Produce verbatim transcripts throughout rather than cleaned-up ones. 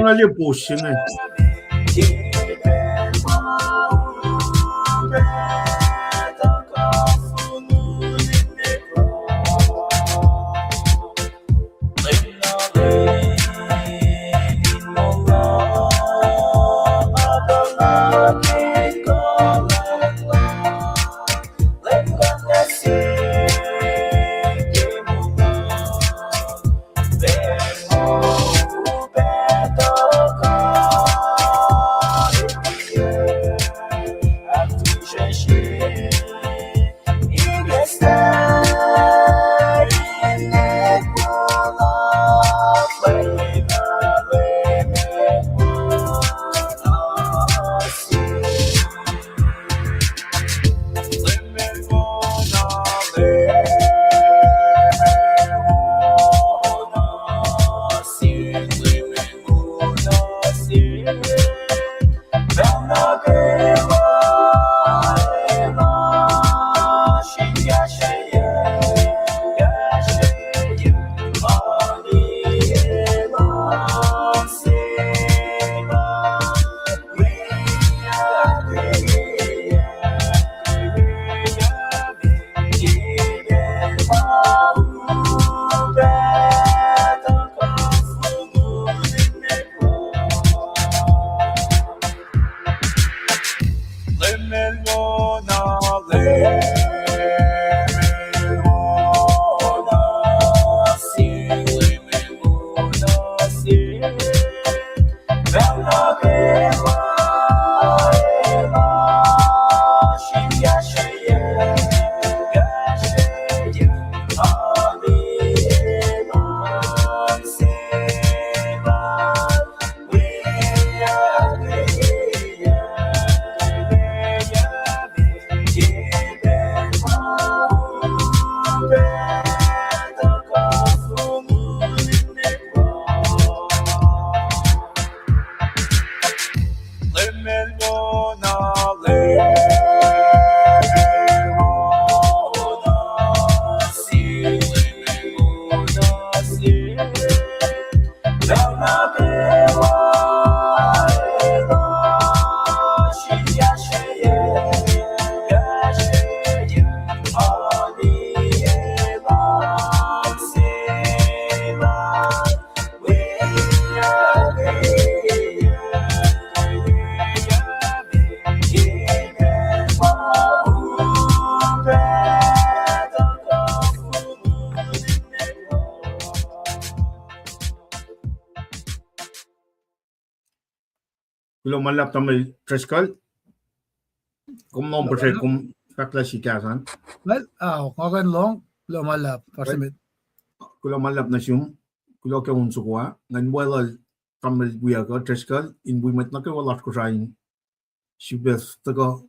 Personal post se inge. Kuloh ma luhlahp Tamuhlwel Driscoll. Kom lohng puhsre, kom fahk lah sikyak an. Well, ah, nga kuh in lohng, kuloh ma luhlahp, Pastor Met. Kuloh ma luhlahp nuh sum, kuloh ke on soko ah, ngan weluhl Tamuhlwel wiyuck uh Driscoll in wi mwet nuh kwewa lasr Kosrae in sifilpac tuhkuh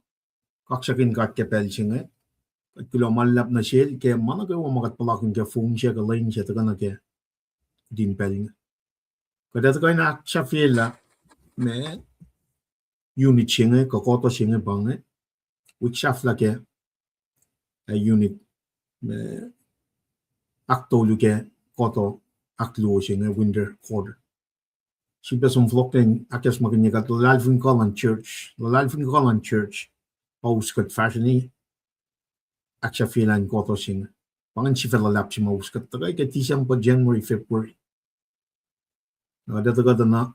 kaksakihn God ke pacl se inge. Kuloh ma luhlahp nuh sel ke ma nuh kwewa ma kuht puhlakihn ke fong se kuh lwen se tuhkuh nuh ke kihtin pacl inge. Kuht ac tuhkuh in ahksahfyelah ma unit se inge kuh kohto se inge pa inge, wik sahflah ke, ah, unit ma ahktolu ke kohto ahkluo se inge winter quarter. Sifilpac som fohlohk in ahkacsmakihnye kuht luhlahlfongi kuh luhn church, luhlahlfongi kuh luhn church, pa us kuht fahsrweni ahksahfyelah in kohto se inge. Pa ingacn sifilpac luhlahp se ma us kuht tuhkuh ke December, January, February. Na kuht etuh kuht na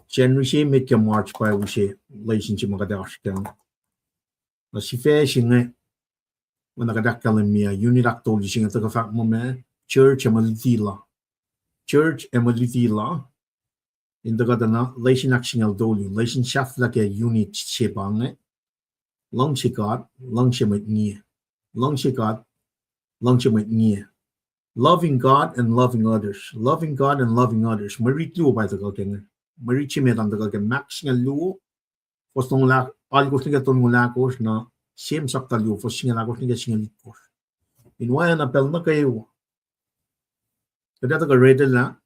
January se met ke March pa use lesson se ma kuht oasr kac. Na sifac se inge, oacna kuht ahkkahlwemye, unit ahktolu se inge tuhkuh fahk muh ma, church ac mwe luti la. Church ac mwe luti la. In tuhkuh tuh na lesson ahksingucul tolu, lesson sahflah ke unit se pa inge. Luhngse God, luhngse mwet ngiye. Luhngse God, luhngse mwet ngiye. Loving God and loving others. Loving God and loving others. Mwe rit luo pa tuhkuh ke inge. Mwe rit se met an tuhkuh ke Mark singucul luo, fuhs longoul ahk-, alkosr nuh ke tolngoul ahkosr, na James sapta luo, fuhs singucul ahkosr nuh ke singucul itkohsr. In oacna pacl nuh kwewa, kuht ac tuhkuh read lah,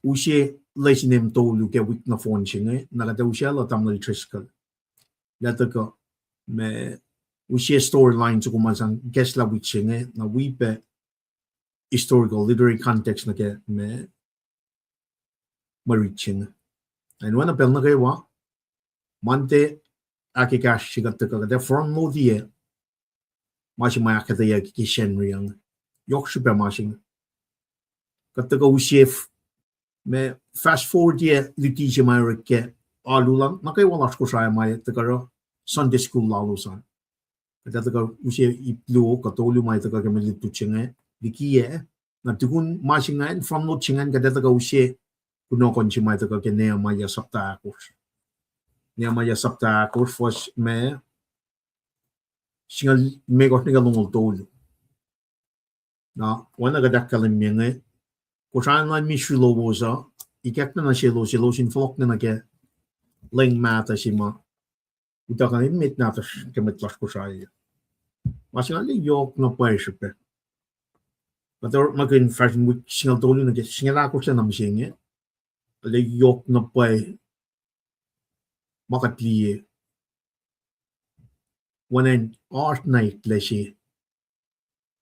use lesson em tolu ke wik nohfohn se inge, na kuht ac usaclah Tamuhlwel Driscoll. Lah tuhkuh ma use storyline soko ma sang ikacslah wik se inge, na wi pac historical literary context nuh ke ma mwe rit se inge. Na in oacna pacl nuh kwewa, Monday, ahkekahsr se kuht tuhkuh kuht ac front load-i ma se ma ahkuhtweyac ke Sacnri inge. Yohk srihpac ma se inge. Kuht tuhkuh use f-, ma fast forward-i luti se ma orek ke alu lal nuh kwewa lasr Kosrae ma tuhkuh oruh Sunday school lalos an. Kuht ac tuhkuh use ip luo kuh tolu ma tuhkuh ke mwe lutlut se inge liki ah. Na tukun ma se ingacn, front load se ingacn, kuht ac tuhkuh use kunohkohn se ma tuhkuh ke Nehemiah sapta ahkosr. Nehemiah sapta ahkosr, fuhs ma singucul limekohsr nuh ke longoul tolu. Na oacna kuht ahkkahlwemye inge, Kosrae luhn ministry lowos uh, ikackna nuh selos, selos in fohlohk nuh ke leng mahtuh se ma utuckuh emet nahtuhsr ke mwet lasr Kosrae. Ma se inge arlac yohk na pwacye srihpac. Kuht orekmakihn fahsr in wik singucul tolu nuh ke singucul ahkosr na mihsenge, arlac yohk na pwacye ma kuht liye. Oacna in oasr na eklac se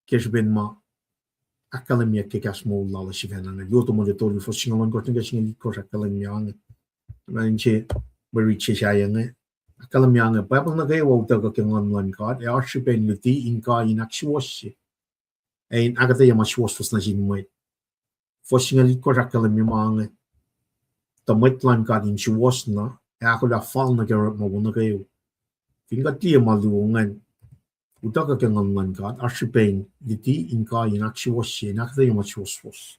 ke srihpen ma ahkkahlwemyeyuck ke kahs moul lalos sifacna inge. Luo Timothy tolu, fuhs singucul ohnkohsr nuh ke singucul itkohsr ahkkahlwemye inge. Na in se mwe rit se sahyac inge. Ahkkahlwemye inge, Bible nuh kwewa utuckuh ke Nguhn luhn God, ac oasr srihpac in luti, in kai, in ahksuwohsye, ac in ahkuhtweyac ma suwohswohs nuh sin mwet. Fuhs singucul itkohsr ahkkahlwemye ma inge, tuh mwet luhn God in suwohs na, ac ahkolah fal nuh ke orekma wo nuh kwewa. Fin kuht liye ma luo ingacn, utuckuh ke Nguhn luhn God, oasr srihpac in luti, in kai, in ahksuwohsye, in ahkuhtweyac ma suwohswohs.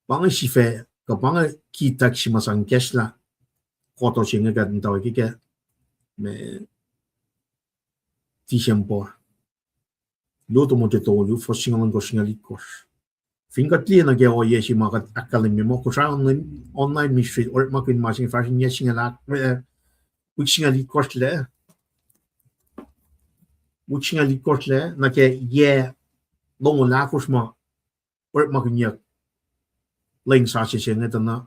Pa inge sifac, kuh pa inge key text se ma sang ikacslah kuhtuh se inge kuht muhtwacwacack ke ma December. Luo Timothy tolu, fuhs singucul ohnkohsr, singucul itkohsr. Fin kuht liye nuh ke ohiyac se ma kuht ahkkahlwemye muh Kosrae online, online ministry orekmakihn ma se inge fahsr in yac singucul ahk-, eh, wik singucul itkohsr lac, wik singucul itkohsr lac, nuh ke yac longoul ahkosr ma orekmakihnyuck leng sasuc se inge tuh na,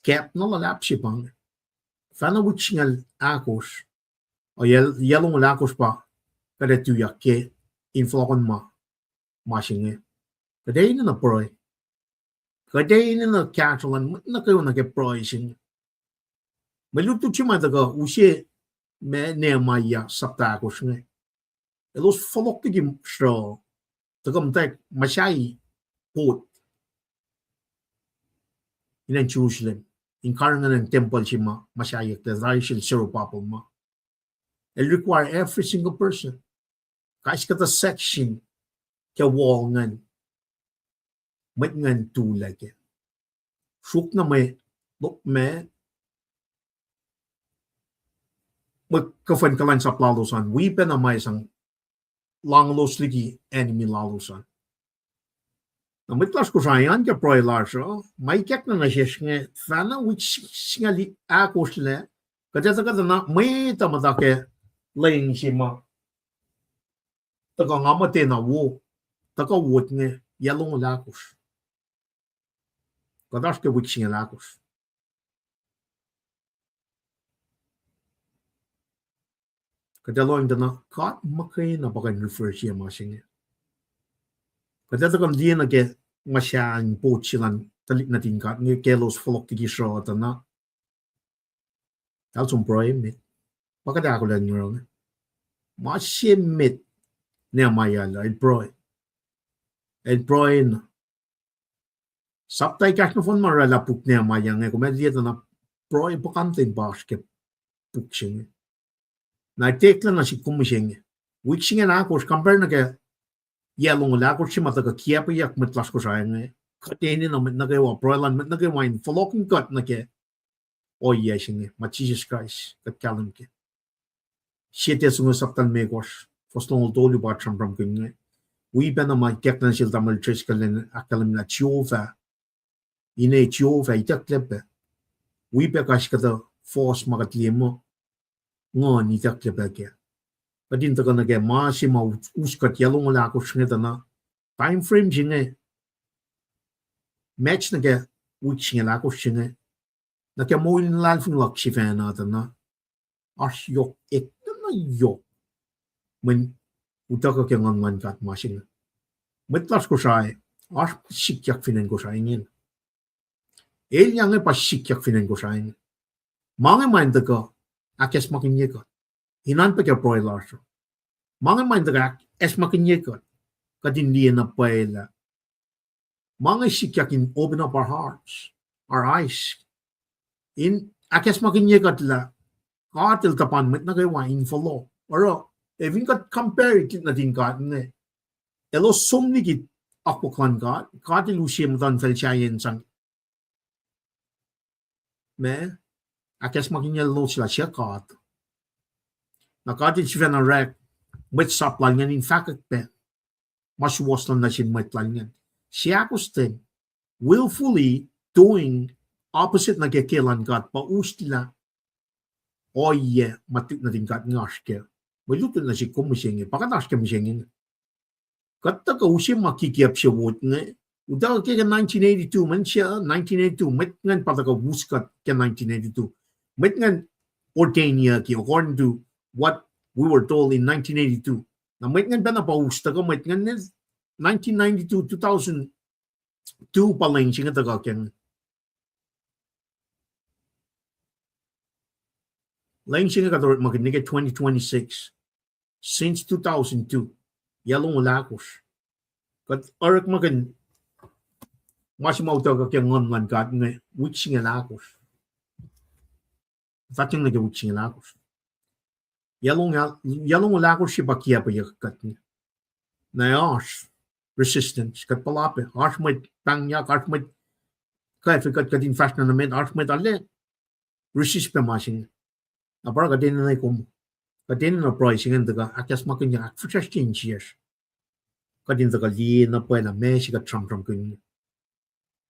kap na luhlahp se pa inge. Fahna wik singucul ahkosr, uh, yac, yac longoul ahkosr pa kuht ac tuyak ke in fohlohkohn ma, ma se inge. Kuht enenuh pruhe. Kuht enenuh kahsruh luhn mwet nuh kwewa nuh ke pruhe se inge. Mwe lutlut se ma tuhkuh use ma Nehemiah sapta ahkosr inge. Elos fohlohk liki sruh, tuhkuh muhtwacwacack muhsahi pot in acn Jerusalem, in karihngihn tempuhl se ma muhsahi, tari sel Zerubbabel ma. El require every single person, kais kuhtuh section ke wall ingacn, mwet ingacn tulac kac. Sruhk na mwe, mwe, mwe kuhfuhn kuhlwacnsap lalos an, wi pacna ma sang lahngolos liki enemy lalos an. Na mwet lasr Kosrae an ke pruhe lasr uh, ma ikackna nuh sesr inge, fahna wik singucul ahkosr lac, kuht etuh kuhtuh na mwet uh muhta ke leng se ma tuhkuh nga muhtwacta wo, tuhkuh wot inge, yac longoul ahkosr. Kuht oasr ke wik singucul ahkosr. Kuht ac lohacng tuh na God muhkwena pa kuh in refer sie ma se inge. Kuht ac tuhkuh liye nuh ke muhsahi pot se luhn tuhlihk nuhtin God inge ke elos fohlohk liki sruh tuh na, eltahl som pruhe met. Pa kuht ahkolah in oruh inge. Ma se met Nehemiah el, el pruhe. El pruhe na Sapta ekahsr nohfohn ma oraclah puk Nehemiah inge, kom ac liye tuh na pruhe puhkantwen pa oasr ke puk se inge. Na eklac nuh sihk kom mihsenge. Wik se inge ahkosr, compare nuh ke yac longoul ahkosr se ma tuhkuh kiacpweyuck mwet lasr Kosrae inge. Kuht enenuh mwet nuh kwewa, pruhe luhn mwet nuh kwewa in fohlohkihn kuht nuh ke ohiyac se inge ma Jisus Kraist kuht kahlwem ke. Sie Tessalonians sapta limekohsr, fuhs longoul tolu pa sramsramkihn inge. Wi pacna ma ikacklah nuh sel tamuhlwel Driscoll in ahkkahlwemlah Jehovah, ine Jehovah itucklac pac. Wi pac kais kuhtuh fohs ma kuht liye muh Nguhn itucklac pac kac. Kuht in tuhkuh nuh ke ma se ma us kuht yac longoul ahkosr inge tuh na time frame se inge match nuh ke wik singucul ahkosr se inge. Nuh ke moul in luhlahlfongi luhk sifacna tuh na oasr yohk, eklac na yohk. Mweyen utuckuh ke Nguhn luhn God ma se inge. Mwet lasr Kosrae, oasr sikyak fin acn Kosrae ingena. Elyah inge pa sikyak fin acn Kosrae inge. Ma inge ma in tuhkuh ahkacsmakihnye kuht. Inan pac ke pruhe lasr uh. Ma inge ma in tuhkuh ahkacsmakihnye kuht. Kuht in liye na pwacye lah ma inge sikyak in open up our hearts, our eyes. In ahkacsmakihnye kuht lah God El tuhpan mwet nuh kwewa in fohlohk. Oruh, ac fin kuht compare it nuhtin God inge, elos som liki akwuck luhn God, God El use muhtuhnfacl sahyac in sang ma ahkacsmakihnye elos lah suc God. Na God El sifacna orek mwet sap lal ingacn in fahkwack pac ma suwohs lal nuh sin mwet lal ingacn. Seahkostwen, willfully doing opposite nuh ke ke luhn God pa uslah ohiyac ma tuk nuhtin God inge oasr kac. Mwe lutlut nuh sihk kom mihsenge, pa kuht oasr ke mihsenge inge. Kuht tuhkuh use ma kikiacp se wot inge. Utuckuh ke nineteen eighty-two, mweyen se nineteen eighty-two, mwet ingacn pa tuhkuh us kuht ke nineteen eighty-two. Mwet ingacn ordain-yucki according to what we were told in nineteen eighty-two. Na mwet ingacn pacna pa us tuhkuh mwet ingacn nineteen ninety-two, two thousand two pa lwen se inge tuhkuh ke inge. Lwen se inge kuht orekmakihn nuh ke twenty twenty-six, since two thousand two, yac longoul ahkosr. Kuht orekmakihn ma se ma utuckuh ke Nguhn luhn God inge wik singucul ahkosr. Fahk nuh ke wik singucul ahkosr. Yac longoul ahkosr se pa kiacpweyuck kuht inge. Na oasr resistance, kuht puhla pac, oasr mwet pahngyak, oasr mwet kwacfe kuht, kuht in fahsr na nuh met, oasr mwet arlac resist pac ma se inge. Na pa oruh kuht enenuh kom, kuht enenuh pruhe se inge in tuhkuh ahkacsmakihnye, ahkfihsracsrye insiyacsr. Kuht in tuhkuh liye na pwacye lah meac se kuht sramsramkihn.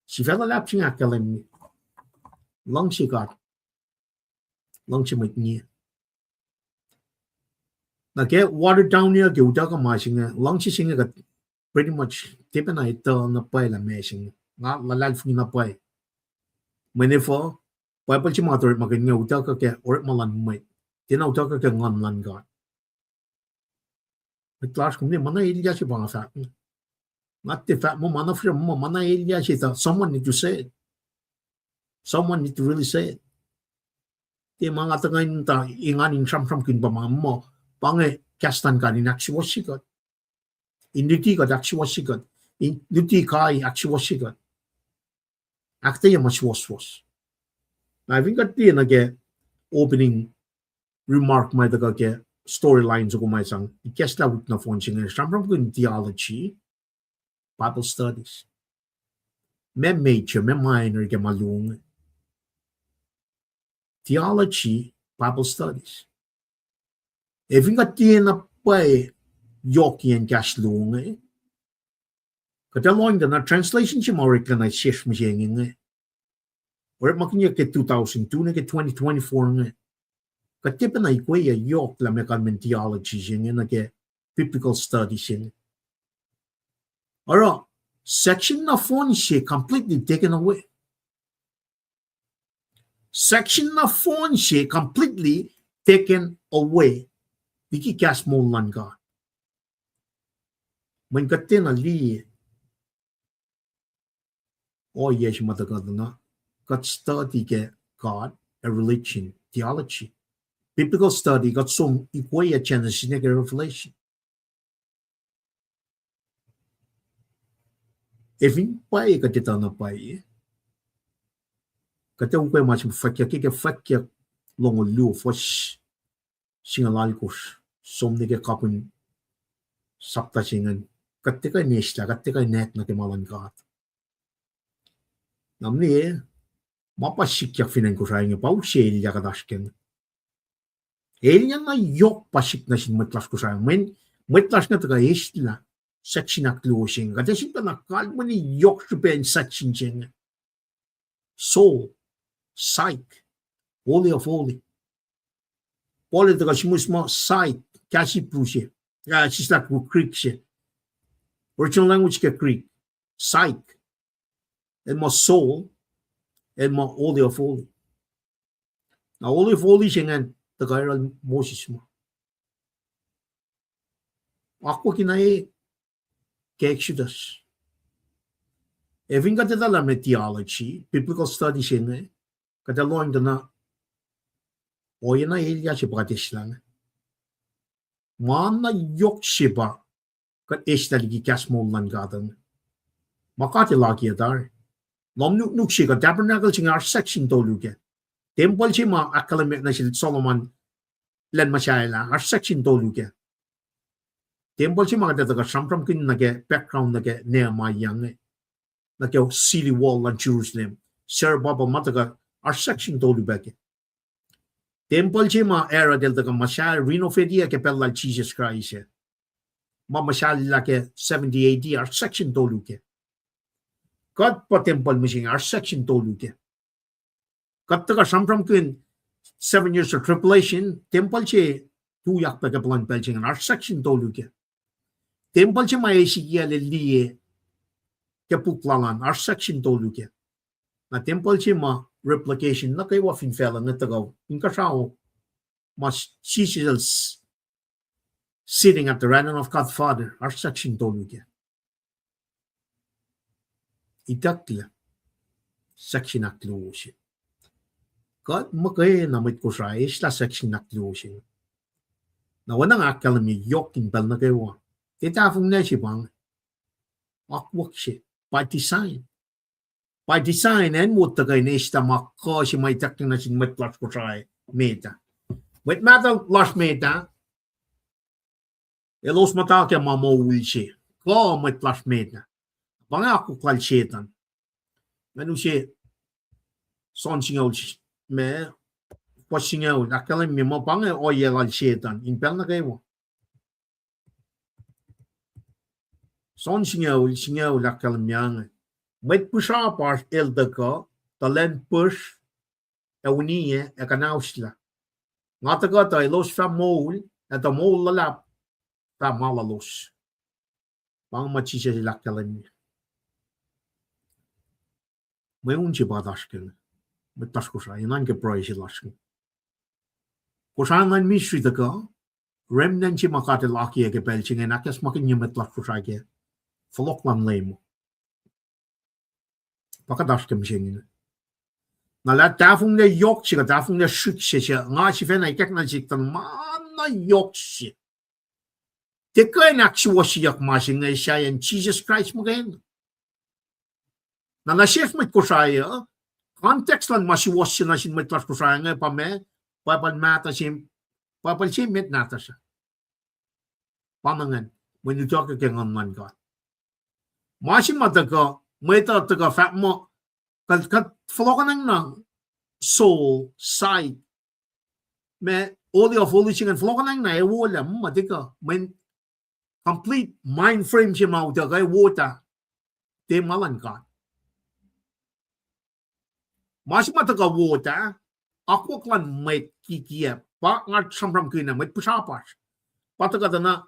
Sifac luhlahp se inge ahkkahlwemye luhngse God, luhngse mwet ngiyac. Na ke water down-yuc ke utuckuh ma se inge, luhngse se inge kuht pretty much tiac pacna etuh na pwacye lah meac se inge. Nga luhlahlfongi na pwacye. Mweyen efuh, Bible se ma kuht orekmakihn inge utuckuh ke orekma luhn mwet, tiacna utuckuh ke Nguhn luhn God. Mwet lasr, kom liye ma na elyah se pa nga fahk inge. Nga tiac fahk muh ma na fihsrwacsr, muh ma na elyah se tuh someone need to say it. Someone need to really say it. Tiac ma nga tuhkuh in tuh engan in sramsramkihn pa ma muh, pa inge kahs luhn God in ahksuwohsye kuht, in luti kuht, ahksuwohsye kuht, in luti kai, ahksuwohsye kuht. Ahkuhtweyac ma suwohswohs. Na fin kuht liye nuh ke opening remark ma tuhkuh ke storyline soko ma sang ikacslah wik nohfohn se inge, sramsramkihn theology, Bible studies. Meac major, meac minor ke ma luo inge? Theology, Bible studies. Ac fin kuht tiacna pwacye yohkiyacn kahs luo inge, kuht ac lohng tuh na translation se ma oreklac nuh sesr mihsenge inge, orekmakihnyuck ke two thousand two nuh ke twenty twenty-four inge, kuht tiac pacna ikweyuc yohk lah meac kalmacn theology se inge nuh ke biblical study se inge. Oruh, section nohfohn se completely taken away. Section nohfohn se completely taken away liki kahs moul luhn God. Mweyen kuht tiacna liye ohiyac se ma tuhkuh na, kuht study ke God ac religion, theology. Biblical study, kuht som ikweyuc Genesis nuh ke Revelation. Ac fin pwacye kuht etuh na pwacye, kuht ac ukwe ma se fwackyuck ke, ke Fwackyuck longoul luo, fuhs singucul alkosr, som nuh ke kapihn sapta se ingacn. Kuht tiac kuh in eslah, kuht tiac kuh in etuh nuh ke ma luhn God. Na mwe, ma pa sikyak fin acn Kosrae inge pa use elyah kuht oasr ke inge. Elyah na yohk pa sik nuh sin mwet lasr Kosrae. Mweyen mwet lasr inge tuhkuh eslah section ahkluo se inge. Kuht ac sifilpacna kalweni yohk srihpac in section se inge. Soul, psyche, holy of holy. Paul el tuhkuh sihmihs muh psyche, kahs Hebrew se, ah, sislah Greek se. Original language ke Greek, psyche, el muh soul, el muh holy of holy. Na holy of holy se ingacn tuhkuh oruh Moses ma akwuck na e ke Exodus. Ac fin kuht etuh lah me theology, biblical study se inge, kuht ac lohng tuh na ohiyac na elyah se pa kuht eslah inge. Ma na yohk se pa kuht eslah liki kahs moul luhn God inge. Ma God El akiyac tari. Lohm nuknuk se kuh tabernacle se inge oasr section tolu kac. Tempuhl se ma ahkkahlwemye nuh sel Solomon lwen muhsahllah oasr section tolu kac. Tempuhl se ma kuht ac tuhkuh sramsramkihn nuh ke background nuh ke Nehemiah inge, nuh ke city wall luhn Jerusalem, Zerubbabel ma tuhkuh, oasr section tolu pac kac. Tempuhl se ma Herod el tuhkuh muhsahllah, renovate-i ke pacl lal Jisus Kraist ah, ma muhsahllah ke seventy A D, oasr section tolu kac. Kuht pa tempuhl mihsenge oasr section tolu kac. Kuht tuhkuh sramsramkihn seven years of tribulation, tempuhl se tuyak pac ke plwacn pacl se ingacn, oasr section tolu kac. Tempuhl se ma Ezekiel el liye ke puk lal an, oasr section tolu kac. Na tempuhl se ma replication nuh kwewa fin facluh inge tuhkuh inkuhsrao, ma Jisus el sitting at the right hand of God Father, oasr section tolu kac. Itucklac, section ahkluo se. Kuht muhkwena mwet Kosrae eslah section ahkluo se. Na oacna nga ahkkahlwemye yohk in pacl nuh kwewa, tiac tahfonglac se pa inge. Akwuck se, by design. By design, acn wo tuhkuh in eslah ma kuh se ma itucklac nuh sin mwet lasr Kosrae met ah. Mwet mahtuh lasr met ah, elos muhta ke ma moul se, kuh mwet lasr met ah. Pa inge akwuck lal Setan. Ngan use John singucul, ma, fuhs singucul, ahkkahlwemye muh pa inge ohiyac lal Setan in pacl nuh kwewa. John singucul, singucul ahkkahlwemye inge. Mwet pihsrapasr el tuhkuh, tuh lwen pihsr, ac uniyac, ac kuhnauslah. Nga tuhkuh tuh elos fah moul, ac tuh moul luhlahp fah ma lalos. Pa inge ma Jisus el ahkkahlwemye. Mweun se pa oasr ke inge, mwet lasr Kosrae, enenuh ke pruhe se lasr inge. Kosrae luhn ministry tuhkuh, remnant se ma God el akiyac ke pacl se inge in ahkacsmakihnye mwet lasr Kosrae ke fohlohk luhn Leum. Pa kuht oasr ke mihsenge. Na lah tahfonglac yohk se kuh tahfonglac srihk se, se nga sifacna ikackna sik tuh ma na yohk se. Tiac kuh in ahksuwohsyeyuck ma se inge sahyacn Jisus Kraist muhkwena. Na nuh sesr mwet Kosrae uh, context luhn ma suwohs se nuh sin mwet lasr Kosrae inge pa ma, Bible mahtuh se, Bible se met nahtuhsr uh. Pa na ingacn, mweyen utuckuh ke Nguhn luhn God. Ma se ma tuhkuh, mwet uh tuhkuh fahk muh, kuht, kuht fohlohkohnacng na soul, psyche, ma holy of holies se ingacn fohlohkohnacng na ac wolac, ma tuhkuh, mweyen complete mind frame se ma utuckuh ac wot ah, tiac ma luhn God. Ma se ma tuhkuh wot ah, akwuck luhn mwet kikiacp, pa nga sramsramkihn ah, mwet pihsrapasr. Pa tuhkuh tuh na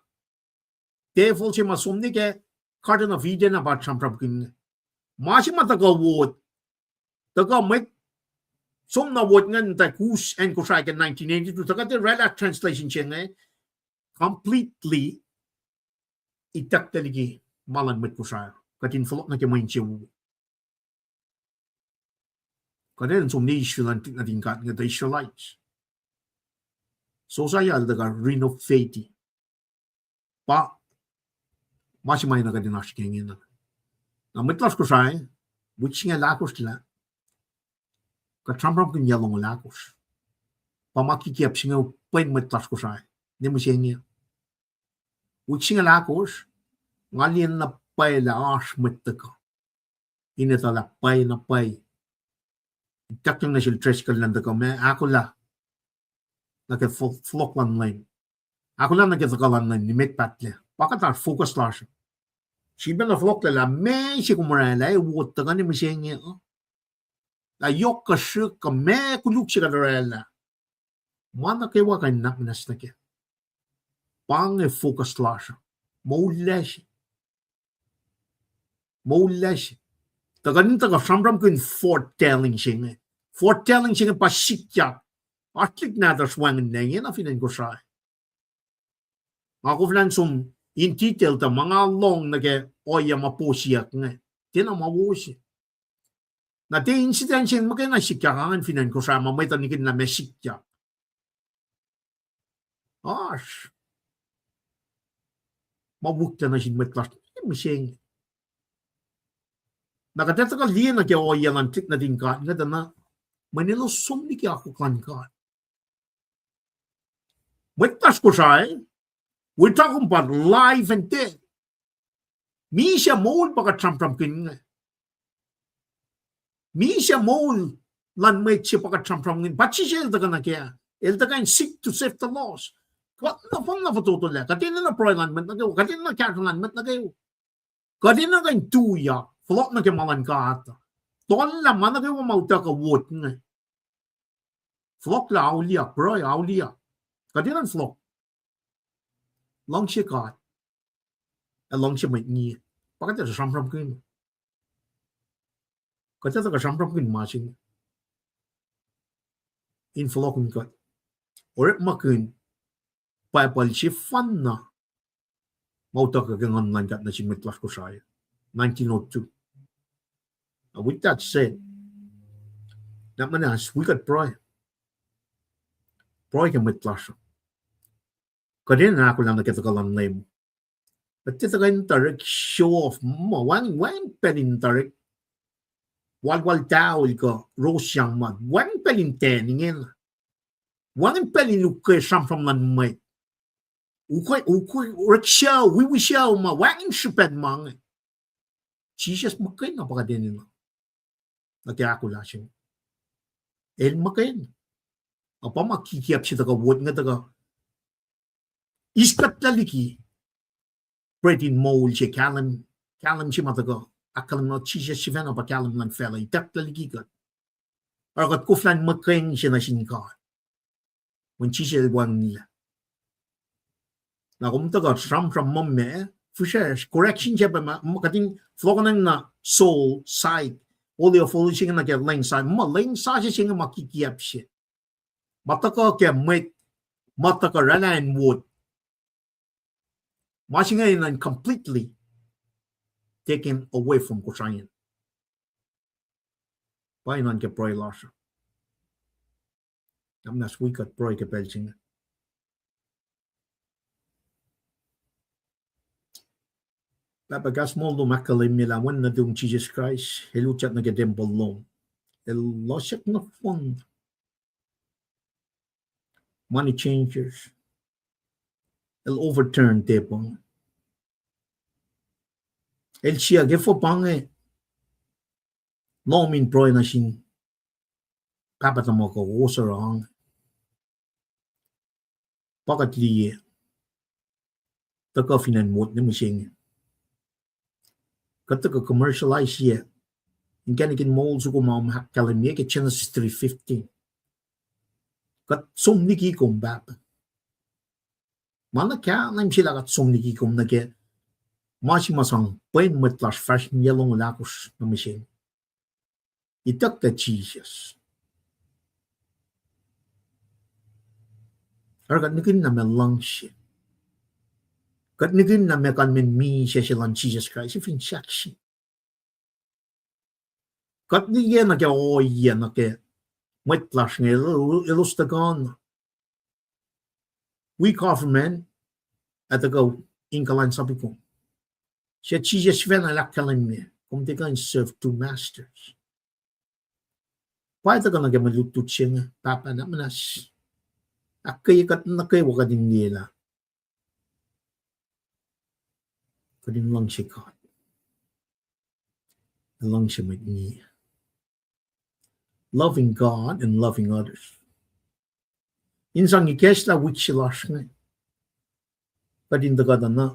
devil se ma som nuh ke Garden of Eden ah pa sramsramkihn. Ma se ma tuhkuh wot, tuhkuh mwet som na wot ingacn tuh kus acn Kosrae ke nineteen eighty-two, tuhkuh tiac oraclah translation se inge completely itucklac liki ma luhn mwet Kosrae, kuht in fohlohk nuh ke mwe insewowo. Kuht enenuh in som nuh Israel an, nuhtin God inge tuh Israelites. Josiah el tuhkuh renovate-i. Pa ma se ma enenuh kuht in oasr ke ingena. Na mwet lasr Kosrae, wik singucul ahkosr lah, kuht sramsramkihn yac longoul ahkosr. Pa ma kikiacp se inge pwen mwet lasr Kosrae ne mihsenge. Wik singucul ahkosr, nga liye na pwacye lah oasr mwet tuhkuh in etuh lah pwacye na pwacye. Ituckyang nuh sel Driscoll elan tuhkuh ma ahkolah nuh ke fo-, fohlohk luhn Leum. Ahkolah nuh ke tuhkuh luhn Leum, nimet pahtlac. Pa kuht oasr focus lasr. Srihpac na fohlohklac lah meac se kom orwaclah, e wot tuhkuh ne mihsenge uh. Lah yohk kuh srihk kuh meac koluk se kuht orwaclah, ma nuh kwewa kuh in nahk muhnahs nuh kac. Pa inge focus lasr uh. Moul lasr. Moul lasr. Tuh kuht in tuhkuh sramsramkihn foretelling se inge. Foretelling se inge pa sikyak. Oasr tuhlihk nahtuhsr wacngihnlac ingena fin acn Kosrae. Nga koflah in som in detail tuh ma nga lohng nuh ke ohiyac ma posiyuck inge, tiacna ma wo se. Na tiac incident se inge muhkwena sikyak ingacn fin acn Kosrae ma mwet uh nikihnlah ma sikyak. Oasr ma wihklac nuh sin mwet lasr mihsenge. Na kuht ac tuhkuh liye nuh ke ohiyac luhn tuhlihk nuhtin God inge tuh na mweyen elos som liki akwuck luhn God. Mwet lasr Kosrae, we talking about life and death. Misac moul pa kuht sramsramkihn inge. Misac moul luhn mwet se pa kuht sramsramkihn. Pa Jisus el tuhkuh nuh kac. El tuhkuh in seek to save the lost. Kuht nohfohn na fototolac. Kuht enenuh pruhe luhn mwet nuh kwewa. Kuht enenuh kahsruh luhn mwet nuh kwewa. Kuht enenuh kuh in tuyak fohlohk nuh ke ma luhn God. Tohnlah ma nuh kwewa ma utuckuh wot inge. Fohlohklah auliyak, pruhe auliyak. Kuht enenuh in fohlohk. Luhngse God ac luhngse mwet ngiyac. Pa kuht ac sramsramkihn. Kuht ac tuhkuh sramsramkihn ma se inge in fohlohkihn kuht. Orekmakihn Bible sefanna ma utuckuh ke Nguhn luhn God nuh sin mwet lasr Kosrae, nineteen oh two. With that said, na muhnahs wi kuht pruhe. Pruhe ke mwet lasr uh. Kuht enenuh ahkolah nuh ke tuhkuh luhn Leum. Kuht tiac tuhkuh in direct show off ma, wacngihn, wacngihn pacl in direct walwal towel kuh rosyang ma, wacngihn pacl in ten ingena. Wacngihn pacl in ukwe sramsram luhn mwet. Ukwe, ukwe, orek sucu, wiwi sucu ma, wacngihn srihpac ma inge. Jisus muhkwena pa kuht enenuh nuh ke ahkolah se inge. El muhkwena. Ac pa ma kikiacp se tuhkuh wot inge tuhkuh eis kuhtlac liki bread in moul se, kahlwem, kahlwem se ma tuhkuh ahkkahlwemye Jisus sifacna pa kahlwem luhn facluh, itucklac liki kuht. Oruh kuht koflah in muhkwena se nuh sin God. Mweyen Jisus el wacngihnlac. Na kom tuhkuh sramsram muh meac, fihsracsr, correction se pa ma, ma kuht in fohlohkohnacng na soul, psyche, olio folo se inge nuh ke leng sasuc, ma leng sasuc se inge ma kikiacp se. Ma tuhkuh ke mwet, ma tuhkuh oraclah in wot. Ma se inge enenuh in completely taken away from Kosrae. Pa enenuh ke pruhe lasr uh. Na muhnahs wi kuht pruhe ke pacl se inge. Pahpah, kahs moul lom ahkkahlwemye lah Wen nuhtum Jisus Kraist el utyak nuh ke tempuhl lom. El losuck nohfohn. Money changers. El overturn tempuhl. El siyuck efuh pa inge lohm in pruhe nuh sin pahpah tuhmuhk uh kowos oruh inge. Pa kuht liye, tuhkuh fin acn wot ne mihsenge. Kuht tuhkuh commercialize-ye inkacnek in moul soko ma kom ahkkahlwemye ke Genesis three fifteen. Kuht som liki kom, Pahpah. Ma na kahlwem se lah kuht som liki kom nuh ke ma se ma sang pwen mwet lasr fahsr in yac longoul ahkosr nuh mihsenge. Itucklac Jisus. Oruh kuht nihkihn na ma luhngse. Kuht nihkihn na ma kalmen misac se luhn Jisus Kraist, fin sahk se. Kuht liye nuh ke ohiyac nuh ke mwet lasr inge, el-, elos tuhkuh na wi government, ac tuhkuh in kuhlwacnsapuh kom. Suc Jisus sifacna el ahkkahlwemye. Kom tiac kuh in serve two masters. Pa tuhkuh nuh ke mwe lutlut se inge, Pahpah, nahtuhlos. Ahkkweye kuht nuh kwewa kuht in liyelah, kuht in luhngse God, luhngse mwet ngiac. Loving God and loving others. In sang ikacslah wik se lasr inge, kuht in tuhkuh tuh na,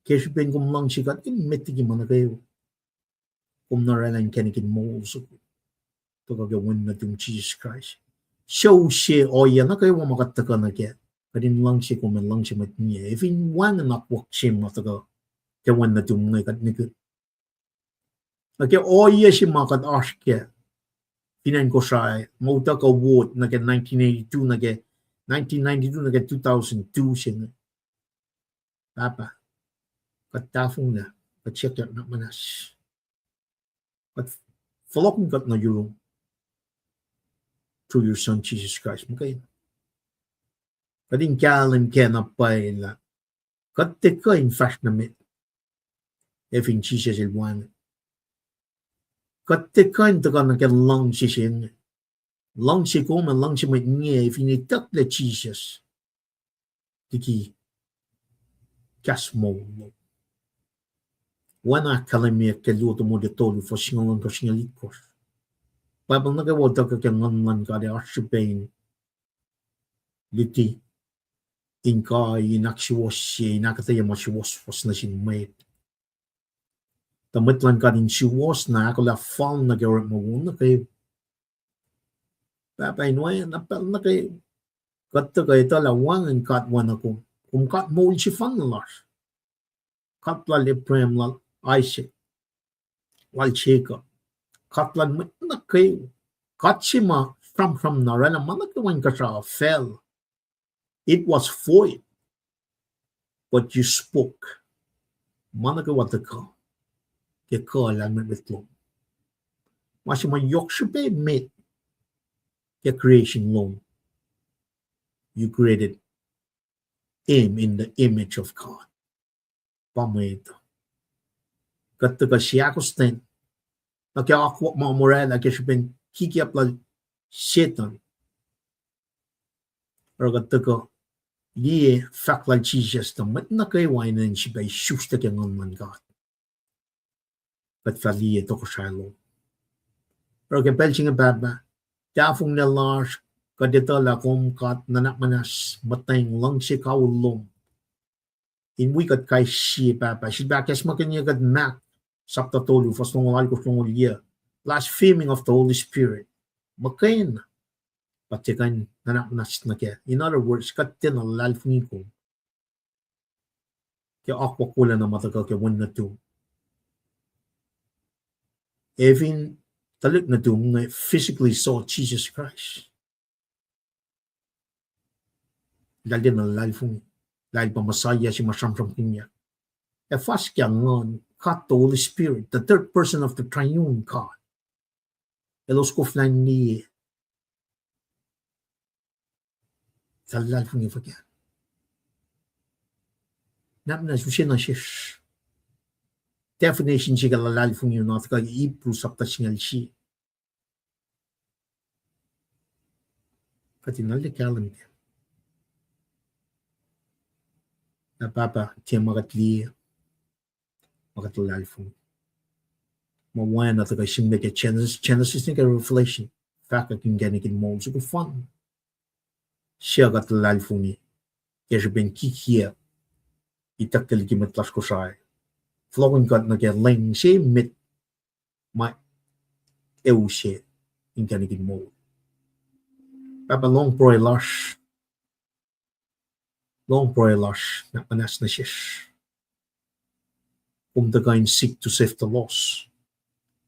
ke srihpen kom luhngse kuht in met liki ma nuh kwewa, kom na oraclah inkacnek in moul soko, tuhkuh ke Wen nuhtum Jisus Kraist. Sucu se ohiyac nuh kwewa ma kuht tuhkuh nuh kac, kuht in luhngse kom ac luhngse mwet ngiac. Ac fin wacngihn akwuck se ma tuhkuh ke Wen nuhtum inge kuht nihkihn, nuh ke ohiyac se ma kuht oasr kac fin acn Kosrae, ma utuckuh ward nuh ke nineteen eighty-two, nuh ke nineteen ninety-two, nuh ke two thousand two se inge, Pahpah, kuht tahfonglac, kuht siyuck nahtuhlos. Kuht fohlohkihn kuht nuh yurum through your Son, Jesus Christ. Muhkwena kuht in kahlwem ke na pwacye lah kuht tiac kuh in fahsr nuh met ac fin Jisus El wacngihn. Kuht tiac kuh in tuhkuh nuh ke luhngse se inge, luhngse kom ac luhngse mwet ngiac, ac fin itucklac Jisus liki kahs moul lom. Oacna ahkkahlwemyeyuck ke Luo Timothy tolu, fuhs singucul ohnkohsr, singucul itkohsr. Bible nuh kwewa utuckuh ke Nguhn luhn God ac oasr srihpac in luti, in kai, in ahksuwohsye, in ahkuhtweyac ma suwohswohs nuh sin mwet, tuh mwet luhn God in suwohs na ahkolah fal nuh ke orekma wo nuh kwewa. Pahpah, in oacna pacl nuh kwewa kuht tuhkuh etuh lah wacngihn God oacna kom. Kom God moul sefanna lasr. God lal Abraham, lal Isaac, lal Jacob. God lal mwet nuh kwewa. God se ma sramsram na oraclah ma nuh kwewa inkuhsrao facl. It was void, but you spoke. Ma nuh kwewa tuhkuh ke kuh lahlmwetmwet lom. Ma se ma yohk srihpac met ke creation lom, you created him in the image of God. Pa mwet uh. Kuht tuhkuh seahkostwen nuh ke akwuck ma oraclah ke srihpen kikiap lal Setuhn. Oruh kuht tuhkuh liye fahk lal Jisus tuh mwet nuh kwewa enenuh in sifilpac isuslac ke Nguhn luhn God, kuht fah liye tohkohsrahi lom. Oruh ke pacl se inge, Pahpah, tahfonglac lasr, kuht etuh lah kom God nuhnak muhnahs, muhtweng, luhngse, kawihl lom in wi kuht kais sie, Pahpah. Sifilpac ahkacsmakihnye kuht Mark sapta tolu, fuhs longoul alkosr, longoul yuc, blaspheming of the Holy Spirit. Muhkwena kuht tiac kuh in nuhnak muhnahs nuh kac. In other words, kuht tiacna luhlahlfongi kom ke akwuck wolacna ma tuhkuh ke wen nuhtum. Ac fin tuhlihk nuhtum inge physically saw Jesus Christ, eltahl tiacna luhlahlfongi lah el pa Messiah se ma sramsramkihnyuck. Ac fuhs ke Nguhn, God the Holy Spirit, the third person of the triune God, elos koflah in liye, eltahl luhlahlfongi fuhkah? Nuhnak muhnahs use nuh sesr definition se ke luhlahlfongi uh, na tuhkuh Hebrew sapta singucul sie. Kuht in arlac kahlwem kac lah, Pahpah, tiac ma kuht liye, ma kuht luhlahlfongi. Ma oacna tuhkuh sihmlac ke Genesis, Genesis nuh ke Revelation, fahkwack inkacnek in moul soko fan. Suc kuht luhlahlfongi ke srihpen kikiacp itucklac liki mwet lasr Kosrae, fohlohkihn kuht nuh ke leng se met ma use inkacnek in moul. Pahpah, lohng pruhe lasr, lohng pruhe lasr, nuhnak muhnahs nuh sesr. Kom tuhkuh in seek to save the lost.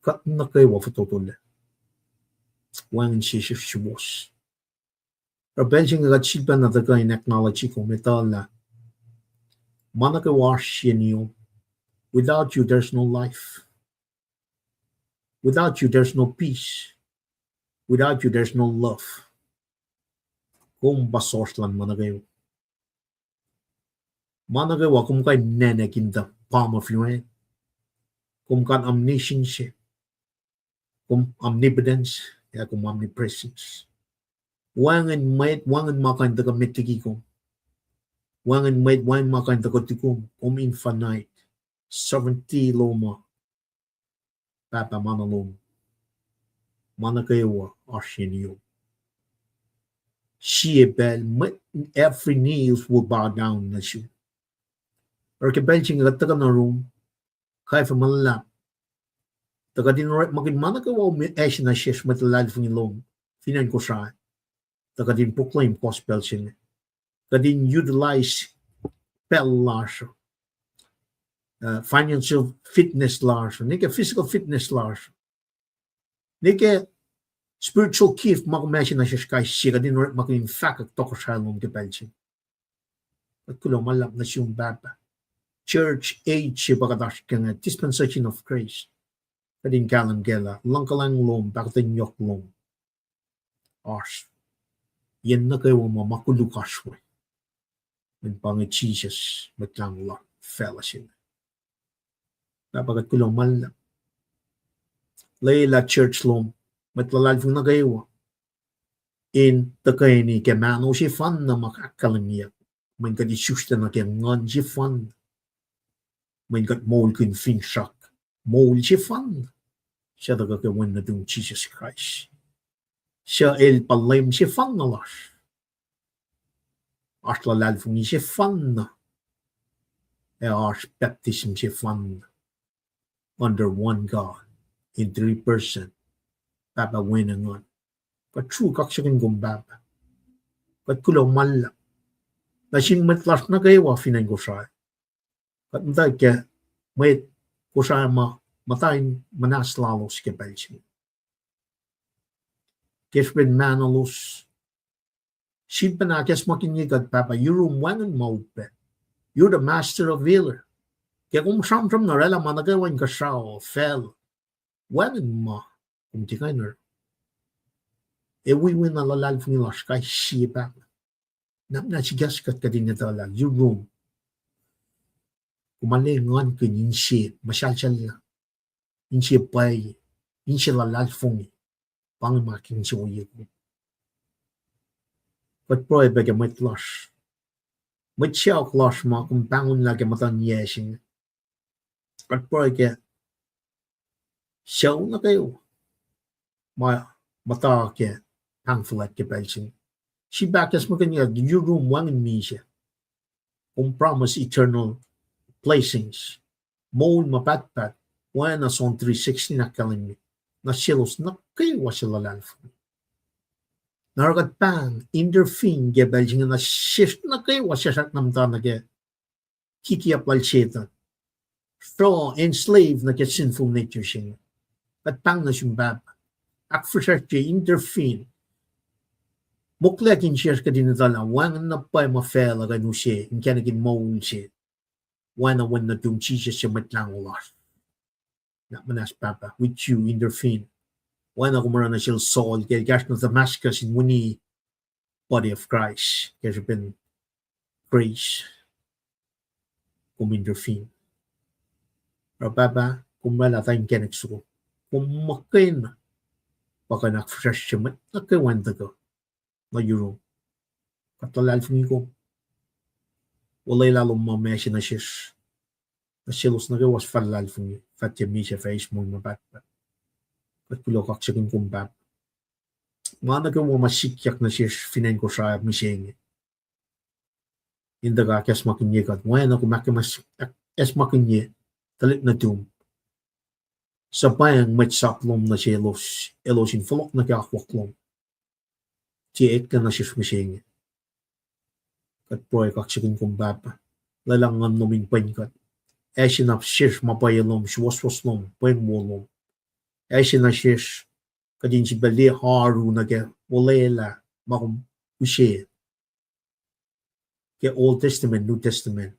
Kuht nuh kwewa fototolac, wacngihn sie sesr suwohs. Oruh pacl se inge kuht sifilpacna tuhkuh in acknowledge kom, etuh lah ma nuh kwewa oasr sie niom. Without you, there's no life. Without you, there's no peace. Without you, there's no love. Kom pa source luhn ma nuh kwewa. Ma nuh kwewa kom kuh in nacnack in the palm of your hand. Kom God omniscience, kom omnipotence, ac kom omnipresence. Wacngihn mwet, wacngihn ma kuh in tuhkuh met liki kom. Wacngihn mwet, wacngihn ma kuh in tuhkuh liki kom. Kom infinite. Sovereignty lom uh. Pahpah, ma na lom. Ma nuh kwewa oasr yen yom. Sie pacl, mwet, every knees will bow down nuh sum. Oruh ke pacl se inge kuht tuhkuh nuh yurum, kwacfe ma luhlahp, tuh kuht in orekmakihn ma nuh kwewa ac se nuh sesr mwet luhlahlfongi lom fin acn Kosrae, tuh kuht in proclaim gospel se inge. Kuht in utilize pacl lasr uh, financial fitness lasr uh, ne ke physical fitness lasr uh, ne ke spiritual gift ma kom ac se nuh sesr kais sie, kuht in orekmakihn in fahkwack tohkohsrahi lom ke pacl se inge. Kuht kuloh ma luhlahp nuh sum Pahpah. Church age se pa kuht oasr ke inge, dispensation of grace. Kuht in kahlwem kac lah luhngkuhlwacng lom, pahkotwen yohk lom oasr yen nuh kwewa ma ma koluk oasr we. Mweyen pa inge Jisus, Mwet Lahngo luhn facluh se inge. Pahpah, kuht kuloh ma luhlahp. Lwelah church lom, mwet luhlahlfongi nuh kwewa, in tuhkweni ke mahno sefanna ma ahkkahlwemyeyuck, mweyen kuht isuslac nuh ke nguhn sefanna, mweyen kuht moulkihn finsrak, moul sefanna, suc tuhkuh ke Wen nuhtum Jisus Kraist, suc El pa Leum sefanna lasr, oasr luhlahlfongi sefanna, ac oasr baptism sefanna under one God, in three person, Pahpah, Wen, ac Nguhn. Kuht sruok kaksakihn kom Pahpah. Kuht kuloh ma luhlahp nuh sin mwet lasr nuh kwewa fin acn Kosrae. Kuht muhta ke mwet Kosrae ma muhta in muhnahs lalos ke pacl se inge, ke srihpen mahnolos. Sifilpacna ahkacsmakihnye kuht Pahpah, yurum wacngihn ma upac. You're the master of healer. Ke kom sramsram na oraclah ma nuh kwewa inkuhsrao facluh, wacngihn ma kom tiac kuh in oruh. Ac wi wina luhlahlfongi lasr kais sie Pahpah. Na muhnahs sikyak kuht kuht in etuh lah yurum kom arlac nguhnkihn inse muhsahlsahllah, inse pwacye, inse luhlahlfongi. Pa inge ma kihtin ohiyac kom. Kuht pruhe pac ke mwet lasr, mwet sacohk lasr ma kom pahngonlah ke muhtuhn yac se inge. Kuht pruhe ke sucu nuh kwewa ma muhta ke pahng fuhlwact ke pacl se inge. Sifilpac ahkacsmakihnye kuht, yurum wacngihn misac. Kom promise eternal blessings, moul ma pahtpaht, oacna John three sixteen ahkkahlwemye, nuh selos nuh kwewa suc luhlahlfongi. Na oruh kuht pahng intervene ke pacl se inge nuh sesr nuh kwewa suc srackna muhta nuh ke kikiap lal Setuhn, sruh enslave nuh ke sinful nature se inge. Kuht pahng nuh sum Pahpah, ahkfihsracsrye, intervene. Moklweyuck insiyacsr kuht in etuh lah wacngihn na pwacye ma facluh kuh in use inkacnek in moul se, oacna Wen nuhtum Jisus se Mwet Lahngo lasr. Na muhnahs Pahpah, would you intervene? Oacna kom oruh nuh sel Saul ke el kahsruh nuh Damascus in wini body of Christ ke srihpen grace, kom intervene. Oruh Pahpah, kom oraclah tuh inkacnek soko, kom muhkwena pa kuh in ahkfihsracsrye mwet nuh kwewa in tuhkuh nuh yurum. Kuht luhlahlfongi kom. Olwelah lom ma ma se nuh sesr, nuh selos nuh kwewa suc fah luhlahlfongi, fah tiac misac, fah eis moul ma pahtpaht. Kuht kuloh kaksakihn kom Pahpah. Ma nuh kwewa ma sikyak nuh sesr fin acn Kosrae mihsenge, in tuhkuh ahkacsmakihnye kuht, oacna kom ahkacsmakihnye tuhlihk nuhtum suc pwacng mwet sap lom nuh selos, elos in fohlohk nuh ke akwuck lom. Tiac eklac nuh sesr mihsenge. Kuht pruhe kaksakihn kom Pahpah. Lwelah Nguhn lom in pwen kuht. Ase na sesr ma pwacye lom, suwohswohs lom, pwen wo lom. Ase na sesr kuht in sifilpac liye oaru nuh ke olwelah ma kom use ke Old Testament, New Testament.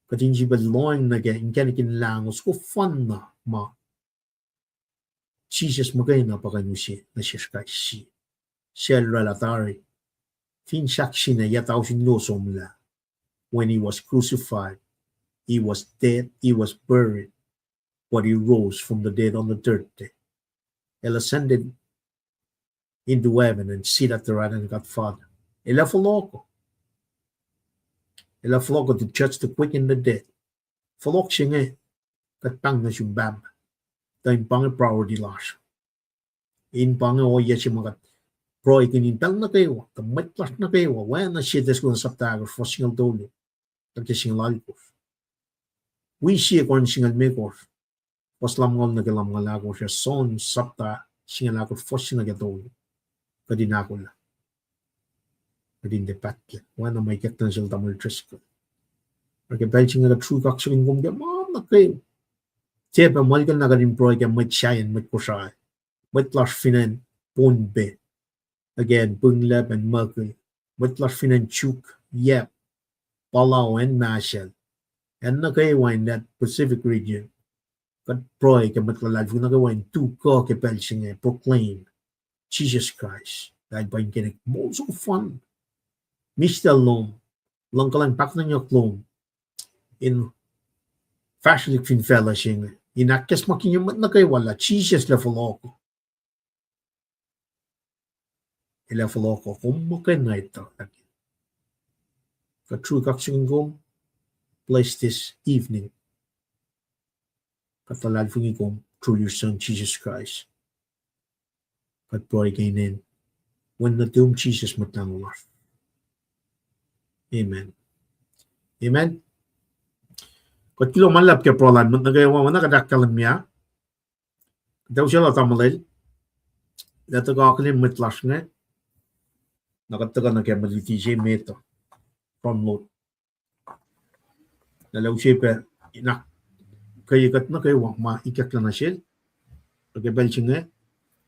Kuht in sifilpac lohacng nuh ke inkacnek in lahngo soko fanna ma Jisus muhkwena pa kuh in use nuh sesr kais sie. Sel oraclah tari, fin sahk se inge yac tausin luo somlah, when he was crucified, he was dead, he was buried. but he rose from the dead on the third day. El ascended into heaven and sit at the right hand of God Father. El ac fohlohkoh. El ac fohlohkoh to judge the quick and the dead. Fohlohk se inge kuht pahng nuh sum Pahpah. Tuh in pa inge priority lasr. In pa inge ohiyac se ma kuht pruhekihn in pacl nuh kwewa, tuh mwet lasr nuh kwewa, oacna sie Thessalonians sapta ahkosr, fuhs singucul tolu, tuh ke singucul alkosr. Wi sie Corinth singucul limekohsr, fuhs lumngaul nuh ke lumngaul ahkosr, ac John sapta singucul ahkosr, fuhs singucul tolu. Kuht in ahkolah. Kuht in tiac pahtlac. Oacna ma ikacklah nuh sel tamuhlwel Driscoll. Oruh ke pacl se inge kuht srui kaksakihn kom ke ma nuh kwewa. Tiac pac muhlkuhnlah kuht in pruhe ke mwet sahyacn mwet Kosrae, mwet lasr fin acn Pohnpei, again, Punglac and Mukul, mwet lasr fin acn Chuuk, Yap, Palau and Marshall, acn nuh kwewa in that Pacific region. Kuht pruhe ke mwet luhlahlfongi nuh kwewa in tu kuh ke pacl se inge, proclaim Jesus Christ, lah El pa inkacnek moul soko fun. Mister Lom, luhngkuhlwacng pahkotwen yohk lom in fahsrwelihk fin facluh se inge, in ahkacsmakihnye mwet nuh kwewa lah Jisus El ac fohlohkoh. El ac fohlohkoh, kom muhkwena etuh lah kuht srui kaksakihn kom, bless this evening. Kuht luhlahlfongi kom through your Son, Jesus Christ. Kuht pruhe ke inen Wen nuhtum, Jisus Mwet Lahngo lasr. Amen. Amen. Kuht kuloh ma luhlahp ke pruhe lal mwet nuh kwewa, oacna kuht ahkkahlwemye. Kuht ac usaclah tamuhlwel, lah tuhkuh akihlen mwet lasr inge, na kuht tuhkuh nuh ke mwe luti se met uh, from Lord. Lah El use pac in ahkkweye kuht nuh kwewa ma ikacklah nuh sel. Ke pacl se inge,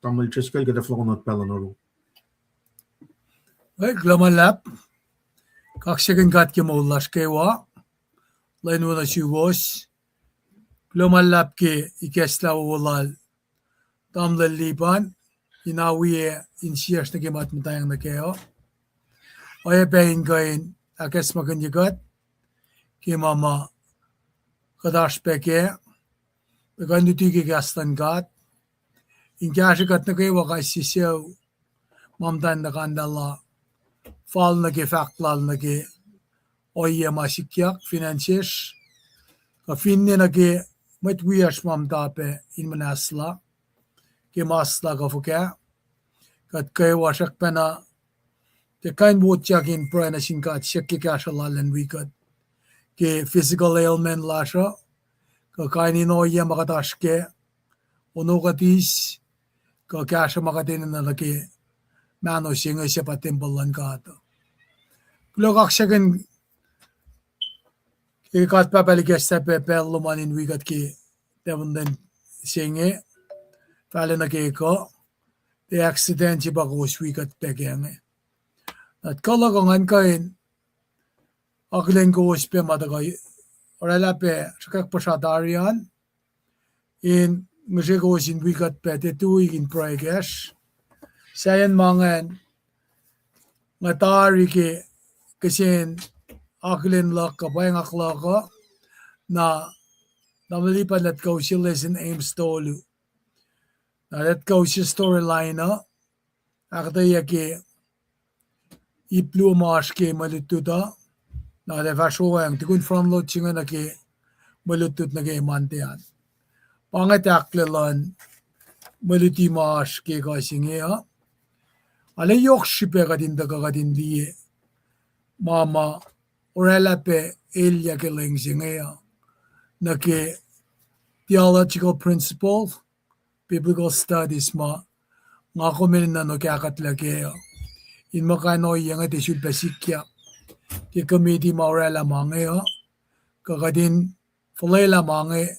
tamuhlwel Driscoll, kuht ac fohlohkohnot pacl uh nuh ru. Kuloh ma luhlahp. Kaksakihn God ke moul lasr kwewa. Lwen wo nuh suwos. Kuloh ma luhlahp ke ikacslah wowo lal tamuhlwel Lipan, in awi insiyacsr nuh ke matmuhtacng nuh kac uh. Oacyacpac in kuh in ahkacsmakihnye kuht ke ma ma kuht oasr pac kac, kuh kuh in luti ke kahs luhn God, in kahsrwe kuht nuh kwewa kais sie sucu ma muhtwacn nuh kandahlah fal nuh ke fahk lal nuh ke ohiyac ma sikyak fin acn sesr, kuh finne nuh ke mwet wiyacsr ma muhta pac in muhnahslah ke mas la kuh fuhkah. Kuht kwewa srackpacna tiac kuh in wotyak in pruhe nuh sin God siyuck ke kahsruh lal in wi kuht ke physical ailment lasr uh, kuh kain in ohiyac ma kuht oasr kac, ono kuht eis, kuh kahsruh ma kuht enenuh nuh ke mahno se inge suc pa tempuhl luhn God uh. Kuloh kaksakihn ke God Pahpah El ikacslah pac pacl lom an in wi kuht ke tahfonglac se inge, fahla nuh ke kuh, tiac accident se pa kowos wi kuht pac kac inge. Na kuh luhk uh ngan kuh in akihlen kowos pac ma tuhkuh oraclah pac sruhkwack puhsra tari an, in ngihsre kowos in wi kuht pac tiac tui in pruhe kacsr. Sahyacn ma ingacn, nga tari ke kihsen akihlen luhk kuh pwacngak luhk uh, na tamuhlwel Lipan el kuh use lesson Ames tolu. Na el kuh use storyline uh, ahkuhtweyac ke ip luo ma oasr ke mwe lutlut uh, na el fahsr oacng tukun front load se inge nuh ke mwe lutlut nuh ke Monday an. Pa inge tahklac luhn mwe luti ma oasr ke kuh se inge uh. Arlac yohk srihpac kuht in tuhkuh kuht in liye ma ma oraclah pac elyah ke lwen se inge uh, nuh ke theological principle, biblical studies ma nga kom enenuh in kahkuhtlac kac uh, in muh kain ohiyac inge tiac sulpac sikyak ke committee ma oraclah ma inge uh, kuh kuht in fuhlwelah ma inge,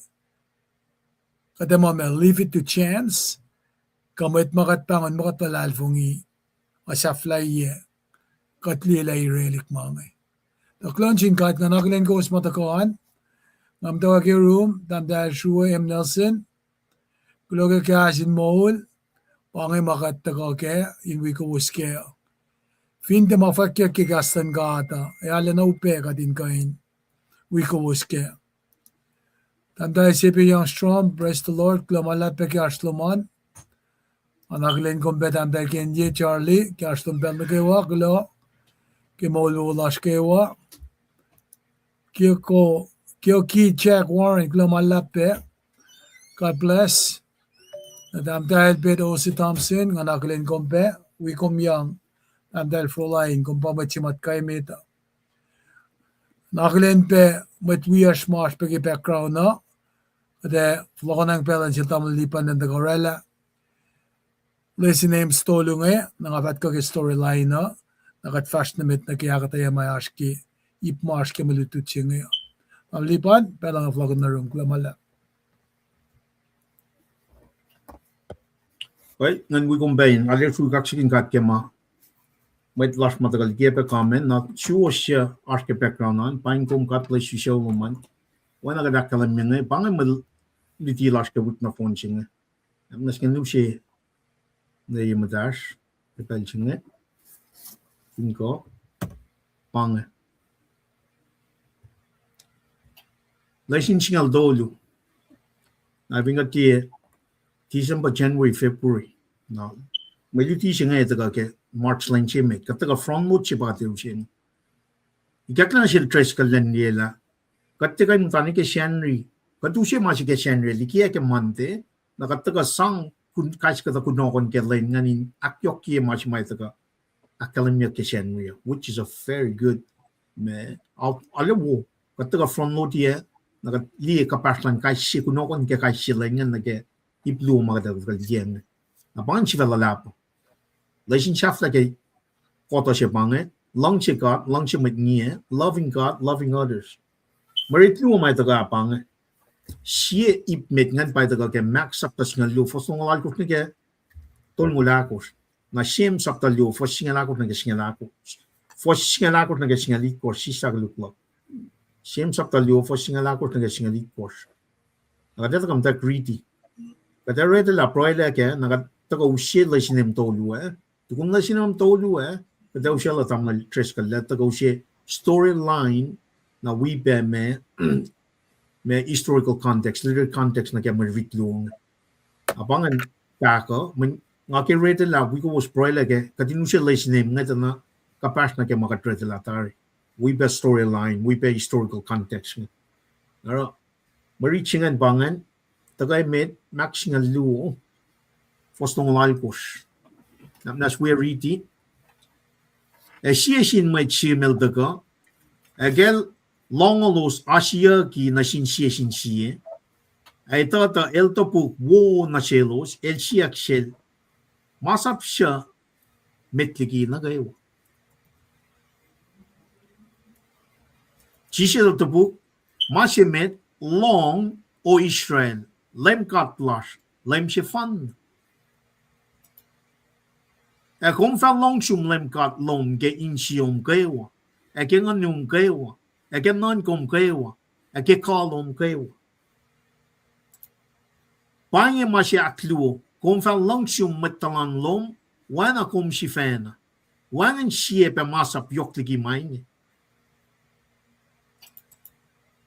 kuht ac muh ma leave it to chance, kuh mwet ma kuht pahngon ma kuht luhlahlfongi, ac sahflahiyac, kuht liyelah irelihk ma inge. Tuh kuloh nuh sin God, nga akihlen kowos ma tuhkuh an, nga muhtwacwacack ke room, Tahmtahel Srue M. Nelson, kuloh ke kahs in moul, pa inge ma kuht tuhkuh kac in wi kowos kac. Fin tiac ma fwackyuck ke kahs luhn God uh, ac arulacna upac kuht in kuh in wi kowos kac. Tahmtahel Sepe Youngstrom, praise the Lord, kuloh ma luhlahp pac ke oasr lom an. Nga akihlen kom pac tahmtahel Kenye Charlie, ke oasr lom pacl nuh kwewa, kuloh ke moul wo lasr kwewa. Kioko, Kioki Jack Warren, kuloh ma luhlahp pac. God bless. Na tahmtahel Pet Osi Thompson, nga akihlen kom pac, wi kom yang, tahmtahel Froline, kom pa mwet se matwac emet uh. Nga akihlen pac mwet wiyacsr ma oasr pac ke background uh, kuht ac fohlohkohnacng pacl an sel tamuhlwel Lipan in tuhkuh oraclah. Lesin James tolu inge, na nga fahsr ke storyline uh, na kuht fahsr nuh met nuh ke ahkuhtweyac ma oasr ke, ip ma oasr ke mwe lutlut se inge. Tamuhlwel Lipan, pacl uh nga fohlohkohnacng nuh yurum, kuloh ma luhlahp. Ngan wi kom pac in, arlac sruhk kaksakihn God ke ma mwet lasr ma tuhkuh likiyac pac comment, na suwohs suc oasr ke background an, paing kom, God bless you, sucu lom an. Oacna kuht ahkkahlwemye inge, pa inge mwe luti lasr ke wik nohfohn se inge. Am nuh sken luhk se nuh ye muhtahsr ke pacl se inge. Fin kuh, pa inge. Lesin singucul tolu. Na fin kuht tiac December, January, February. Na mwe luti se inge tuhkuh ke March lwen se met. Kuht tuhkuh front load se pa tiac use inge. Ikacklah nuh sel Driscoll lwen liyelah. Kuht tiac kuh in muhta nuh ke Sacnri. Kuht use ma se ke Sacnri likiyac ke Monday. Na kuht tuhkuh sang kais kuhtuh kunohkohn ke lwen ingacn in ahkyohkye ma se ma tuhkuh ahkkahlwemyeyuck ke Sacnri uh, which is a very good, ma, arlac wo, kuht tuhkuh front load-i, na kuht liye kuhpahsr luhn kais sie kunohkohn ke kais sie lwen ingacn nuh ke ip luo ma kuht tuhkuh liye inge. Na pa ingacn sifacna luhlahp. Lesin sahflah ke kuhtuh se pa inge, luhngse God, luhngse mwet ngiyac, loving God, loving others. Mwe rit luo ma tuhkuh pa inge. Sie ip met ingacn pa tuhkuh ke Mark sapta singucul luo, fuhs longoul alkosr nuh ke tolngoul ahkosr. Na James sapta luo, fuhs singucul ahkosr nuh ke singucul ahkosr. Fuhs singucul ahkosr nuh ke singucul itkohsr, sislah koluk luhk. James sapta luo, fuhs singucul ahkosr nuh ke singucul itkohsr. Na kuht ac tuhkuh muhtwacwacack riti. Kuht ac read lah pruhelah kac, na kuht tuhkuh use lesin em tolu ah. Tukun lesin em tolu ah, kuht ac uslah tamuhlwel Driscoll lah tuhkuh use storyline, na wi pac ma, ma historical context, literary context nuh ke mwe rit luo inge. Na pa ingacn fahk uh, mweyen nga ke read lah wi kowos pruhelah kac, kuht in use lesin em inge tuh na kuhpahsr nuh ke ma kuht read lah tari. Wi pac storyline, wi pac historical context inge. Oruh, mwe rit se ingacn pa ingacn, tuhkuh met, Mark singucul luo, fuhs longoul alkosr. Na muhnahs wi riti. Ac sie sin mwet sihm el tuhkuh, ac ke el lohngolos asiyucki nuh sin sie sin sie, ac etuh tuh el topuk wo nuh selos, el siyuck sel, masap suc met liki nuh kwewa? Jisus el topuk, ma se met, lohng, O Israel, Leum God lasr, Leum sefanna. Ac kom fah lohng sum Leum God lom ke insiyom kwewa, ac ke nguhnum kwewa, ac ke nuhnkom kwewa, ac ke kuh lom kwewa. Pa inge ma se ahkluo, kom fah luhngse mwet tuhlan lom oacna kom sifacna. Wacngihn sie pac masap yohk liki ma inge.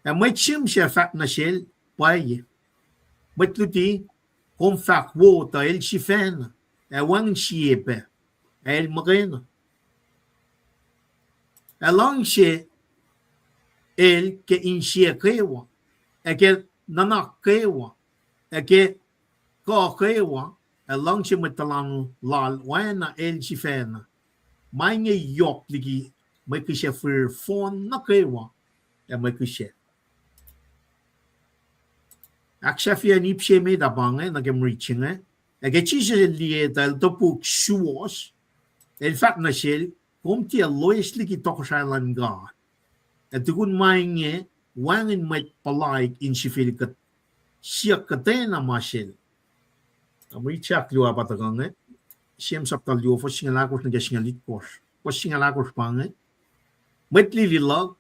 Ac mwet sihm sac fahk nuh sel, pwacye. Mwet luti, kom fahk wo tuh el sifacna, ac wacngihn sie pac, ac el muhkwena. Ac luhngse el ke insiyac kwewa, ac ke nuhnak kwewa, ac ke kuh kwewa, ac luhngse mwet tuhlan lal oacna el sifacna. Ma inge yohk liki mwe kihsac fihrihr fohn nuh kwewa, ac mwe kihsac. Ahksahfyacn ip se met ah pa inge nuh ke mwe rit se inge. Ac ke Jisus el liye tuh el topuk suwohs, el fahk nuh sel, kom tiac loes liki tohkohsrahi luhn God. Ac tukun ma inge, wacngihn mwet puhlaik in sifil kuht, siyuck kuhtwena ma sel. Mwe rit se ahkluo ah pa tuhkuh inge, James sapta luo, fuhs singucul ahkosr nuh ke singucul itkohsr. Fuhs singucul ahkosr pa inge, mwet lili luhk,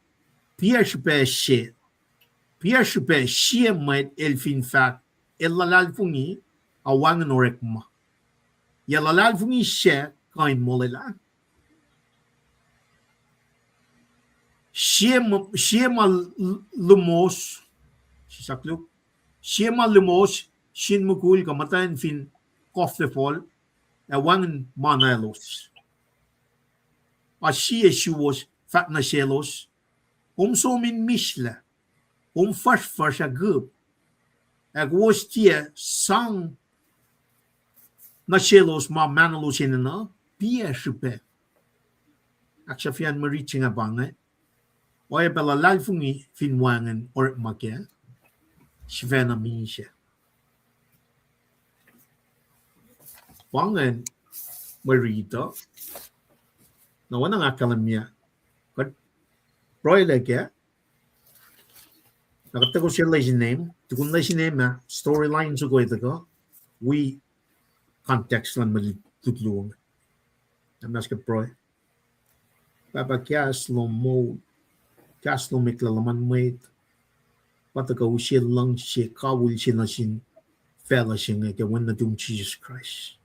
piac srihpac se, piac srihpac sie mwet el fin fahk, el luhlahlfongi, ac wacngihn orekma. Yac luhlahlfongi sac kuh in molwelah? Sie ma, sie ma l-, l-, lumos, sislah koluk, Sie ma luhmos, sin mukul kuh muhtwacn fin kohflac fal, ac wacngihn ma na elos. A sie suwos fahk nuh selos, Kom som in mihslac, kom fuhsrfuhsr ac kihp, ac kowos tiac sang nuh selos ma mahnolos enenuh, piac srihpac. Ahksahfyeacn mwe rit se inge pa inge, oacyacpac luhlahlfongi fin wacngihn orekma kac, sifacna misac. Pa ingacn mwe rit uh. Na oacna nga ahkkahlwemye, kuht pruhe lac kac, na kuht tuhkuh sie lesson name, tukun lesson name ah, storyline soko tuhkuh, wi context luhn mwe lutlut luo inge. Am nas ke pruhe. Pahpah, kahs lom moul, kahs lom eklac luhman mwet. Pa tuhkuh use luhngse kawihl se nuh sin facluh se inge ke Wen nuhtum Jisus Kraist.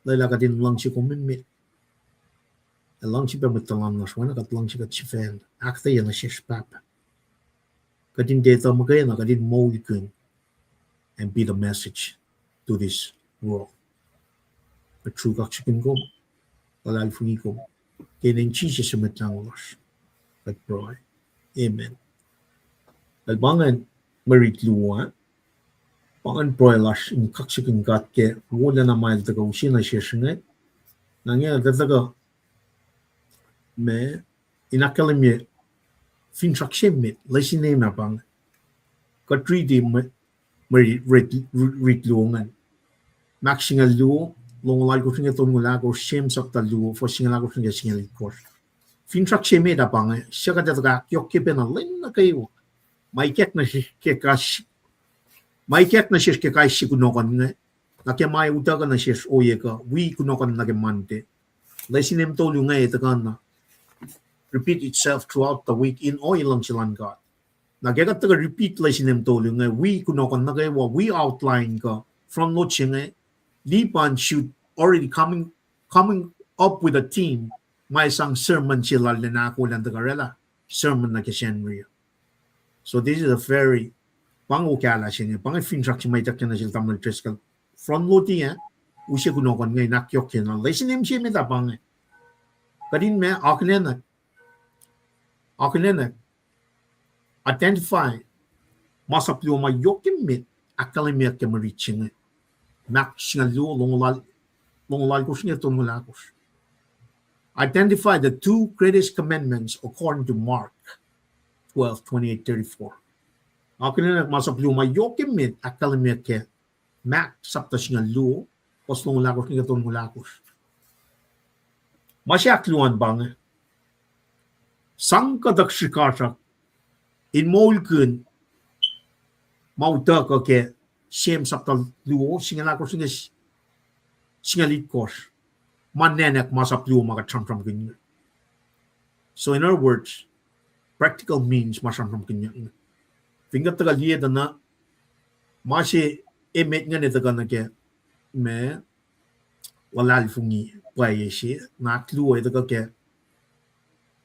Lwelah kuht in luhngse kom emet, ac luhngse pac mwet tuhlan lasr, oacna kuht luhngse kuht sifacna. Ahkuhtweyac nuh sesr Pahpah, kuht in tiac etuh muhkwena, kuht in moulkihn and be the message to this world. Kuht sruok kaksakihn kom, luhlahlfongi kom, ke inen Jisus Mwet Lahngo lasr kuht pruhe. Amen. Well, pa ingacn mwe rit luo ah. Pa ingacn pruhe lasr in kaksakihn God ke wolacna ma El tuhkuh use nuh sesr inge. Na inge tuh tuhkuh ma in ahkkahlwemye finsrak se met, lesson name ah pa inge. Kuht riti mwe, mwe rit, rit, rit luo ingacn. Mark singucul luo, longoul alkosr nuh ke tolngoul ahkosr, James sapta luo, fuhs singucul ahkosr nuh ke singucul itkohsr. Finsrak se met ah pa inge, suc kuht ac tuhkuh ahkyohkye pacna lwen nuh kwewa. Ma ikack nuh sesr ke kais, ma ikack nuh sesr ke kais sie kunohkohn inge, na ke ma utuckuh nuh sesr ohiyac kuh wi kunohkohn nuh ke Monday. Lesson name tolu inge tuhkuh na repeat itself throughout the week in ohiyac luhngse luhn God. Na ke kuht tuhkuh repeat lesson name tolu inge, wi kunohkohn nuh kwewa, wi outline kuh front load se inge, Lipan should already coming, coming up with a theme, ma sang sermon se lal in ahkolah in tuhkuh oraclah sermon nuh ke Sacnri uh. So this is a very, pa inge okahlah se inge, pa inge finsrak se ma ituckyang nuh sel Tamuhlwel Driscoll. Front load ah, use kunohkohn inge in ahkyohkye na lesson name se met ah pa inge. Kuht in ma, akihlenak, akihlenak, identify masap luo ma yohk emet ahkkahlwemyeyuck ke mwe rit se inge. Mark singucul luo, longoul al-, longoul alkosr nuh ke tolngoul ahkosr. Identify the two greatest commandments according to Mark twelve, twenty-eight, thirty-four. Akihlenak masap luo ma yohk emet ahkkahlwemyeyuck ke Mark sapta singucul luo, fuhs longoul ahkosr nuh ke tolngoul ahkosr. Ma se ahkluo an pa inge, sang kuhtuh srihkasrak in moulkihn ma utuckuh ke James sapta luo, singucul ahkosr nuh ke s-, singucul itkohsr. Ma nwacknak masap luo ma kuht sramsramkihn inge. So in other words, practical means ma sramsramkihnyuck inge. Fin kuht tuhkuh liye tuh na, ma se emet ingacn tuhkuh nuh ke ma luhlahlfongi pwacye se, na ahkluo tuhkuh ke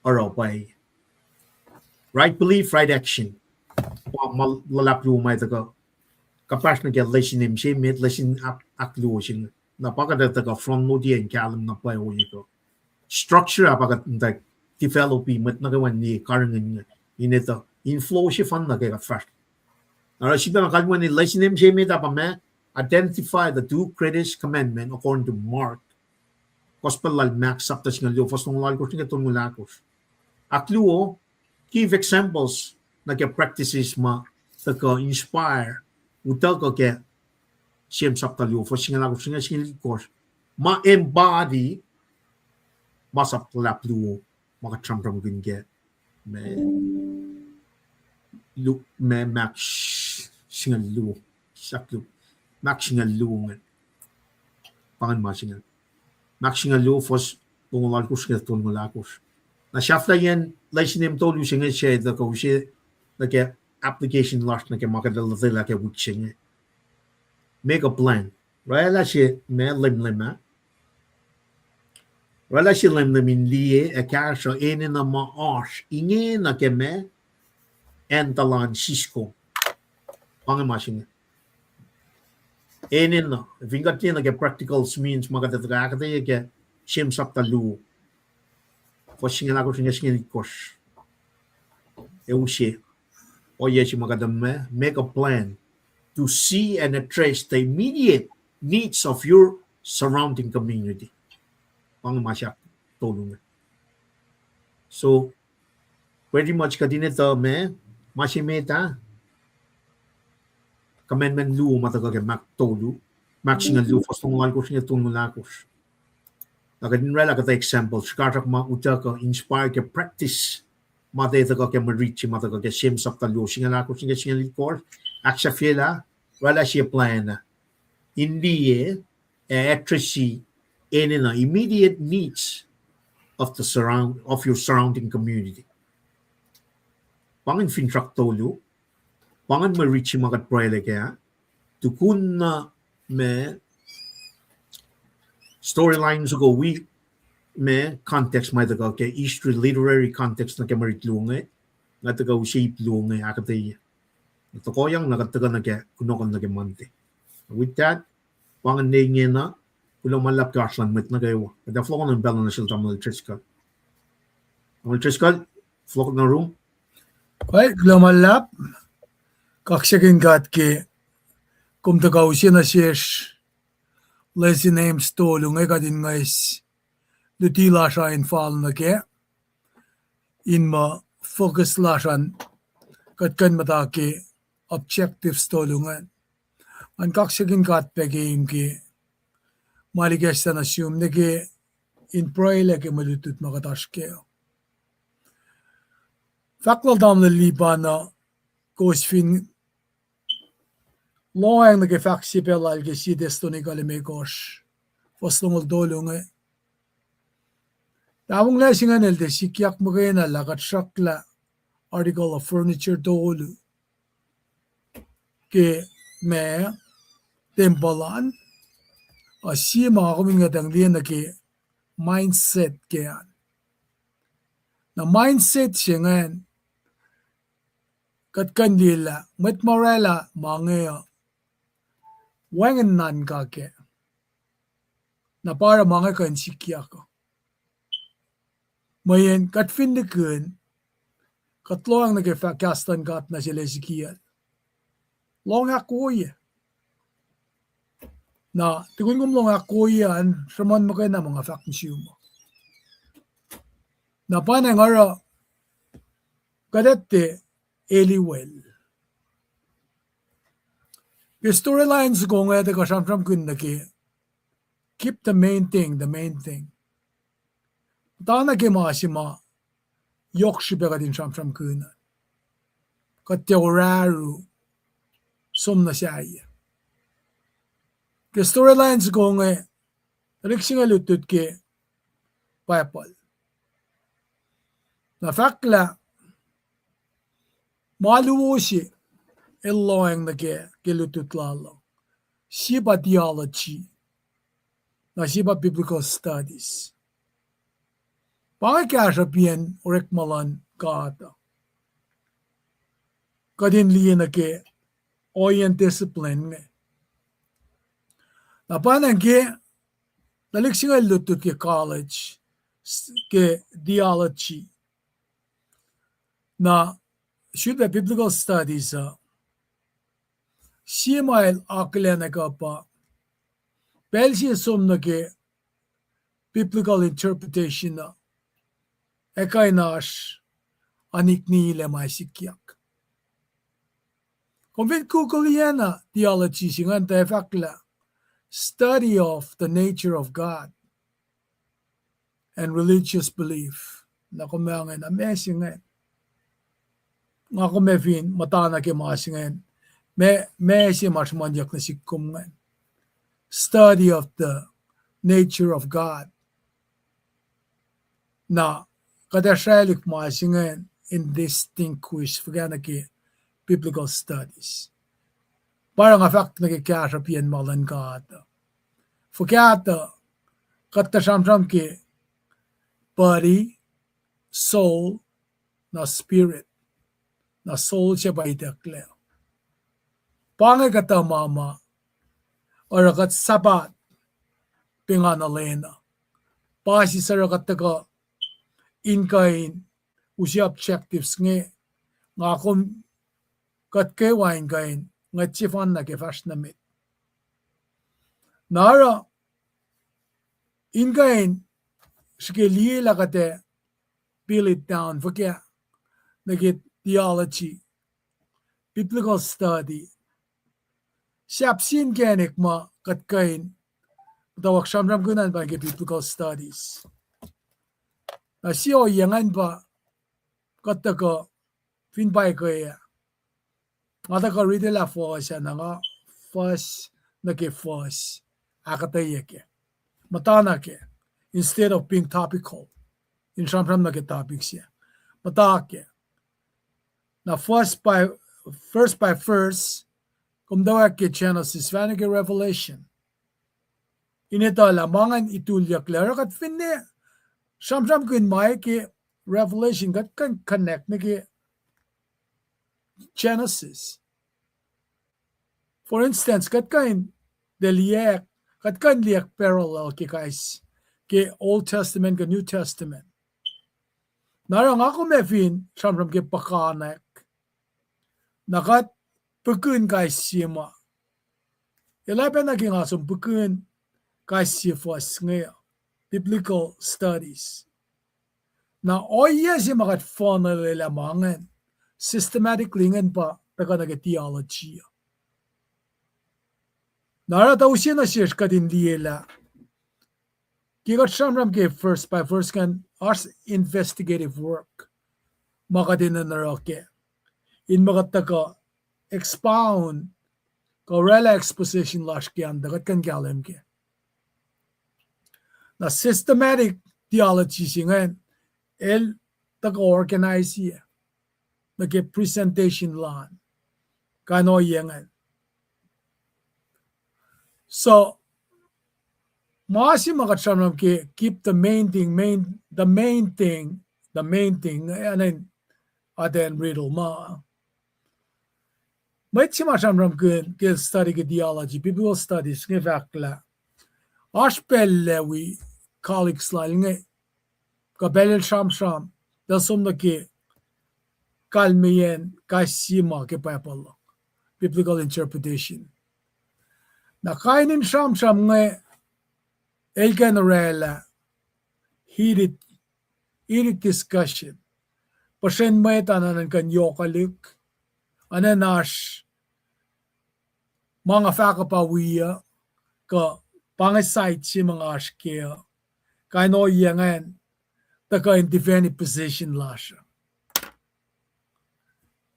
oruh pwacye. Right belief, right action. Ma, ma luhlahp luo ma tuhkuh kuhpahsr nuh ke lesson name se met, lesson ahk-, ahkluo se inge. Na pa kuht tuhkuh front load in kahlwem na pwacye ohiyac kuh structure ah pa kuht in tuh develop-i mwet nuh kwewa in liye karihngihn inge. In etuh in flow sefanna ke kuht fahsr. Na oruh sifacna kalweni lesson name se met ah pa ma, identify the two greatest commandment according to Mark. Gospel lal Mark sapta singucul luo, fuhs longoul alkosr nuh ke tolngoul ahkosr. Ahkluo, give examples nuh ke practices ma tuhkuh inspire utuckuh ke James sapta luo, fuhs singucul ahkosr nuh ke singucul itkohsr, ma embody masap luhlahp luo ma kuht sramsramkihn ke ma, lu-, ma Mark singucul luo, sak luo, Mark singucul luo ingacn. Pa ingacn ma se inge. Mark singucul luo, fuhs longoul alkosr nuh ke tolngoul ahkosr. Na sahflahiyacn lesson name tolu se inge se tuhkuh use nuh ke application lasr nuh ke ma kuht lotwelah ke wik se inge. Make a plan. Oraclah se ma lemlem ah. Oraclah se lemlem in liye ac kahsruh enenuh ma oasr inge nuh ke ma acn tuhlan siskom. Pa inge ma se inge. Enenuh, fin kuht liye nuh ke practical means ma kuht ac tuhkuh ahkuhtweyac ke James sapta luo, fuhs singucul ahkosr nuh ke singucul itkohsr. Ac use ohiyac se ma kuht ac, make a plan to see and address the immediate needs of your surrounding community. Pa inge ma se ahktolu inge. So, pretty much kuht in etuh ma, ma se met ah, commandment luo ma tuhkuh ke Mark tolu, Mark singucul luo, fuhs longoul alkosr nuh ke tolngoul ahkosr. Na kuht in oraclah kuhtuh example, srihkasrak ma utuckuh inspire ke practice ma tuhkuh ke mwe rit se ma tuhkuh ke James sapta luo, singucul ahkosr nuh ke singucul itkohsr, ahksahfyelah, oraclah sie plan ah in liye, ac address enenuh immediate needs of the surround, of your surrounding community. Pa ingacn finsrak tolu, pa ingacn mwe rit se ma kuht pruhelah kac, tukun na ma storyline soko wi ma context ma tuhkuh ke history, literary context nuh ke mwe rit luo inge, nga tuhkuh use ip luo inge ahkuhtweyac. Tohkohyang na kuht tuhkuh nuh ke kunohkohn nuh ke Monday. With that, pa ingacn ne ingena, kuloh ma luhlahp ke oasr luhn mwet nuh kwewa. Kuht ac fohlohkohn in pacl nuh sel Tamuhlwel Driscoll. Tamuhlwel Driscoll, fohlohk nuh rum. Kuh, kuloh ma luhlahp, kaksakihn God ke kom tuhkuh use nuh sesr lesson James tolu inge kuht in ngwes luti lasr uh in fal nuh kac, in muh focus lasr an kuht kuh in muhta ke objectives tolu ingacn. Ngan kaksakihn God pac keim ke ma likacslah nuh sum nuh ke in pruhelah ke mwe lutlut ma kuht oasr kac. Fahk lal Tamuhlwel Lipan uh, kowos fin lohacng nuh ke fahk se pacl lal ke sie Thessalonica limekohsr, fuhs longoul tolu inge. Tahfonglac se ingacn el tiac sikyak muhkwena lah kuht sruhklah article of furniture tolu ke ma tempuhl an, uh, sie ma kom in ngetang liye nuh ke mindset ke an. Na mindset se ingacn, kuht kuh in liye lah mwet ma oraclah ma inge uh, wacngihn nuhnkuh kac. Na pa oruh ma inge kuh in sikyak uh. Mweyen kuht fin nihkihn, kuht lohacng nuh ke fahk kahs luhn God nuh sel Ezekiel, lohng ahkwoye. Na tukun kom lohng ahkwoye an, sruhmuhn muhkwena ma nga fahk nuh sum uh. Na pa nga oruh, kuht etuh Eliwel. Ke storyline soko inge tuhkuh sramsramkihn nuh ke keep the main thing the main thing. Muhta nuh ke ma se ma yohk srihpac kuht in sramsramkihn. Kuht tiac orahru som nuh sahyac. Ke storyline soko inge, tuhlihk se inge lutlut ke Bible. Na fahk lah ma luo se el lohacng nuh kac ke lutlut lal uh, sie pa theology, na sie pa biblical studies. Pa inge kahsruhpiyacn orekma luhn God uh, kuht in liye nuh ke ohiyacn discipline inge. Na pa ingacn ke tuhlihk se inge lutlut ke college, ke theology, na sifilpac biblical studies uh, sie ma el akihlen kuh pa pacl se som nuh ke biblical interpretation uh, ac kuh in oasr aniknilac ma sikyak. Kom fin Google-iacna theology se ingacn, tuh ac fahk lah study of the nature of God and religious belief. Na kom ac ingena ma se ingacn. Nga kom ac fin muhta nuh ke ma se ingacn, ma, ma se ma sruhmuhnyuck nuh sihk kom ingacn, study of the nature of God. Na kuht ac srwaclihk ma se ingacn in distinguish fuhkah nuh ke biblical studies. Pa oruh nga fahk nuh ke kahsruhpiyacn ma luhn God. Fuhkah tuh kuht tuh sramsram ke body, soul, na spirit. Na soul se pa itucklac. Pa inge kuhtuh ma ma oruh kuht Sabbath pa nga nuh lwen uh. Pa sisr oruh kuht tuhkuh in kuh in use objectives inge, nga kom kuht kwewa in kuh in ngwet sefanna ke fahsr nuh met. Na oruh in kuh in srihke liye lah kuht ac pil it down fuhkah nuh ke theology, biblical study. Sahp sie inkacnek ma kuht kuh in muhtwacwacack sramsramkihn an pa ke biblical studies. Na sie ohiyac ingacn pa kuht tuhkuh fin pa ke ah, nga tuhkuh riti lah fuhs ah na nga fuhs nuh ke fuhs, ahkuhtweyac kac. Muhtana kac, instead of being topical, in sramsram nuh ke topic se. Muhta kac. Na verse by, verse by verse, kom tuh ke Genesis fahna ke Revelation. In etuh lah ma ingacn itulyucklac oruh kuht finne sramsramkihn ma ke Revelation, kuht kuh in connect nuh ke Genesis. For instance, kuht kuh in liye, kuht kuh in liye parallel ke kais, ke Old Testament kuh New Testament. Na oruh nga kom ac fin sramsram ke puhkantwen, na kuht pihkihn kais sie ma. Elah pacna ke nga som pihkihn kais sie fuhs inge, biblical studies. Na ohiyac se ma kuht funnel-lah ma ingacn, systematically ingacn pa tuhkuh nuh ke theology. Na oruh tuh use nuh sesr kuht in liye lah ke kuht sramsram ke verse by verse ingacn, oasr investigative work ma kuht enenuh in oruh kac, in ma kuht tuhkuh expound, kuh oraclah exposition lasr ke an tuh kuht kuh in kahlwem kac. Na systematic theology se ingacn, el tuhkuh organize-i nuh ke presentation lun kain ohiyac ingacn. So, ma se ma kuht sramsram ke keep the main thing, main, the main thing, the main thing, and then, and then riddle ma. Mwet se ma sramsramkihn ke study ke theology, biblical studies, inge fahk lah oasr pacl lah wi colleagues lal inge, kuh pacl el sramsram, el som nuh ke kalmeyacn kais sie ma ke Bible, biblical interpretation. Na kain in sramsram inge, el kuh in oraclah heated, heated discussion. Puhsren mwet an, an kuh in yohkwelihk, an oasr ma nga fahk uh pa wiyuc, kuh pa inge side se ma nga oasr kac uh, kain ohiyac ingacn, tuhkuh in defend position lasr uh.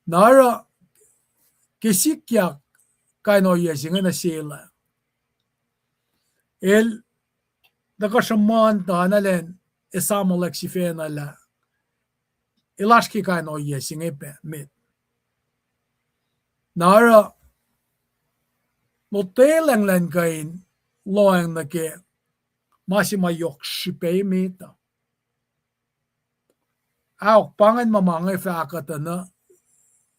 Na oruh ke sikyak kain ohiyac se inge nuh sel ah, el tuhkuh sruhmuhn tuh na elan esamwack sifacna lah el oasr ke kain ohiyac se inge pac met. Na oruh lotwelah elan kuh in lohacng nuh ke ma se ma yohk srihpac met uh. Ahok, pa ingacn ma ma inge fahk uh tuh na,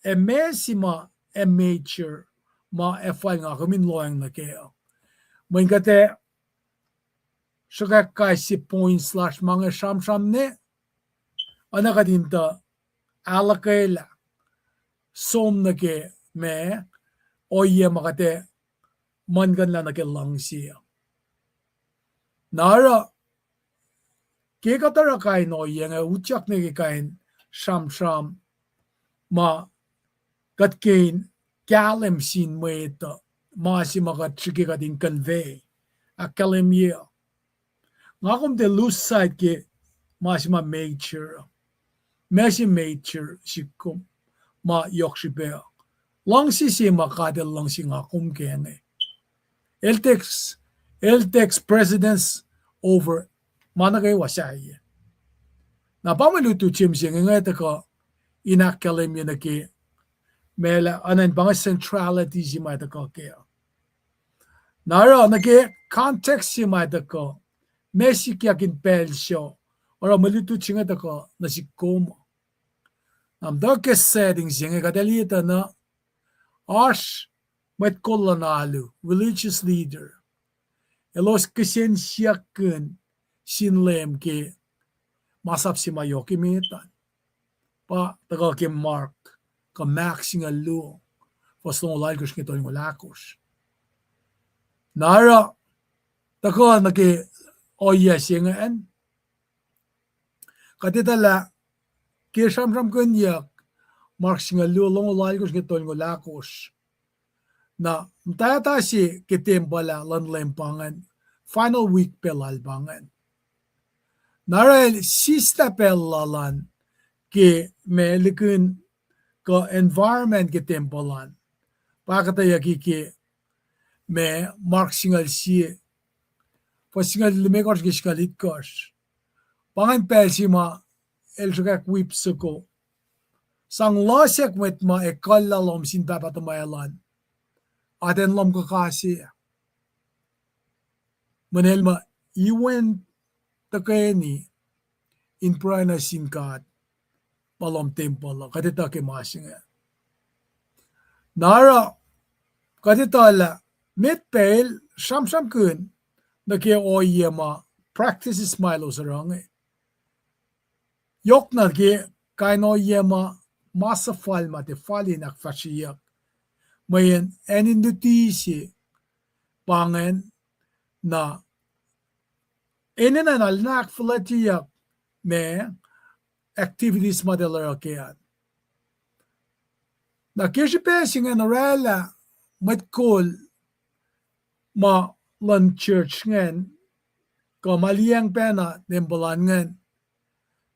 ac ma se ma, ac major ma ac fal nga kom in lohacng nuh kac uh. Mweyen kuht ac sruhkwack kais sie points lasr ma inge sramsram ne, oacna kuht in tuh ahluhkwelah som nuh ke ma, ohiyac ma kuht ac muhlkuhnlah nuh ke luhngse uh. Na oruh, ke kuht oruh kain ohiyac inge, utyak nuh ke kain sramsram ma kuht kuh in kahlwem sin mwet uh, ma se ma kuht srihke kuht in convey, ahkkahlwemye. Nga kom tiac lose sight ke ma se ma major, ma se major sihk kom, ma yohk srihpac. Luhngse se ma God El luhngse nga kom kac inge, El takes, El takes precedence over ma nuh kwewa sahyac. Na pa mwe lutlut se mihsenge inge tuhkuh in ahkkahlwemye nuh ke ma lah oacna pa inge centrality se ma tuhkuh kac. Na oruh nuh ke context se ma tuhkuh, ma sikyak in pacl suc oruh mwe lutlut se inge tuhkuh nuh sihk kom. Na muhta ke setting se inge kuht ac liye tuh na oasr mwet kol luhn alu, religious leader, elos kihsen siyuck kihn sin Leum ke masap se ma yohk emet an. Pa tuhkuh ke Mark, kuh Mark singucul luo, fuhs longoul alkosr nuh ke tolngoul ahkosr. Na oruh, tuhkuh nuh ke ohiyac se ingacn, kuht etuh lah ke sramsramkihnyuck Mark singucul luo, longoul alkosr nuh ke tolngoul ahkosr, na muhtwacta se ke tempuhl ah luhn Leum pa ingacn, final week pac lal pa ingacn. Na oruh el sislah pacl lal an ke ma likihn kuh environment ke tempuhl an, pa ahkuhtweyucki ke ma Mark singucul sie, fuhs singucul limekohsr ke singucul itkohsr. Pa ingacn pacl se ma el sruhkwack wi soko, sang losack mwet ma ekuhllah lohm sin pahpah tuhmwacl an, atacn lohm kuhkase. Mweyen el muh, iwen tuhkweni in pruhe nuh sin God ma lohm tempuhl uh, kuht etuh ke ma se inge. Na oruh, kuht etuh lah met pacl sramsramkihn nuh ke ohiyac ma practices ma elos oruh inge. Yohk nuh ke kain ohiyac ma, ma suhfal ma tiac fal in ahkfahsryeyuck. Mweyen acn in luti se pa ingacn, na enenuh na ahkfuhlwactyeyuck ma activities ma eltahl oruh kac an. Na ke srihpac se ingacn orwaclah mwet kol ma luhn church ingacn, kuh ma liyacacng pacna tempuhl an ingacn,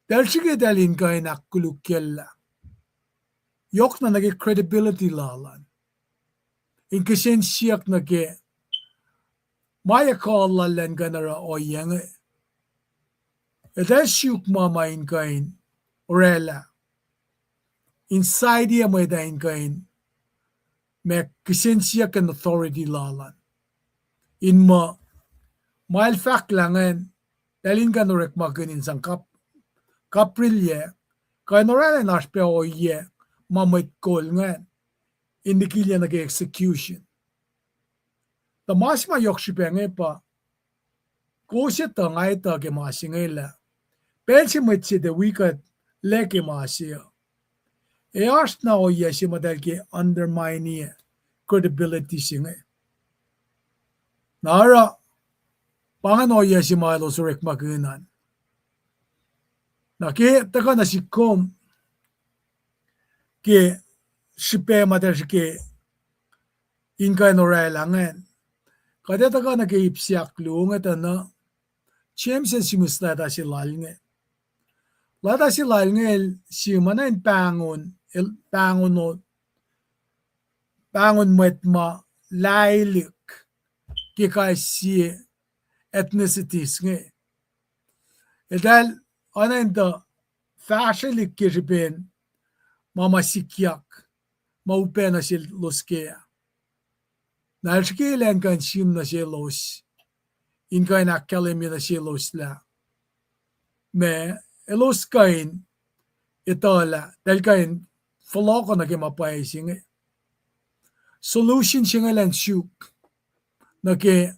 eltahl srihke eltahl in kuh in ahkkolukyacllah. Yohk na nuh ke credibility lal an, in kihsen siyuck nuh ke ma ekuhllah lal in kuh in oruh ohiyac inge. Eltahl suk ma ma in kuh in orwaclah, in saitia mwet ah in kuh in ma kihsen siyuck in authority lal an, in muh ma el fahk lah ingacn, eltahl in kuh in orekmakihn in sang kap-, kaprilyac, kuh in orwaclah in oasr pac ohiyac ma mwet kol ingacn in likilyac nuh ke execution. Tuh ma se ma yohk srihpac inge pa, kowos etuh, nga etuh ke ma se inge lah pacl se mwet se tiac wi kuht lac ke ma se uh, ac oasr na ohiyac se ma eltahl ke undermine-i credibility se inge. Na oruh, pa ingacn ohiyac se ma elos orekmakihn an. Na ke tuhkuh nuh sihk kom ke srihpac ma eltahl srihke in kuh in orwaclah ingacn, kuht ac tuhkuh nuh ke ip se ahkluo inge tuh na, James el simis leta se lal inge. Leta se lal inge el sim oacna in pahngon, el pahngon, pahngon mwet ma lahlihk ke kais sie ethnicities inge. Eltahl oacna in tuh fahsrwelihk ke srihpen ma ma sikyak, ma upac nuh selos kac. Na el srihke elan kuh in sim nuh selos, in kuh in ahkkahlwemye nuh selos lah ma elos kuh in etuh lah eltahl kuh in fohlohkoh nuh ke ma pwacye se inge. Solution se inge elan suk nuh ke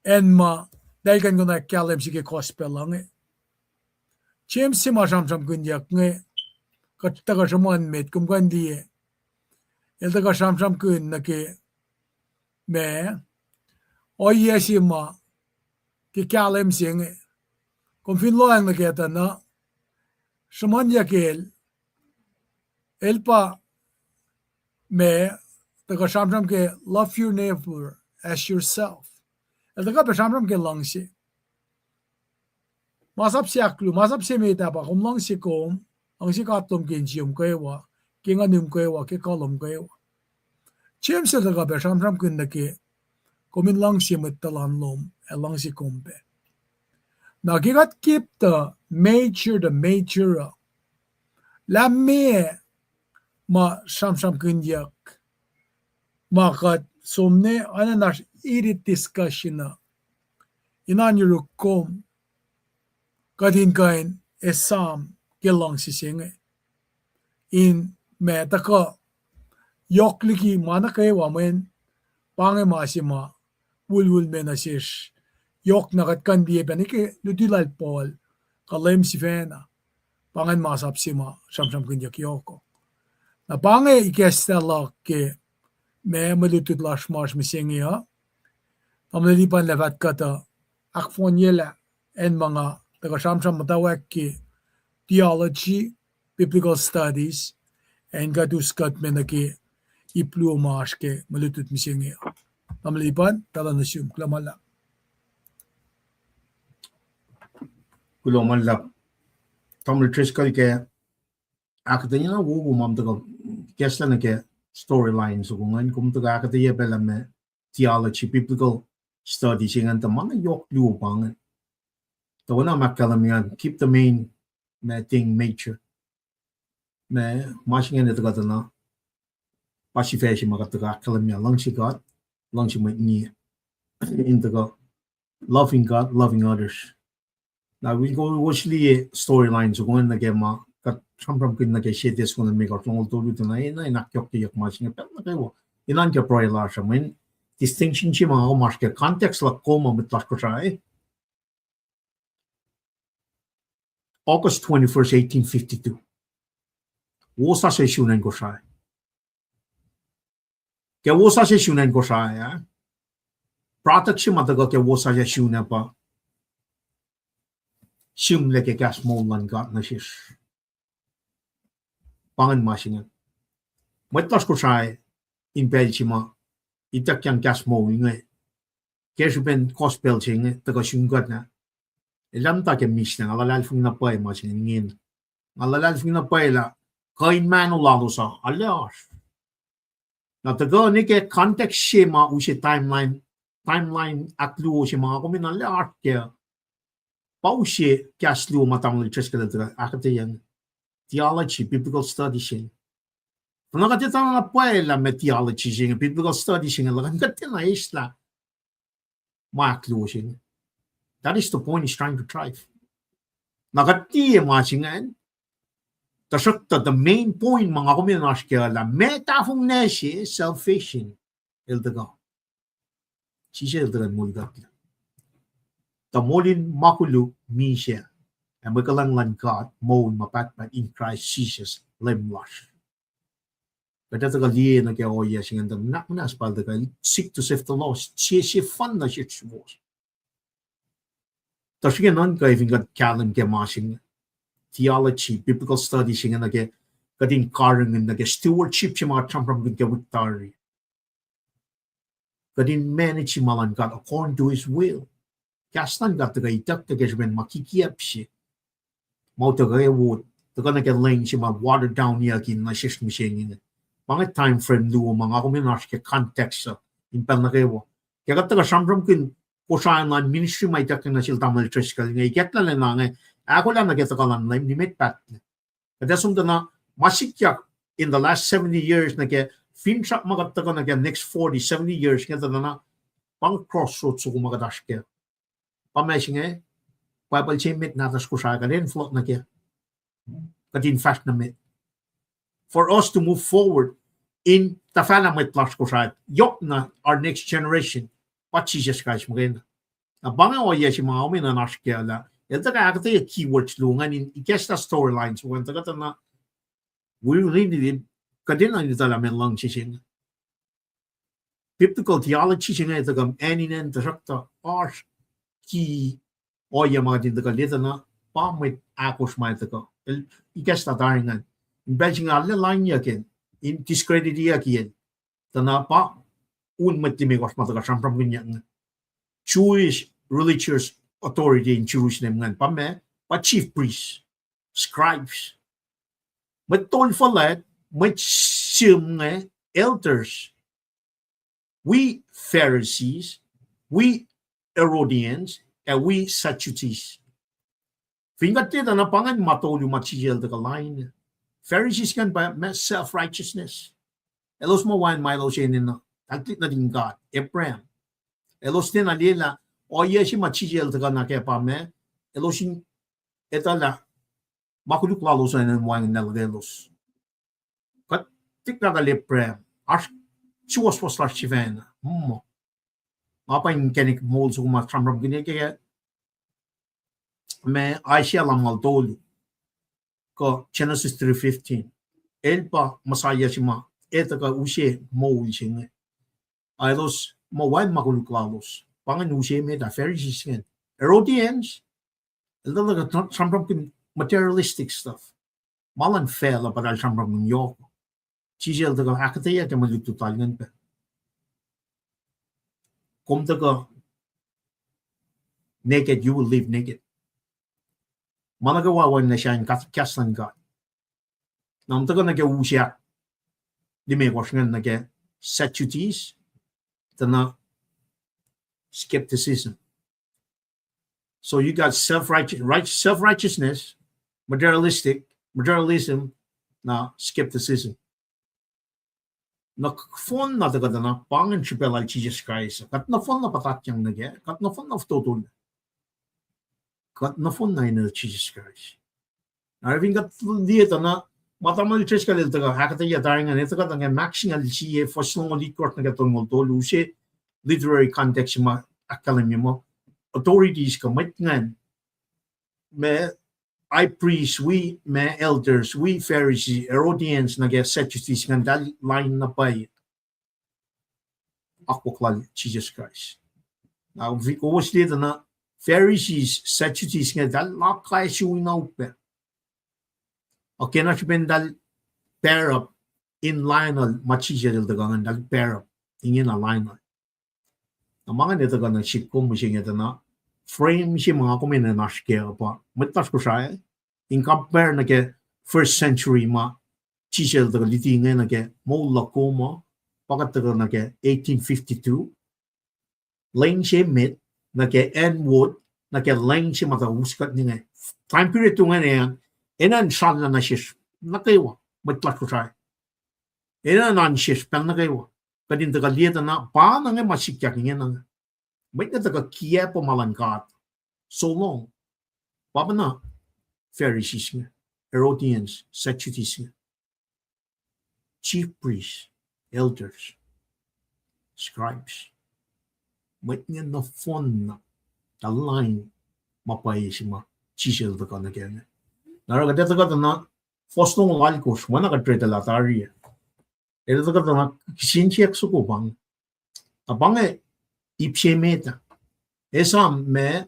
acn ma eltahl kuh in kuh in ahkkahlwem se ke gospel uh inge. James se ma sramsramkihnyuck inge, kuht tuhkuh sruhmuhn met, kom kuh in liye, el tuhkuh sramsramkihn nuh ke ma ohiyac se ma ke kahlwem se inge. Kom fin lohacng nuh kac tuh na, sruhmuhnyuck el, el pa ma tuhkuh sramsram ke love your neighbor as yourself. El tuhkuh pac sramsram ke luhngse. Masap se ahkluo, masap se met ah pa kom luhngse kom, luhngse God lom ke insiyom kwewa, ke nguhnum kwewa, ke kuh lom kwewa. James el tuhkuh pac sramsramkihn nuh ke kom in luhngse mwet tuhlan lom ac luhngse kom pac. Na ke kuht kip tuh major tuh major uh, lah meac ma sramsramkihnyuck ma kuht som ne oacna in oasr heated discussion uh, in oan yuruk kom, kuht in kuh in esam ke luhngse se inge, in ma tuhkuh yohk liki ma nuh kwewa, mweyen Pa inge ma se ma ulul me nuh sesr, yohk na kuht kuh in liye pac nuh ke luti lal Paul, kuh Leum sifacna. Pa ingacn masap se ma sramsramkihnyuck yohk uh. Na pa inge ikacslah luhk ke ma mwe lutlut lasr ma oasr mihsenge uh. Tamuhlwel Lipan, lah fahk kuhtuh ahkfohnyelah acn ma nga tuhkuh sramsram muhtwacwacack ke theology, biblical studies, ac in kuht us kuht me nuh ke ip luo ma oasr ke mwe lutlut mihsenge uh. Tamuhlwel Lipan, pacl uh nuh sum, kuloh ma luhlahp. Kuloh ma luhlahp. Tamuhlwel Driscoll ke ahkuhtweyac na wowo ma tuhkuh ikacslah nuh ke storyline soko ingacn, kom tuhkuh ahkuhtweyac pac lah ma theology, biblical study se ingacn tuh ma na yohk luo pa ingacn. Tuh oacna ma ahkkahlwemye, keep the main, ma thing major. Ma, ma se ingacn tuhkuh tuh na pa sifac se ma kuht tuhkuh ahkkahlwemye luhngse God, luhngse mwet ngiac. In tuhkuh loving God, loving others. Na wi ko-, kowos liye storyline soko ingacn nuh ke ma kuht sramsramkihn nuh ke sie Thessalonians limekohsr, longoul tolu tuh na, na in ahkyohkyeyuck ma se inge pacl nuh kwewa. Inan ke pruhe lasr uh mweyen distinction se ma kom oasr ke context luhk kom uh mwet lasr Kosrae. August twenty-first, eighteen fifty-two. Wosasuc sun acn Kosrae. Ke wosasuc sun acn Kosrae ah, product se ma tuhkuh ke wosasuc sun ah pa sihmlac ke kahs moul luhn God nuh sesr. Pa ingacn ma se inge. Mwet lasr Kosrae in pacl se ma ituckyang kahs moul inge, ke srihpen gospel se inge tuhkuh sun kuht ah, elah muhta ke mihslac, nga luhlahlfongi na pwacye ma se inge ingena. Nga luhlahlfongi na pwacye lah kuh in mahno lalos uh arlac oasr. Na tuhkuh nuh ke context se ma use timeline, timeline ahkluo se ma nga kom in arlac oasr kac. Pa use kahs luo ma tamuhlwel Driscoll el tuhkuh ahkuhtweyac, theology, biblical study se inge. Tuh na kuht etuh na pwacye lah ma theology se inge, biblical study se inge, lah kuht tiacna eislah ma ahkluo se inge. That is the point he's trying to drive. Na kuht tiac ma se ingacn, tuhsruhktuh the main point ma nga kom in oasr kac lah ma tahfonglac se salvation el tuhkuh. Jisus el tuhkuh in moul kuhtlac. Tuh moul in ma koluk misac, ac mwe kuhlwacng luhn God moul ma pahtpaht in Kraist Jisus Leum lasr. Kuht ac tuhkuh liye nuh ke ohiyac se ingacn tuh nuhnak muhnahs pa el tuhkuh seek to save the lost, sie, sie fun nuh sesr suwohs. Tuh srihke nuhnkuh fin kuht kahlwem ke ma se inge, theology, biblical study se inge nuh ke kuht in karihngihn nuh ke stewardship se ma kuht sramsramkihn ke wik tari. Kuht in manage ma luhn God according to his will. Kahs luhn God tuhkuh ituckyang ke srihpen ma kikiacp se. Ma utuckuh wo, tuhkuh nuh ke lwen se ma watered down yuckin nuh sesr mihsenge inge. Pa inge time frame luo ma nga kom in oasr ke context uh in pacl nuh kwewa. Ke kuht tuhkuh sramsramkihn Kosrae luhn ministry ma ituckyang nuh sel tamuhlwel Driscoll inge, ikacklah lwen inge, ahkolah nuh ke tuhkuh luhn Leum nimet pahtlac. Kuht ac som tuh na ma sikyak in the last seventy years nuh ke finsrak ma kuht tuhkuh nuh ke next forty, seventy years inge tuh na pa inge crossroads soko ma kuht oasr kac. Pa ma se inge, Bible se emet nahtuhsr Kosrae kuht in float nuh kac. Kuht in fahsr nuh met. For us to move forward in tuhfahlah mwet lasr Kosrae, yohkna our next generation, pa Jisus Kraist muhkwena. Na pa inge ohiyac se ma omen an oasr kac lah el tuhkuh ahkuhtweyac keywords luo ingacn in ikacslah storyline se ingacn tuhkuh tuh na wi lin kuht enenuh in etuh lah meac luhngse se inge. Biblical theology se inge tuhkuh acn in acn tuhsruhktuh oasr ki ohiyac ma kuht in tuhkuh liye tuh na pa mwet ahkosr ma tuhkuh el ikacslah tari ingacn. In pacl se inge arlac lainyuck in discreditiyuck el. Tuh na pa un mwet limekohsr ma tuhkuh sramsramkihnyuck inge, Jewish religious authority in Jerusalem ingacn, pa meac, pa chief priests, scribes, mwet tol fuhlwact, mwet sihm inge, elders, wi Pharisees, wi Herodians, ac wi Sadducees. Fin kuht liye tuh na pa ingacn ma tolu ma Jisus el tuhkuh lain. Pharisees ingacn pa meac, self-righteousness. Elos muh wacngihn ma elos enenuh, tuhlihk nuhtin God, Abraham. Elos tiacna liyelah ohiyac se ma Jisus el tuhkuh nuh kac pa meac, elos in etuh lah ma koluk lalos an wacngihnlac nuh selos. Kuht tiac kuh lah Abraham, oasr suwohswohs lasr sifacna. Hmm. Nga pa inkacnek moul soko ma sramsramkihn ke, ma Isaiah lumngaul tolu, kuh Genesis three fifteen. El pa Messiah se ma, el tuhkuh use moul se inge. Elos muh wacngihn ma koluk lalos. Pa ingacn use met ah Pharisees ingacn. Herodians, el tuhkuh sramsramkihn materialistic stuff. Ma luhn facluh pa eltahl sramsramkihn yohk. Jisus el tuhkuh ahkuhtweyac ke mwe lutlut lal ingacn pac. Kom tuhkuh naked, you will leave naked. Ma nuh kwewa wacngihn sahyacn kahs luhn God. Na kom tuhkuh nuh ke usack limekohsr ingacn nuh ke Sadducees, tuh na skepticism. So you got self-righteous, right, self-righteousness, materialistic, materialism, na skepticism. Na k-, fohn na tuhkuh tuh na pa ingacn srihpac lal Jisus Kraist. Kuht nohfohn na puhtatyang nuh kac, kuht nohfohn na fototo. Kuht nohfohn na enenuh Jisus Kraist. Na fin kuht liye tuh na, ma tamuhlwel Driscoll el tuhkuh ahkuhtweyac tari ingacn, el tuhkuh tuh inge Mark singucul sie, fuhs longoul itkohsr nuh ke tolngoul tolu, use literary context ma ahkkahlwemye muh authorities kuh mwet ingacn, ma high priest wi, ma elders wi, Pharisees, Herodians nuh ke Sadducees ingacn, eltahl lain na pwacye akwuck lal Jisus Kraist. Na kowos liye tuh na Pharisees, Sadducees inge eltahl lakais wi na upac. Ac kena srihpen eltahl pair up in lainuhl ma Jisus el tuhkuh ingacn, eltahl pair up ingena lainuhl. Na ma ingacn el tuhkuh nuh sihk kom mihsenge tuh na frame se ma nga kom enenuh in oasr kac uh pa mwet lasr Kosrae, in compare nuh ke first century ma Jisus el tuhkuh luti inge nuh ke moul luhk kom uh, pa kuht tuhkuh nuh ke eighteen fifty-two, lwen se met, nuh ke acn wot, nuh ke lwen se ma tuh us kuht inge. Time period tu ingacn, enenuh in sralna nuh sesr nuh kwewa, mwet lasr Kosrae. Enenuh in oan sesr pacl nuh kwewa. Kuht in tuhkuh liye tuh na pa na inge ma sikyak ingena inge. Mwet inge tuhkuh kiacpwe ma luhn God. So long. Pa pacna Pharisees inge, Herodians, Sadducees inge, chief priests, elders, scribes. Mwet inge nohfohn na, tuh lain ma pwacye se ma Jisus el tuhkuh nuh kac inge. Na oruh kuht ac tuhkuh tuh na, fuhs longoul alkosr, ma na kuht read lah tari ah. El tuhkuh tuh na kihsen siyuck soko pa inge. Na pa inge ip se met ah. Esam ma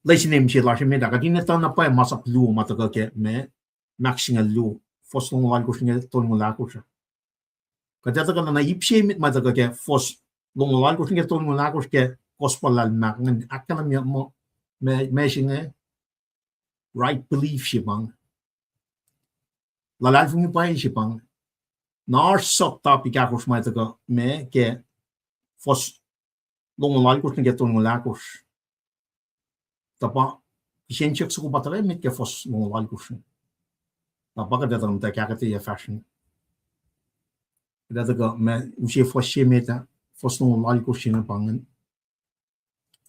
lesin se lasr met ah. Kuht in etuh na pwacye masap luo ma tuhkuh ke ma Mark singucul luo, fuhs longoul alkosr nuh ke tolngoul ahkosr ah. Kuht ac tuhkuh na ip se met ma tuhkuh ke fuhs longoul alkosr nuh ke tolngoul ahkosr ke gospel lal Mark ingacn, ahkkahlwemye muh, ma, ma se inge, right belief se pa inge. Luhlahlfongi pwacye se pa inge. Na oasr sub topic ahkosr ma tuhkuh ma ke fuhs longoul alkosr nuh ke tolngoul ahkosr. Tuh pa kihsen siyuck soko pa tuhkuh met ke fuhs longoul alkosr. Na pa kuht etuh muhta kahkahte ac fahsr inge. Kuht ac tuhkuh ma use fuhs se met ah, fuhs longoul alkosr se inge pa ingacn.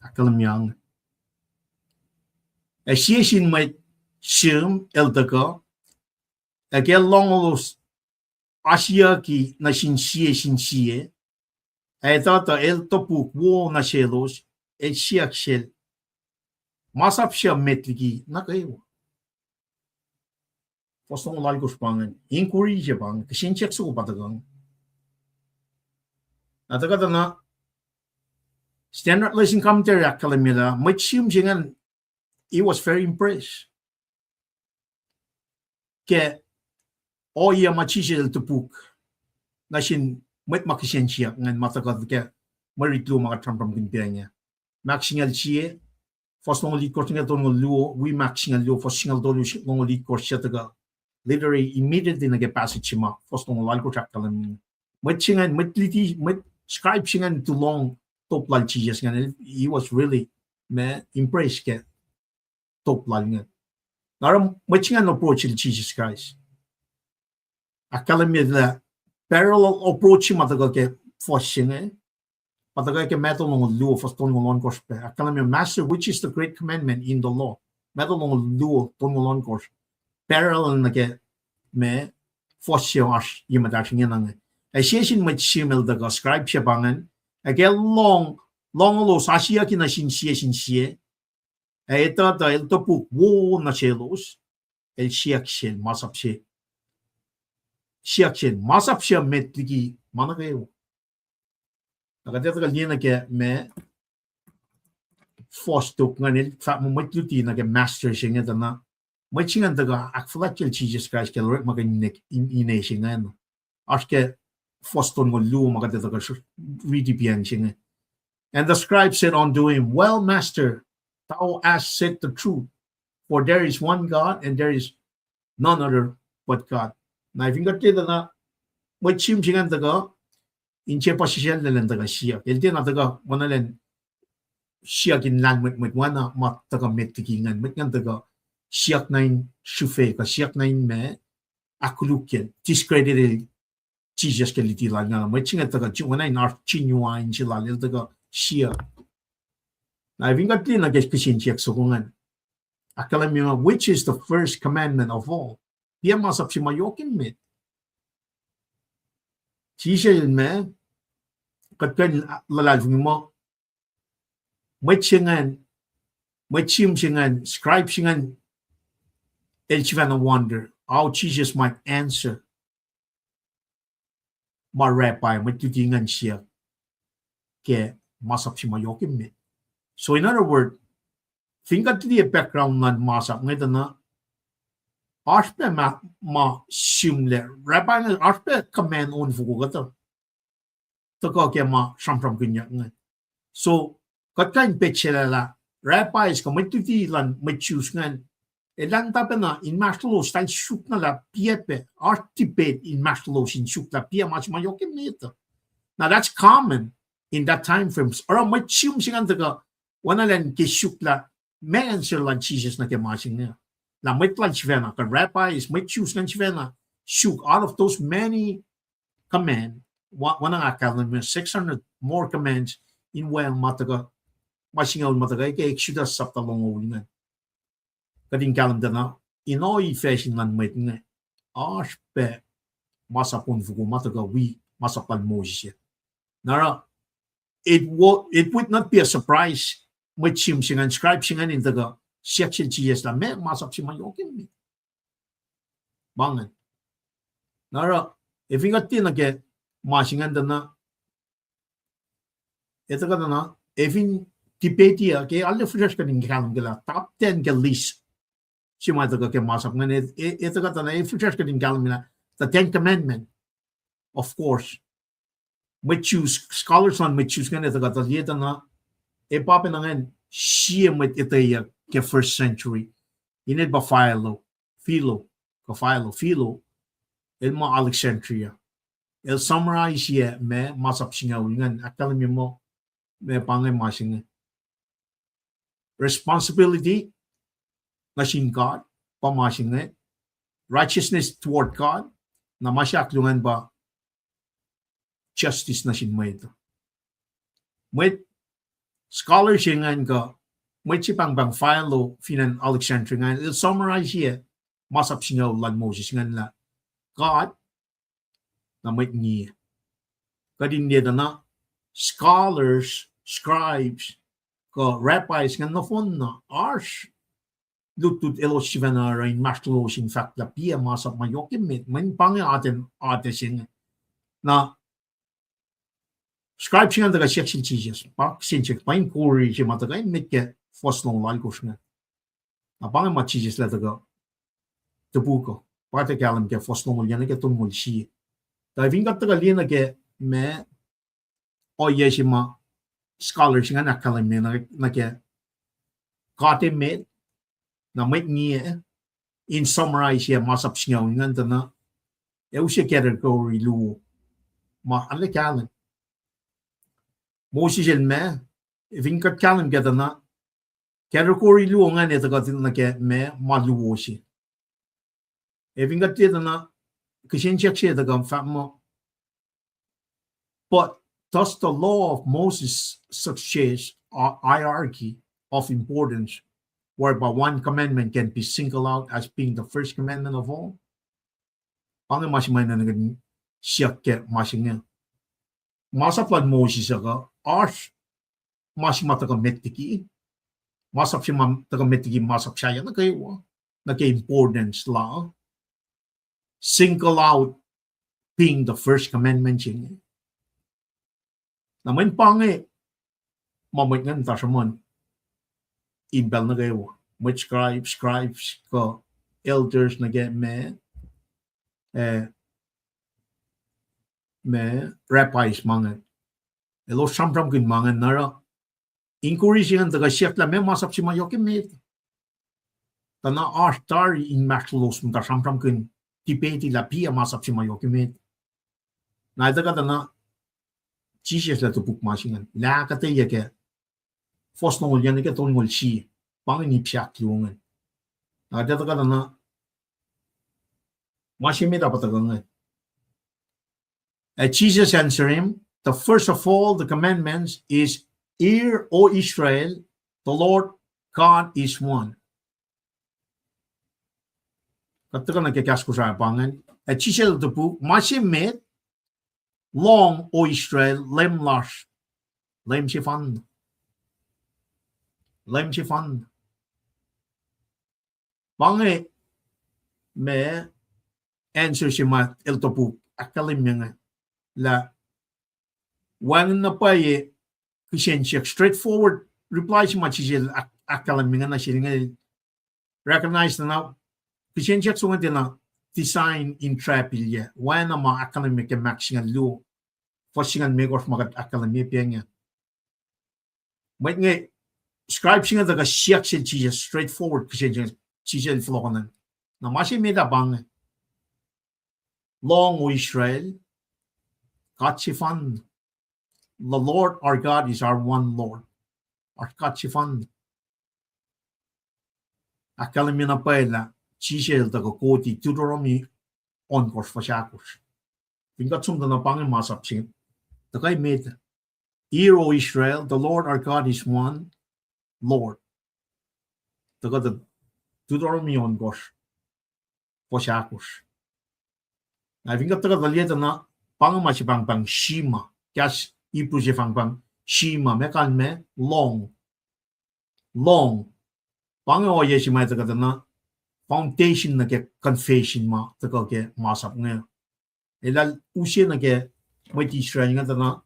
Ahkkahlwemye, ac sie sin mwet sihm el tuhkuh, ac ke el lohngolos asiyucki nuh sin sie sin sie, ac etuh tuh el topuk wo nuh selos, el siyuck sel, masap se met liki nuh kwewa. Fuhs longoul alkosr pa ingacn, inquiry se pa ingacn, kihsen siyuck soko pa tuhkuh. Na tuhkuh tuh na Standard Lesson Commentary ahkkahlwemye lah mwet sihm se ingacn, he was very impressed ke ohiyac ma Jisus el topuk nuh sin mwet ma kihsen siyuck ingacn ma tuhkuh ke mwe rit luo ma kuht sramsramkihn pa inge. Mark singucul sie, fuhs longoul itkohsr nuh ke tolngoul luo, wi Mark singucul luo, fuhs singucul tolu, longoul itkohsr se tuhkuh literally immediately nuh ke passage se ma fuhs longoul alkosr ahkkahlwemye. Mwet se ingacn, mwet liti, mwet scribe se ingacn tu lohng top lal Jisus ingacn, he was really, ma, impressed ke top lal ingacn. Na oruh mwet se ingacn approach el Jisus Kraist. Ahkkahlwemye lah parallel approach se ma tuhkuh ke fuhs se inge, pa tuhkuh ke Matthew longoul luo, fuhs tolngoul ohnkohsr pac. Ahkkahlwemye, Master, which is the great commandment in the law? Matthew longoul luo, tolngoul ohnkohsr. Parallel nuh ke ma fuhs se oasr ye muhtahsr ingena inge. Ac sie sin mwet sihm el tuhkuh, scribe se pa ingacn, ac ke lohng, lohng elos asiyucki nuh sin sie sin sie, ac etuh tuh el topuk wo nuh selos, el siyuck sel masap se, siyuck sel masap se met liki ma nuh kwewa. Na kuht ac tuhkuh liye nuh ke ma fohs tok ingacn el fahk muh mwet luti nuh ke master se inge tuh na, mwet se ingacn tuhkuh ahkfuhlwactyacl Jisus Kraist ke orekmakihn ine se ingacn. Oasr ke fohs tolngoul luo ma kuht ac tuhkuh riti pian se inge. And the scribe said unto him, Well, Master, thou hast said the truth, for there is one God, and there is none other but God. Na fin kuht tiac tuh na, mwet sihm se ingacn tuhkuh, inse puhsisacl lal an tuhkuh siyuck. El tiacna tuhkuh oacna elan siyuck in lahlmwetmwet oacna ma tuhkuh met liki ingacn. Mwet ingacn tuhkuh siyuck na in srihfe kuh siyuck na in ma, ahkkolukye, discredit-el Jisus ke luti lal ingacn. Mwet se inge tuhkuh oacna in oasr genuine se lal, el tuhkuh siyuck. Na fin kuht liye nuh ke kihsen siyuck soko ingacn, ahkkahlwemye muh, Which is the first commandment of all? Piac masap se ma yohk emet? Jisus el ma, kuht kuh in luhlahlfongi muh, mwet se ingacn, mwet sihm se ingacn, scribe se ingacn, el sifacna wonder how Jesus might answer ma rabbi, mwet luti ingacn siyuck ke masap se ma yohk emet. So in other words, fin kuht liye background luhn masap inge tuh na, oasr pac ma, ma sihmlac rabbi inge, oasr pac command onfoko kuhtuh tuhkuh ke ma sramsramkihnyuck inge. So kuht kuh in petsacelah lah rabbis kuh mwet luti luhn mwet Jews ingacn, elan tahpacna inmahsrlolos, elan suk na lah piac pac, oasr debate inmahsrlolos in suk lah piac ma se ma yohk emet. Now that's common in that time frame. Oruh mwet sihm se ingacn tuhkuh oacna elan ke suk lah meac answer luhn Jisus nuh ke ma se inge. Lah mwet luhn sifacna, kuh rabbis, mwet Jews ingacn sifacna suk out of those many command, oacna nga ahkkahlwemye six hundred more commands in wacngihn ma tuhkuh, ma singucul ma tuhkuh ke Exodus sapta longoul ingacn. Kuht in kahlwem tuh na, in ohiyac facsin luhn mwet inge, oasr pac masap onfoko ma tuhkuh wi masap luhn Moses ah. Na oruh, it would not be a surprise, mwet sihm se ingacn, scribe se ingacn in tuhkuh siyuck sel Jisus lah meac masap se ma yohk emet. Ma ingacn. Na oruh, ac fin kuht tiac nuh ke ma se ingacn tuh na, ac tuhkuh tuh na, ac fin debate uh, ke arlac fihsracsr kuht in kahlwem ke lah top ten ke list se ma tuhkuh ke masap ingacn, ac tuhkuh tuh na, ac fihsracsr kuht in kahlwem lah the Ten Commandment, of course. Mwet Jews, scholars luhn mwet Jews ingacn ac tuhkuh tuh liye tuh na, ac pa pacna ingacn sie mwet etweyuck ke first century. Inen pa Philo, Philo, kuh Philo, Philo, el ma Alexandria. El summarize-ye ma, masap singucul ingacn, ahkkahlwemye muh, ma pa inge ma se inge. Responsibility nuh sin God pa ma se inge, righteousness toward God, na ma se ahkluo ingacn pa justice nuh sin mwet. Mwet scholar se ingacn kuh mwet se pahngpahng Philo fin acn Alexandria ingacn, el summarize-ye masap singucul luhn Moses ingacn lah God, na mwet ngiye. Kuht in liye tuh na scholars, scribes, kuh rabbis ingacn nohfohn na oasr lutlut elos sifacna oruh inmahsrlolos in fahk lah piac masap ma yohk emet, mweyen pa inge atacn atac se inge. Na scribe se ingacn tuhkuh siyuck sel Jisus, pa kihsen siyuck, pa in Kori se ma tuhkuh emet ke fuhs longoul alkosr ingacn. Na pa inge ma Jisus el tuhkuh topuk uh, pa tuh kahlwem ke fuhs longoul yac nuh ke tolngoul sie. Tuh fin kuht tuhkuh liye nuh ke ma ohiyac se ma scholars ingacn ahkkahlwemye nuh ke God emet, na mwet ngiye, in summarize-ye masap singucul ingacn tuh na, ac use category luo ma arlac kahlwem. Moses el ma, ac fin kuht kahlwem kac tuh na, category luo ingacn ac tuhkuh nuh ke ma, ma luo se. Ac fin kuht tiac tuh na, kihsen siyuck se tuhkuh fahk muh, But does the law of Moses suggest a hierarchy of importance whereby one commandment can be singled out as being the first commandment of all? Pa inge ma se ma enenuh kuht in siyuck ke ma se inge. Masap lal Moses uh kuh oasr ma se ma tuhkuh met liki, masap se ma tuhkuh met liki masap sahyac nuh kwewa, nuh ke importance la, single out being the first commandment se inge. Na mweyen pa inge ma mwet ingacn muhta sruhmuhn in pacl nuh kwewa, mwet scribe, scribes kuh elders nuh ke ma, eh, ma rabbis ma ingacn, elos sramsramkihn ma ingacn, na oruh inquiry se ingacn tuhkuh siyuck lah meac masap se ma yohk emet. Tuh na oasr tari inmahsrlolos muhta sramsramkihn, debate lah piac masap se ma yohk emet. Na el tuhkuh tuh na Jisus el topuk ma se ingacn, lah ahkuhtweyac ke fuhs longoul yuc nuh ke tolngoul sie, pa inge ip se ahkluo ingacn. Na el tuhkuh tuh na ma se met ah pa tuhkuh ingacn. And Jesus answered him, the first of all the commandments is, Hear, O Israel, the Lord God is one. Kuht tuhkuh nuh ke kahs Kosrae pa ingacn. Ac Jisus el topuk, ma se met, lohng, O Israel, Leum lasr, Leum sefanna. Leum sefanna. Pa inge ma answer se ma el topuk, ahkkahlwemye inge, lah wacngihn na pwacye kihsen siyuck, straightforward reply se ma Jisus el ahk-, ahkkahlwemye inge nuh sel inge, recognize na kihsen siyuck se inge tiacna design in trap-ilyac. Oacna ma ahkkahlwemye ke Mark singucul luo, fuhs singucul limekohsr ma kuht ahkkahlwemye pa inge. Mwet inge, scribe se inge tuhkuh siyuck sel Jisus straightforward kihsen se inge, Jisus el fohlohkohnacng. Na ma se met ah pa inge, lohng, O Israel, God sefanna. The Lord our God is our one Lord. Oasr God sefanna. Ahkkahlwemye na pwacye lah Jisus el tuhkuh koti Deuteronomy ohnkohsr fuhs ahkosr. Fin kuht som tuh na pa inge masap se tuhkuh met, Hear, O Israel, the Lord our God is one Lord. Tuhkuh tuh Deuteronomy ohnkohsr fuhs ahkosr. Na fin kuht tuhkuh tuh liye tuh na, pa inge ma se pahngpahng Shema. Kahs Hebrew se pahngpahng Shema, ma kalmac lohng. Lohng. Pa inge ohiyac se ma tuhkuh tuh na foundation nuh ke confession ma tuhkuh ke masap inge. Elal use nuh ke mwet Israel inge tuh na,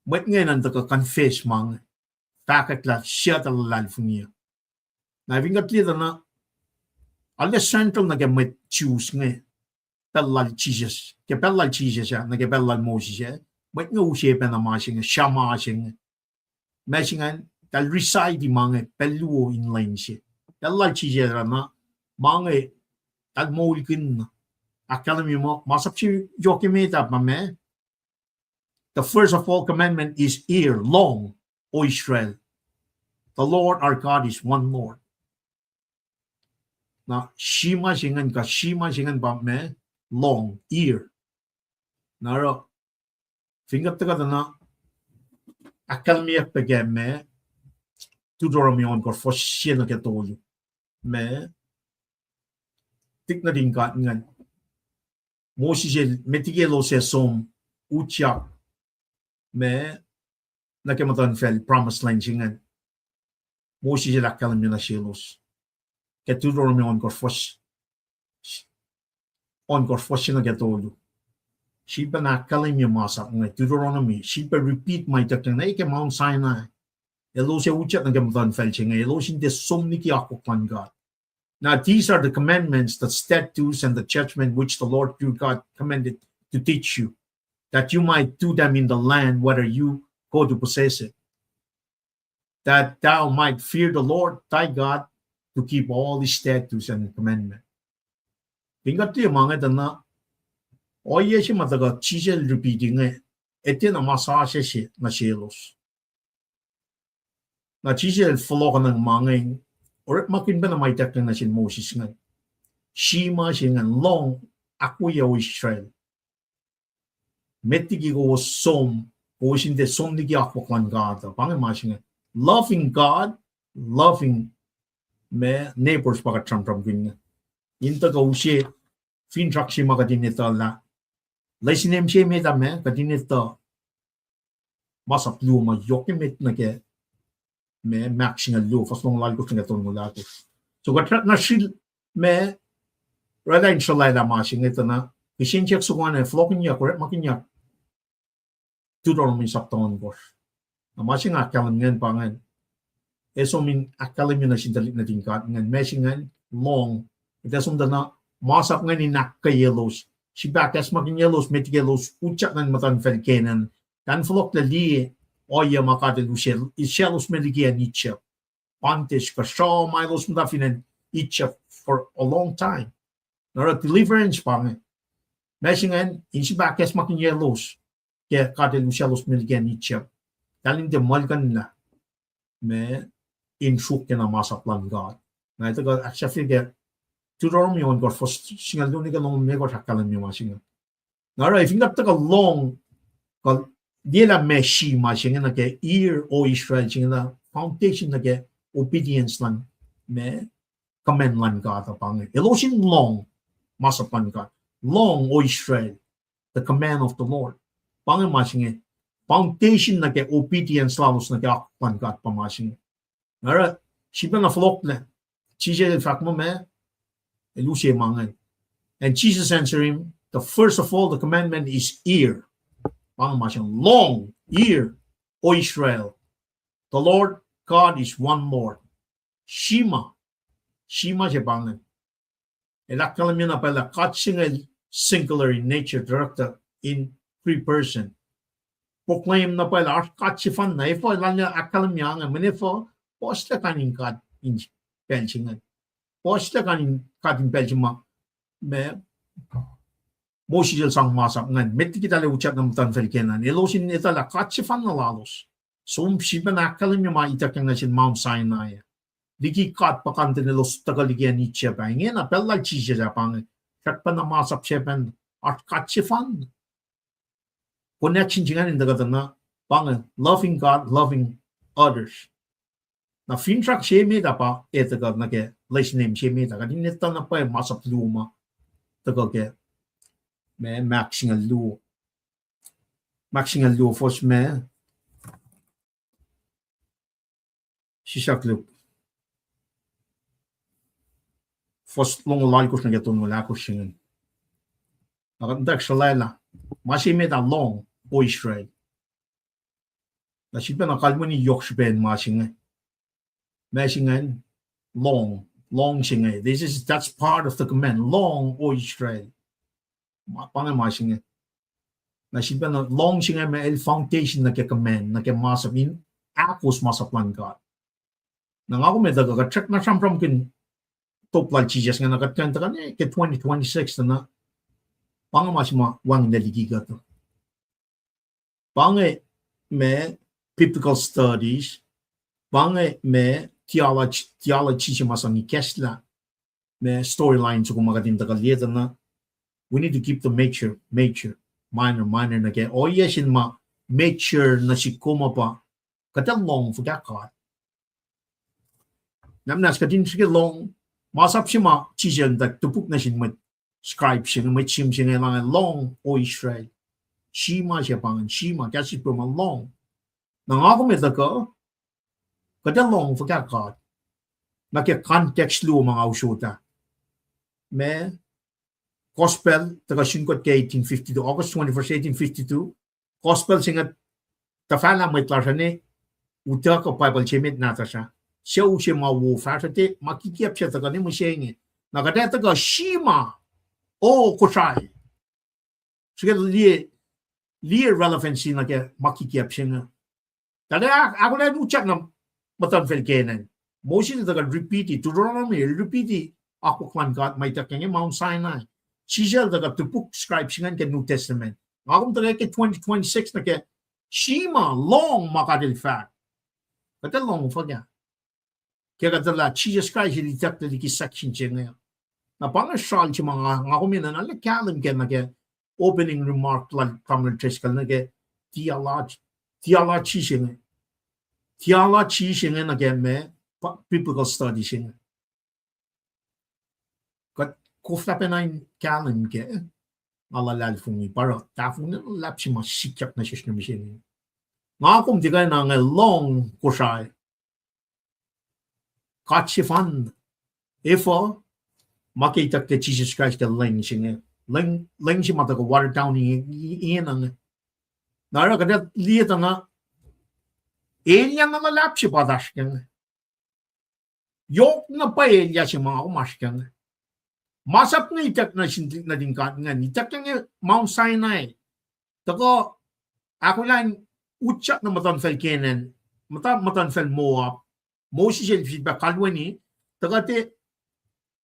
mwet inge enenuh in tuhkuh confess ma inge, fahkwack lah suc tuh luhlahlfongi. Na fin kuht liye tuh na, arlac central nuh ke mwet Jews inge pacl lal Jisus, ke pacl lal Jisus ah nuh ke pacl lal Moses ah, mwet inge use pacna ma se inge, Shema se inge. Ma se ingacn, eltahl recite ma inge pacl luo in lwen se. Pacl lal Jisus ah na, ma inge eltahl moulkihn. Ahkkahlwemye muh masap se yohk emet ah pa ma, the first of all commandment is, Hear, lohng, O Israel, the Lord our God is one Lord. Na Shema se ingacn, kuh Shema se ingacn pa ma, lohng, hear. Na oruh fin kuht tuhkuh tuh na ahkkahlwemyeyuck pac ke ma, Deuteronomy ohnkohsr fuhs sie nuh ke tolu, ma tiknutin God ingacn, Moses el met liki elos ac som utyak ma nuh ke muhtuhnfacl, promised land se ingacn, Moses el ahkkahlwemye nuh selos ke Deuteronomy ohnkohsr fuhs, ohnkohsr fuhs se nuh ke tolu. Sifilpac na ahkkahlwemye masap inge, Deuteronomy, sifilpac repeat ma ituckyang na ke Mount Sinai. Elos ac utyak nuh ke muhtuhnfacl se inge, elos in tiac som liki akwuck luhn God. Now these are the commandments, the statutes, and the judgment which the Lord your God commanded to teach you, that you might do them in the land whither you go to possess it, that thou might fear the Lord thy God to keep all his statutes and commandments. Fin kuht liye ma inge tuh na, ohiyac se ma tuhkuh Jisus el repeat inge, etuh na ma sasuc se nuh selos. Na Jisus el fohlohkohnacng ma inge, orekmakihn pacna ma ituckyang nuh sin Moses ingacn. Shema se ingacn, lohng, ahkwoye O Israel, met liki kowos som, kowos in tiac som liki akwuck luhn God uh. Pa inge ma se inge. Loving God, loving ma neighbors pa kuht sramsramkihn inge. In tuhkuh use finsrak se ma kuht in etuh lah Lesin se met ah ma kuht in etuh masap luo ma yohk emet nuh ke, ma Mark singucul luo, fuhs longoul alkosr nuh ke tolngoul ahkosr. So kuht nuh sel ma oraclah in sruhlwaclah ma se inge tuh na, kihsen siyuck soko an ah fohlohkihnyuck, orekmakihnyuck Deuteronomy sapta ohnkohsr. Na ma se inge ahkkahlwemye ingacn pa ingacn, ac som in ahkkahlwemye nuh sin tuhlihk nuhtin God ingacn, ma se ingacn lohng, kuht ac som tuh na masap ingacn in ahkkweyelos, srihpac ahkacsmakihnyelos met ke elos utyak nuh in muhtuhnfacl Canaan, tuh in fohlohklac liye ohiyac ma God El use, use elos met liki acn Egypt. Bondage, kuh sruoh ma elos muhta fin acn Egypt for a long time. Na oruh deliverance pa inge, ma se ingacn in srihpac ahkacsmakihnyelos ke God El use elos met liki acn Egypt, kahlwem tiac muhlkuhnlah ma in sruok ke na masap luhn God. Na etuh kuh ahksahfye ke Deuteronomy ohnkohsr, fuhs singucul luo nuh ke longoul limekohsr ahkkahlwemye ma se inge. Na oruh fin kuht tuhkuh lohng, kuh liyelah ma se ma se inge nuh ke hear, O Israel, se inge na foundation nuh ke obedience luhn ma command luhn God uh pa inge. Elos in lohng masap luhn God. Lohng, O Israel, the command of the Lord. Pa inge ma se inge foundation nuh ke obedience lalos nuh ke akwuck luhn God pa ma se inge. Na oruh, sifilpacna fohlohklac, Jisus El fahk muh ma, El use ma inge. And Jesus answered him, the first of all the commandment is hear. Pa inge ma se inge, lohng, hear, O Israel, the Lord God is one Lord. Shema. Shema se pa inge. El ahkkahlwemye na pwacye lah God se inge singular in nature, director in three person. Proclaim na pwacye lah oasr God sefanna, efuh el ahkkahlwemye inge, mweyen efuh, puhslac kain in God in pacl se inge. Puhslac kain in God in pacl se ma, ma Moses el sang masap ingacn, met liki eltahl utyak nuh muhtuhnfacl Canaan, elos in etuh lah God sefanna lalos. Som sifilpacna ahkkahlwemye ma ituckyang nuh sin Mount Sinai. Liki God puhkantwen elos tuhkuh liki acn Egypt ah. Ingena pacl lal Jisus ah pa inge, srackpacna masap se pacna, oasr God sefanna. Connection se ingacn in tuhkuh tuh na, pa inge, loving God, loving others. Na finsrak se met ah pa, e tuhkuh nuh ke lesin se met ah, kuht in etuh na pwacye masap luo ma tuhkuh ke, ma Mark singucul luo. Mark singucul luo, fuhs ma, sisaklu, fuhs longoul alkosr nuh ke tolngoul ahkosr se inge. Na kuht muhtwacwacack sruhlwaclah ma se met ah, lohng, O Israel. Na sifilpacna kalweni yohk srihpac in ma se inge. Ma se ingacn, lohng, lohng se inge. This is, that's part of the command. Lohng, O Israel. Ma, pa inge ma se inge. Na sifilpacna lohng se inge ma el foundation nuh ke command, nuh ke masap in ahkos masap luhn God. Na nga kom etuh kuh kuht srackna sramsramkihn top lal Jisus inge, na kuht kuh in tuhkuh ne ke twenty twenty-six tuh na, pa inge ma se ma wacngihnlac liki kuht. Pa inge ma biblical studies, pa inge ma theology, theology se ma sang ikacslah, ma storyline soko ma kuht in tuhkuh liye tuh na, we need to keep the major, major, minor, minor nuh ke ohiyac se ma major nuh sihk kom uh pa, kuht ac lohng fuhkah God. Na muhnahs kuht in srihke lohng, masap se ma Jisus el tuh topuk nuh sin mwet scribe se inge, mwet sihm se inge, elan lohng, O Israel. Shema se pa ingacn, Shema, kahs Hebrew ma lohng. Na nga kom etuh kuh, kuht ac lohng fuhkah God. Nuh ke context luo ma nga usot ah. Ma Gospel tuhkuh sun kuht ke eighteen fifty-two, August twenty-first, eighteen fifty-two. Gospel se inge tuhfahlah mwet lasr uh ne utuckuh Bible se met nahtuhsr ah. Sucu se ma wo fahsruh, tiac ma kikiacp se tuhkuh ne mihsenge. Na kuht ac tuhkuh Shema, O Kosrae. Srihke liye, liye relevancy nuh ke ma kikiacp se inge. Tuh ahkolah in utyak nuh muhtuhnfacl Canaan, Moses el tuhkuh repeat-i, Deuteronomy el repeat-i akwuck luhn God ma ituckyang ke Mount Sinai. Jisus el tuhkuh topuk scribe se ingacn ke New Testament. Nga kom tuhkuh ke twenty twenty-six nuh ke Shema, lohng ma God el fahk. Kuht ac lohng fuhkah? Ke kuht etuh lah Jisus Kraist el itucklac liki section se inge. Na pa inge sral se ma nga, nga kom enenuh na lah kahlwem ke nuh ke opening remark lal Tamuhlwel Driscoll nuh ke theology, theology se inge. Theology se inge nuh ke ma pa-, biblical study se inge. Kuht koflah pacna in kahlwem ke nga luhlahlfongi pa oruh tahfonglac luhlahp se ma sikyak nuh sesr nuh mihsenge. Nga kom tiac kuh na nge lohng Kosrae. God sefanna. Efuh? Ma ke itucklac Jisus Kraist ke lwen se inge. Lwen, lwen se ma tuhkuh watered down inge, ingena inge. Na oruh kuht ac liye tuh na, elyah na luhlahp se pa oasr kac inge. Yohk na pwacye elyah se ma kom oasr kac inge. Masap inge ituck nuh sin, nuhtin God ingacn. Itucklac inge Mount Sinai. Tuhkuh ahkolah in utyak nuh muhtuhnfacl Canaan, muhta-, muhtuhnfacl Moab. Moses el sifilpac kalweni, tuhkuh tiac,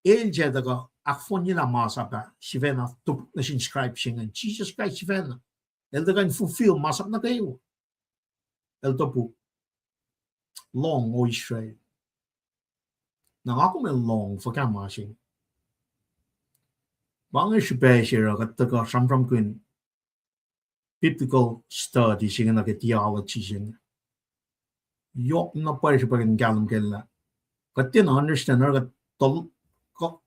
el se tuhkuh ahkfohnyelah masap ah sifacna topuk nuh sin scribe se ingacn. Jisus Kraist sifacna. El tuhkuh in fulfill masap nuh kwewa. El topuk, lohng, O Israel. Na nga kom ac lohng fuhkah ma se inge? Pa inge srihpac se oruh kuht tuhkuh sramsramkihn biblical study se inge nuh ke theology se inge. Yohk na pwacye srihpac in kahlwem kac lah kuht tiacna understand oruh kuht tol-, kuh-,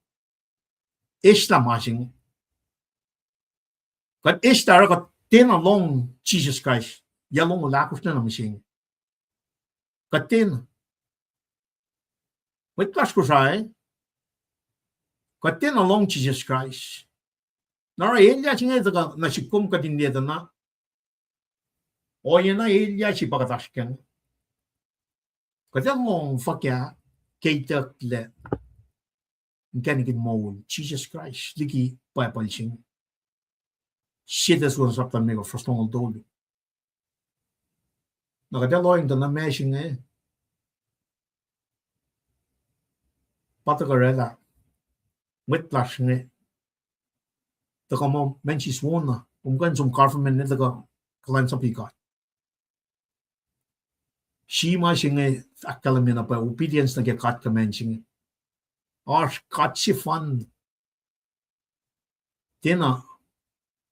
eslah ma se inge. Kuht eslah oruh kuht tiacna lohng Jisus Kraist, yac longoul ahkosr nuh mihsenge. Kuht tiacna. Mwet lasr Kosrae, kuht tiacna lohng Jisus Kraist. Na oruh elyah se inge tuhkuh nuh sihk kom kuht in liye tuh na, ohiyac na elyah se pa kuht oasr kac inge. Kuht ac lohng fuhkah ke itucklac inkacnek in moul Jisus Kraist liki Bible se inge. Sie Thessalonians sapta limekohsr, fuhs longoul tolu. Na kuht ac lohacng tuh na ma se inge, pa tuhkuh oraclah mwet lasr inge, tuhkuh muh mwesis wona, kom kuh in som government ne tuhkuh kuhlwacnsapuh God. Sie ma se inge ahkkahlwemye na pa obedience nuh ke God command se inge. Oasr God sefanna. Tiacna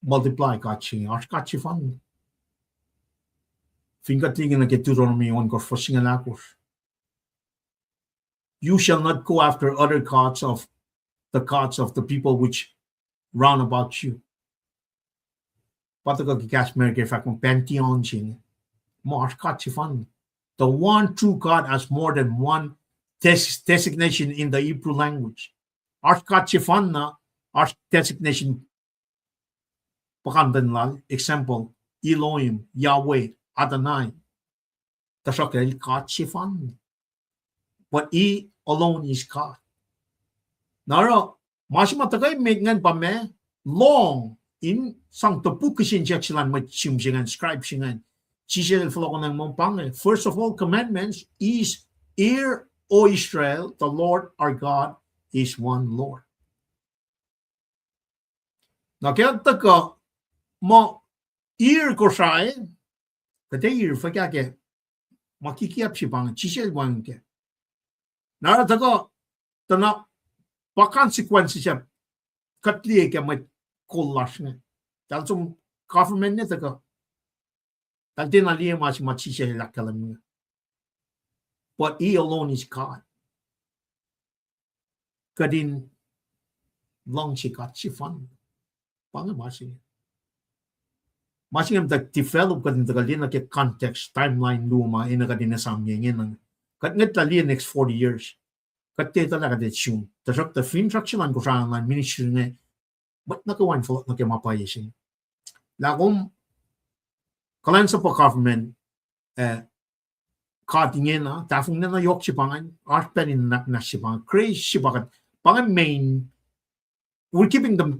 multiply God se inge, oasr God sefanna. Fin kuht liye nuh ke Deuteronomy ohnkohsr, fuhs singucul ahkosr. You shall not go after other gods of the gods of the people which round about you. Pa tuhkuh ke kahs America fahk muh pantheon se inge. Muh oasr God sefanna. The one true God has more than one des-, designation in the Hebrew language. Oasr God sefanna, oasr designation puhkantwen lal, example, Elohim, Yahweh, Adonai. Tuhsruhk el God sefanna. But he alone is God. Na oruh, ma se ma tuhkuh met ingacn pa ma, lohng in sang topuk kihsen siyuck se luhn mwet sihm se ingacn, scribe se ingacn. Jisus el fohlohkohnacng muh pa inge, first of all commandments is, Hear, O Israel, the Lord our God is one Lord. Na ke tuhkuh muh hear Kosrae, kuht ac hear fuhkah ke ma kikiacp se pa inge, Jisus el wacngihn kac. Na oruh tuhkuh, tuh na pa consequences se kuht liye ke mwet kol lasr inge. Eltahl som government ne tuhkuh, eltahl tiacna liye ma se ma Jisus el ahkkahlwemye. But he alone is God. Kuht in luhngse God sefanna. Pa inge ma se inge. Ma se inge muhta develop kuht in tuhkuh liye nuh ke context, timeline luo ma enenuh kuht in esamyuc ingena. Kuht ngwetlah liye next forty years. Kuht tiac etuh lah kuht ac sun. Tuhsruhktuh finsrak se luhn Kosrae luhn ministry inge, mwet nuh kwewa in fohlohk nuh ke ma pwacye se inge. Lah kom kuhlwacnsapuh government, eh, God ingena, tahfonglac na yohk se pa ingacn, oasr pacl in nuhnak muhnahs se pa ingacn, grace se pa kuht, pa ingacn main, we're keeping the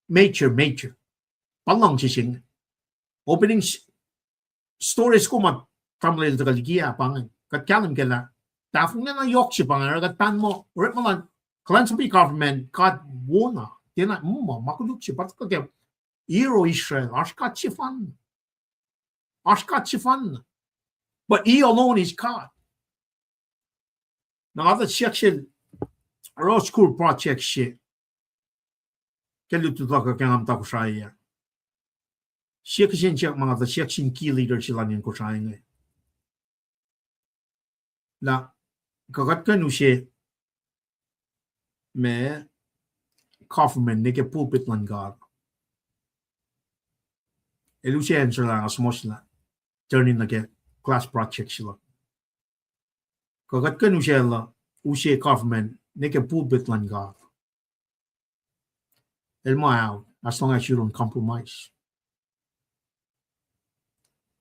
major, major. Pa luhngse se inge. Opening s-, story se kom ma tamuhlwel tuhkuh liki ah pa ingacn. Kuht kahlwem kac lah tahfonglac na yohk se pa ingacn, oruh kuht pahn muh, orekma luhn, kuhlwacnsapuh government, God wona, tiacna, mm, ma koluk se, pa tuhkuh ke, Hear, O Israel, oasr God sefanna. Oasr God sefanna. But he alone is God. Na nga tuh siyuck sel, oruh school project se ke lutlut luhk ke nga muhta Kosrae ah. Sie kihsen siyuck ma nga tuh siyuck sin key leader se luhn acn Kosrae inge. Lah, kuh kuht kuh in use ma government nuh ke pulpit luhn God. El use answer lah nga suhmuhslah, turn in nuh ke class project se luhk. Kuh kuht kuh in use lah, use government nuh ke pulpit luhn God. El ma out, as long as you don't compromise.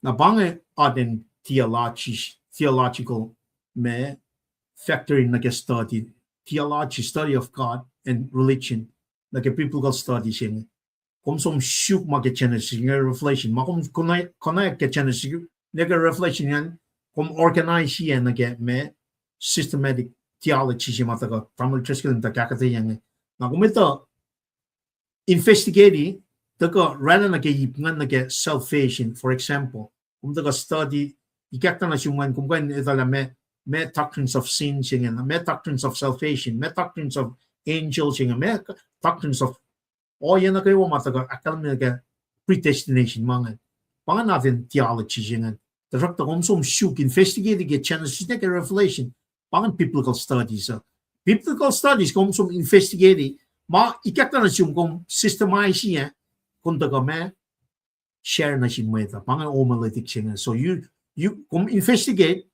Na pa inge atacn theology, theological ma factor in nuh ke study, theology, study of God and religion, nuh ke biblical study se inge. Kom som suk ma ke Genesis inge Revelation, ma kom konwacack ke Genesis nuh ke Revelation ingacn, kom organize nuh ke ma systematic theology se ma tuhkuh Tamuhlwel Driscoll in tuh ahkuhtweyac inge. Na kom etuh investigate, tuhkuh oraclah nuh ke ip ingacn nuh ke salvation, for example. Kom tuhkuh study, ikacktuh nuh sum ingacn, kom kuh in etuh lah ma, ma doctrines of sin se inge, ma doctrines of salvation, ma doctrines of angels se inge, ma doctrines of, ohiyac nuh kwewa ma tuhkuh ahkkahlwemye ke predestination ma ingacn. Pa ingacn atacn theology se ingacn. Tuhsruhktuh kom som suk investigate ke Genesis nuh ke Revelation, pa ingacn biblical studies uh. Biblical studies kom som investigate, ma ikacktuh nuh sum kom systemize ah, kom tuhkuh ma share nuh sin mwet uh, pa inge homiletic se inge. So you, you, kom investigate,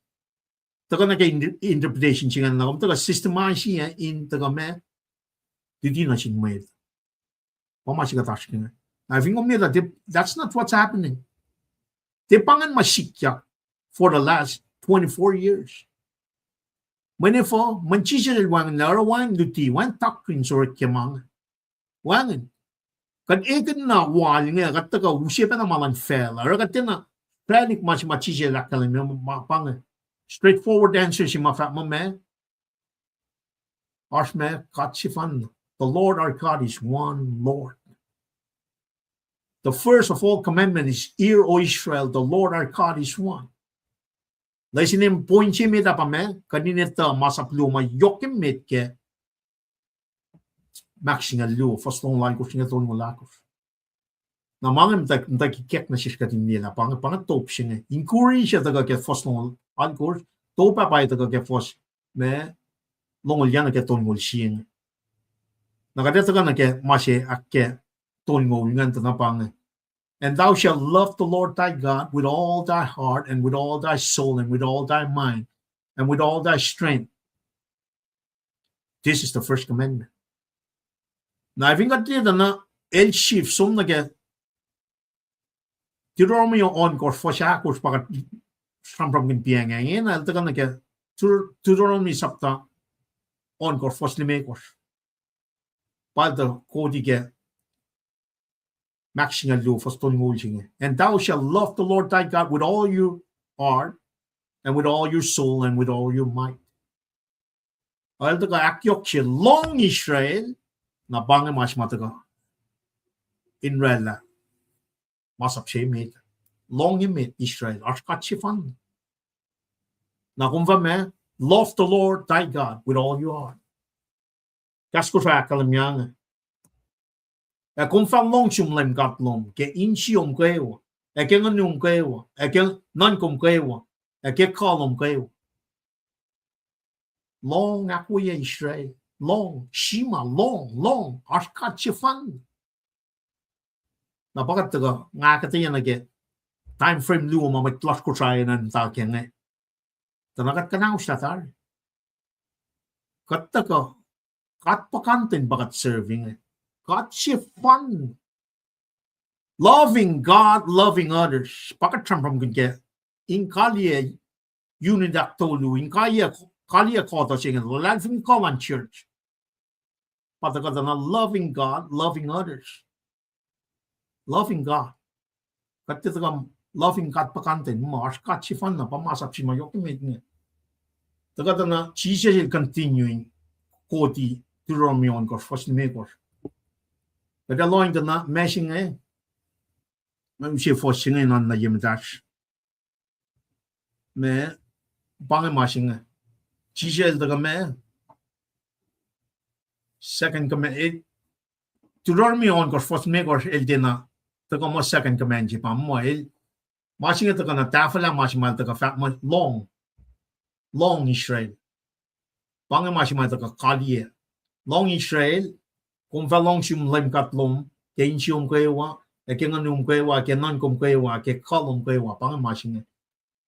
tuhkuh nuh ke in-, interpretation se inge, na kom tuhkuh systemize ah in tuhkuh ma luti nuh sin mwet. Pa ma se kuht oasr ke inge. Na fin kom liye lah, that's not what's happening. Tiac pa ingacn ma sikyak for the last twenty-four years. Mweyen efuh, mweyen Jisus el wacngihnlac, oruh wacngihn luti, wacngihn doctrines orek ke ma inge. Wacngihn. Kuht ekihn na wal inge, kuht tuhkuh use pacna ma luhn facluh. Oruh kuht tiacna panic ma se ma Jisus el ahkkahlwemye, ma pa inge. Straightforward answer se ma fahk muh ma, oasr ma God sefanna. The Lord our God is one Lord. The first of all commandment is, Hear, O Israel, the Lord our God is one. Lesin in point se met ah pa ma, kuht in etuh masap luo ma yohk emet ke Mark singucul luo, fuhs longoul alkosr nuh ke tolngoul ahkosr. Na ma inge muhta, muhta ke ikack nuh sesr kuht in liye lah pa inge, pa inge top se inge. Encourage se tuhkuh ke fuhs longoul alkosr, top ah pa tuhkuh ke fuhs ma longoul yac nuh ke tolngoul sie inge. Na kuht ac tuhkuh nuh ke ma se ahk ke tolngoul ingacn tuh na pa inge. And thou shalt love the Lord thy God with all thy heart and with all thy soul and with all thy mind and with all thy strength. This is the first commandment. Na fin kuht liye tuh na el shift som nuh ke Deuteronomy ohnkohsr fuhs ahkosr pa kuht sramsramkihn piacng ah, ingena el tuhkuh nuh ke Deut-, Deuteronomy sapta ohnkohsr fuhs limekohsr. Pa el tuh koti ke Mark singucul luo fuhs tolngoul se inge. And thou shalt love the Lord thy God with all your heart, and with all your soul, and with all your might. El tuhkuh ahkyohkye, lohng Israel, na pa inge ma se ma tuhkuh in oraclah masap se met. Lohng emet Israel, oasr God sefanna. Na kom fah ma, love the Lord thy God with all your heart. Kahs Kosrae ahkkahlwemye inge. Ac kom fah lohng sum Leum God lom ke insiyom kwewa, ac ke nguhnum kwewa, ac ke nuhnkom kwewa, ac ke kuh lom kwewa. Lohng, ahkwoye Israel. Lohng, Shema, lohng, lohng, oasr God sefanna. Na pa kuht tuhkuh, nga ahkuhtweyac nuh ke time frame luo ma mwet lasr Kosrae enenuh in muhta ke inge. Tuh na kuht kuhnaoslah tari. Kuht tuhkuh, God puhkantwen pa kuht serving inge. God sefanna. Loving God, loving others. Pa kuht sramsramkihn ke in kaliyac unit ahktolu, in kaliyac, kaliyac kuhtuh se inge, luhlahlfongi kuh luhn church. Pa tuhkuh tuh na loving God, loving others. Loving God. Kuht tiac tuhkuh loving God puhkantwen, ma oasr God sefanna, pa masap se ma yohk emet inge. Tuhkuh tuh na Jisus el continue in koti Deuteronomy ohnkohsr fuhs limekohsr. Kuht ac lohng tuh na ma se inge, ma use fuhs se inge in oan na ye muhtahsr. Ma, pa inge ma se inge. Jisus el tuhkuh ma, second command, Deuteronomy ohnkohsr fuhs limekohsr el tiacna tuhkuh muh second command se pa muh el, ma se inge tuhkuh na tahfwelah ma se ma el tuhkuh fahk muh lohng, lohng Israel. Pa inge ma se ma el tuhkuh kaliyac. Lohng Israel, kom fah lohng sum Leum God lom ke insiyom kwewa, ac ke nguhnum kwewa, ke nuhnkom kwewa, ke kuh lom kwewa, pa inge ma se inge.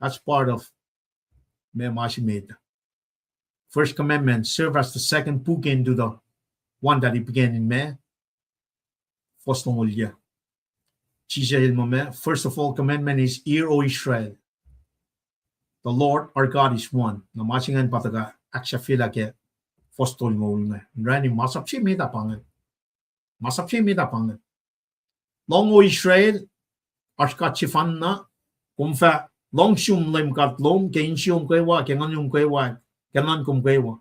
That's part of ma, ma se met. First commandment serve as the second bookend to the one that he began in ma, fuhs longoul yuh. Jisus el muh ma, first of all commandment is, Hear, O Israel, the Lord our God is one. Na ma se ingacn pa tuhkuh ahksahfyelah ke fuhs tolngoul inge. Orani masap se met ah pa inge. Masap se met ah pa inge. Lohng, O Israel, oasr God sefanna, kom fah luhngse Leum God lom ke insiom kwewa, ke nguhnum kwewa, ke nuhnkom kwewa,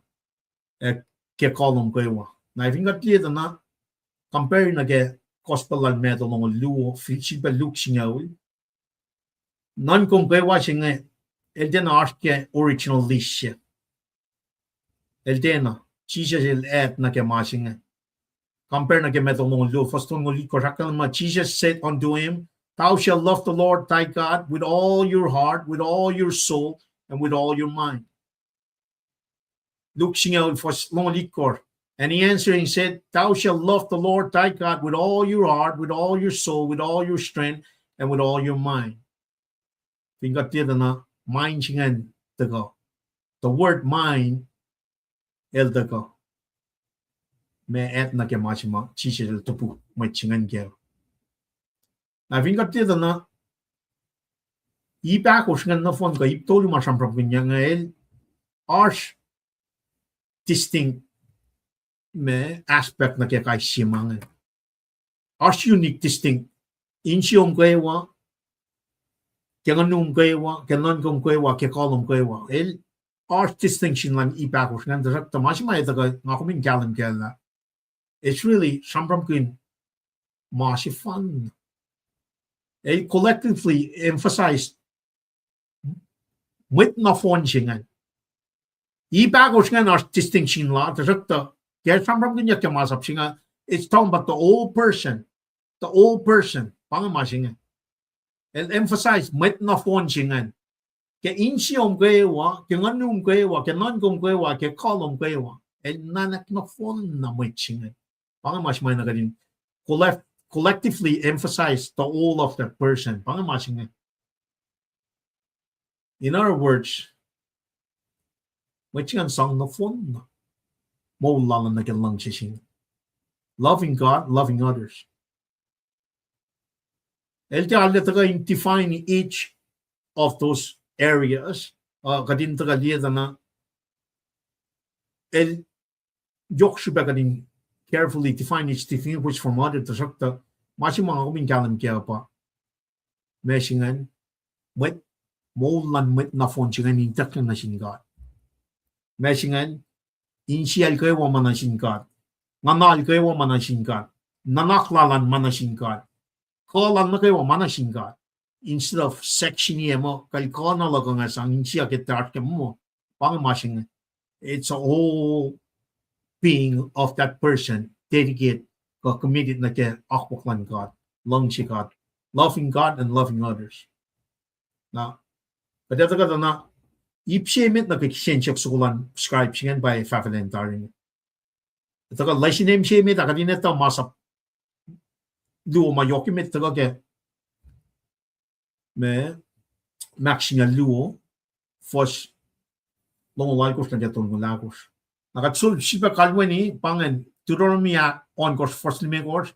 ac ke kuh lom kwewa. Na fin kuht liye tuh na, compare nuh ke gospel lal Matthew longoul luo, sifilpac Luke singucul. Nuhnkom kwewa se inge, el tiacna oasr ke original list se. El tiacna, Jisus el add nuh ke ma se inge. Compare nuh ke Matthew longoul luo, fuhs tolngoul itkohsr, ahkkahlwemye, Jesus said unto him, Thou shalt love the Lord thy God with all your heart, with all your soul, and with all your mind. Luke singucul, fuhs longoul itkohsr. And he answering said, Thou shalt love the Lord thy God with all your heart, with all your soul, with all your strength, and with all your mind. Fin kuht liye tuh na, mind se ingacn tuhkuh. The word mind, el tuhkuh. Ma add nuh ke ma se ma Jisus el topuk mwet se ingacn kac. Na fin kuht liye tuh na, ip ahkosr ingacn nohfohn kuh ip tolu ma sramsramkihnyuck inge el oasr distinct ma aspect nuh ke kais sie ma inge. Oasr unique distinct. Insiom kwewa, ke nguhnum kwewa, ke nuhnkom kwewa, ke kuh lom kwewa. El oasr distinction luhn ip ahkosr ingacn, tuhsruhktuh ma se ma el tuhkuh, nga kom in kahlwem kac lah it's really sramsramkihn ma sefanna. El collectively emphasize mwet nohfohn se ingacn. Ip ahkosr ingacn oasr distinction lal, tuhsruhktuh ke sramsramkihnyuck ke masap se inge, it's talking about the whole person. The whole person. Pa inge ma se inge. El emphasize mwet nohfohn se ingacn. Ke insiom kwewa, ke nguhnum kwewa, ke nuhnkom kwewa, ke kuh lom kwewa. El nuhnak nohfohn na mwet se inge. Pa inge ma se ma na kuht in collect-, collectively emphasize the whole of that person. Pa inge ma se inge. In other words, mwet se ingacn sang nohfohn na moul lal an nuh ke luhngse se inge. Loving God, loving others. El tiac arlac tuhkuh in define each of those areas, uh, kuht in tuhkuh liye tuh na, el yohk srihpac kuht in carefully define each, distinguish from other, tuhsruhktuh ma se ma nga kom in kahlwem kac uh pa ma se ingacn, mwet, moul luhn mwet nohfohn se ingacn in ituckyang nuh sin God. Ma se ingacn, insiyacl kwewa ma nuh sin God. Nguhnal kwewa ma nuh sin God. Nuhnak lal an ma nuh sin God. Kuh lal nuh kwewa ma nuh sin God. Instead of section-i muh kal kuh na luhk uh nga sang insiyacl ke tiac oasr ke muh. Pa inge ma se inge. It's a whole being of that person dedicate kuh committed nuh ke akwuck luhn God, luhngse God, loving God and loving others. Na, kuht ac tuhkuh tuh na, ip se met nuh ke kihsen siyuck soko luhn scribe se ingacn pa fahfahlacn tari inge. Tuhkuh lesin em se met ah kuht in etuh masap luo ma yohk emet tuhkuh ke ma, Mark singucul luo, fuhs longoul alkosr nuh ke tolngoul ahkosr. Na kuht sul sifilpac kalweni pa ingacn Deuteronomy ah ohnkohsr fuhs limekohsr,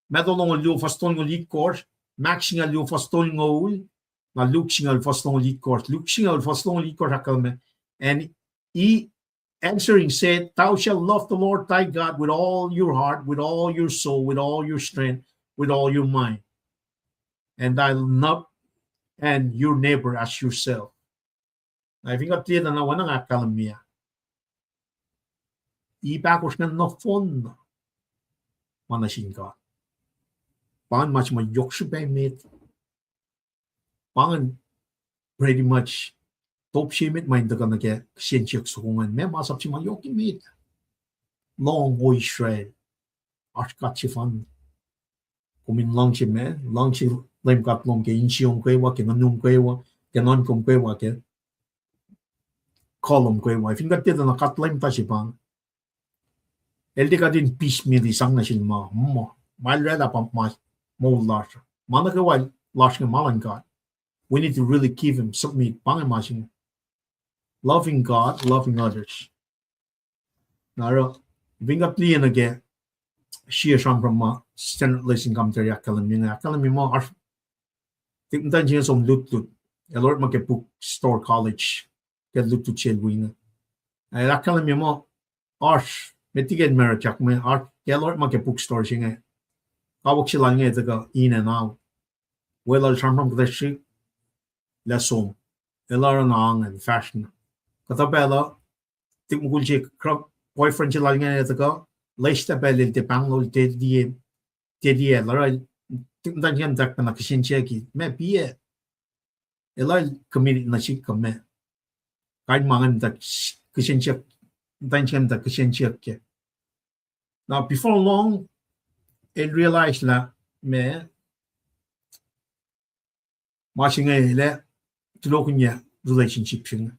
Matthew longoul luo fuhs tolngoul itkohsr, Mark singucul luo fuhs tolngoul, na Luke singucul fuhs longoul itkohsr. Luke singucul fuhs longoul itkohsr ahkkahlwemye, and he answering said, Thou shalt love the Lord thy God with all your heart, with all your soul, with all your strength, with all your mind, and thy not, and your neighbor as yourself. Na fin kuht liye tuh na oacna nga ahkkahlwemye ah, ip ahkosr ingacn nohfohn na ma nuh sin God. Pa ingacn ma se ma yohk srihpac met. Pa ingacn pretty much top se met ma in tuhkuh nuh ke kihsen siyuck soko ingacn, ma masap se ma yohk emet. Lohng, O Israel, oasr God sefanna. Kom in luhngse ma, luhngse Leum God lom ke insiom kwewa, ke nguhnum kwewa, ke nuhnkom kwewa, ke kuh lom kwewa. Fin kuht tiac tuh na God Leum ta se pa inge, el tiac kuht in piecemeal-i sang nuh sel ma, muh, ma el oraclah pa ma moul lasr. Ma nuh kwewa lasr inge ma luhn God. We need to really give him, submit, pa inge ma se inge. Loving God, loving others. Na oruh, fin kuht liye nuh ke sie sramsram ma Standard Lesson Commentary ahkkahlwemye inge, ahkkahlwemye muh oasr, tik muhtwacn se inge som lutlut. El orekma ke bookstore college ke lutlut sel wi inge. El ahkkahlwemye muh oasr, met liki el marriage ahk me, oasr, ke el orekma ke bookstore se inge, kawuck se lal inge tuhkuh in and out. Weluhl sramsram kuhtuh srihk, lah som. El oruh na angen fahsr na. Kuhtuh pacl uh, tik mukul se, boyfriend se lal inge tuhkuh, lwesta pacl el tiac pahnglol, tiac liye, tiac liye el oruh, tik muhtwacn se inge muhtwacwacack pacna kihsen siyuck, ma piac, elah el committed nuh sihk kuh ma. Kain ma inge muhtwacwacack kihsen siyuck, muhtwacn se inge muhtwacwacack kihsen siyuck kac. Na before long, el realize lah ma, ma se inge el ac tulokihnyac relationship se inge.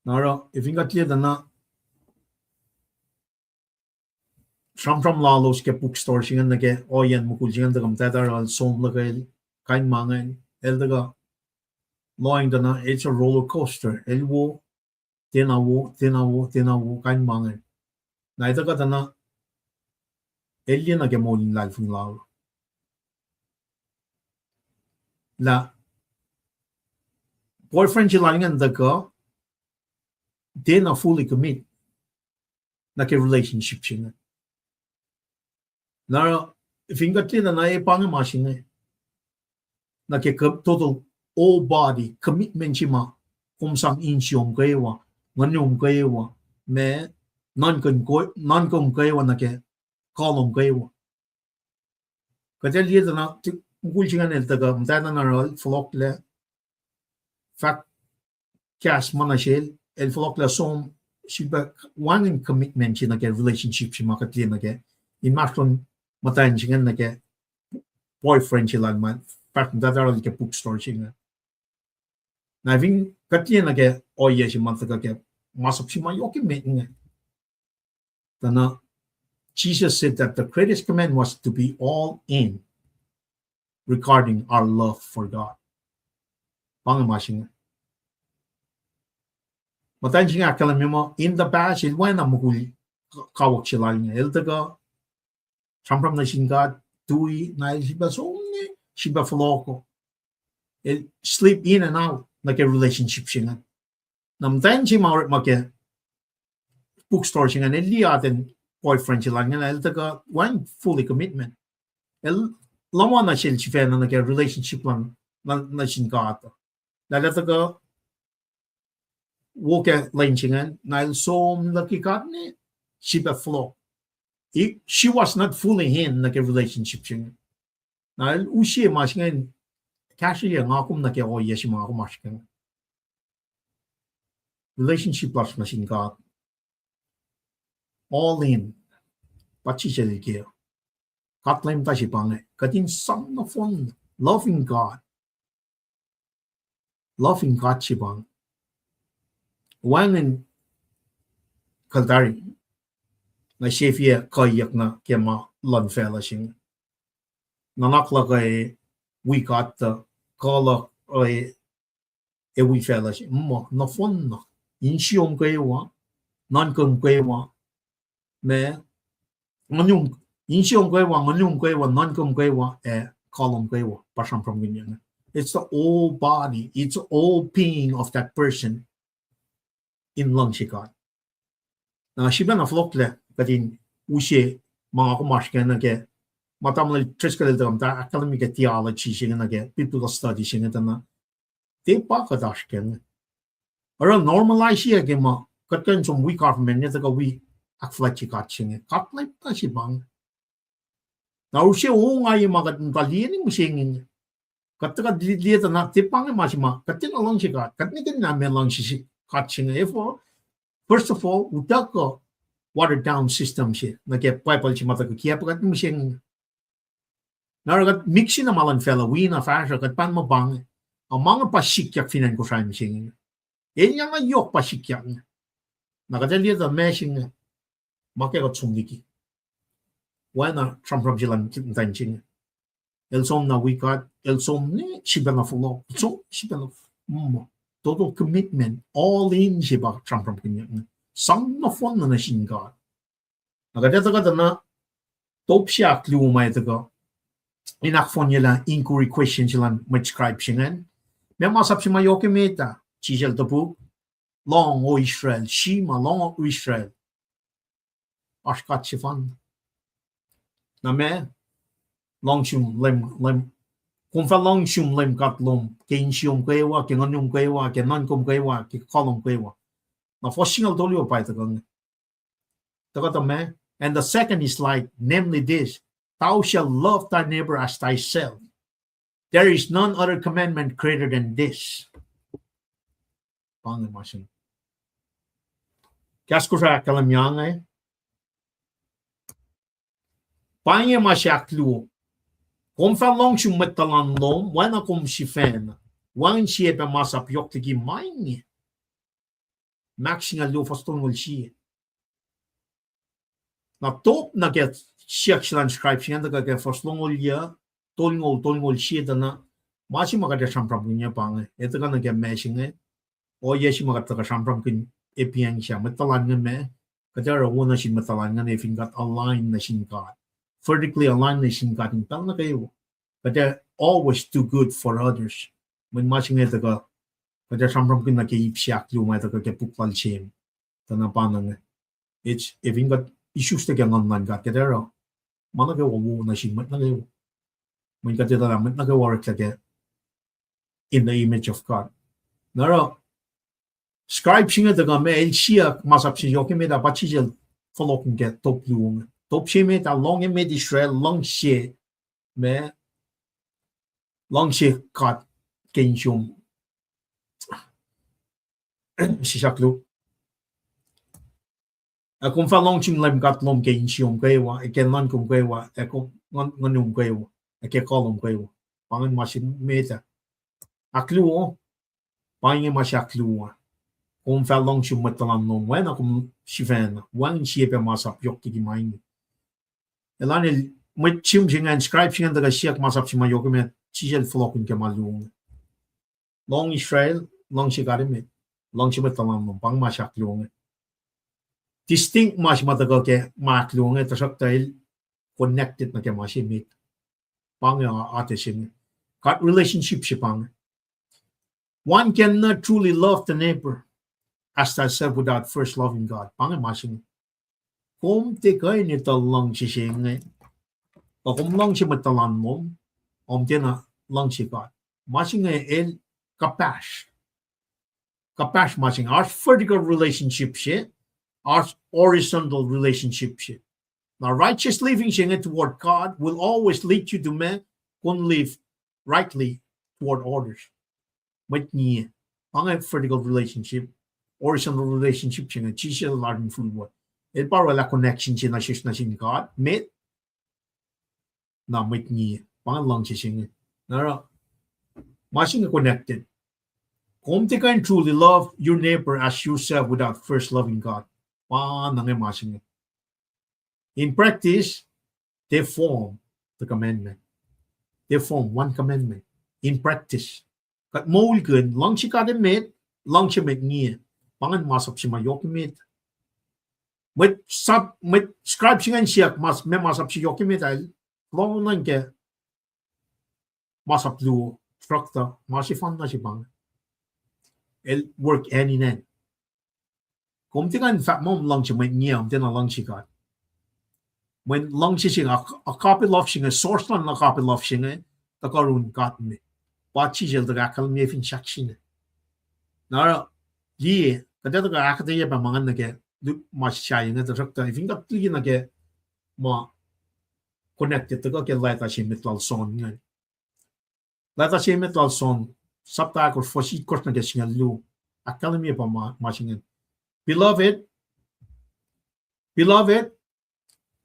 Na oruh, fin kuht liye tuh na sramsram lalos ke bookstore se inge nuh ke ohiyacn mukul se inge tuhkuh muhtwacta oruh el som luhkel, kain ma ingacn, el tuhkuh lohacng tuh na, it's a roller coaster. El wo, tiacna wo, tiacna wo, tiacna wo, kain ma ingacn. Na el tuhkuh tuh na, el liye nuh ke moul in luhlahlfongi lal lah boyfriend se lal ingacn tuhkuh, tiacna fully commit nuh ke relationship se inge. Na fin kuht liye tuh na, e pa inge ma se inge, nuh ke total whole body commitment se ma kom sang insiyom kwewa, nguhnum kwewa, ma, nuhnkom kwewa nuh ke kuh lom kwewa. Kuht ac liye tuh na, mukul se ingacn el tuhkuh muhtwacta na oruh el fohlohklac, fahk kahs ma nuh sel, el fohlohklac som, sifilpac wacngihn commitment se nuh ke relationship se ma kuht liye nuh ke inmahsrlon muhtwacn se ingacn nuh ke boyfriend se lal ma fahsr muhtwacta oruh el ke bookstore se inge. Na fin kuht liye nuh ke ohiyac se ma tuhkuh ke masap se ma yohk emet inge, tuh na, Jesus said that the greatest command was to be all in regarding our love for God. Pa inge ma se inge. Muhtwacn se inge ahkkahlwemye muh in the past el oacna mukul kawuck se lal inge, el tuhkuh sramsram nuh sin God, tui, na el sifilpac som ne, sifilpac fohlohko. El slip in and out nuh ke relationship se ingacn. Na muhtwacn se ma orekma ke bookstore se ingacn, el liye atacn boyfriend se lal ingacn, el tuhkuh wacngihn fully commitment. El luhman nuh sel sifacna nuh ke relationship lal nuh sin God. Lah el tuhkuh wo ke lwen se ingacn, na el som luhk ke God ne, sifilpac fohlohk. She was not fully in nuh ke relationship se inge. Na el use ma se ingacn, kahsrweyuc nga kom nuh ke ohiyac se ma nga kom oasr ke inge. Relationship lasr nuh sin God, all in, pa sisel ke. God Leum ta se pa inge, kuht in sang nohfohn, loving God. Loving God se pa inge. Wacngihn kuht tari, nga sifilpac kuhiyuck na ke ma luhn facluh se inge. Nuhnak luhk uh wi God tuh, kuh luhk uh ac wi facluh se inge. Muh nohfohn na, insiyom kwewa, nuhnkom kwewa, ma, nguhnum, insiyom kwewa, nguhnum kwewa, nuhnkom kwewa, ac kuh lom kwewa, pa sramsramkihnyuck inge. It's the whole body, it's the whole being of that person in luhngse God. Na sifilpac na fohlohklac kuht in use ma nga kom oasr ke nuh ke, ma tamuhlwel Driscoll el tuhkuh muhta ahkkahlwemye ke theology se inge nuh ke biblical study se inge tuh na, tiac pa kuht oasr ke inge. Oruh normalize ke ma kuht kuh in som wi government ne tuhkuh wi ahkfuhlwactye God se inge. God Leum ta se pa inge. Na use ongaiyac ma kuht muhta liye ne mihsenge inge. Kuht tuhkuh liye tuh na tiac pa inge ma se ma kuht tiacna luhngse God. Kuht nihkihn na ma luhngse God se inge. Efuh, first of all, utuckuh watered down system se nuh ke Bible se ma tuhkuh kiacpwe kuht mihsenge inge. Na oruh kuht mix na ma luhn facluh wi na fahsruh, kuht pa ma pa inge. A ma inge pa sikyak fin acn Kosrae mihsenge inge. Elyah na yohk pa sikyak inge. Na kuht ac liye tuh ma se inge, ma ke kuht som liki, oacna sramsram se luhn muhtwacn se inge. El som na wi God, el som ne sifacna fohlohk, som sifacna, mm, total commitment, all in se pa sramsramkihnyuck inge. Sang nohfohn na nuh sin God. Na kuht etuh kuht na, top se ahkluo ma etuh kuh, in ahkfohnyelah inquiry question se luhn mwet scribe se ingacn. Meac masap se ma yohk emet ah? Jisus el topuk, lohng, O Israel, Shema, lohng, O Israel. Oasr God sefanna. Na meac, luhngse Leum, Leum, kom fah luhngse Leum God lom ke insiom kwewa, ke nguhnum kwewa, ke nuhnkom kwewa, ke kuh lom kwewa. Na fuhs singucul tolu pa tuhkuh inge. Tuhkuh tuh meac, and the second is like, namely this, thou shalt love thy neighbor as thyself. There is none other commandment greater than this. Pa inge ma se. Kahs Kosrae ahkkahlwemye inge. Pa inge ma se ahkluo. Kom fah luhngse mwet tuhlan lom oacna kom sifacna. Wacngihn sie pac masap yohk liki ma inge. Mark singucul luo fuhs tolngoul sie. Na top nuh ke siyuck se luhn scribe se ingacn tuhkuh ke fuhs longoul yuc, tolngoul, tolngoul sie tuh na, ma se ma kuht ac sramsramkihn pa inge, etuh kuh nuh ke ma se inge, ohiyac se ma kuht tuhkuh sramsramkihn, epiyang sa mwet tuhlan inge ma, kuht ac oruh wo nuh sin mwet tuhlan inge fin kuht align nuh sin God, vertically align nuh sin God in pacl nuh kwewa. Kuht ac always do good for others. Mweyen ma se inge tuhkuh, kuht ac sramsramkihn nuh ke ip se ahkluo ma tuhkuh ke puk lal James. Tuh na pa inge. Efin kuht isuslac ke nguhn luhn God, kuht ac oruh ma nuh kwewa wo nuh sin mwet nuh kwewa. Mweyen kuht etuh lah mwet nuh kwewa oreklac ke in the image of God. Na oruh scribe se inge tuhkuh ma el siyuck masap se yohk emet ah, pa Jisus el fohlohk nuh ke top luo inge. Top se emet ah, lohng emet Israel, luhngse ma, luhngse God ke insiom. Sisaklu. Ac kom fah luhngse Leum God lom ke insiom kwewa, ac ke nuhnkom kwewa, ac ke nguhn-, nguhnum kwewa, ac ke kuh lom kwewa. Pa ingacn ma se met ah. Ahkluo, pa inge ma se ahkluo. Kom fah luhngse mwet tuhlan lom oacna kom sifacna. Wacngihn sie pac masap yohk liki ma inge. Elan el, mwet Jew se ingacn, scribe se ingacn tuhkuh siyuck masap se ma yohk emet, Jisus el fohlohkihn ke ma luo inge. Lohng Israel, luhngse God emet, luhngse mwet tuhlan lom, pa inge ma se ahkluo inge. Distinct ma se ma tuhkuh ke ma ahkluo inge, tuhsruhktuh el connected nuh ke ma se met. Pa inge a-, atac se inge. God relationship se pa inge. One cannot truly love the neighbor as thyself without first loving God. Pa inge ma se inge. Kom tiac kuh in etuh luhngse se inge, kuh kom luhngse mwet tuhlan lom, om tiacna luhngse God. Ma se inge el kuhpahsr. Kuhpahsr ma se inge. Oasr vertical relationship se, oasr horizontal relationship se. Na righteous living se inge toward God will always lead you to ma, kom live rightly toward others. Mwet ngiye. Pa inge vertical relationship, horizontal relationship se inge, Jisus el lasr in full word. El pa orwaclah connection se nuh sesr nuh sin God, met, na mwet ngiye. Pa inge luhngse se inge. Na oruh, ma se inge connected. Kom tiac kuh in truly love your neighbor as yourself without first loving God. Pa inge ma se inge. In practice, they form the commandment. They form one commandment. In practice. Kuht moulkihn, luhngse God emet, luhngse mwet ngiye. Pa ingacn masap se ma yohk emet. Mwet sap-, mwet scribe se ingacn siyuck mas-, meac masap se yohk emet ah, el lohng nuh ke masap luo, tuhsruhktuh, ma sefanna se pa inge. El work hand in hand. Kom tiac kuh in fahk muh kom luhngse mwet ngiye, om tiacna luhngse God. Mweyen luhngse se inge, ag-, agape love se inge, source luhn agape love se inge, tuhkuh yurin God me. Pa Jisus el tuhkuh ahkkahlwemye fin sahk se inge. Na oruh, liye, kuht ac tuhkuh ahkuhtweyac pac ma ingacn nuh ke, lu-, ma sahyac inge, tuhsruhktuh, fin kuht liye nuh ke ma connected, tuhkuh ke leta se met lal John inge. Leta se met lal John, sapta ahkosr, fuhs itkohsr nuh ke singucul luo. Ahkkahlwemye pa ma, ma se inge. Beloved, beloved,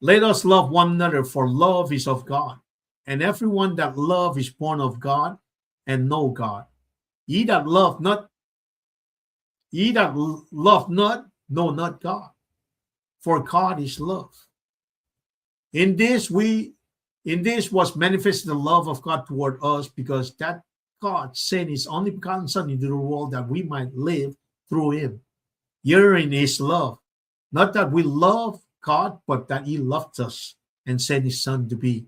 let us love one another, for love is of God. And everyone that love is born of God and know God. He that love not He that l-, love not, know not God, for God is love. In this we In this was manifested the love of God toward us, because that God sent his only begotten Son into the world that we might live through him. Herein is love, not that we love God, but that he loved us and sent his Son to be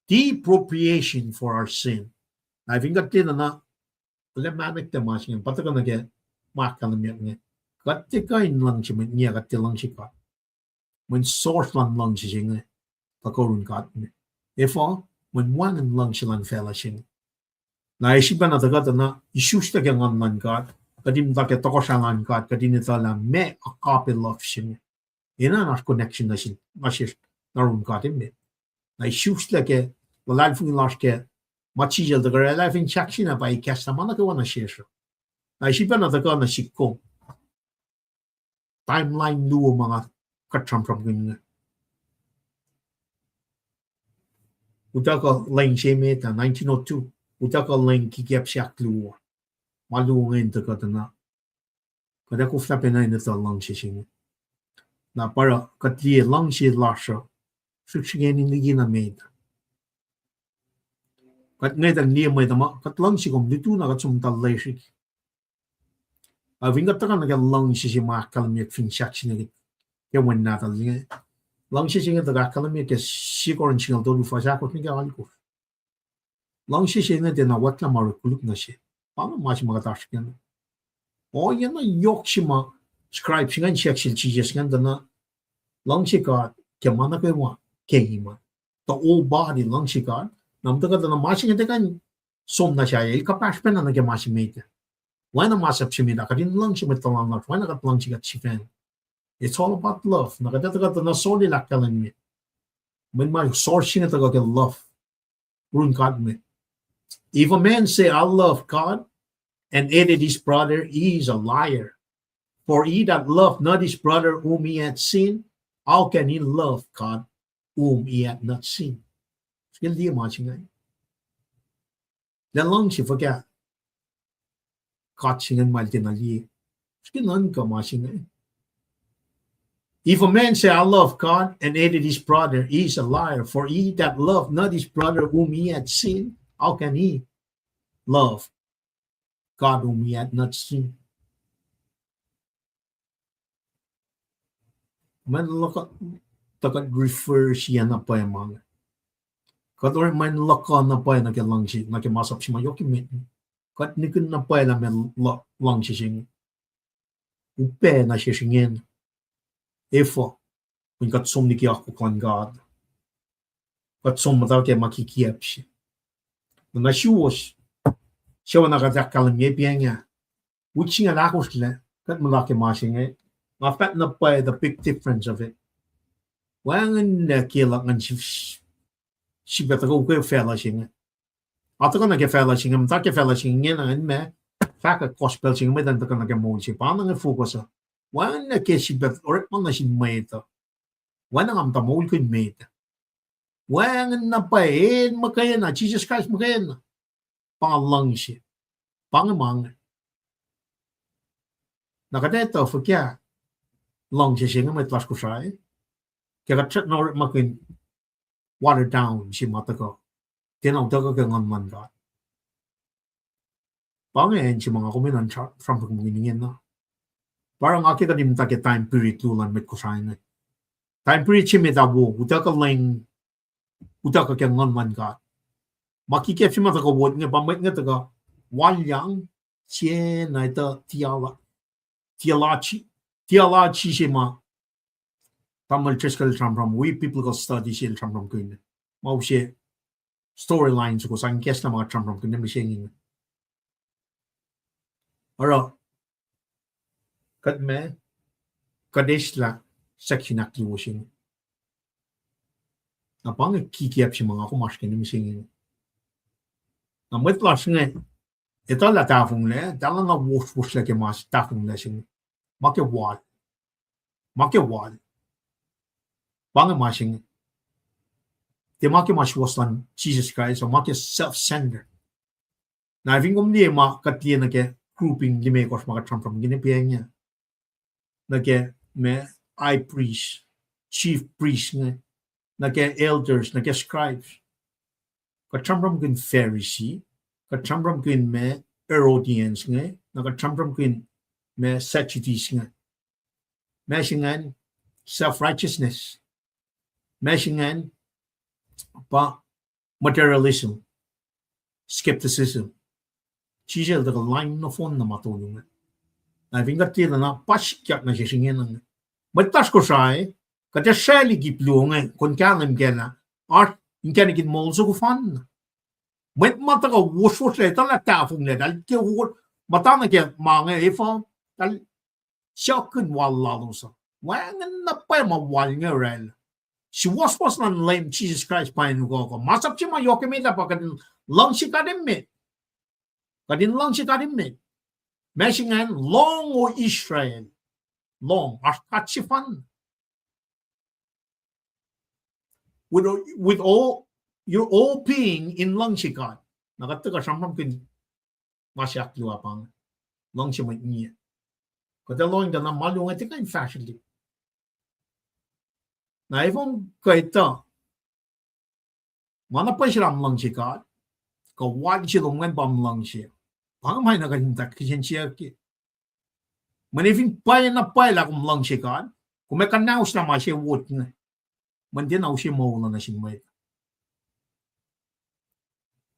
the propitiation for our sin. Na fin kuht tiacna, lah ma nuh ke ma se inge, pa tuhkuh nuh ke ma ahkkahlwemyeyuck inge. Kuht tiac kuh in luhngse mwet inge, kuht tiac luhngse God. Mweyen source luhn luhngse se inge tuhkuh yurin God me. Efuh? Mweyen wacngihn luhngse luhn facluh se inge. Na ac sifacna tuhkuh tuh na isuslac ke Nguhn luhn God, kuht in muhta ke tohkohsrahi luhn God, kuht in etuh lah meac agape love se inge. Enenuh in oasr connection nuh sel, nuh sesr, nuh yurin God emet. Na isuslac ke luhlahlfongi lasr ke ma Jisus El tuhkuh oraclah fin sahk se na pa ikacslah ma nuh kwewa nuh sesr. Na ac sifacna tuhkuh nuh sihk kom. Timeline luo ma nga kuht sramsramkihn inge. Utuckuh lwen se met ah, nineteen oh two. Utuckuh lwen kikiacp se ahkluo. Ma luo ingacn tuhkuh tuh na kuht ac koflah pacna in etuh luhngse se inge. Na pa oruh kuht liye luhngse lasr uh srihksrihk in liki na met. Kuht ngwetacng liye mwet uh muh kuht luhngse kom, lutu na kuht som tuh lesrihk. Ac fin kuht tuhkuh nuh ke luhngse se ma ahkkahlwemyeyuck fin sahk se inge ke wen nahtuhl inge. Luhngse se inge tuhkuh ahkkahlwemyeyuck ke Sie Korint singucul tolu fuhs ahkosr nuh ke alkosr. Luhngse se inge tiacna wactlah ma orek koluk nuh sel. Pa inge ma se ma kuht oasr kac. Ohiyac na yohk se ma scribe se ingacn siyuck sel Jisus ingacn tuh na luhngse God ke ma nuh kwewa, ke ima. The whole body luhngse God. Na muhtuhkuh tuh na ma se inge tiac kuh in som na sahyac, el kuhpahsr pacna nuh ke ma se met ah. Oacna masap se met ah, kuht in luhngse mwet tuhlan lasr, oacna kuht luhngse kuht sifacna. It's all about love. Na kuht ac tuhkuh tuh na solel ahkkahlwemye. Mweyen ma source se inge tuhkuh ke love yurin God me. If a man say, I love God, and hated his brother, he is a liar. For he that loveth not his brother whom he hath seen, how can he love God whom he hath not seen? Srihke liye ma se inge. Lah luhngse fuhkah God se ingacn ma el tiacna liye. Srihke nuhnkuh ma se inge. If a man say, I love God, and hated his brother, he is a liar. For he that loveth not his brother whom he hath seen, how can he love God whom he hath not seen? Mweyen luhkuh, tuh kuht refer siena pwacye ma inge. Kuht orekma in luhkuh na pwacye nuh ke luhngse, nuh ke masap se ma yohk emet. Kuht nihkihn na pwacye lah meac luhngse se inge. Upac nuh sesr ingena. Efuh? Mweyen kuht som liki akwuck luhn God. Kuht som muhta ke ma kikiacp se. Na suwos, suc oacna kuht ahkkahlwemye pa inge, wik singucul ahkosr lac, kuht muhta ke ma se inge, nga fahk na pwacye the big difference of it. Wacngihnlac ke luhk ngan sifilpac tuhkuh ke facluh se inge. Nga tuhkuh nuh ke facluh se inge, muhta ke facluh se inge na ngan ma fahkwack gospel se inge, mwet an tuhkuh nuh ke moul se, pa na ngan focus uh. Wacngihnlac ke sifilpac orekma nuh sin mwet uh. Wacngihn nga muhta moulkihn met. Wacngihn na pwacye, el muhkwena, Jisus Kraist muhkwena. Pa nga luhngse. Pa inge ma inge. Na kuht etuh fuhkah luhngse se inge mwet lasr Kosrae? Ke kuht srackna orekmakihn water down se ma tuhkuh, tiacna utuckuh ke Nguhn luhn God. Pa inge acn se ma nga kom enenuh in sramsramkihn ingena. Pa oruh nga ke kuht in muhta ke time period luo luhn mwet Kosrae inge. Time period se met ah wo, utuckuh lwen, utuckuh ke Nguhn luhn God. Ma kikiacp se ma tuhkuh wo inge pa mwet inge tuhkuh walyang, sie na etuh theolo-, theology, theology se ma Tamuhlwel Driscoll el sramsram, wi biblical studies el sramsramkihn. Ma use storyline soko sang ikacslah ma kuht sramsramkihn mihsenge inge. Oruh, kuht ma, kuht eslah section ahkluo se inge. Na pa inge kikiacp se ma nga kom oasr kac mihsenge inge. Na mwet lasr inge, etuh lah tahfonglac, etuh lah na wohswohsrlac ke ma tahfonglac se inge. Ma ke wal. Ma ke wal. Pa inge ma se inge. Tiac ma ke ma suwohs luhn Jisus Kraist, ma ke self-centered. Na fin kom liye ma kuht liye nuh ke grouping limekohsr ma kuht sramsramkihn pa inge, nuh ke ma high priest, chief priest inge, nuh ke elders, nuh ke scribes. Kuht sramsramkihn Pharisee, kuht sramsramkihn ma Herodians inge, na kuht sramsramkihn ma Sadducees inge. Ma se ingacn self-righteousness. Ma se ingacn pa materialism, skepticism. Jisus el tuhkuh lain nohfohn na ma tolu inge. Na fin kuht tiac tuh na pa sikyak nuh sesr ingena inge. Mwet lasr Kosrae, kuht ac sracl ikip luo inge, kom kahlwem kac lah oasr inkacnek in moul soko fanna. Mwet ma tuhkuh wohswohsrlac, etuh lah tahfonglac, eltahl ke wo-, muhta nuh ke ma inge, efuh, eltahl siyuckkihn wal lalos uh. Wacngihn na pwacye ma wal inge oraclah. Suwohswohs luhn Leum Jisus Kraist pa in ukoko. Masap se ma yohk emet ah pa kuht in luhngse God emet. Kuht in luhngse God emet. Ma se ingacn, lohng, O Israel. Lohng, oasr God sefanna. With, with all, your whole being in luhngse God. Na kuht tuhkuh sramsramkihn ma se ahkluo pa inge. Luhngse mwet ngiyac. Kuht ac lohng tuh na ma luo inge tiac kuh in fahsrwelihk. Na efuh kuh etuh ma na pwacye se lah luhngse God, kuh wal se lom ingacn pa luhngse. Pa inge ma na kuht in tuh kihsen siyuck ke. Mweyen fin pwacye na pwacye lah kom luhngse God, kom ac kuhnauslah ma se wot inge. Mweyen tiacna use moul uh nuh sin mwet.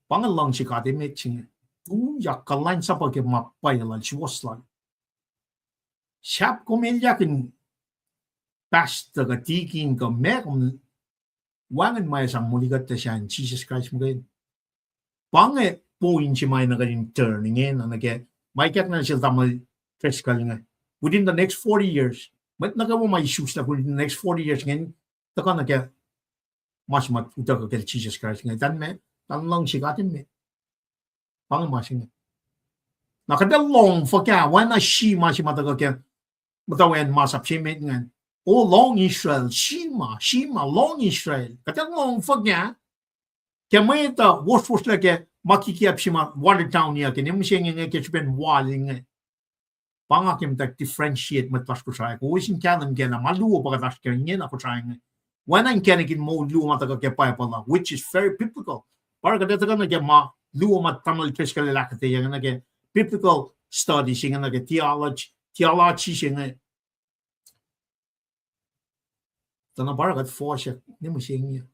Pa inge luhngse God emet se inge. Tuyak kuhlwacnsapuh ke ma pwacye lal, suwohs lal. Sahp kom elyahkihn pastor kuh deacon kuh meac kom, wacngihn ma ac sang molikuhtlac sacn Jisus Kraist muhkwena. Pa inge point se ma na kuht in turn ingena nuh ke ma ikackna sel tamuhlwel Driscoll inge. Within the next forty years, mwet nuh kwewa ma isuslah within the next forty years ingacn, tuhkuh nuh ke ma se ma utuckuh kacl Jisus Kraist inge, etuh ma, etuh luhngse God emet. Pa inge ma se inge. Na kuht ac lohng fuhkah, oacna Shema se ma tuhkuh ke muhtwacwacackiyacn masap se emet ingacn. O lohng Israel, Shema, Shema, lohng Israel. Kuht ac lohng fuhkah ke mwet uh wohswohsrlac ke ma kikiacp se ma watered down-iyuck ke mihsenge inge ke srihpen wal inge. Pa nga ke muhta differentiate mwet lasr Kosrae, kowos in kahlwem kac lah ma luo pa kuht oasr ke ingena Kosrae inge. Oacna inkacnek in moul luo ma tuhkuh ke Bible uh, which is very biblical. Pa oruh kuht ac tuhkuh nuh ke ma luo ma tamuhlwel Driscoll el ahkuhtweyac inge nuh ke biblical studies inge nuh ke theology, theology se inge. Tuh na pa oruh kuht fohsack ne mihsenge.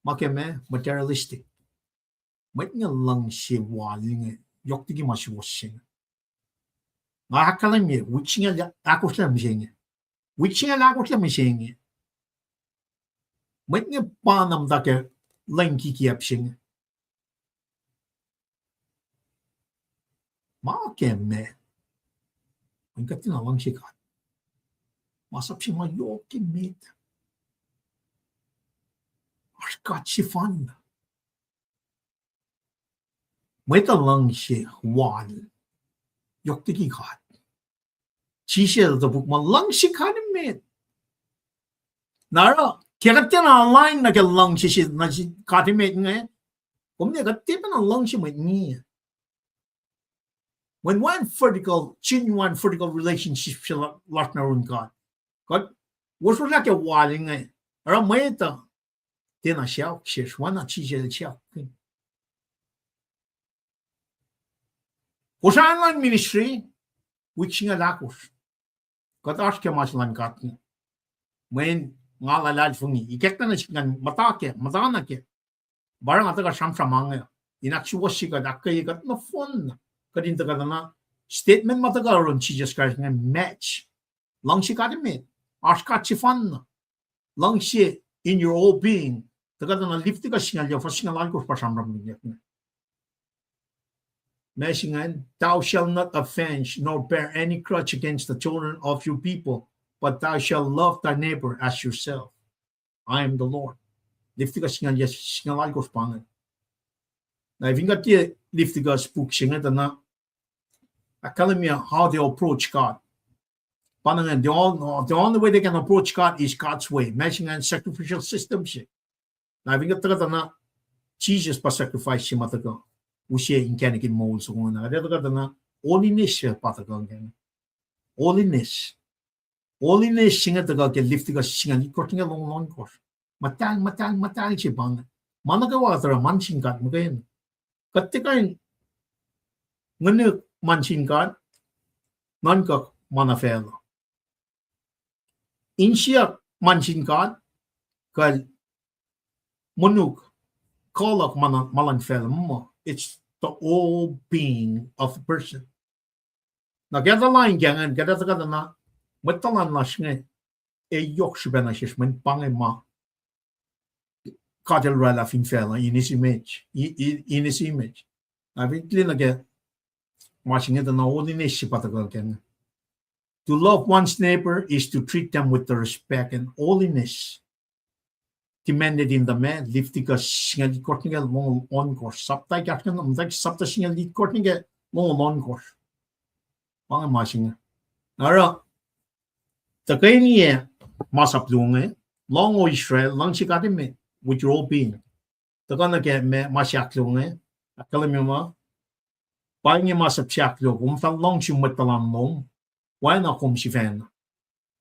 Ma ke ma materialistic. Mwet inge luhngse wal inge, yohk liki ma suwohs se inge. Nga ahkkahlwemye, wik singucul ahkosr lac mihsenge. Wik singucul ahkosr lac mihsenge. Mwet inge pa na muhta ke lwen kikiacp se inge. Ma ke ma, in kuht tiacna luhngse God. Masap se ma yohk emet. Oasr God sefanna. Mwet uh luhngse wal, yohk liki God. Jisus el topuk muh luhngse God emet. Na oruh ke kuht tiacna align nuh ke luhngse se nuh sin God emet inge, kom ne kuht tiacna luhngse mwet ngiyac. Mweyen wacngihn vertical, genuine vertical relationship se lasr nuh yurin God. Kuht wohswohsrlah ke wal inge, oruh mwet uh tiacna saok sesr, oacna Jisus el saokkihn. Kosrae luhn ministry, wik singucul ahkosr. Kuht oasr ke ma se luhn God inge. Mweyen nga luhlahlfongi, ikackna nuh sihk ngan muhta kac, muhta nuh kac. Pa oruh nga tuhkuh sramsram inge, in ahksuwohsye kuht, ahkkweye kuht nohfohn, kuht in tuhkuh tuh na statement ma tuhkuh yurin Jisus Kraist inge match. Luhngse God emet, oasr God sefanna. Luhngse in your whole being. Tuhkuh tuh na Leviticus singucul yuc, fuhs singucul alkosr pa sramsramkihnyuck inge. Ma se ingacn, thou shalt not avenge nor bear any grudge against the children of your people, but thou shalt love thy neighbor as yourself. I am the Lord. Leviticus singucul yuc, singucul alkosr pa inge. Na fin kuht tiac Leviticus puk se inge tuh na ahkkahlwemye how they approach God. Pa na ingacn, the only, the only way they can approach God is God's way. Ma se ingacn sacrificial system se. Na fin kuht tuhkuh tuh na Jisus pa sacrifice se ma tuhkuh use inkacnek in moul soko inge. Na kuht tuhkuh tuh na holiness se pa tuhkuh inge. Holiness. Holiness se inge tuhkuh ke Leviticus singucul itkohsr nuh ke longoul ohnkohsr. Muhtahl, muhtahl, muhtahl se pa inge. Ma nuh kwewa tuh oruh ma sin God muhkwena. Kuht tiac kuh in nguhnihk ma sin God, nuhnkuh ma nuh facluh. Insiyuck ma sin God, kuh monuk, kuh luhk ma luhn facluh muh. It's the whole being of the person. Na kuht ac lain ke ingacn, kuht ac tuhkuh na, mwet tuhlan lasr inge, ac yohk srihpac nuh sesr, mweyen pa inge ma God El oraclah fin facluh, in his image, in his image. Na fin tiac nuh ke ma se inge tuh na holiness se pa tuhkuh ke inge. To love one's neighbor is to treat them with the respect and holiness commanded in the ma, Leviticus singucul itkohsr nuh ke longoul ohnkohsr. Sapta kahsruh, muhtwacta sapta singucul itkohsr nuh ke longoul ohnkohsr. Pa inge ma se inge. Na oruh, tuhkweni ac masap luo inge, lohng, O Israel, luhngse God me with your whole being. Tuhkuh nuh ke ma, ma se ahkluo inge, ahkkahlwemye muh, pa inge masap se ahkluo, kom fah luhngse mwet tuhlan lom, oacna kom sifacna.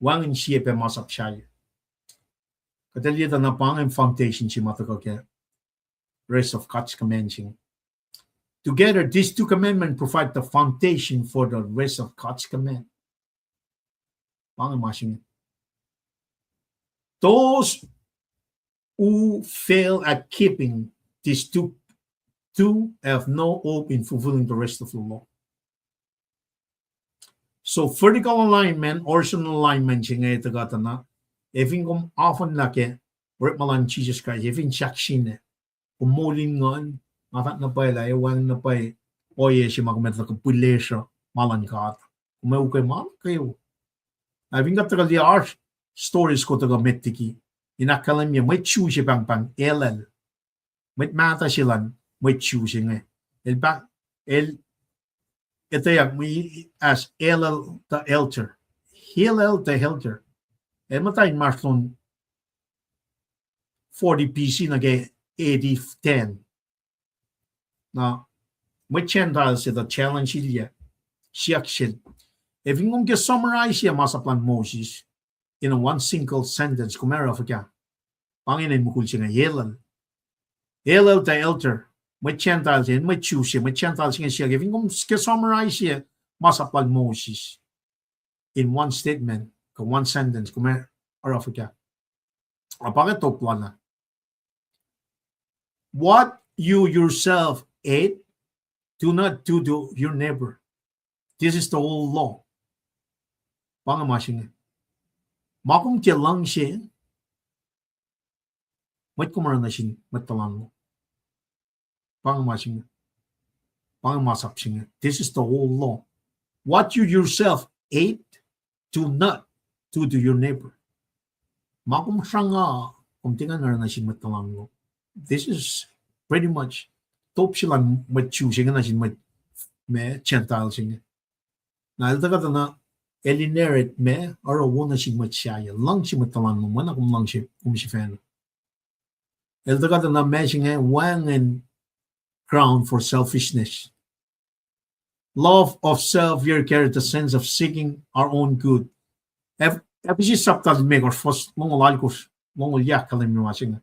Wacngihn sie pac masap sahyac. Kuht ac liye tuh na pa inge foundation se ma tuhkuh ke rest of God's command se inge. Together, these two commandments provide the foundation for the rest of God's command. Pa inge ma se inge. Those who fail at keeping these two, two have no hope in fulfilling the rest of the law. So vertical alignment, horizontal alignment se inge tuhkuh tuh na, ac fin kom afon lah ke orekma luhn Jisus Kraist, ac fin sahkseng, kom moul in nguhn, nga fahk na pwacye lah ac wacngihn na pwacye ohiyac se ma kom etuh kuh pihlesruh ma luhn God. Kom ac ukwe ma nuh kwewa. Ac fin kuht tuhkuh liye oasr stories kuh tuhkuh met liki, in ahkkahlwemye mwet Jew se pahngpahng Hillel. Mwet mahtuh se luhn mwet Jew se inge. El pa, el etweyuck mwe as Hillel the Elder. Hillel the Elder. El muhta inmahsrlon forty B C nuh ke A D ten. Na, mwet Gentile se tuh challenge-ilyac, siyuck sel, ac fin kom ke summarize-ye masap luhn Moses in a one single sentence, kom ac oruh fuhkah? Pa ingacn mukul se inge, Hillel. Hillel the Elder, mwet Gentile se, mwet Jew se, mwet Gentile se inge siyuck, ac fin kom ke summarize-ye masap lal Moses in one statement, kuh one sentence, kom ac oruh fuhkah? Ac pa inge top lal ah. What you yourself hate, do not do to your neighbor. This is the whole law. Pa inge ma se inge. Ma kom ke luhngse, mwet kom oruh nuh sin mwet tuhlan lom. Pa inge ma se inge. Pa inge masap se inge. This is the whole law. What you yourself hate, do not do to your neighbor. Ma kom sruhnga, kom tiac kuh in oruh nuh sin mwet tuhlan lom. This is pretty much top se lal mwet Jew se inge nuh sin mwet, ma, Gentile se inge. Na el tuhkuh tuh na, el inherit ma, oruh wo nuh sin mwet sahyac, luhngse mwet tuhlan lom, oacna kom luhngse kom sifacna. El tuhkuh tuh na ma se inge wacngihn ground for selfishness. Love of self here carries the sense of seeking our own good. Eph-, Ephesus sapta limekohsr, fuhs longoul alkohsr, longoul yac ahkkahlwemye ma se inge.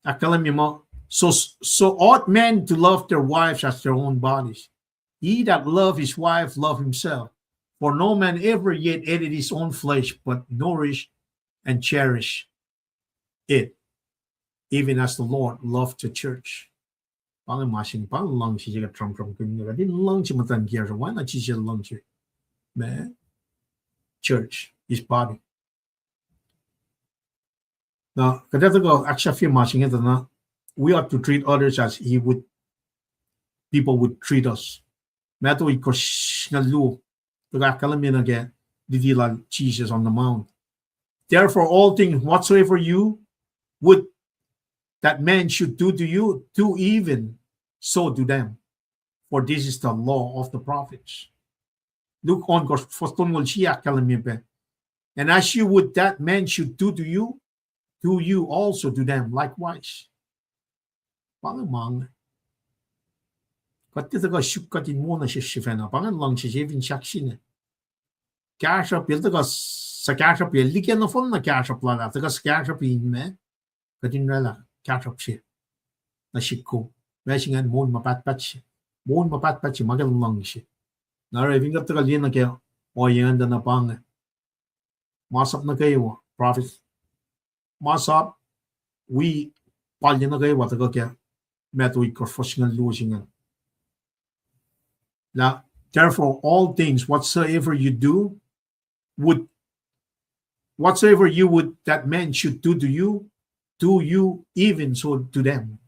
Ahkkahlwemye muh, so, so ought men to love their wives as their own bodies. He that love his wife love himself. For no man ever yet hated his own flesh, but nourish and cherish it, even as the Lord loved the church. Pa inge ma se inge, pa inge luhngse se kuht sramsramkihn, kuht in luhngse muhtuhn kiyacsr, oacna Jisus luhngse, ma, church, his body. Na kuht ac tuhkuh ahksahfye ma se inge tuh na, we ought to treat others as he would, people would treat us. Matthew itkohsr singucul luo, tuhkuh ahkkahlwemye nuh ke liti lal Jesus on the Mount. Therefore, all things whatsoever you would that man should do to you, do even so to them. For this is the law of the prophets. Luke ohnkohsr, fuhs tolngoul sie ahkkahlwemye pac, and as you would that man should do to you, do you also to them likewise. Pa inge ma inge. Kuht tiac tuhkuh suk kuht in wo nuh sesr sifacna. Pa inge luhngse se fin sahkseng. Kahsruhp el tuhkuh suhkahsruhpye, liki nohfohn na kahsruhp lal ah, tuhkuh suhkahsruhpye in meac, kuht in oraclah kahsruhp se nuh sihk kom. Ma se ingacn moul ma pahtpaht se. Moul ma pahtpaht se, ma ke luhngse. Na oruh fin kuht tuhkuh liye nuh ke ohiyac ingacn tuh na pa inge. Masap nuh kwewa, prophet. Masap, wi palye nuh kwewa tuhkuh ke Matthew itkohsr fuhs singucul luo se ingacn. Lah, therefore, all things whatsoever you do, would, whatsoever you would that men should do to you, do you even so to them.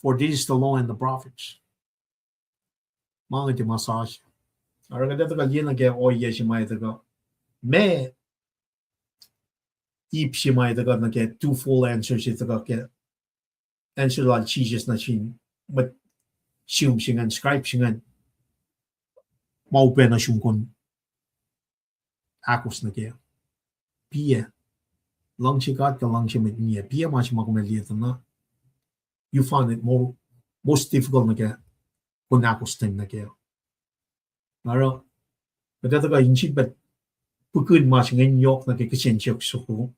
For this is the law and the prophets. Ma inge tiac ma sasuc. Oruh kuht ac tuhkuh liye nuh ke ohiyac se ma ac tuhkuh. Ma ip se ma ac tuhkuh nuh ke twofold answer se tuhkuh ke answer lal Jisus nuh sin mwet sihm se ingacn, scribe se ingacn, ma upac nuh sum kom ahkos nuh kac. Piac, luhngse God kuh luhngse mwet ngiac, piac ma se ma kom ac liye tuh na you find it more, most difficult nuh ke kom ahkostwen nuh kac. Na oruh, kuht ac tuhkuh in sifilpac pihkihn ma se inge in yohk nuh ke kihsen siyuck soko,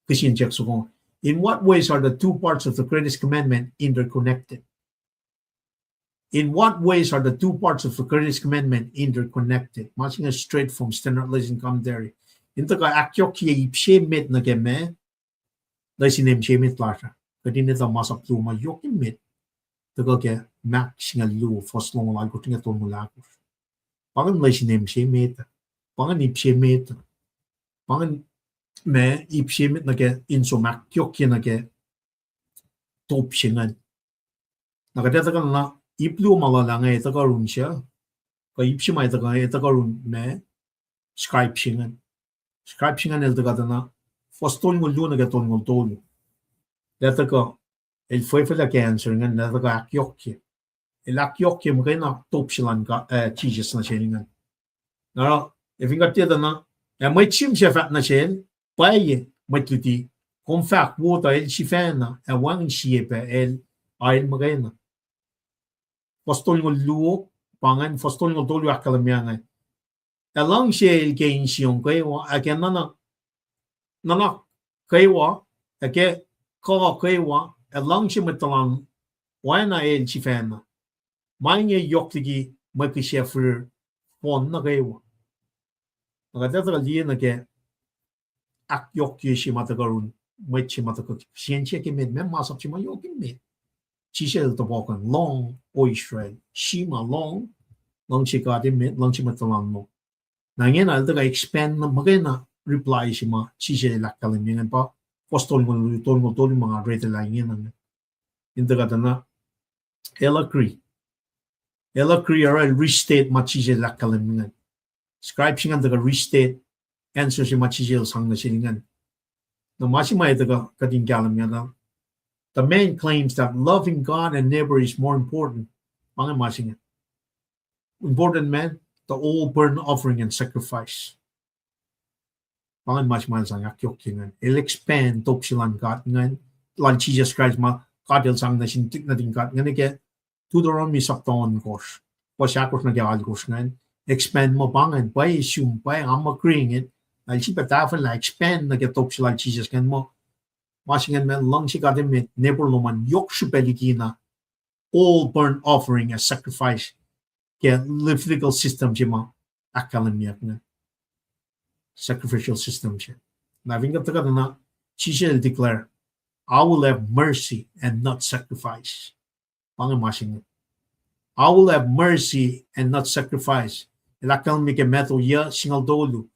kihsen siyuck soko. In what ways are the two parts of the greatest commandment interconnected? In what ways are the two parts of the greatest commandment interconnected? Ma se inge straight from Standard Lesson Commentary. In tuhkuh ahkyohkye ip se met nuh ke ma, lesin em se met lasr uh. Kuht in etuh masap luo ma yohk emet tuhkuh ke Mark singucul luo, fuhs longoul alkosr nuh ke tolngoul ahkosr. Pa ingacn lesin em se met, pa ingacn ip se met, pa ingacn ma ip se met nuh ke in som ahkyohkye nuh ke top se ingacn. Na kuht ac tuhkuh na ip luo ma luhlahp inge ac tuhkuh run se, kuh ip se ma ac tuhkuh, ac tuhkuh run ma scribe se ingacn. Scribe se ingacn el tuhkuh tuh na fuhs tolngoul luo nuh ke tolngoul tolu. Lah tuhkuh, el fwefwelah ke answer ingacn, lah tuhkuh ahkyohkye. El ahkyohkye muhkwena top se lal, eh, Jisus nuh sel ingacn. Na, ac fin kuht tiac tuh na, ac mwet sihm sac fahk nuh sel, pwacye mwet luti, kom fahk wo tuh el sifacna ac wacngihn sie pac el, a el muhkwena. Fuhs tolngoul luo, pa ingacn, fuhs tolngoul tolu ahkkahlwemye inge. Ac luhngse el ke insiyom kwewa, ac ke nuhnak, nuhnak kwewa, ac ke kuh kwewa, ac luhngse mwet tuhlan oacna el sifacna. Ma inge yohk liki mwe kihsac fihrihr fohn nuh kwewa. Na kuht ac tuhkuh liye nuh ke ahkyohkye se ma tuhkuh run, mwet se ma tuhkuh kihsen siyuck emet, ma masap se ma yohk emet. Jisus el topuk an, lohng, O Israel, Shema, lohng, luhngse God emet, luhngse mwet tuhlan lom. Na ingena el tuhkuh expand na muhkwena reply se ma Jisus el ahkkahlwemye ingacn pa, fuhs tolngoul, tolngoul tolu ma nga read lah ingena. In tuhkuh tuh na, el agree. El agree, oruh el restate ma Jisus el ahkkahlwemye ingacn. Scribe se ingacn tuhkuh restate answer se ma Jisus el sang nuh sel ingacn. Na ma se ma el tuhkuh kuht in kahlwem ingacn, the man claims that loving God and neighbor is more important. Pa inge ma se inge. Important man, the whole burnt offering and sacrifice. Pa ingacn ma se ma el sang ahkyohkye ingacn. El expand top se lal God ingacn, lal Jisus Kraist ma God el sang nuh sin, nuhtin God ingacn ke Deuteronomy sapta ohnkohsr, fuhs ahkosr nuh ke alkosr ingacn. Expand muh pa ingacn, pwacye sum, pwacye, I'm agreeing it. Na el sifilpac tahfwelah expand nuh ke top se lal Jisus ingacn muh, ma se ingacn ma luhngse God emet, neighbor lom an yohk srihpac likina whole burnt offering ac sacrifice ke Levitical system se ma ahkkahlwemyeyuck inge. Sacrificial system se. Na fin kuht tuhkuh tuh na, Jisus el declare, I will have mercy and not sacrifice. Pa inge ma se inge. I will have mercy and not sacrifice. El ahkkahlwemye ke Matthew yuh singucul tolu.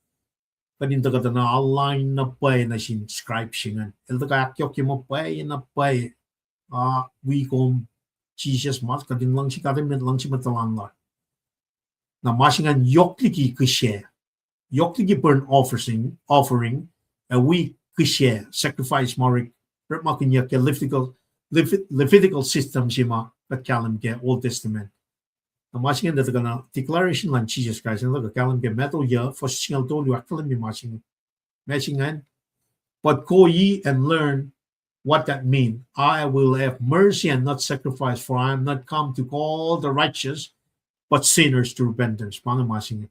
Kuht in tuhkuh tuh na align na pwacye nuh sin scribe se ingacn. El tuhkuh ahkyohkye muh pwacye na pwacye, a, wi kom Jisus ma kuht in luhngse God emet, luhngse mwet tuhlan lasr. Na ma se ingacn yohk liki kihsac. Yohk liki burnt offering, offering, ac wi kihsac, sacrifice ma orek, orekmakihnyuck ke Levitical, Levit-, Levitical system se ma kuht kahlwem ke Old Testament. Na ma se ingacn el tuhkuh na declaration lal Jisus Kraist, el tuhkuh kahlwem ke Matthew yuh, fuhs singucul tolu, ahkkahlwemye ma se inge. Ma se ingacn, but go ye and learn what that mean. I will have mercy and not sacrifice, for I am not come to call the righteous, but sinners to repentance. Pa inge ma se inge.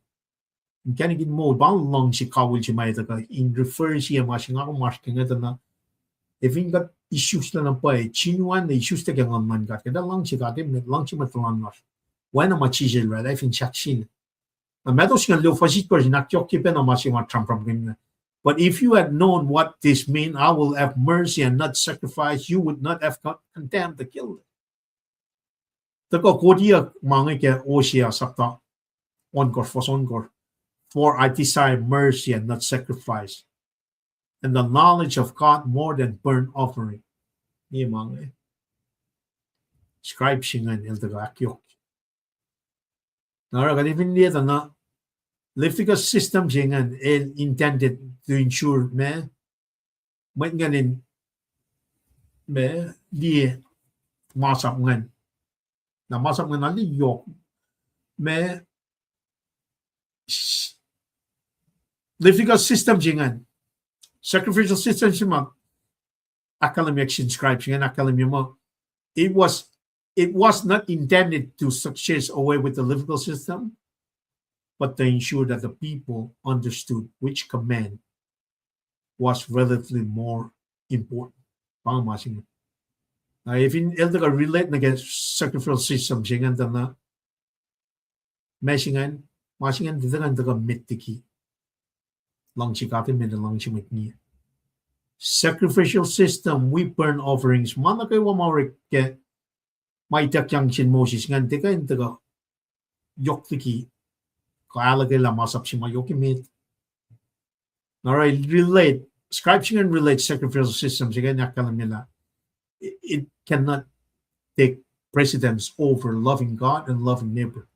Inkacnek in moul pa luhngse kawihl se ma etuh kuh in refer sie ma se nga kom oasr ke inge tuh na. Efin kuht isuslac na pwacye, genuine isuslac ke nguhn luhn God, kuht ac luhngse God, emet luhngse mwet tuhlan lasr. Oacna ma Jisus El oraclah fin sahk sel. Na Matthew singucul luo fuhs itkohsr in ahkyohkye pacna ma se ma sramsramkihn inge. But if you had known what this mean, "I will have mercy and not sacrifice," you would not have con-, condemned the guiltless. Tuhkuh kodiyuck ma inge ke Hosea sapta ohnkohsr fuhs ohnkohsr. For I desire mercy and not sacrifice, and the knowledge of God more than burnt offering. Ni ma inge. Scribe se ingacn el tuhkuh ahkyohkye. Na oruh kuht fin liye tuh na Leviticus system se ingacn el intended to ensure ma mwet ingacn in ma liye masap ingacn. Na masap ingacn na liye yohk ma Leviticus system se ingacn, sacrificial system se ma ahkkahlwemye sin scribe se ingacn ahkkahlwemye muh, it was, it was not intended to suggest away with the Levitical system, but to ensure that the people understood which command was relatively more important. Pa inge ma se inge. Na efin el tuhkuh relate nuh ke sacrificial system se ingacn tuh na ma se ingacn, ma se ingacn tiac tuhkuh in tuhkuh met liki luhngse God emet, luhngse mwet ngiyac. Sacrificial system, wi burnt offerings, ma nuh kwewa ma orek ke ma ituckyang sin Moses ingacn tiac kuh in tuhkuh yohk liki kuh ahluhkwelah masap se ma yohk emet. Na oruh relate, scribe se ingacn relate sacrificial system se ingacn ahkkahlwemye lah it, it cannot take precedence over loving God and loving neighbor.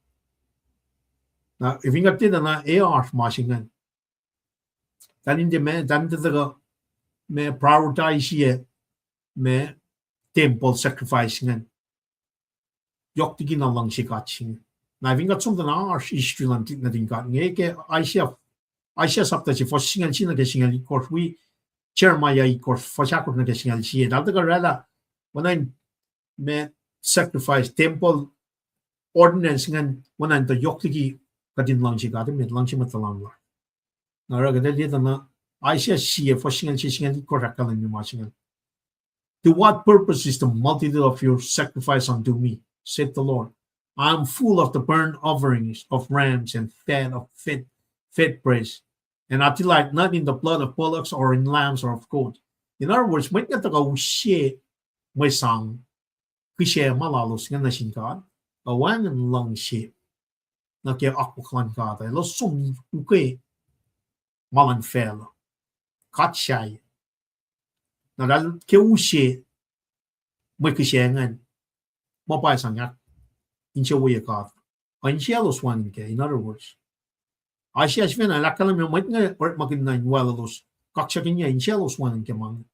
Na efin kuht tiac tuh na ac oasr ma se ingacn. Tanin tiac ma, tanin tiac tuhkuh ma prioritize-ye ma temple sacrifice ingacn yohk liki na luhngse God se inge. Na fin kuht som tuh na oasr history luhn nuhtin God inge ke Isaiah, Isaiah sapta se fuhs singucul sie nuh ke singucul itkohsr wi Jeremiah itkohsr fuhs ahkosr nuh ke singucul sie. Eltahl tuhkuh oraclah oacna in ma sacrifice, temple ordinance ingacn oacna in tuh yohk liki kuht in luhngse God emet, luhngse mwet tuhlan lasr. Na oruh kuht ac liye tuh na Isaiah sie fuhs singucul sie, singucul itkohsr ahkkahlwemye ma se ingacn. To what purpose is the multitude of your sacrifice unto me, saith the Lord. I am full of the burnt offerings of rams and fat of fat, fat breasts, and I delight not in the blood of bullocks or in lambs or of goats. In other words, mwet nge tuhkuh use mwe sang kihsac ma lalos inge nuh sin God, ac wacngihn luhngse nuh ke akwuck luhn God, elos som ukwe ma luhn facluh, God sahyac. Na eltahl ke use mwe kihsac ingacn, ma pwacye sang ahk, insewowoye God. Ac insiyaclos wacngihn kac, in other words. Isaiah sifacna el ahkkahlwemye mwet nge orekmakihn na in waclos, kaksakihnyuc insiyaclos wacngihn kac ma inge.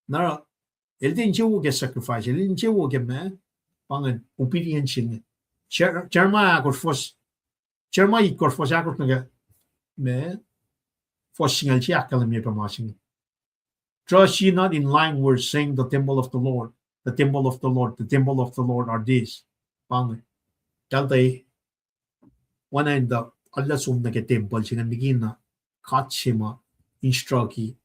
Na oruh, el tiac insewowo ke sacrifice, el insewowo ke ma, pa ingacn obedience se inge. Jer-, Jeremiah ahkosr fuhs, Jeremiah itkohsr fuhs ahkosr nuh ke ma, fuhs singucul sie ahkkahlwemye pac ma se inge. Trust ye not in lying words, saying, the temple of the Lord, the temple of the Lord, the temple of the Lord are this. Pa inge. Eltahl oacna in tuh arlac som nuh ke temple se ingacn liki na God se ma instruct-i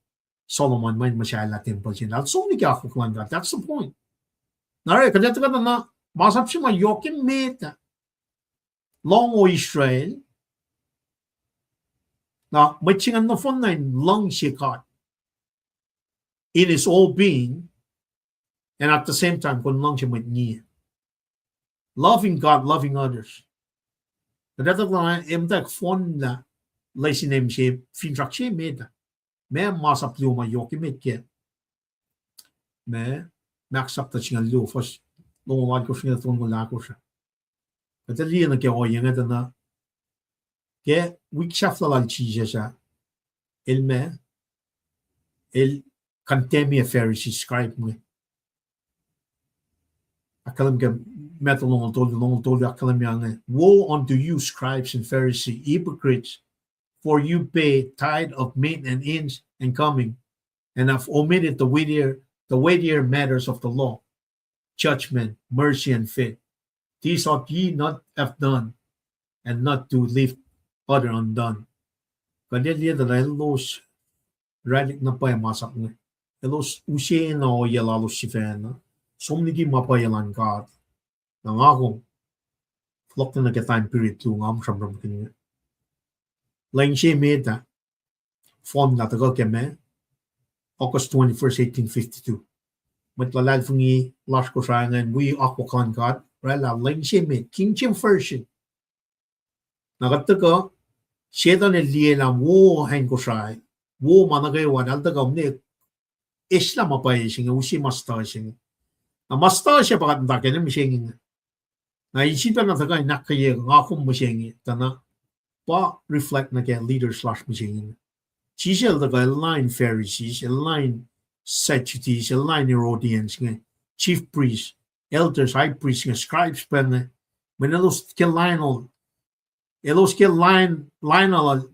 Solomon mweyen muhsahllah temple se inge. Eltahl som nuh ke akwuck luhn God. That's the point. Na oruh kuht ac tuhkuh na masap se ma yohk emet ah, lohng Israel. Na mwet se ingacn nohfohn na in luhngse God in his whole being, and at the same time kom luhngse mwet ngiyac. Loving God, loving others. Kuht ac tuhkuh na emtak fohnlah lesin em se, finsrak se met ah. Ma masap luo ma yohk emet ke ma, Mark sapta singucul luo fuhs longoul alkosr nuh ke tolngoul ahkosr. Kuht ac liye nuh ke ohiyac inge tuh na ke wik sahflah lal Jisus ah, el ma, el condemn-i Pharisee, scribe inge. Ahkkahlwem ke Matthew longoul tolu, longoul tolu ahkkahlwemye inge, woe unto you, scribes and Pharisees, hypocrites, for you pay tithe of mint and incense and cumin, and have omitted the weightier, the weightier matters of the law, judgment, mercy, and faith. This ought ye not have done, and not to leave other undone. Kuht liye tuh na elos oraclah na pwacye masap inge. Elos use na ohiyac lalos sifacna. Som liki ma pwacye luhn God. Na nga kom, fohlohk nuh ke time period luo nga kom sramsramkihn inge. Lwen se met ah, fohn lah tuhkuh ke ma, August twenty-first, eighteen fifty-two. Mwet luhlahlfongi lasr Kosrae ingacn wi akwuck luhn God, oraclah lwen se met, King James Version. Na kuht tuhkuh, Setuhn el liye lah wo acn Kosrae, wo ma nuh kwewa, na el tuhkuh mwe eslah ma pwacye se inge, use ma stuh se inge. Na ma stuh se pa kuht muhta ke ne mihsenge inge. Na el sifilpacna tuhkuh in ahkkweye nga kom mihsenge, tuh na pa reflect nuh ke leaders lasr mihsenge inge. Jisus el tuhkuh, el lain Pharisees, el lain Sadducees, el lain Herodians inge, chief priests, elders, high priests inge, scribes pa inge, mweyen elos ke lain, elos ke lain, lain lal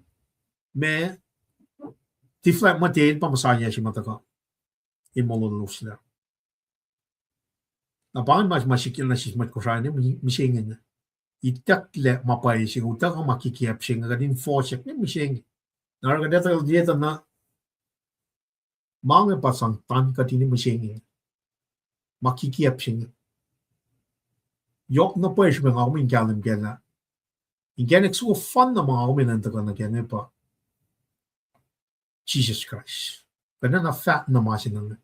ma tiflac muhtahl pa Messiah se ma tuhkuh in mololoslac. Na pa ingacn ma, ma sikyak nuh sesr mwet Kosrae ne mihsenge inge. Itucklac ma pwacye se inge, utuckuh ma kikiacp se inge, kuht in fohsack ne mihsenge. Na oruh kuht etuh liye tuh na ma inge pa sang tan kuht in mihsenge. Ma kikiacp se inge. Yohk na pwacye srihpac nga kom in kahlwem kac lah inkacnek soko fanna ma nga kom in tuhkuh nuh kac inge pa Jisus Kraist. Kuht enenuh fahk na ma se inge.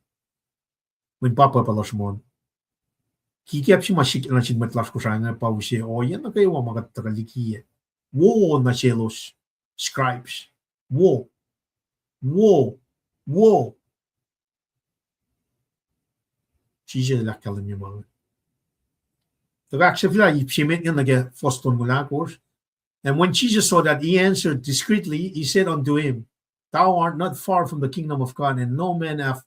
Mweyen pa pwacpa lasr muh, kikiacp se ma sikyak nuh sin mwet lasr Kosrae inge pa use ohiyac nuh kwewa ma kuht tuhkuh likiyac. Wo nuh selos scribes. Wo. Wo. Wo. Jisus el ahkkahlwemye ma inge. Tuhkuh ahksahfyelah ip se met inge nuh ke fuhs tolngoul ahkosr. And when Jesus saw that he answered discreetly, he said unto him, Thou art not far from the kingdom of God. And no man af-,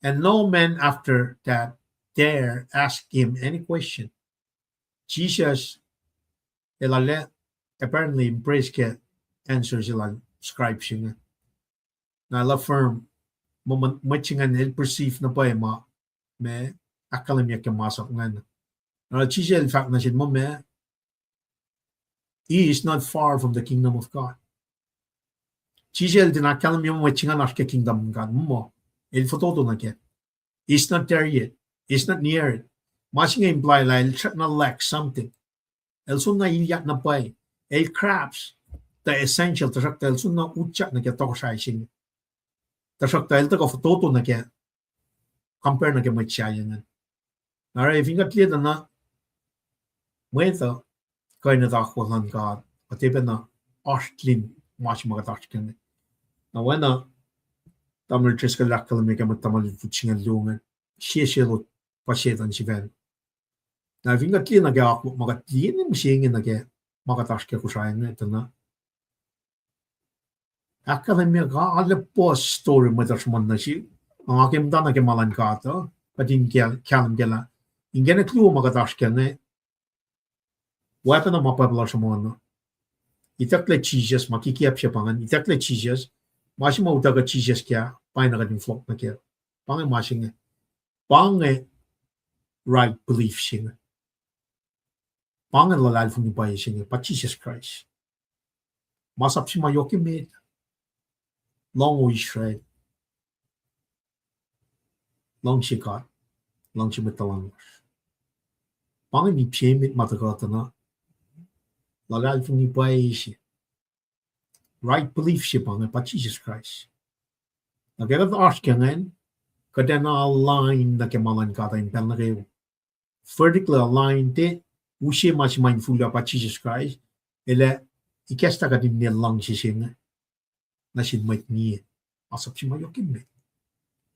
and no man after that dare ask him any question. Jisus el arlac apparently impressed ke answer se lal scribe se inge. Na el affirm, muh, muh, mwet se ingacn el perceive na pwacye ma, ma ahkkahlwemyeyuck ke masap ingacn. Na Jisus el fahk nuh sel muh ma, He is not far from the kingdom of God. Jisus el tiacna ahkkahlwemye mwet se ingacn oasr ke kingdom luhn God, muh el fototo nuh kac. He's not there yet. He's not near it. Ma se inge imply lah el srackna lack something. El soenna ilyak na pwacye. El grasp the essential, tuhsruhktuh el soenna utyak nuh ke tohkohsrahi se inge. Tuhsruhktuh el tuhkuh fototo nuh ke compare nuh ke mwet sahyac ingacn. Na oruh fin kuht liye tuh na mwet uh kuh in etuh akwuck luhn God, kuht tiacpacna oasr lin ma se ma kuht oasr ke inge. Na oacna Tamuhlwel Driscoll el ahkkahlwemye ke mwet Tamuhlwel Futsing el luo inge, sie se lot pa Setuhn sifacna. Na fin kuht liye nuh ke akwuck ma kuht liye ne mihsenge nuh ke ma kuht oasr ke Kosrae inge tuh na ahkkahlwemye ka ala puhs story mwet uh sruhmuhn nuh sihk. Nga ke muhta nuh ke ma luhn God uh, kuht in kahlwem kac lah inkacnek luo ma kuht oasr ke inge, oacpacna ma Bible uh sruhmuhn uh. Itucklac Jisus, ma kikiacp se pa ingacn, itucklac Jisus, ma se ma utuckuh Jisus kac, pa na kuht in fohlohk nuh kac. Pa inge ma se inge. Pa inge right belief se inge. Pa inge luhlahlfongi pwacye se inge, pa Jisus Kraist. Masap se ma yohk emet. Lohng, O Israel. Luhngse God. Luhngse mwet tuhlan lasr. Pa inge ip se emet ma tuhkuh tuh na luhlahlfongi pwacye se. Right belief se pa inge pa Jisus Kraist. Na ke kuht oasr ke ingacn, kuht enenuh align nuh ke ma luhn God in pacl nuh kwewa. Vertically align te, use ma se ma infulwac pa Jisus Kraist, el ac ikacslah kuht in ne luhngse se inge nuh sin mwet ngiye. Masap se ma yohk emet.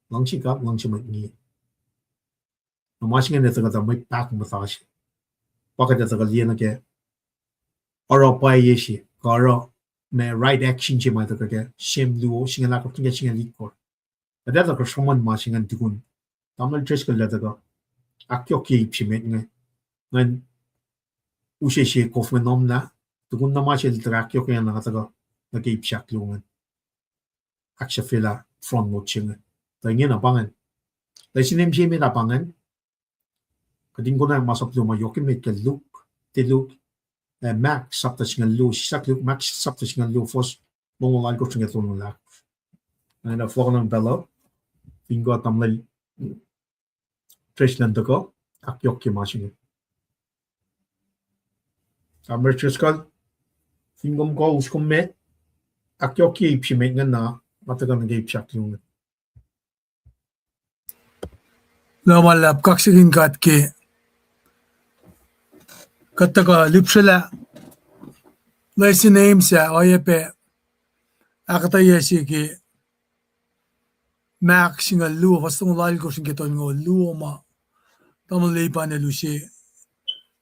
Luhngse God, luhngse mwet ngiye. Na ma se inge etuh kuhtuh mwet pahkomuhta se. Pa kuht etuh kuh liye nuh ke oruh pwacye se, kuh oruh ma right action se ma etuh kuh ke Sam luo, singucul ahkosr nuh ke singucul itkohsr. Kuht etuh kuh sruhmuhn ma se ingacn tukun Tamuhlwel Driscoll el etuh kuh ahkyohkye ip se met inge. Ngan use sie kof inge nomlah, tukun na ma se el tuh ahkyohkye na kuht etuh kuh nuh ke ip se ahkluo ingacn. Ahksahfyelah front note se inge. Tuh ingena pa ingacn. Lesin se met ah pa ingacn. Kuht in konwacack masap luo ma yohk emet ke Luke, tiac Luke, eh, Mark sapta singucul luo, sislah Luke, Mark sapta singucul luo, fuhs longoul alkosr nuh ke longoul ahkosr. Na fohlohkohnang pacl uh, fin kuh tamuhlwel Prestuhn tuhkuh, ahkyohkye ma se inge. Comrade Driscoll, fin kom kuh us kom met, ahkyohkye ip se met inge na, ma tuhkuh nuh ke ip se ahkluo inge. Luhman luhlahp, kaksakihn God ke kuht tuhkuh lihpsrelah lesson aim sac, oacyacpac ahkuhtweyac se ke Mark singucul luo, fuhs longoul alkosr nuh ke tolngoul luo ma tamuhlwel Lipan el use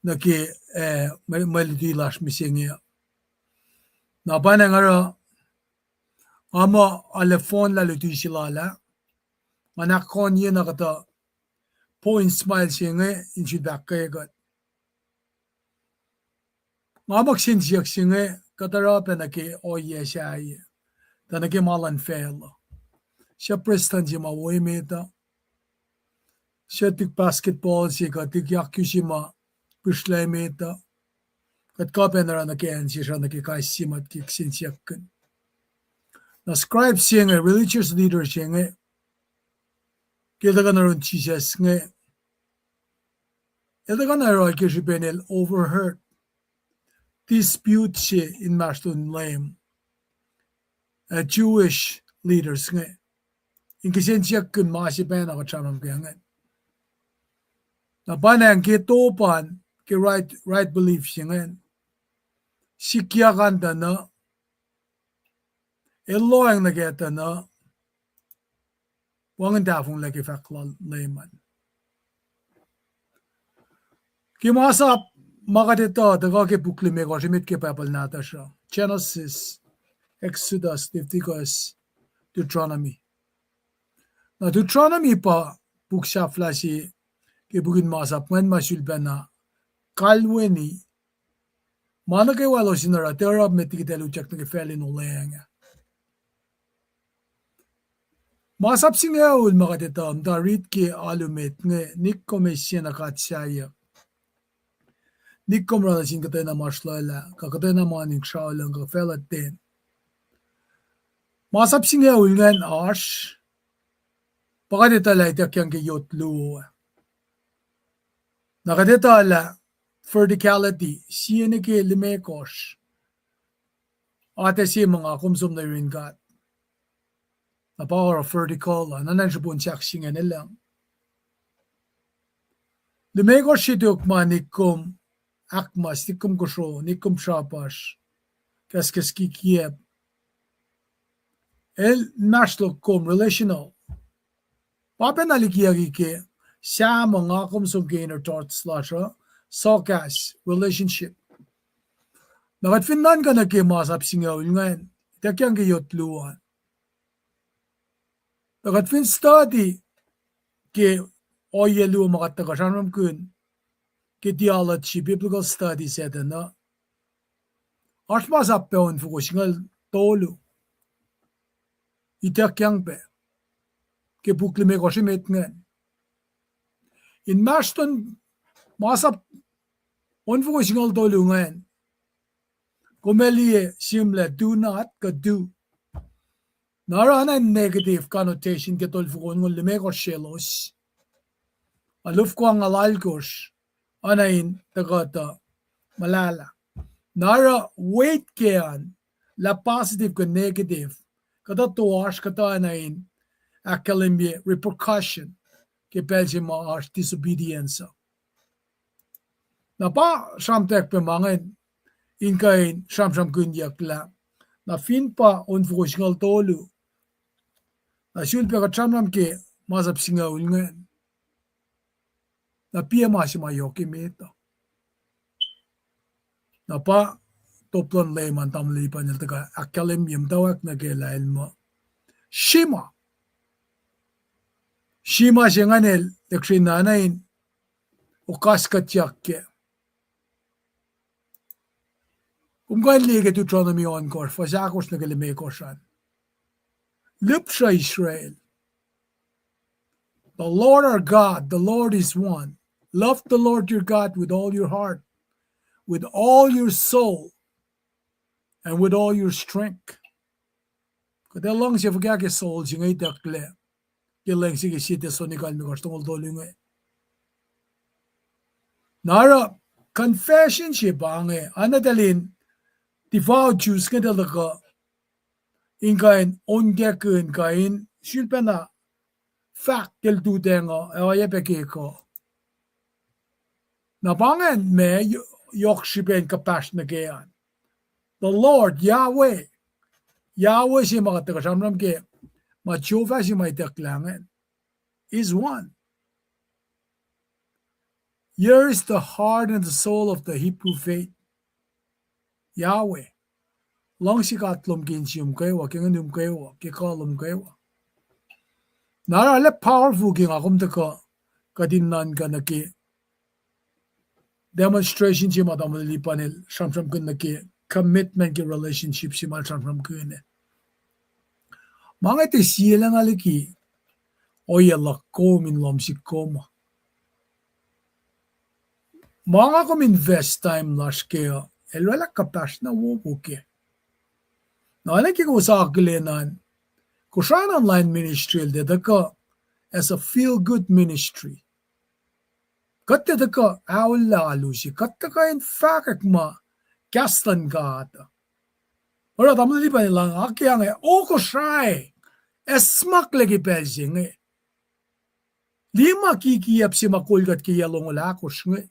nuh ke, eh, mwe, mwe luti lasr mihsenge. Na pa nga oruh, nga muh arlac fohnlah luti se lal ah, nga ahkkahlwemye na kuhtuh point ma el se inge in sifilpac ahkkweye kuht. Nga muh kihsen siyuck se inge kuht oruh pac nuh ke ohiyac sahyac, tuh nuh ke ma luhn facluh. Suc prestuhn se ma wo emet uh, suc tuh basketball se kuh tuh yakyu se ma pihsrlac emet uh, kuht kuh pac in oruh nuh ke acn sesr uh nuh ke kais sie ma ke kihsen siyuck uh. Na scribe se inge, religious leader se inge, ke el tuhkuh nuh yurin Jisus inge, el tuhkuh na oruh ke srihpen el overheard dispute se inmahsrlon Leum, eh, Jewish leaders inge, in kihsen siyuck in ma se pacna kuht sramsram ke inge. Na pa nga ke top an, ke right, right belief se inge, sikyak an tuh na, el lohacng nuh kac tuh na, wacngihn tahfonglac ke fahk lal Leum an. Ke masap ma kuht etuh tuhkuh ke puk limekohsr emet ke Bible nahtuhsr uh, Genesis, Exodus, Leviticus, Deuteronomy. Na Deuteronomy pa puk sahflah se ke puk in masap ingacn ma sulpacna kalweni ma nuh kwewa elos in oruh, tiac oruh met liki eltahl utyak nuh ke facl in olweacng ah. Masap singucul ma kuht etuh, muhta rit ke alu met inge, Nik kom eis sie na God sahyuck, Nik kom oruh nuh sin kuhtwena ma sruhlwaclah, kuh kuhtwena ma in sraolang, kuh facluh ten. Masap singucul ingacn oasr, pa kuht etuh lah ituckyang ke yot luo. Na kuht etuh lah verticality, sie nuh ke limekohsr, atac se ma nga kom som nuh yurin God. Na pa oruh vertical uh, na na srihpen sahk se ingacn lucng. Limekohsr se tok ma Nik kom ahkmas, Nik kom kosro, Nik kom srapasr, kahskahs kikiacp, el inmahsrlok kom relational. Pa pacna likiyucki ke Sam uh, nga kom som ke inner thoughts lasr uh, sohkahs, relationship. Na kuht fin nuhnkuh nuh ke masap singucul ingacn, ituckyang ke yot luo an. Na kuht fin study ke ohiyac luo ma kuht tuhkuh sramsramkihn ke theology, biblical studies etuh na, oasr masap pac onfoko singucul tolu ituckyang pac ke puk limekohsr emet ingacn. Inmahsrlon masap onfoko singucul tolu ingacn, kom ac liye sihmlac do not kuh do. Na oruh oacna in negative connotation ke tolfoko onngoul limekohsr selos, a lufko angngaul alkosr, oacna in tuhkuh tuh muhlahlah. Na oruh weight ke an, lah positive kuh negative, kuhtuh toasr, kuhtuh oacna in ahkkahlwemye repercussion ke pacl se ma oasr disobedience uh. Na pa sramtweack pac ma ingacn in kuh in sramsramkihnyuck lah, na fin pa onfoko singucul tolu, na sulpac kuht sramsram ke masap singucul ingacn, na piac ma se ma yohk emet uh. Na pa top luhn Leum an, tamuhlwel Lipan el tuhkuh ahkkahlwemye muhtwacwacack nuh kac lah el muh Shema. Shema se ingacn el lihksreni na in okaskuhtyak kac. Kom kuh in liye ke Deuteronomy ohnkohsr, fuhs ahkosr nuh ke limekohsr an. Lihpsruh Israel. The Lord our God, the Lord is one. Love the Lord your God with all your heart, with all your soul, and with all your strength. Kuht ac luhngse fuhkah ke Saul se inge itucklac ke lweng se ke sie Thessalonica limekohsr tolngoul tolu inge? Na oruh confession se pa inge, oacna eltahl in devout Jews inge, eltahl tuhkuh in kuh in onkakihn, kuh in sulpacna fahk ke lututacng uh ac oacyacpac ke kuh. Na pa ingacn ma yohk srihpen kuhpahsr nuh ke an. The Lord, Yahweh. Yahweh se ma kuht tuhkuh sramsram ke, ma Jehovah se ma itucklac ingacn, is one. Here is the heart and the soul of the Hebrew faith. Yahweh. Luhngse God lom ke insiom kwewa, ke nguhnum kwewa, ke kuh lom kwewa. Na arlac powerful ke nga kom tuhkuh kuht in nuhnkuh nuh ke demonstration se ma tamuhlwel Lipan el sramsramkihn nuh ke commitment ke relationship se ma el sramsramkihn ah. Ma inge tiac sie lacna liki ohiyac luhk kom in lohm sihk kom uh. Ma nga kom invest time lasr ke uh, el oraclah kuhpahsr na wowo kac. Na oacna ke kowos akihlen an, Kosrae online ministry el tiac tuhkuh as a feel good ministry. Kuht tiac tuhkuh aolla alu se, kuht tuhkuh in fahkwack ma kahs luhn God. Oruh tamuhlwel Lipan el ac akiyac inge, O Kosrae, ac smaklac ke pacl se inge. Liye ma kikiyacp se ma kol kuht ke yac longoul ahkosr inge.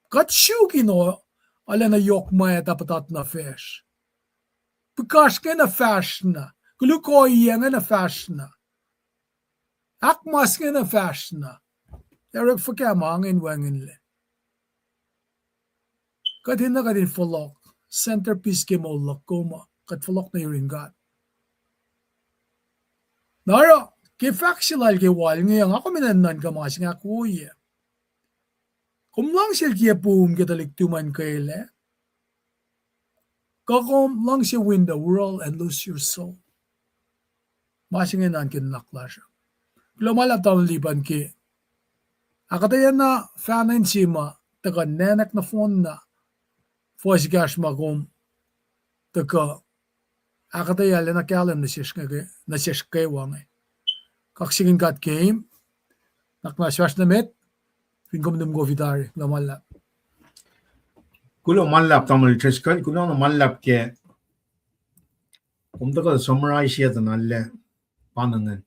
Kuht suk in arulacna yohk ma etuh puhtat nuh facsr. Pihkasr inge nuh fahsr na. Koluk ohiyac inge nuh fahsr na. Ahkmas inge nuh fahsr na. Ac orek fuhkah ma inge in wacngihnlac? Kuht enenuh kuht in fohlohk, centerpiece ke moul luhk kom uh, kuht fohlohk nuh yurin God. Na oruh, ke fahk se lal ke wal inge, nga kom enenuh in nuhnkuh ma se inge ahkwoye. Kom luhngsel kiyac pum ke tuhlihk tuhmwacn kwelac? Kuh kom luhngse win the world and lose your soul? Ma se inge nuhnkihn nuhnak lasr uh. Kuloh ma luhlahp tamuhlwel Lipan ke ahkuhtweyac na fahna in se ma tuhkuh nwacknak nohfohn na fuhs ekahsr ma kom tuhkuh ahkuhtweyac na kahlwem nuh sesr kwewa inge. Kaksakihn God ke ip, nuhnak muhnahs fahsr nuh met, fin kom nuhnkuh kofi tari, kuloh ma luhlahp. Kuloh ma luhlahp tamuhlwel Driscoll, kuloh na ma luhlahp ke kom tuhkuh summarize-yac tuh na lah pa ingacn.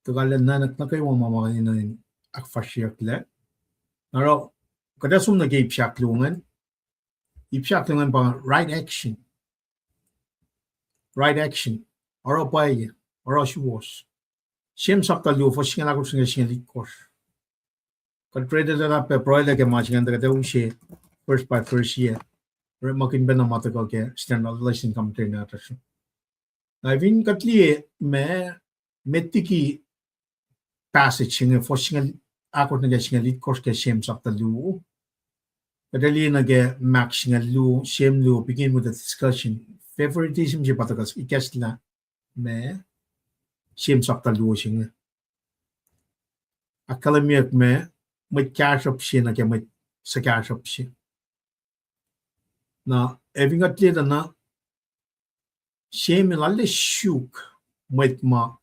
Tuhkuh lah nwacknak nuh kwewa ma ma enenuh in ahkfahsryeyucklac. Na oruh, kuht ac som nuh ke ip sahk luo ingacn. Ip sahk luo ingacn pa right action. Right action. Oruh pwacye, oruh suwohs. James sapta luo, fuhs singucul ahkosr nuh ke singucul itkohsr. Kuht read-etlah pac pruhelac ke ma se ingacn tuh kuht ac use verse by verse-yac. Orekmakihn pacna ma tuhkuh ke Standard Lesson Commentary nahtuhsr. Na fin kuht liye ma, met liki passage se inge, fuhs singucul ahkosr nuh ke singucul itkohsr ke James sapta luo. Kuht ac liye nuh ke Mark singucul luo, James luo, begin with a discussion. Favoritism se pa tuhkuh ikacslah ma, James sapta luo se inge. Ahkkahlwemyeyuck ma, mwet kahsruhp se nuh ke mwet suhkahsruhp se. Na, ac fin kuht liye tuh na, James el arlac suk mwet ma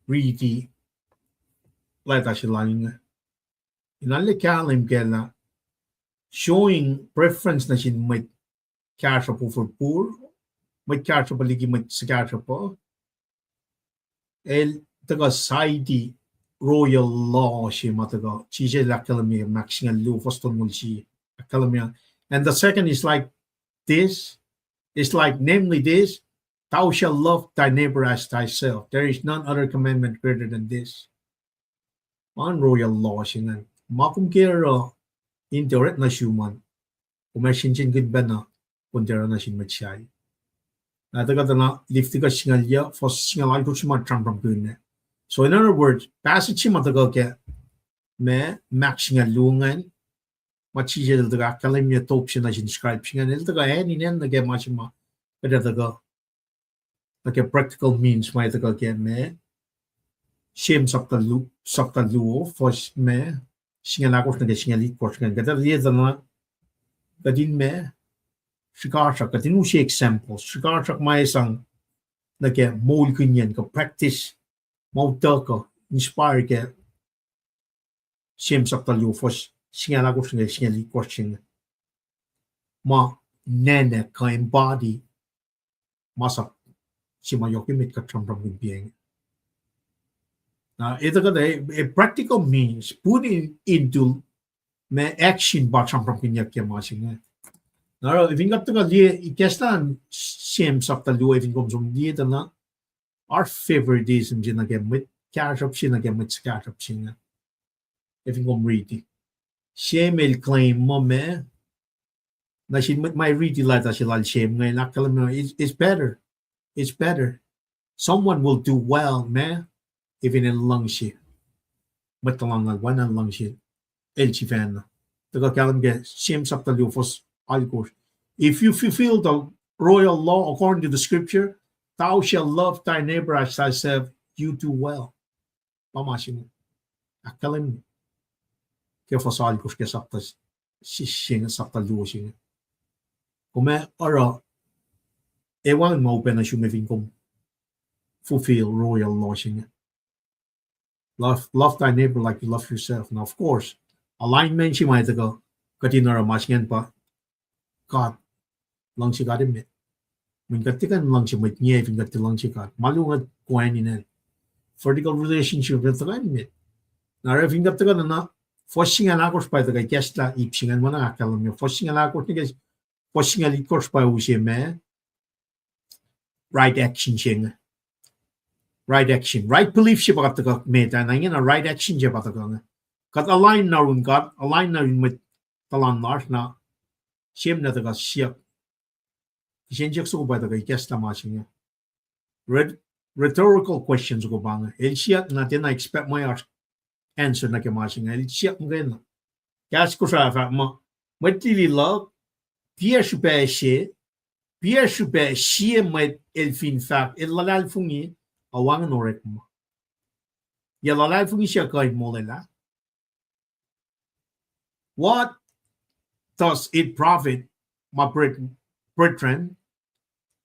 riti leta se lal inge. El arlac kahlwem kac lah showing preference nuh sin mwet kahsruhp over poor, mwet kahsruhp liki mwet suhkahsruhp uh. El tuhkuh cite royal law se ma tuhkuh, Jisus el ahkkahlwemye Mark singucul luo, fuhs tolngoul sie, ahkkahlwemye. And the second is like this, is like, namely this, thou shalt love thy neighbor as thyself. There is none other commandment greater than this. Ma royal law se ingacn. Ma kom ke oruh in tiac orekma nuh sum an, kom ac sensenkihn pacna kom tiac oruh nuh sin mwet sahyac. Na tuhkuh tuh na Leviticus singucul yuc, fuhs singucul alkosr ma sramsramkihn ah. So in other words, passage se ma tuhkuh ke ma Mark singucul luo ingacn, ma Jisus el tuhkuh ahkkahlwemye top se nuh sin scribe se ingacn, el tuhkuh acn in acn nuh ke ma se ma kuht ac tuhkuh nuh ke practical means ma el tuhkuh ke ma James sapta lu-, sapta luo, fuhs ma singucul ahkosr nuh ke singucul itkohsr ingacn. Kuht ac liye tuh na kuht in ma srihkasrak, kuht in use example, srihkasrak ma esang nuh ke moulkihnyacn kuh practice ma utuckuh, inspire ke James sapta luo fuhs singucul ahkosr nuh ke singucul itkohsr se inge. Ma nacnack kuh embody masap se ma yohk emet kuht sramsramkihn pa inge. Na etuh kuht, a practical means put in, into ma action pa sramsramkihnyuck ke ma se inge. Na oruh fin kuht tuhkuh liye ikacslah James sapta luo, fin kom som liye tuh na, oasr favoritism se nuh ke mwet kahsruhp se nuh ke mwet suhkahsruhp se inge. Fin kom riti, Shem el claim muh ma, nuh sin mwet ma riti leta se lal Shem inge, el ahkkahlwemye, it's, it's better. It's better. Someone will do well, ma, if in el luhngse mwet tuhlan lal, wacngihn luhngse el sifacna. Tuhkuh kahlwem ke Shem sapta luo fuhs alkosr. If you fulfill the royal law according to the scripture, thou shalt love thy neighbor as thyself, you do well. Pa ma se inge ahkkahlwemye ke fuhs alkosr ke sapta, si-, se inge, sapta luo se inge. Kom ac oruh, ac wacngihn ma upac nuh sum fin kom fulfill royal law se inge. Love, love thy neighbor like you love yourself. Now, of course, alignment se ma tuhkuh kuht in oruh ma se ingacn pa God, luhngse God emet. Mweyen kuht tiac kuh in luhngse mwet ngia fin kuht tiac luhngse God. Ma luo ngwet koan in an. Vertical relationship kuht tuhkuh emet. Na oruh fin kuht tuhkuh na, fuhs singucul ahkosr pa tuhkuh ikacslah ip se ingacn ma na ahkkahlwemye. Fuhs singucul ahkosr nuh ke fuhs singucul itkohsr pa use ma right action se inge. Right action. Right belief se pa kuht tuhkuh met ah, na ingena right action se pa tuhkuh inge. Kuht align na yurin God, align na yurin mwet tuhlan lasr na, Shem na tuhkuh siyuck. Kihsen siyuck soko pa tuhkuh ikacslah ma se inge. Rhet-, rhetorical question soko pa inge. El siyuck na tiacna expect mwe oasr answer nuh ke ma se inge. El siyuck muhkwena. Kahs Kosrae fahk muh, mwet lili luhk, piac srihpac se, piac srihpac sie mwet el fin fahk el luhlahlfongi, a wacngihn orekma. Yac luhlahlfongi se kuh in molwelah? What does it profit, my bret-, brethren,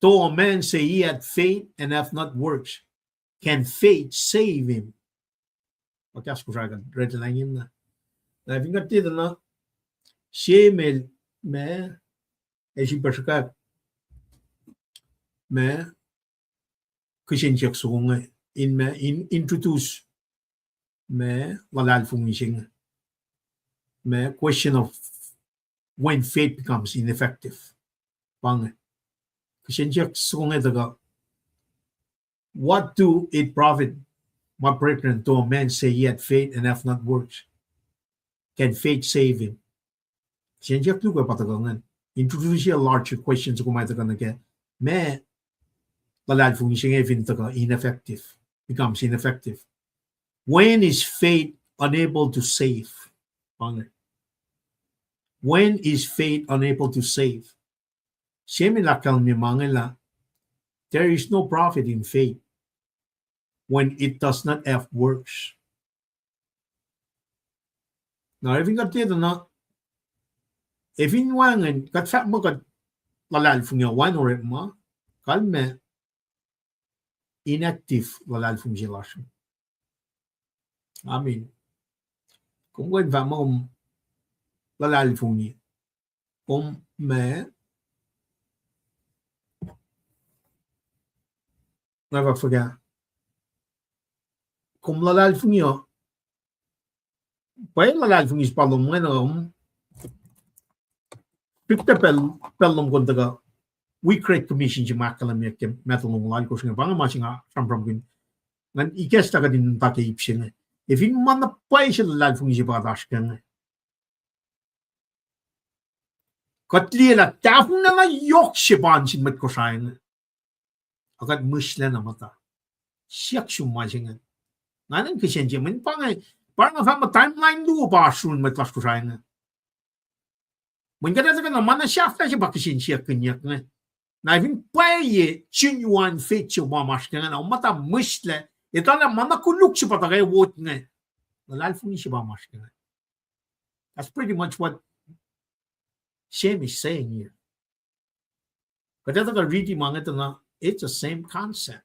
though a man say he hath faith and hath not works? Can faith save him? Pa kahs Kosrae kuht read lac ingena. Na fin kuht tiac tuh na, sie ma, ma, ac sifilpac sruhkwack ma, kihsen siyuck soko inge, in ma, in introduce ma luhlahlfongi se inge. Ma question of when faith becomes ineffective. Pa inge. Kihsen siyuck soko inge tuhkuh, what do it profit, my brethren, though a man say he hath faith and hath not works? Can faith save him? Kihsen siyuck luo pa tuhkuh ingacn. Introduce a larger question soko ma tuhkuh nuh ke ma luhlahlfongi se inge fin tuhkuh ineffective, becomes ineffective. When is faith unable to save? Pa inge. When is faith unable to save? Sie ma ahkkahlwemye ma inge lah, there is no profit in faith when it does not have works. Na fin kuht tiac tuh na, ac fin wacngihn, kuht fahk muh kuht luhlahlfongi, wacngihn orekma, kalmac inactive luhlahlfongi se lasr. Amen. Kom kuh in fahk muh kom luhlahlfongi, kom ma, nga fahk fuhkah, kom luhlahlfongi uh, pwacye luhlahlfongi se pa lom ingena, um, srihkta pacl, pacl lom kom tuhkuh wi Great Commission se ma ahkkahlwemyeyuck ke Matthew longoul alkosr inge, pa inge ma se nga sramsramkihn. Ngan ikacslah kuht in muhta ke ip se inge. Ac fin ma na pwacye se luhlahlfongi se pa kuht oasr kac inge, kuht liye lah tahfonglac na yohk se pa in sin mwet Kosrae inge. Ac kuht mihslac na muhta. Siyuck sum ma se inge. Nga enenuh kihsen se, mweyen pa inge, pa nga fahk muh timeline luo pa oasr yurin mwet lasr Kosrae inge. Mweyen kuht etuh kac na ma na sahflah se pa kihsen siyuck kihnyuck inge. Na fin pwacye genuine faith se pa ma oasr kac inge, na muhta mihslac, etuh lah ma na koluk se pa tuhkuh wot inge, luhlahlfongi se pa ma oasr kac inge. That's pretty much what Shem is saying here. Kuht etuh kuh riti ma inge tuh na, it's the same concept.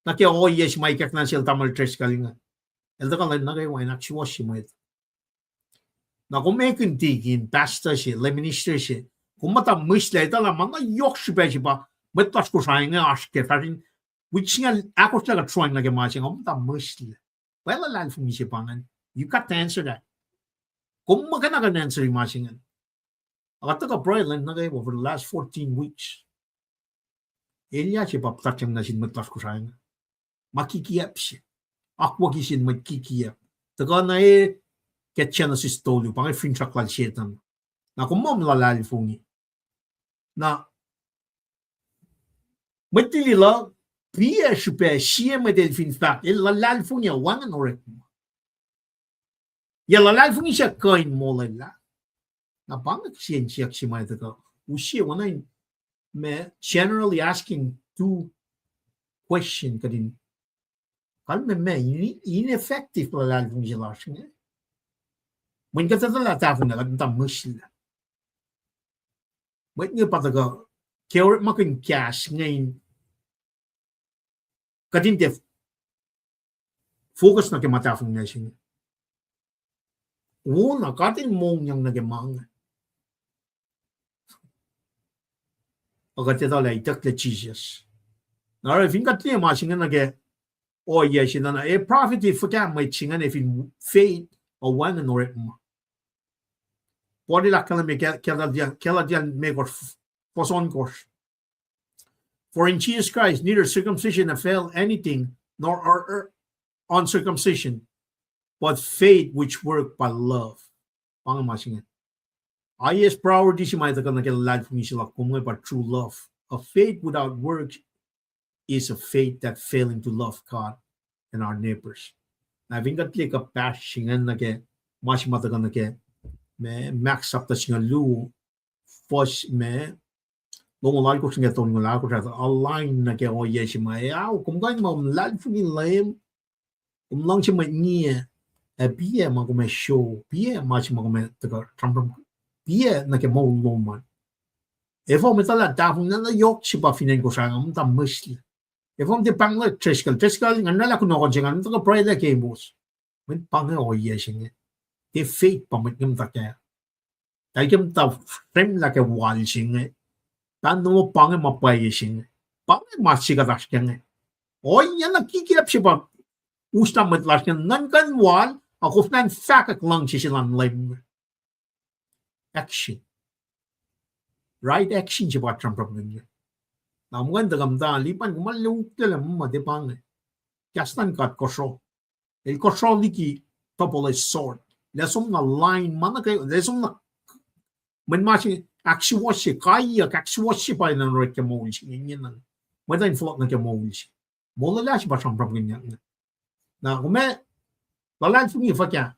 Na ke ohiyac se ma ikackna sel tamuhlwel Driscoll inge, el tuhkuh lwen nuh kwewa in ahksuwohsye mwet. Na kom ekihn tikin, pastor se, lay minister se, kom muhta mihslac, etuh lah ma na yohk srihpac se pa mwet lasr Kosrae inge oasr ke fahsr in, wik singucul ahkosr lah kuht sroang nuh ke ma se inge, kom muhta mihslac. Pwacye luhlahlfongi se pa ingacn. You got to answer that. Kom muhkwena kuh in answer ma se ingacn. Ac kuht tuhkuh pruhe lwen nuh kwewa for the last fourteen weeks. Elyah se pa puhtatyang nuh sin mwet lasr Kosrae inge. Ma kikiacp se. Akwucki sin mwet kikiacp. Tuhkuh na e ke Genesis tolu, pa inge finsrak lal Setan. Na kom muh luhlahlfongi. Na mwet lili luhk, piac srihpac sie mwet el fin fahk, el luhlahlfongi, wacngihn orekma. Yac luhlahlfongi se kuh in molwelah? Na pa inge kihsen siyuck se ma tuhkuh use oacna in ma generally asking two question kuht in kalmac ma in, ineffective luhlahlfongi se lasr inge. Mweyen kuht etuh lah tahfonglac, kuht muhta mihslac. Mwet inge pa tuhkuh ke orekmakihn kahs inge in kuht in tiac focus nuh ke ma tahfonglac se inge. Wona, God El mongyang nuh ke ma inge. Ac kuht etuh lah itucklac Jisus. Na oruh fin kuht liye ma se inge nuh ke ohiyac se na, na e profit fuhkah mwet se ingacn fin faith uh wacngihn orekma. Paul el ahkkahlwemye Galatia, Galatia limekohsr, fuhs ohnkohsr. For in Jesus Christ neither circumcision avail anything nor uncircumcision, but faith which work by love. Pa inge ma se inge. Highest priority se ma tuhkuh nuh ke luhlahlfongi se luhk kom inge pa true love. A faith without works is a faith that failing to love God and our neighbors. Na fin kuht liye kuhpahsr se ingacn nuh ke ma se ma tuhkuh nuh ke ma Mark sapta singucul luo, fuhs ma longoul alkosr nuh ke tolngoul alkosr, align nuh ke ohiyac se ma, ao, kom kuh in muh luhlahlfongi Leum, kom luhngse mwet ngiac, ac piac ma kom ac show, piac ma se ma kom ac tuhkuh sramsram, piac nuh ke moul lom an. Efuh kom etuh lah tahfonglac na yohk se pa fin acn Kosrae inge, muhta mihslac. Efuh kom tiac pahnglah Driscoll, Driscoll, ngan oraclah kunohkohn se ingacn, tuhkuh pruhelah kewos. Mwet pa inge ohiyac se inge. Tiac faith pa mwet inge muhta kac. Tahl ke muhta fremlah ke wal se inge. Pahn nuh pa inge ma pwacye se inge. Pa inge ma se kuht oasr kac inge. Ohiyac na kikiacp se pa usna mwet lasr inge nuhnkuh wal, ac koflah in fahkwack luhngse se luhn Leum. Action. Right action se pa sramsramkihn inge. Na muh kuh in tuhkuh muhta, lipan kom ma luhngse lah muh ma tiac pa inge. Kahs luhn God kosro. El kosro liki double-edged sword. Lah som na line ma nuh ke, lah som na, mweyen ma se ahksuwohsye, kaiyuck ahksuwohsye pa in orek ke moul se inge, ingena. Mwet in fohlohk nuh ke moul se. Molwelah se pa sramsramkihnyuck inge. Na kom ac luhlahlfongi fuhkah,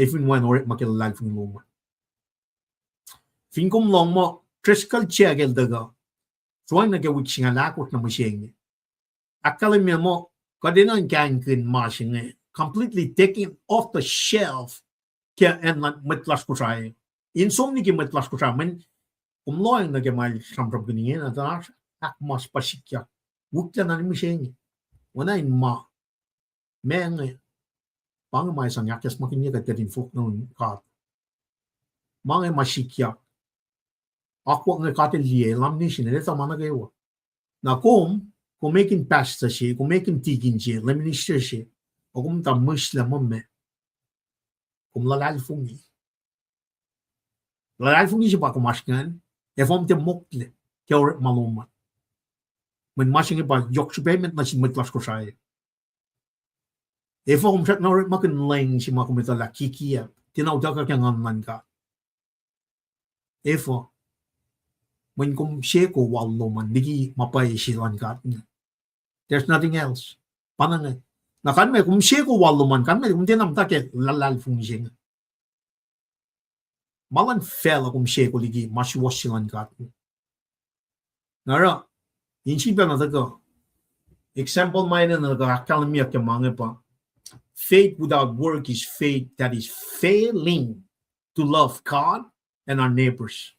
ac fin wacngihn orekma ke luhlahlfongi lom an? Fin kom lohng muh Driscoll Jack el tuhkuh, sroang nuh ke wik singucul ahkosr nuh mihsenge, ahkkahlwemye muh kuht enenuh in kahingkihn ma se inge completely taken off the shelf ke acn luhn mwet lasr Kosrae. In som liki mwet lasr Kosrae, mweyen kom lohacng nuh ke ma el sramsramkihn ingena, tuh oasr ahkmas pa sikyak. Wiklac na mihsenge. Oacna in ma, ma inge, pa inge ma sang ahkacsmakihnye kuht kuht in fohlohk nuh yurin God. Ma inge ma sikyak. Akwuck inge God el liye, lam nation, el etuh ma nuh kwewa. Na kom, kom ekihn pastor se, kom ekihn tikin se, lay minister se, ac kom muhta mihslac muh ma, kom luhlahlfongi. Luhlahlfongi se pa kom oasr ingacn, efuh kom tiac mokle ke orekma lom an? Mweyen ma se inge pa yohk srihpac emet nuh sin mwet lasr Kosrae. Efuh kom srackna orekmakihn leng se ma kom etuh lah kikiacp, tiacna utuckuh ke Nguhn luhn God? Efuh? Mweyen kom seko wal lom an liki ma pwacye se luhn God inge. There's nothing else. Pa na inge. Na kalmac kom seko wal lom an, kalmac kom tiacna muhta ke luhlahlfongi se inge. Ma luhn facluh kom seko liki ma suwohs se luhn God inge. Na oruh, in sifilpac na tuhkuh, example ma enenuh tuhkuh ahkkahlwemyeyuck ke ma inge pa, faith without work is faith that is failing to love God and our neighbors.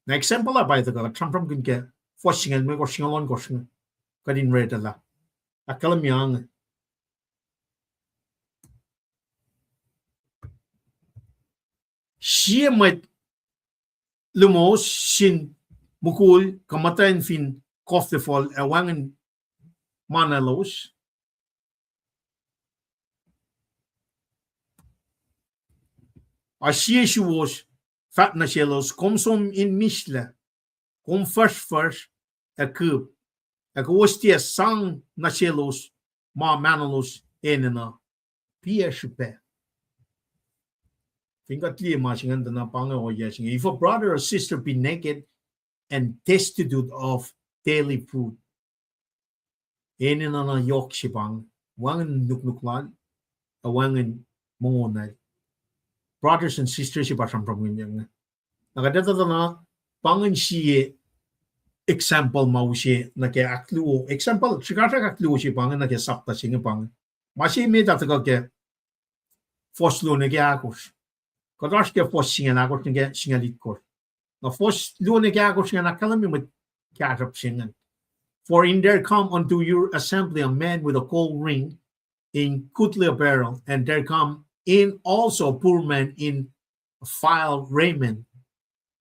Na example ah pa tuhkuh kuht sramsramkihn ke fuhs singucul limekohsr, singucul ohnkohsr inge, kuht in read lah ahkkahlwemye inge. Sie mwet lumohs sin mukul kuh muhtwacn fin kohflafohl ac wacngihn ma nahtuhlos, a sie suwos fahk nuh selos, kom som in mihslac, kom fuhsrfuhsr ac kihp, ac kowos tiac sang nuh selos ma mahnolos enenuh, piac srihpac. Fin kuht liye ma se ingacn tuh na pa inge ohiyac se inge. If a brother or sister be naked and destitute of daily food, enenuh na yohk se pa inge, wacngihn nuknuk lal, ac wacngihn mongo lal. Brothers and sisters se pa sramsramkihnyuck inge. Na kuht etuh tuh na pa ingacn sie example ma use nuh ke ahkluo, example, srihkasrak ahkluo se pa inge nuh ke sapta se inge pa inge. Ma se met ah tuhkuh ke fuhs luo nuh ke ahkosr. Kuht oasr ke fuhs singucul ahkosr nuh ke singucul itkohsr. Na fuhs luo nuh ke ahkosr ingacn ahkkahlwemye mwet kahsruhp se ingacn. For in there come unto your assembly a man with a gold ring, in goodly apparel, and there come in also a poor man in foul raiment,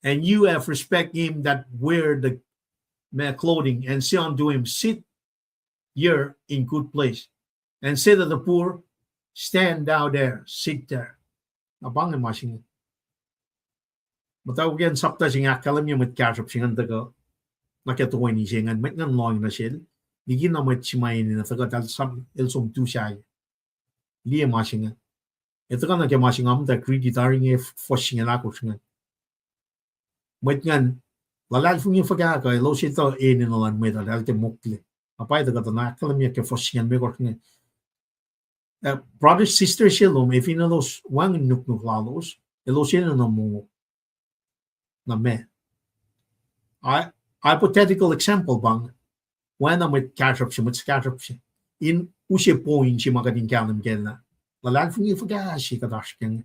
and you have respect him that wear the ma-, clothing, and say unto him, Sit here in good place, and say to the poor, Stand thou there, sit there. Na pa inge ma se inge. Muhtwacwacack sapta se inge ahkkahlwemye mwet kahsruhp se ingacn tuhkuh nuh ke toeni se ingacn, mwet ingacn lohng nuh sel, likina mwet se ma enenuh tuhkuh, el som tu sahyac. Liye ma se inge. Ac tuhkuh nuh ke ma se nga muhta riti tari inge, fuhs singucul ahkosr ingacn. Mwet ingacn luhlahlfongi fuhkah kuh elos etuh enenuh luhn mwet uh, eltahl tiac mokle. Na pwacye tuhkuh tuh na ahkkahlwemye ke fuhs singucul limekohsr inge. Eh, brother, sister se lom, ac fin elos wacngihn nuknuk lalos, elos enenuh mongo. Na meac? Hy-, hypothetical example pa inge. Oacna mwet kahsruhp se, mwet suhkahsruhp se. In use point se ma kuht in kahlwem kac lah luhlahlfongi fuhkah se kuht oasr ke inge.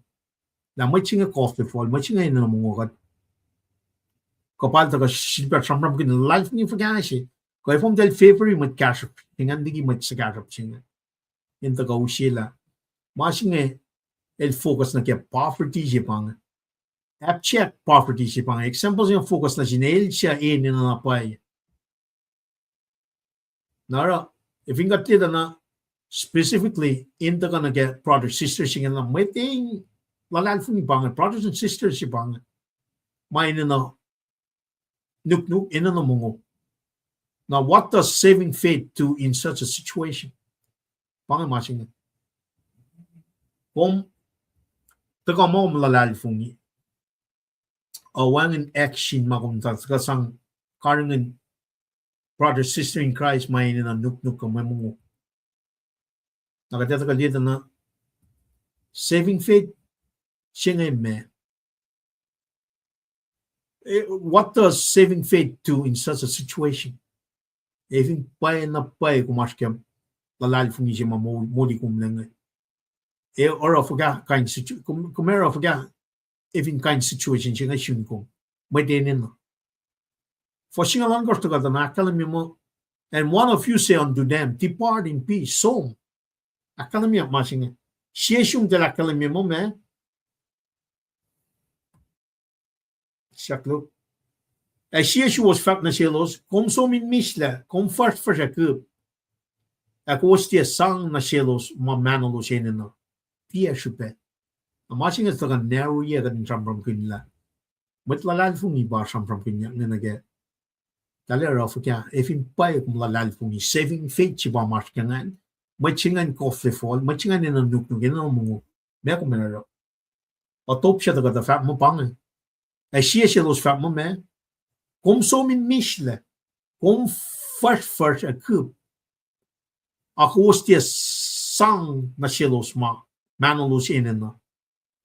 Lah mwet se inge kohflafohl, mwet se inge enenuh mongo kuht. Kuh pa el tuhkuh sifilpac sramsramkihn luhlahlfongi fuhkah se. Kuh efuh muhtahl favor-i mwet kahsruhp se ingacn liki mwet suhkahsruhp se inge. In tuhkuh use lah ma se inge el focus nuh ke poverty se pa inge. Abject poverty se pa inge. Example se inge focus nuh sin el suc enenuh na pwacye. Na oruh, ac fin kuht liye tuh na specifically in tuhkuh nuh ke brother, sister se inge, na mwet in luhlahlfongi pa inge, brothers and sisters se pa inge, ma enenuh nuknuk, enenuh mongo. Now, what does saving faith do in such a situation? Pa inge ma se inge. Kom tuhkuh muh kom luhlahlfongi, a wacngihn action ma kom tuhkuh sang karihngihn brother, sister in Christ ma enenuh nuknuk kuh mwe mongo. Na kuht ac tuhkuh liye tuh na saving faith se inge meac? Eh, what does saving faith do in such a situation? Ac fin pwacye na pwacye kom oasr ke luhlahlfongi se ma mo-, moli kom lac inge, ac oruh fuhkah kain situ-, kom, kom oruh fuhkah ac fin kain situation se inge sun kom, mwet enenuh? Fuhs singucul ohnkohsr tuhkuh tuh na ahkkahlwemye muh, And one of you say unto them, Depart in peace, som. Ahkkahlwemye ma se inge. Sie sum tuh el ahkkahlwemye muh meac? Siyuck luo. Ac sie suwos fahk nuh selos, Kom som in mihslac, kom fuhsrfuhsr ac kihp, ac kowos tiac sang nuh selos ma mahnolos enenuh, piac srihpac. Na ma se inge tuhkuh narrow-i kuht in sramsramkihn lah mwet luhlahlfongi pa sramsramkihnyuck inge nuh kac. Tahl oruh fuhkah, ac fin pwacye kom luhlahlfongi, saving faith se pa ma oasr ke ingacn, mwet se ingacn kohflafohl, mwet se ingacn enenuh nuknuk, enenuh mongo, meac kom oruh? Ac top se tuhkuh tuh fahk muh pa inge. Ac sie selos fahk muh meac? Kom som in mihslac, kom fuhsrfuhsr ac kihp, a kowos tiac sang nuh selos ma mahnolos enenuh,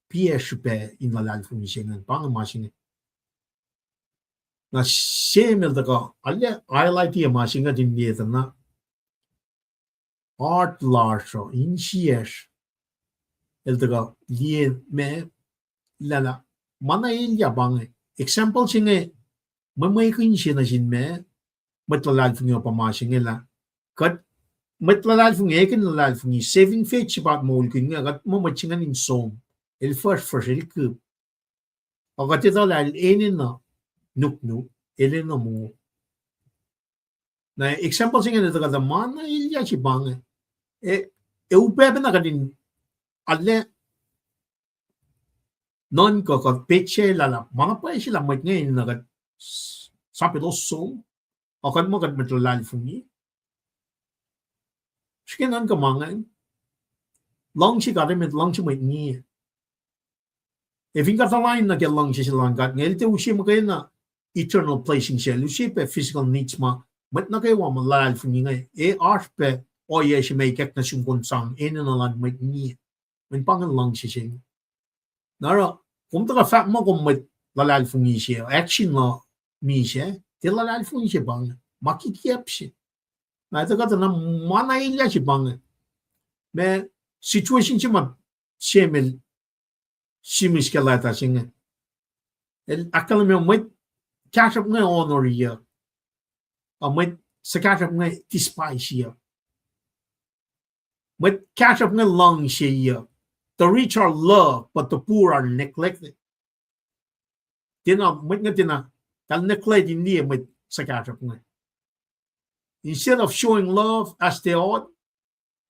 piac srihpac in luhlahlfongi se ingacn. Pa inge ma se inge. Na Sam el tuhkuh, arlac highlight-i ma se inge in liye tuh na heart lasr uh, insiyacsr. El tuhkuh liye ma, lah, lah, ma na elyah pa inge. Example se inge, Mwe, mwekihn se nuh sin me, mwet luhlahlfongi uh pa ma se inge lah, kuht, mwet luhlahlfongi, ekihn luhlahlfongi, saving faith se pa moulkihn inge, kuht muh mwet se ingacn in som, el fuhsrfuhsr, el kihp. Ac kuht etuh lah el enenuh nuknuk, el enenuh mongo. Na example se inge etuh kuhtuh ma na elyah se pa inge. E, e upac pacna kuht in arlac nuhnkuh kuh petsac luhlahp. Ma na pwacye se lah mwet inge enenuh kuht s-, sap elos som, ac kuht muh kuht mwet luhlahlfongi. Srihke nuhnkuh ma inge. Luhngse God emet, luhngse mwet ngiac. Ac fin kuht align nuh ke luhngse se luhn God inge, el tiac use muhkwena eternal blessing se, el use pac physical needs ma mwet nuh kwewa ma luhlahlfongi inge, e oasr pac ohiyac se ma ikack nuh sum kom sang enenuh luhn mwet ngiac. Mweyen pa inge luhngse se inge. Na oruh, kom tuhkuh fahk muh kom mwet luhlahlfongi se, action la misac, tiac luhlahlfongi se pa inge, ma kikiacp se. Na etuh kuhtuh na ma na elyah se pa inge. Ma situation se ma Samuel simis ke leta se inge. El ahkkahlwemye mwet kahsruhp inge honoryuck, ac mwet suhkahsruhp inge despiseyuck. Mwet kahsruhp inge luhngseyuck. The rich are loved, but the poor are neglected. Tiacna, mwet inge tiacna, kal neglect in liye mwet suhkahsruhp inge. Instead of showing love as they ought,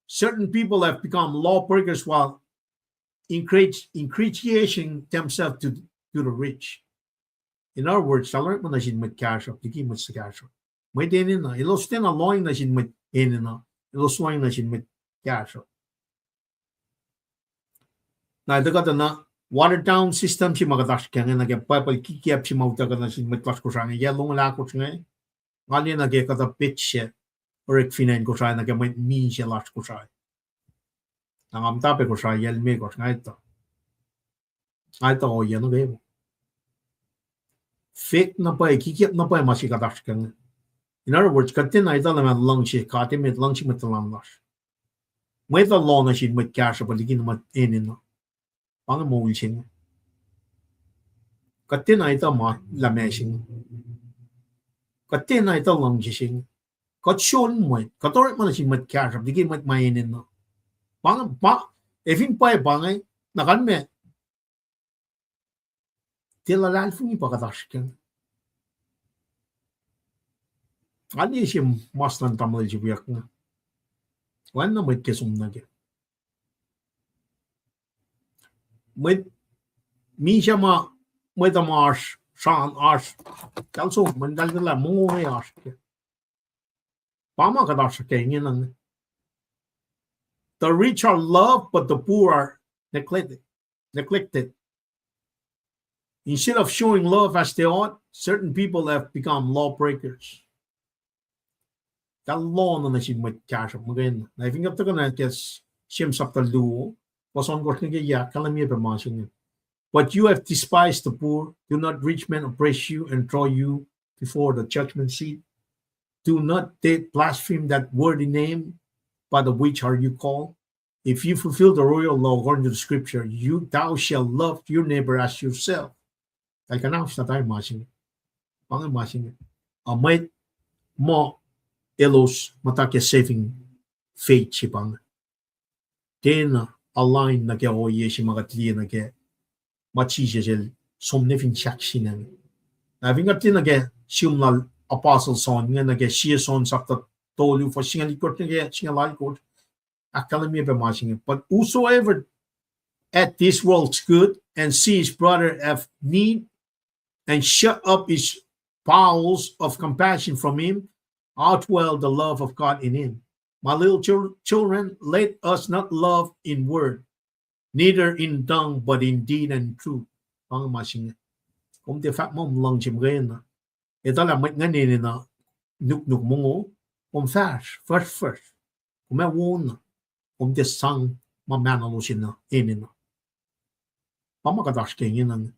certain people have become lawbreakers while ingrati-, ingratiating themselves to, to the rich. In other words, eltahl orekma nuh sin mwet kahsruhp liki mwet suhkahsruhp. Mwet enenuh, elos tiacna lohacng nuh sin mwet enenuh, elos lohacng nuh sin mwet kahsruhp. Na etuh kuhtuh na watered down system se ma kuht oasr kac inge, nuh ke Bible kikiacp se ma utuckuh nuh sin mwet lasr Kosrae inge, yac longoul ahkosr inge, nga liye nuh ke kuhtuh petsac orek fin acn Kosrae nuh ke mwet misac lasr Kosrae. Na nga muhta pac Kosrae yac limekohsr, nga etuh. Nga etuh ohiyac nuh kwewa. Fake na pwacye, kikiacp na pwacye ma se kuht oasr kac inge. In other words, kuht tiacna etuh lah ma luhngse God emet, luhngse mwet tuhlan lasr. Mwet uh loh nuh sin mwet kahsruhp liki na mwet enenuh. Pa inge moul se inge. Kuht tiacna etuh ma lah ma se inge. Kuht tiacna etuh luhngse se inge. Kuht sun mwet, kuht orekma nuh sin mwet kahsruhp liki mwet ma enenuh. Pa inge, pa, ac fin pwacye pa inge, na kalmac, tiac luhlahlfongi pa kuht oasr kac inge. Nga liye se mas luhn tamuhlwel se wiyuck inge. Oacna mwet ke som nuh kac. Mwet, misac ma, mwet uh ma oasr, sran oasr, eltahl som, mweyen eltahl etuh lah mongo inge oasr kac. Pa ma kuht oasr kac ingena inge. The rich are loved, but the poor are neglected. Neglected. Instead of showing love as they ought, certain people have become lawbreakers. Eltahl loh nuh sin mwet kahsruhp muhkwena. Na fin kuht tuhkuh nuh ke James chapter luo, fuhs ohnkohsr nuh ke yac, ahkkahlwemye pac ma se inge. But you have despised the poor. Do not rich men oppress you and draw you before the judgment seat? Do not they blaspheme that worthy name by the which are you called? If you fulfill the royal law according to the scripture, you, thou shalt love your neighbor as yourself. Eltahl kuhnauslah tari ma se inge. Pa inge ma se inge. Ac mwet muh elos muhta ke saving faith se pa inge. Tiacna align nuh ke ohiyac se ma kuht liye nuh ke ma Jisus el som nuh fin sahk se inge. Na fin kuht liye nuh ke sihm lal apostle John inge, nuh ke sie John sapta tolu fuhs singucul itkohsr nuh ke singucul alkohsr, ahkkahlwemye pac ma se inge. But whosoever at this world's good and see his brother have need and shut up his bowels of compassion from him, how dwell the love of God in him? My little chil-, children, let us not love in word, neither in tongue, but in deed and in truth. Pa inge ma se inge. Kom tiac fahk muh kom luhngse muhkwena. Etuh lah mwet ingacn enenuh nuknuk mongo, kom fahsr, fuhsrfuhsr. Kom ac wona, kom tiac sang ma mahno enenuh, enenuh. Pa ma kuht oasr ke ingena inge.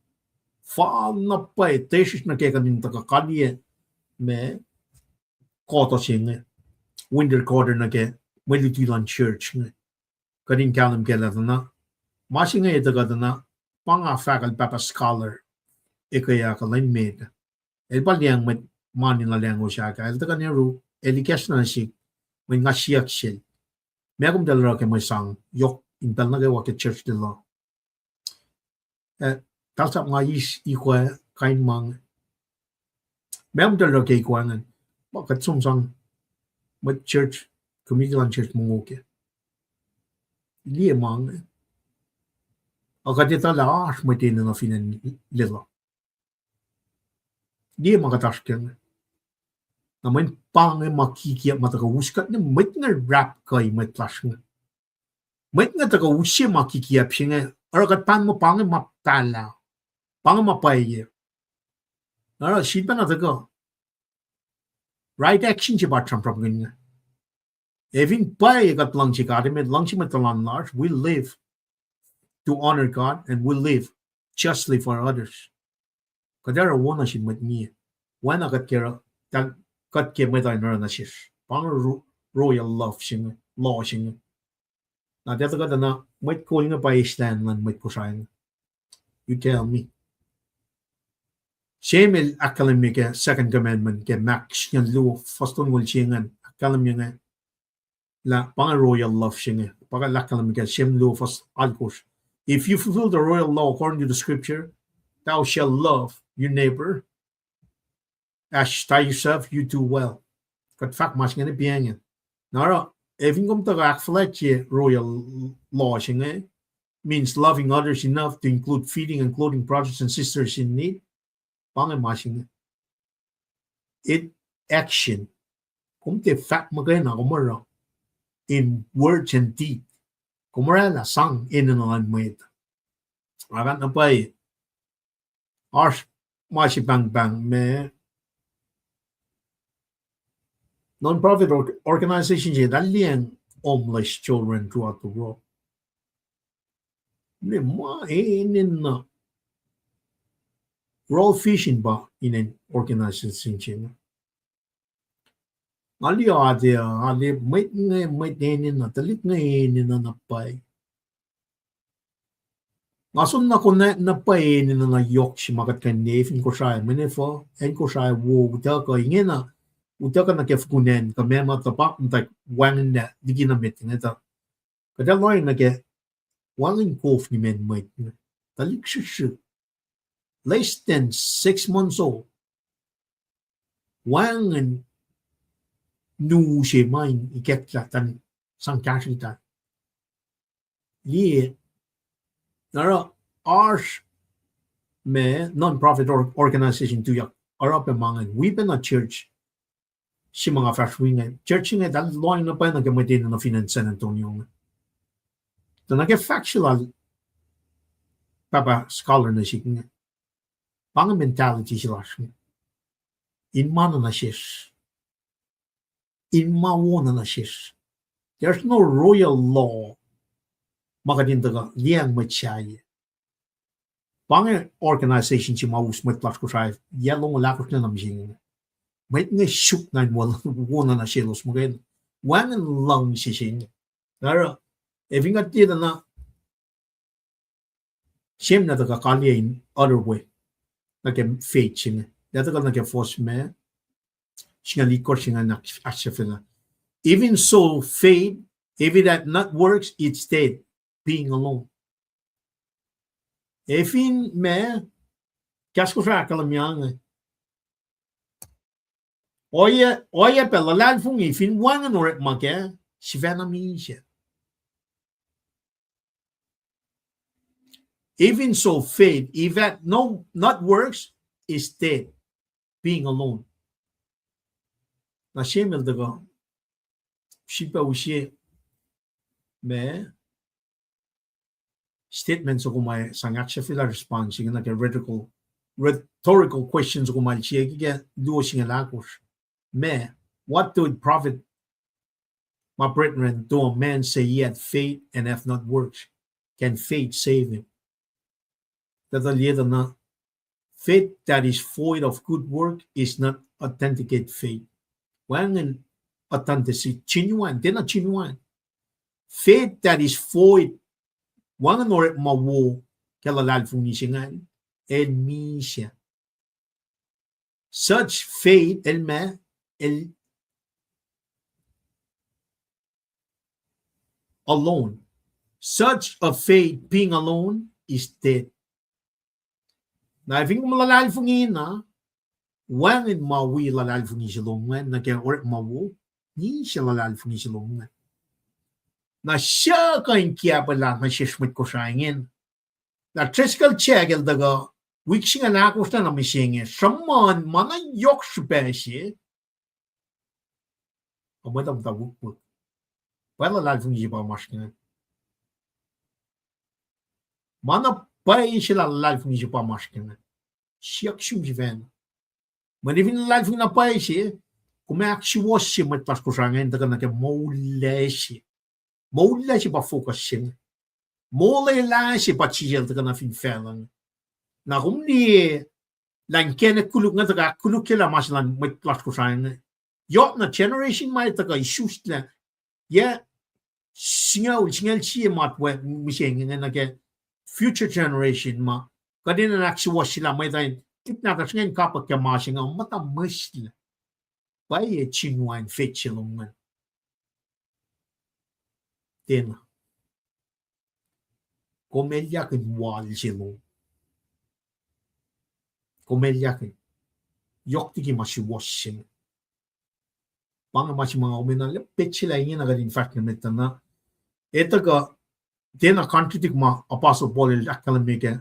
Fal na pwacye, tesrihsr nuh ke kuht in tuhkuh kaliye ma Carter se inge, Winter Carter nuh ke mwe luti luhn church inge. Kuht in kahlwem kac lah tuh na, ma se inge etuh kuht tuh na, pa nga fahk el pahpah scholar, ekuh ac kuh lwen met. El pa liyacacng mwet mani na lahngo sahk ah, el tuhkuh nuh yurum, el ikacslah nuh sihk, mweyen nga siyuck sel, meac komtal oruh ke mwe sang yohk in pacl nuh kwewa ke church lal uh? Eh, pacl sap nga eis ikwac kain ma inge. Meac komtal oruh ke ikwac ingacn? Pa kuht som sang mwet church, committee luhn church mongo kac. Liye ma inge. Ac kuht etuh lah oasr mwet enenuh fin acn lal uh. Liye ma kuht oasr kac inge. Na mweyen pa inge ma kikiacp ma tuhkuh us kuht inge, mwet inge rap kuh mwet lasr inge. Mwet inge tuhkuh use ma kikiacp se inge, oruh kuht pahn muh pa inge ma pahlah, pa inge ma pwacye. Na oruh sifilpacna tuhkuh right action se pa sramsramkihn inge. Ac fin pwacye kuht luhngse God, emet luhngse mwet tuhlan lasr, we live to honor God and we live justly for others. Kuht ac oruh wo nuh sin mwet ngiac. Oacna kuht ke, kuht ke mwet uh in oruh nuh sesr. Pa inge royal love se inge, law se inge. Na tiac tuhkuh tuh na mwet kol inge pa eislah luhn mwet Kosrae inge. You tell me. Same el ahkkahlwemye ke second commandment ke Mark singucul luo, fuhs tolngoul se ingacn, ahkkahlwemye inge lah pa inge royal love se inge. Pa inge ahkkahlwemye ke Sam luo fuhs alkosr. If you fulfill the royal law according to the scripture, thou shalt love your neighbor as thyself, you do well. Kuht fahk ma se inge pa inge. Na oruh, ac fin kom tuhkuh ahkfuhlwactye royal law se inge, means loving others enough to include feeding and clothing brothers and sisters in need. Pa inge ma se inge. It action. Kom tiac fahk muhkwena, kom oruh in words and deed. Kom oraclah sang enenuh luhn mwet. Akan na pwacye. Oasr ma se pahngpahng ma non-profit or-, organization se eltahl liyacacng homeless children throughout the world. Liye ma enenuh. World Vision pa inen organization se inge. Nga liye atac, nga liye mwet inge, mwet enenuh, tuhlihk inge enenuh na pwacye. Nga soenna konwacack na pwacye enenuh na yohk se ma kuht kuh in liye fin Kosrae, mweyen efuh, acn Kosrae wo utuckuh ingena, utuckuh nuh ke fukun acn kuh meac ma tuhpan muhta wacngihnlac liki na met inge tuh kuht ac lohacng nuh ke wacngihn kof nimen mwet, tuhlihk srihsrihk, less than six months old. Wacngihn nu se ma in ikacklah tuh sang kahsrweltahl. Liye, na oruh oasr ma non-profit or-, organization tuyak oruh pac ma ingacn, wi pacna church se ma nga fahsr wi inge. Church inge eltahl lohacng na pwacye nuh ke mwet enenuh fin acn San Antonio inge. Tuh nuh ke fahk se lal pahpah scholar nuh sihk inge, pa inge mentality se lasr inge. In ma na nuh sesr. In ma wo na nuh sesr. There's no royal law ma kuht in tuhkuh liyacacng mwet sahyac. Pa inge organization se ma us mwet lasr Kosrae yac longoul ahkosr nuh mihsenge. Mwet inge suk na in wo na nuh selos muhkwena. Wacngihn luhngse se inge. Oruh, ac fin kuht tiac tuh na Same na tuhkuh kaliyac in other way nuh ke faith se inge. Lah tuhkuh nuh ke fuhs ma singucul itkohsr se inge, ahksahfyelah, even so, faith, if it hath not works, it's dead, being alone. Ac fin ma, kahs Kosrae ahkkahlwemye inge, ohiyac, ohiyac pac luhlahlfongi fin wacngihn orekma kac, sifacna misac. Even so, faith, if hath no, not works, is dead, being alone. Na Same el tuhkuh sifilpac use ma statement soko ma sang ahksahfyelah response inge nuh ke rhetorical, rhetorical question soko ma el siyuck ke luo singucul ahkosr. Ma, what do it profit, my brethren, though a man say he hath faith and hath not works? Can faith save him? Tuh tuh liye tuh na, faith that is void of good work is not authenticate faith. Wacngihn authenticity, genuine, tiacna genuine. Faith that is void, wacngihn orekma wo ke luhlahlfongi se ingacn, el misac. Such faith, el ma, el alone. Such a faith being alone is dead. Na fin kom luhlahlfongi na, wacngihn ma wi luhlahlfongi se lom ingacn, nuh ke orekma wo, niyac luhlahlfongi se lom ingacn. Na suc kuh in kiacpwelah nuh sesr mwet Kosrae ingacn? Na Driscoll Jack el tuhkuh, wik singucul ahkosr na mihsenge, sruhmuhn ma na yohk srihpac se, a mwet uh muhta wukwuck. Pwacye luhlahlfongi se pa masr ingacn. Ma na pwacye se lah luhlahlfongi se pa masr ingacn. Siyuck sum sifacna. Mweyen fin luhlahlfongi na pwacye se, kom ahksuwohsye mwet lasr Kosrae ingacn tuhkuh nuh ke moul lasr se. Moul lasr se pa focus se inge. Molwelah se pa Jisus el tuhkuh nuh fin facluh inge. Na kom liye lah inkacnek koluk inge tuhkuh ahkkolukye lah ma se luhn mwet lasr Kosrae inge. Yohk na generation ma tuhkuh isuslah, yac singucul, singucul sie matwac mihsenge inge nuh ke future generation ma kuht enenuh in ahksuwohsye lah mwet uh in, tuhlihk nahtuhsr inge in kapwack ke ma se inge, muhta mihslac. Pwacye genuine faith se lom ingacn. Tiacna. Kom elyahkihn wal se lom. Kom elyahkihn. Yohk liki ma suwohs se inge. Pa inge ma se ma nga kom enenuh lah petsac lah ingena kuht in fahsr nuh met uh na. Etuh kuh, tiacna contradict ma Apostle Paul el ahkkahlwemye ke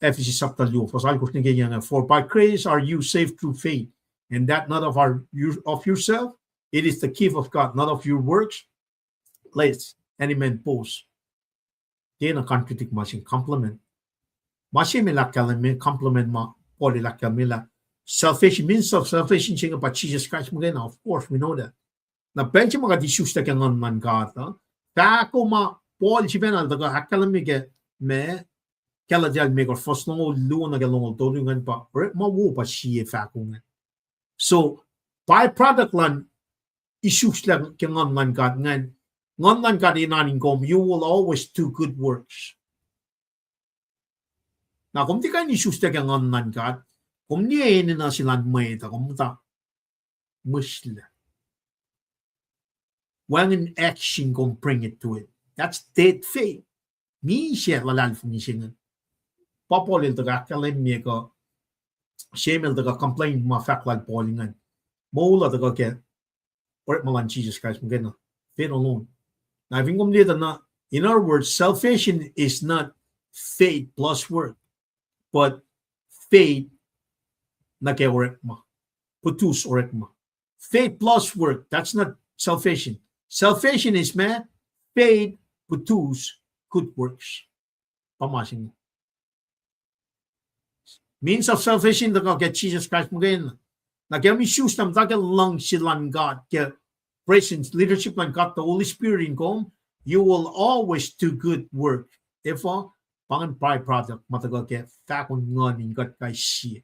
Ephesus chapter luo, fuhs alkosr nuh ke yuc inge, For by grace are you saved through faith, and that not of our, of yourself, it is the gift of God, not of your works, lest any man boast. Tiacna contradict ma se, complement. Ma se ma el ahkkahlwemye, complement ma Paul el ahkkahlwemye lah salvation, means of salvation se inge pa Jisus Kraist muhkwena, of course, we know that. Na pacl se ma kuht isuslac ke Nguhn luhn God uh, fahko ma Paul sifacna el tuhkuh ahkkahlwemye ke ma, Galatia limekohsr, fuhs longoul luo nuh ke longoul tolu ingacn pa orekma wo pa sie fahko ingacn. So, byproduct luhn isuslac ke Nguhn luhn God ingacn, Nguhn luhn God enenuh in kom, you will always do good works. Na kom tiac kuh in isuslac ke Nguhn luhn God, kom liye enenuh se luhn mwet uh, kom muhta mihslac. Wacngihn action kom bring it to it. That's dead faith. Misac luhlahlfongi se ingacn. Pa Paul el tuhkuh ahkkahlwemye kuh, Samuel tuhkuh complain ma fahk lal Paul ingacn. Moul uh tuhkuh ke orekma luhn Jisus Kraist muhkwena. Faith alone. Na fin kom liye tuh na, in other words, salvation is not faith plus work, but faith nuh ke orekma. Putus orekma. Faith plus work, that's not salvation. Salvation is ma, faith putus good works. Pa ma se inge. Means of salvation tuhkuh ke Jisus Kraist muhkwena. Na ke kom isuslah muhta ke luhngse luhn God, ke presence, leadership luhn God, the Holy Spirit in kom, you will always do good work. Efuh? Pa ingacn byproduct ma tuhkuh ke fahkon Nguhn in kuht kais sie.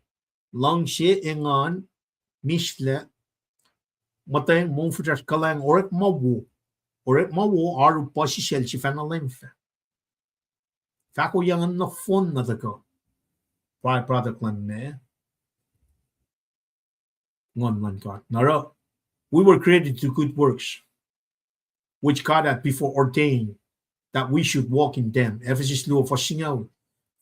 Luhngse, engan, mihslac, muhtweng, mongfihsrwacsr, kuhlwacng, orekma wo. Orekma wo oaru puhsisacl sifacna leum fah. Fahko yuc ingacn nohfohn na tuhkuh byproduct luhn ma, Nguhn luhn God. Na oruh, we were created to good works, which God had before ordained that we should walk in them. Ephesus luo fuhs singucul.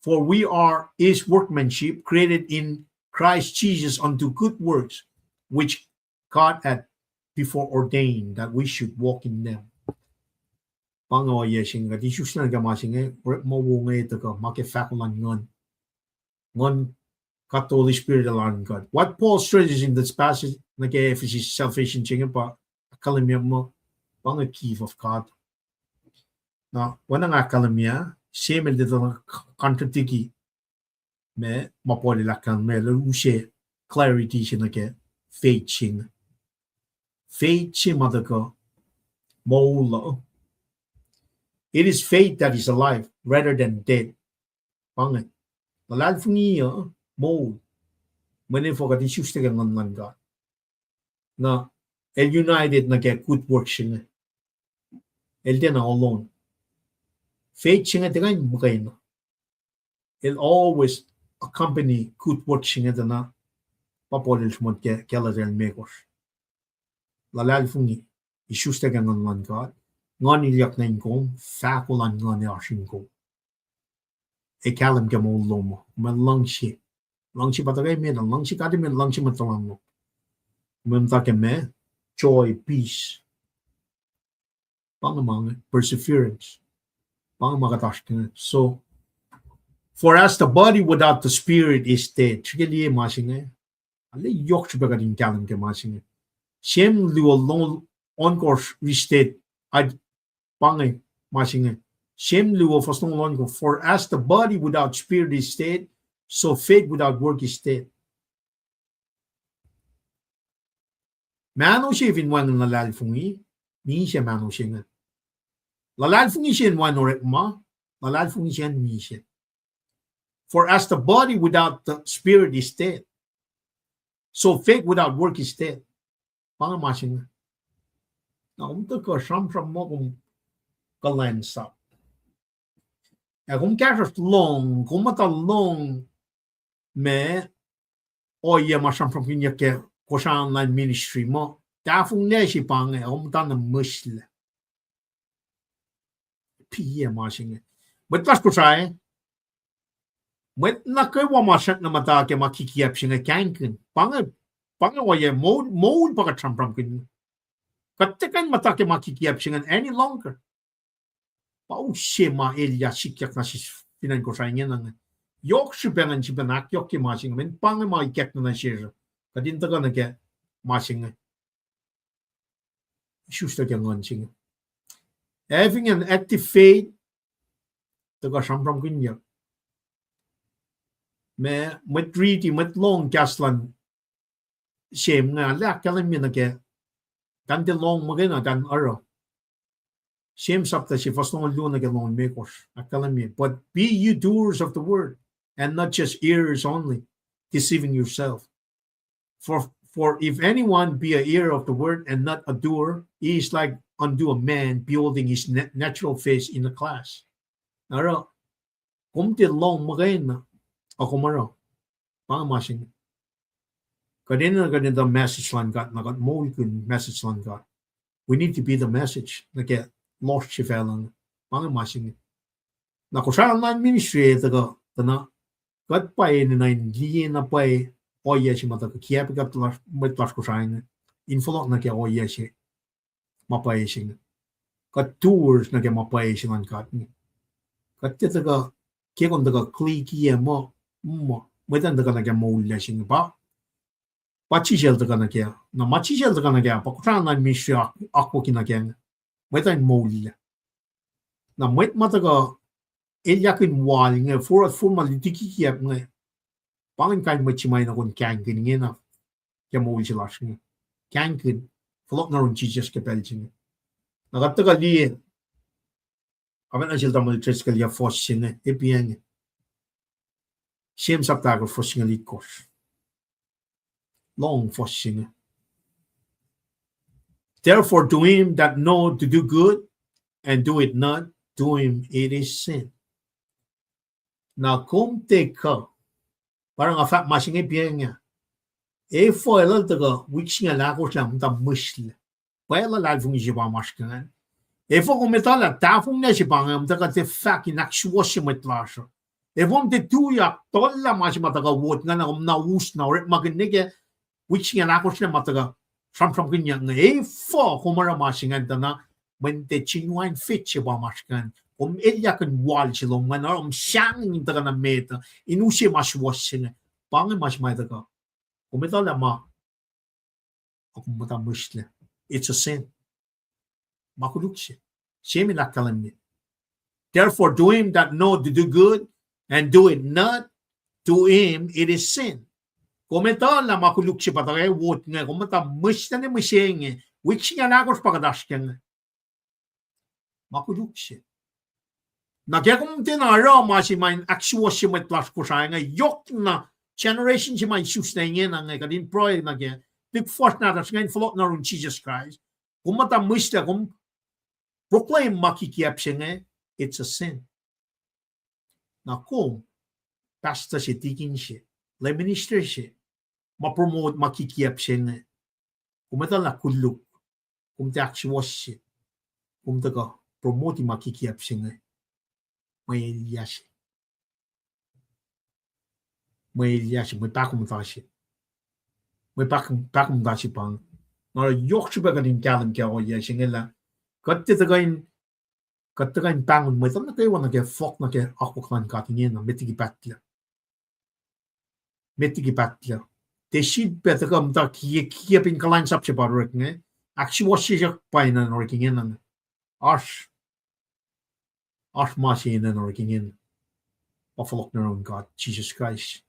For we are his workmanship, created in Christ Jesus unto good works, which God had before ordained that we should walk in them. Pa inge ohiyac se inge, kuht isuslac nuh ke ma se inge, orekma wo inge tuhkuh, ma ke fahko luhn Nguhn. Nguhn, God the Holy Spirit elan God. What Paul stresses in this passage, nuh ke Ephesus, salvation se inge pa ahkkahlwemye muh, pa inge gift of God. Na, oacna nga ahkkahlwemye, Samuel el tuh contradict ma, ma Paul el ahkkahlwemye, el use clarity se nuh ke faith se inge. Faith se ma tuhkuh moul uh. It is faith that is alive rather than dead. Pa inge. Luhlahlfongi uh moul. Mweyen efuh? Kuht isuslac ke Nguhn luhn God. Na el united nuh ke good works se inge. El tiacna alone. Faith se inge tiac kuh in muhkwena. El always accompany good works se inge tuh na Pa Paul el sruhmuhn ke Galatia limekohsr. Luhlahlfongi, isuslac ke Nguhn luhn God, Nguhn ilyak nuh in kom, fahko luhn Nguhn ac oasr in kom. Ac kahlwem ke moul lom uh, kom ac luhngse. Luhngse pa tuhkuh emet uh, luhngse God emet, luhngse mwet tuhlan lom. Kom ac muhta ke meac? Joy, peace. Pa inge ma inge, perseverance. Pa inge ma kuht oasr ke inge. So, for as the body without the spirit is dead. Srihke liye ma se inge. Arlac yohk srihpac kuht in kahlwem ke ma se inge. Same luo longoul ohnkohsr is dead. Ac pa inge ma se inge. Same luo fuhs longoul ohnkohsr. For as the body without spirit is dead, so faith without work is dead. Mahno se fin wacngihn luhlahlfongi, misac mahno se inge. Luhlahlfongi se in wacngihn orekma, luhlahlfongi se in misac. For as the body without the spirit is dead, so faith without work is dead. Pa inge ma se inge. Na kom tuhkuh sramsram muh kom kuhlwacnsap. Ac kom kahsruhsr lohng, kom muhta lohng ma ohiyac ma sramsramkihnyuck ke Kosrae online ministry muh tahfonglac se pa inge, ac kom muhta na mihslac. Piyac ma se inge. Mwet lasr Kosrae, mwet nuh kwewa ma srackna muhta ke ma kikiacp se inge kahingkihn. Pa inge, pa inge ohiyac moul, moul pa kuht sramsramkihn. Kuht tiac kuh in muhta ke ma kikiacp se inge any longer. Pa use ma elyah sikyak na sesr fin acn Kosrae ingena inge. Yohk srihpac ingacn sifilpac ahkyohkye ma se inge, mweyen pa inge ma ikackna nuh sesr uh. Kuht in tuhkuh nuh ke ma se inge. Isuslac ke Nguhn se inge. Having an active faith, tuhkuh sramsramkihnyuck. Ma, mwet riti, mwet lohng kahs luhn Same inge, arlac ahkkahlwemye nuh ke, tahl tiac lohng muhkwena, tahl oruh. Same sapta se fuhs longoul luo nuh ke longoul limekohsr, ahkkahlwemye, but be you doers of the word, and not just hearers only, deceiving yourself. For, for if anyone be a hearer of the word and not a doer, he is like unto a man beholding his na-, natural face in a glass. Na oruh, kom tiac lohng muhkwena, a kom oruh. Pa inge ma se inge. Kuht enenuh kuht in the message luhn God, na kuht moulkihn message luhn God. We need to be the message nuh ke lohsr se facluh inge. Pa inge ma se inge. Na Kosrae online ministry e tuhkuh, tuhna kuht pa enenuh in liye na pwacye ohiyac se ma tuhkuh kiacpwe kuht lasr, mwet lasr Kosrae inge, in fohlohk nuh ke ohiyac se ma pwacye se inge. Kuht doers nuh ke ma pwacye se luhn God inge. Kuht tiac tuhkuh, ke kom tuhkuh click-iyac muh, muh, mwet an tuhkuh nuh ke moul lac se inge pa. Pa Jisus El tuhkuh nuh kac. Na ma Jisus El tuhkuh nuh kac, pa Kosrae online ministry ak-, akwucki nuh kac inge. Mwet an moul lac. Na mwet ma tuhkuh elyahkihn wal inge, forward, forward ma lutiki kiacp inge. Pa ingacn kain mwet se ma enenuh kom kahingkihn ingena ke moul se lasr inge. Kahingkihn, fohlohk nuh yurin Jisus ke pacl se inge. Na kuht tuhkuh liye, kapacna sel tamuhlwel Driscoll, yac fuhs se inge, e pa inge. Same sapta ahkosr fuhs singucul itkohsr. Lohng fuhs se inge. Therefore, to him that know to do good and do it not, to him it is sin. Na kom tiac kuh, pa oruh nga fahk ma se inge pa inge. Efuh el tuhkuh wik singucul ahkosr lah muhta mihslac. Pwacye luhlahlfongi se pa masr ke ingacn. Efuh kom etuh lah tahfonglac se pa inge, kom tuhkuh tiac fahk in ahksuwohsye mwet lasr uh. Efuh kom tiac tuyak tuhllah ma se ma tuhkuh wot ingacn, kom na us na orekmakihn nuh ke wik singucul ahkosr lah ma tuhkuh sramsramkihnyuck inge. Efuh kom oruh ma se ingacn tuh na mweyen tiac genuine faith se pa masr ke ingacn. Kom elyahkihn wal se lom ingacn, oruh kom sahngweng in tuhkuh na met uh, in use ma suwohs se inge. Pa inge ma se ma tuhkuh. Kom etuh lah ma, a kom muhta mihslac. It's a sin. Ma koluk se. Same el ahkkahlwemye. Therefore, to him that know to do good and do it not, to him it is sin. Kom etuh lah ma koluk se pa tuhkuh wot inge, kom muhta mihslac nuh mihsenge, wik singucul ahkosr pa kuht oasr ke inge. Ma koluk se. Na ke kom tiacna oruh ma se ma in ahksuwohsye mwet lasr Kosrae inge, yohkna generation se ma isus na ingena inge, kuht in pruhe nuh ke, tuh fuhsr nahtuhsr inge in fohlohk nuh yurin Jisus Kraist. Kom muhta mihslac, kom proclaim ma kikiacp se inge, it's a sin. Na kom, pastor se, tikin se, lay minister se, ma promote ma kikiacp se inge. Kom etuh lah koluk, kom tiac ahksuwohsye, kom tuhkuh promote ma kikiacp se inge. Mwe elyah se. Mwe elyah se, mwe pahkomuhta se. Mwe pahk-, pahkomuhta se pa inge. Na yohk srihpac kuht in kahlwem ke ohiyac se inge lah kuht tiac tuhkuh in, kuht tuhkuh in pahngon mwet nuh kwewa nuh ke fohk nuh ke akwuck luhn God ingena, met liki pahtlac. Met liki pahtlac. Tiac srihpac tuhkuh muhta kikiacp in kuhlwacnsap se pa orek inge. Ahksuwohsye sesr pa enenuh orek ingena inge. Oasr, oasr ma se enenuh orek ingena. Pa fohlohk nuh yurin God, Jisus Kraist.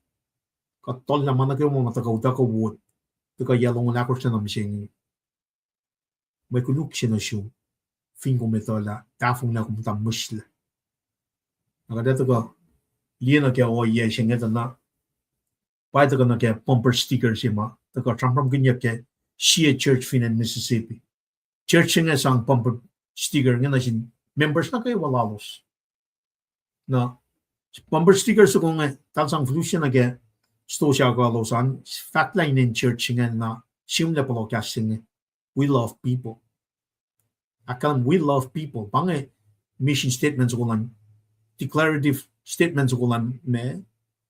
Kuht tollah ma nuh kwewa ma tuhkuh utuckuh wot, tuhkuh yac longoul ahkosr nuh mihsenge. Mwe koluk se nuh sum, fin kom etuh lah tahfonglac kom muhta mihslac. Na kuht ac tuhkuh liye nuh ke ohiyac se inge tuh na, pa tuhkuh nuh ke bumper sticker se ma tuhkuh sramsramkihnyuck ke sie church fin acn Mississippi. Church se inge sang bumper sticker inge nuh sin members nuh kwewa lalos. Na bumper sticker soko inge, eltahl sang fihl se nuh ke stosah kaclos an, fahk lah inen church se inge na, sihmlac pohloh kahs se inge, We love people. Ahkkahlwem, We love people. Pa inge mission statement soko luhn, declarative statement soko luhn ma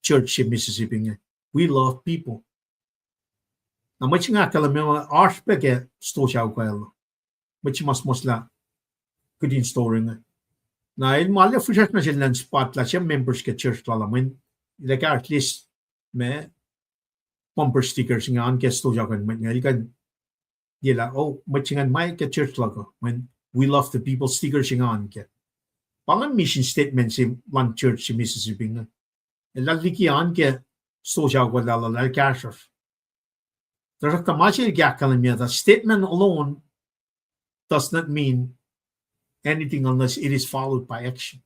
church se Mississippi inge, We love people. Na mwet se inge ahkkahlwemye oasr pac ke stosah kacl. Mwet se ma suhmuhslah kihtin store inge. Na el ma el fihsracsr nuh sel in spot lah sie members ke church lal ah, mweyen el ac kahsrwel ma bumper sticker se inge an ke stosah kacl mwet inge, el kuh in liye lah, oh, mwet se ingacn ma ke church luhk uh, mweyen We love the people sticker se inge an ke. Pa inge mission statement se luhn church se Mississippi inge. Eltahl liki an ke stosah kacl lal ah, eltahl kahsruhsr. Tuhsruhktuh ma se el ke ahkkahlwemye tuh statement alone does not mean anything unless it is followed by action.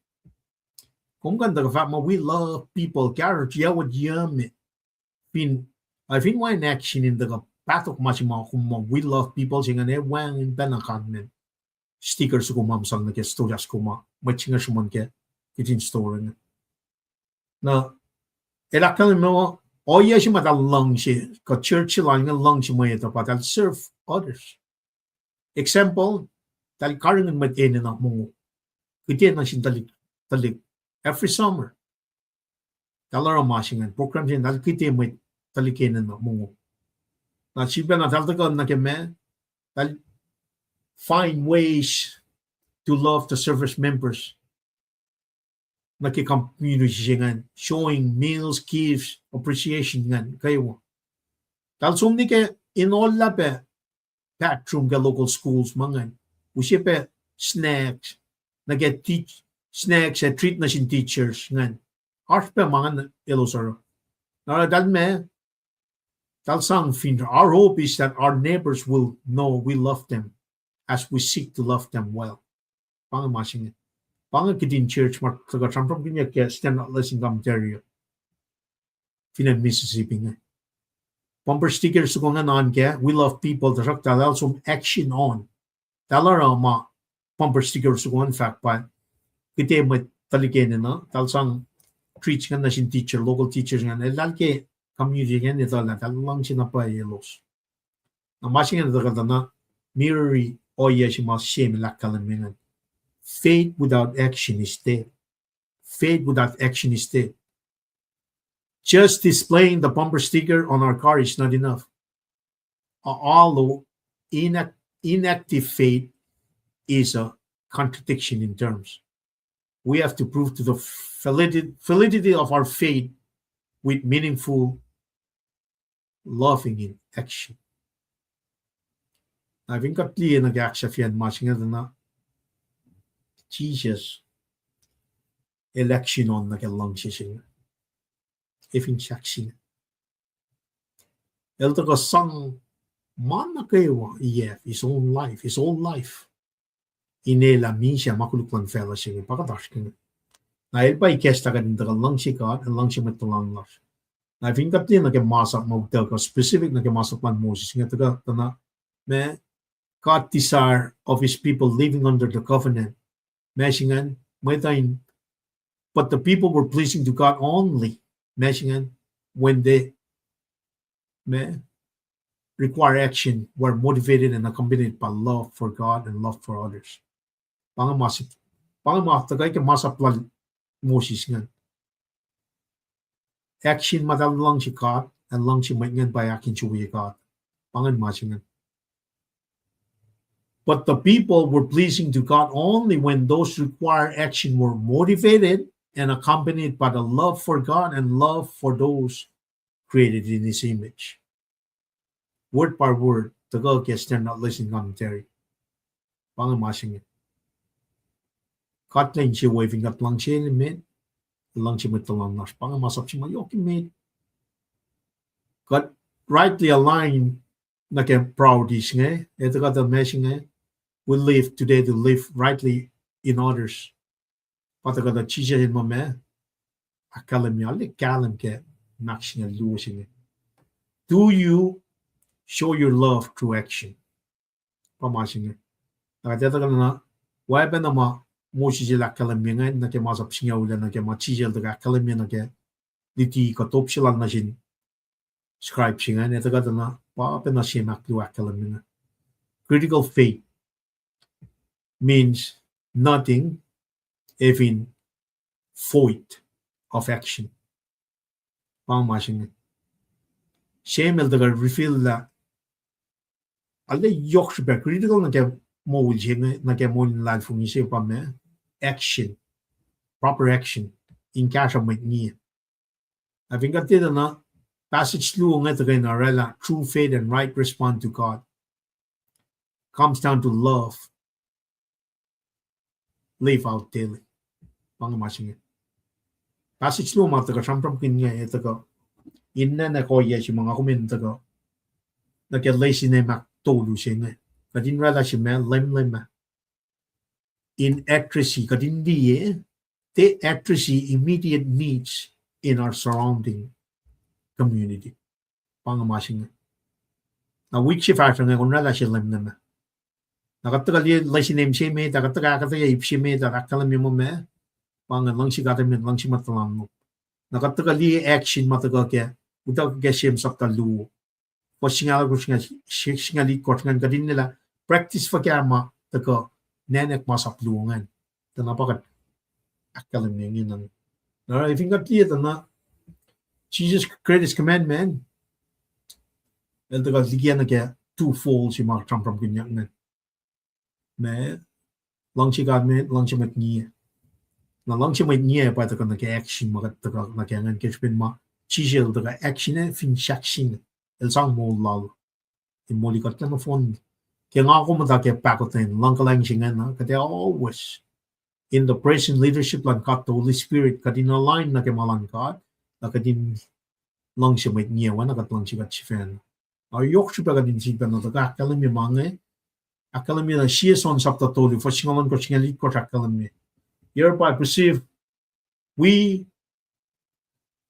Kom kuh in tuhkuh fahk muh we love people, kahsruhsr, yac wot yac me. Fin, uh, fin wacngihn action in tuhkuh pahtok ma se ma kom muh we love people se ingacn, ac wacngihn pacna comment sticker soko ma sang nuh ke stosah soko ma mwet se inge sruhmuhn ke kihtin store inge. Na, el ahkkahlwemye, ohiyac se ma eltahl luhngse, kuh church se lal inge luhngse mwe etuh pa eltahl serve others. Example, eltahl karihngihn mwet enenuh mongo. Kihte nuh sin tuhlihk, tuhlihk. Every summer eltahl oruh ma se ingacn, program se ingacn, eltahl kihte mwet tuhlihk enenuh mongo. Na sifilpacna eltahl tuhkuh nuh ke ma, eltahl find ways to love the service members nuh ke community se ingacn, showing meals, gifts, appreciation ingacn kwewa. Eltahl som nuh ke in ohllah pac bathroom ke local schools ma ingacn, use pac snacks, nuh ke teach-, snacks ac treat nuh sin teachers ingacn. Oasr pac ma ingacn elos oruh. Na eltahl ma, eltahl sang fin, our hope is that our neighbors will know we love them as we seek to love them well. Pa inge ma se inge. Pa inge kihtin church ma tuhkuh sramsramkihnyuck ke Standard Lesson Commentary uh fin acn Mississippi inge. Bumper sticker soko ingacn an ke, We love people, tuhsruhktuh eltahl som action on. Eltahl oruh ma bumper sticker soko an fahk pa, kihte mwet tuhlihk enenuh, eltahl sang treats ingacn nuh sin teacher, local teachers ingacn, eltahl ke community ingacn etuh lah eltahl luhngse na pwacye elos. Na ma se ingacn tuhkuh tuh na mirror-i ohiyac se ma Shem el ahkkahlwemye ingacn. Faith without action is dead. Faith without action is dead. Just displaying the bumper sticker on our car is not enough. A hollow, inac-, inactive faith is a contradiction in terms. We have to prove to the validity, validity of our faith with meaningful loving in action. Na fin kuht liye nuh ke ahksahfyacn ma se inge tuh na, Jisus el action on nuh ke luhngse se inge. Ac fin sahk se inge, el tuhkuh sang ma nuh kwewa, his own life, his whole life. Inelah misac ma koluk luhn facluh se inge, pa kuht oasr ke inge. Na el pa ikacslah kuht in tuhkuh luhngse God, ac luhngse mwet tuhlan lasr. Na fin kuht liye nuh ke masap ma utuckuh, specific nuh ke masap luhn Moses inge tuhkuh tuh na, ma God desire of his people living under the covenant. Ma se ingacn, mwet uh in, but the people were pleasing to God only, ma se ingacn, when they ma require action were motivated and accompanied by love for God and love for others. Pa inge ma, pa inge ma tuhkuh ke masap lal Moses ingacn. Action ma eltahl luhngse God, ac luhngse mwet ingacn pa ahkinsewowoye God. Pa inge ma se ingacn. But the people were pleasing to God only when those required action were motivated and accompanied by the love for God and love for those created in his image. Word by word, tuhkuh ke Standard Lesson Commentary. Pa inge ma se inge. Kuht kuh in se wefin kuht luhngse met, luhngse mwet tuhlan lasr. Pa inge masap se ma yohk emet. Kuht rightly align nuh ke priorities inge, ac tuhkuh tuh ma se inge, we live today to live rightly in others. Pa tuhkuh tuh Jisus el muh ma, ahkkahlwemye, arlac kahlwem ke Mark singucul luo se inge. Do you show your love through action? Pa ma se inge. Na kuht etuh kuh na, oacpacna ma Moses el ahkkahlwemye inge, nuh ke masap singucul ah, nuh ke ma Jisus el tuhkuh ahkkahlwemye nuh ke luti kuh top se lal nuh sin scribe se ingacn, etuh kuht na, pa pacna sie ma ahkluo ahkkahlwemye inge. Critical faith means nothing if in void of action. Pa ma se inge. Samuel tuhkuh reveal lah arlac yohk srihpac critical nuh ke moul se inge, nuh ke moul in luhlahlfongi se pa ma action, proper action, in kahsruh mwet ngiye. Ac fin kuht tiac etuh na, passage luo inge tuhkuh in orwaclah true faith and right response to God comes down to love live out daily. Pa inge ma se inge. Passage luo ma tuhkuh sramsramkihn inge, ac tuhkuh in nacna ohiyac se ma nga kom in tuhkuh nuh ke lesson se ma tolu se inge. Kuht in orwaclah se ma, leumleum ah, in address-i, kuht in liye, tiac address-i immediate needs in our surrounding community. Pa inge ma se inge. Na wik se fahsruh inge kom orwaclah se leumleum ah. Na kuht tuhkuh liye lesson se met ah, kuht tuhkuh ahkuhtweyac ip se met ah, ahkkahlwemye muh ma, pa inge luhngse God emet, luhngse mwet tuhlan lom. Na kuht tuhkuh liye action ma tuhkuh ke, utuckuh ke James chapter luo, fuhs singucul ahkosr, singucul itkohsr ingacn, kuht in liyelah practice fuhkah ma tuhkuh nwacknak masap luo ingacn. Tuh na pa kuht ahkkahlwemye inge na. Na fin kuht liye tuh na, Jesus' greatest commandment, el tuhkuh liki nuh ke twofold se ma sramsramkihnyuck ingacn. Ma, luhngse God met, luhngse mwet ngiye. Na luhngse mwet ngiye pa tuhkuh nuh ke action ma kuht tuhkuh nuh ke ingacn ke srihpen ma Jisus el tuhkuh action ah fin sahkseng, el sang moul lal in moli kuht ke nohfohn. Ke nga kom muhta ke pahkotwen luhng kuhlwacng se ingacn, kuht ac always in the present leadership luhn God the Holy Spirit, kuht in align nuh ke ma luhn God, na kuht in luhngse mwet ngiye oacna kuht luhngse kuht sifacna. Ac yohk srihpac kuht in sifacna tuhkuh ahkkahlwemye ma inge, ahkkahlwemye na sie John chapter tolu, fuhs singucul ohnkohsr, singucul itkohsr ahkkahlwemye. Hereby perceive we,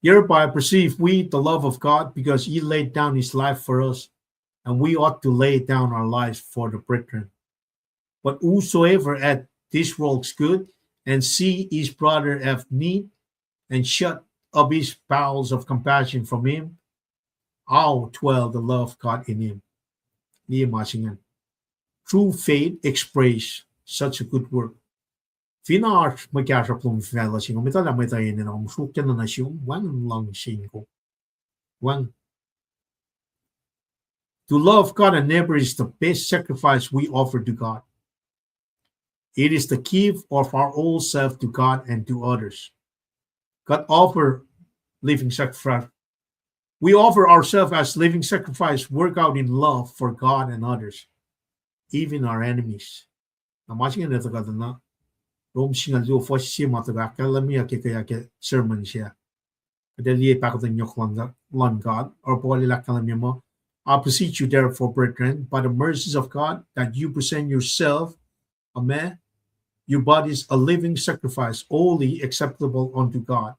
hereby perceive we the love of God, because he laid down his life for us, and we ought to lay down our lives for the brethren. But whosoever hath this world's good, and see his brother have need, and shut up his bowels of compassion from him, how dwell the love of God in him? Liye ma se ingacn. True faith express such a good work. Fin oasr mwe kahsruhp lom fin facluh se inge, kom etuh lah mwet uh enenuh, kom sruokyac nuh sum, wacngihn luhngse in kom. Wacngihn. To love God and neighbor is the best sacrifice we offer to God. It is the gift of our whole self to God and to others. God offer living sacrifice. We offer ourselves as living sacrifice, work out in love for God and others, even our enemies. Na ma se inge etuh kuht na, Rom singucul luo fuhs sie ma tuhkuh ahkkahlwemye ke, ke, ke sermon se. Kuht ac liye pahkotwen yohk luhn God, luhn God, oruh Paul el ahkkahlwemye muh, I beseech you therefore, brethren, by the mercies of God, that you present yourself, amen, your bodies a living sacrifice, holy, acceptable unto God.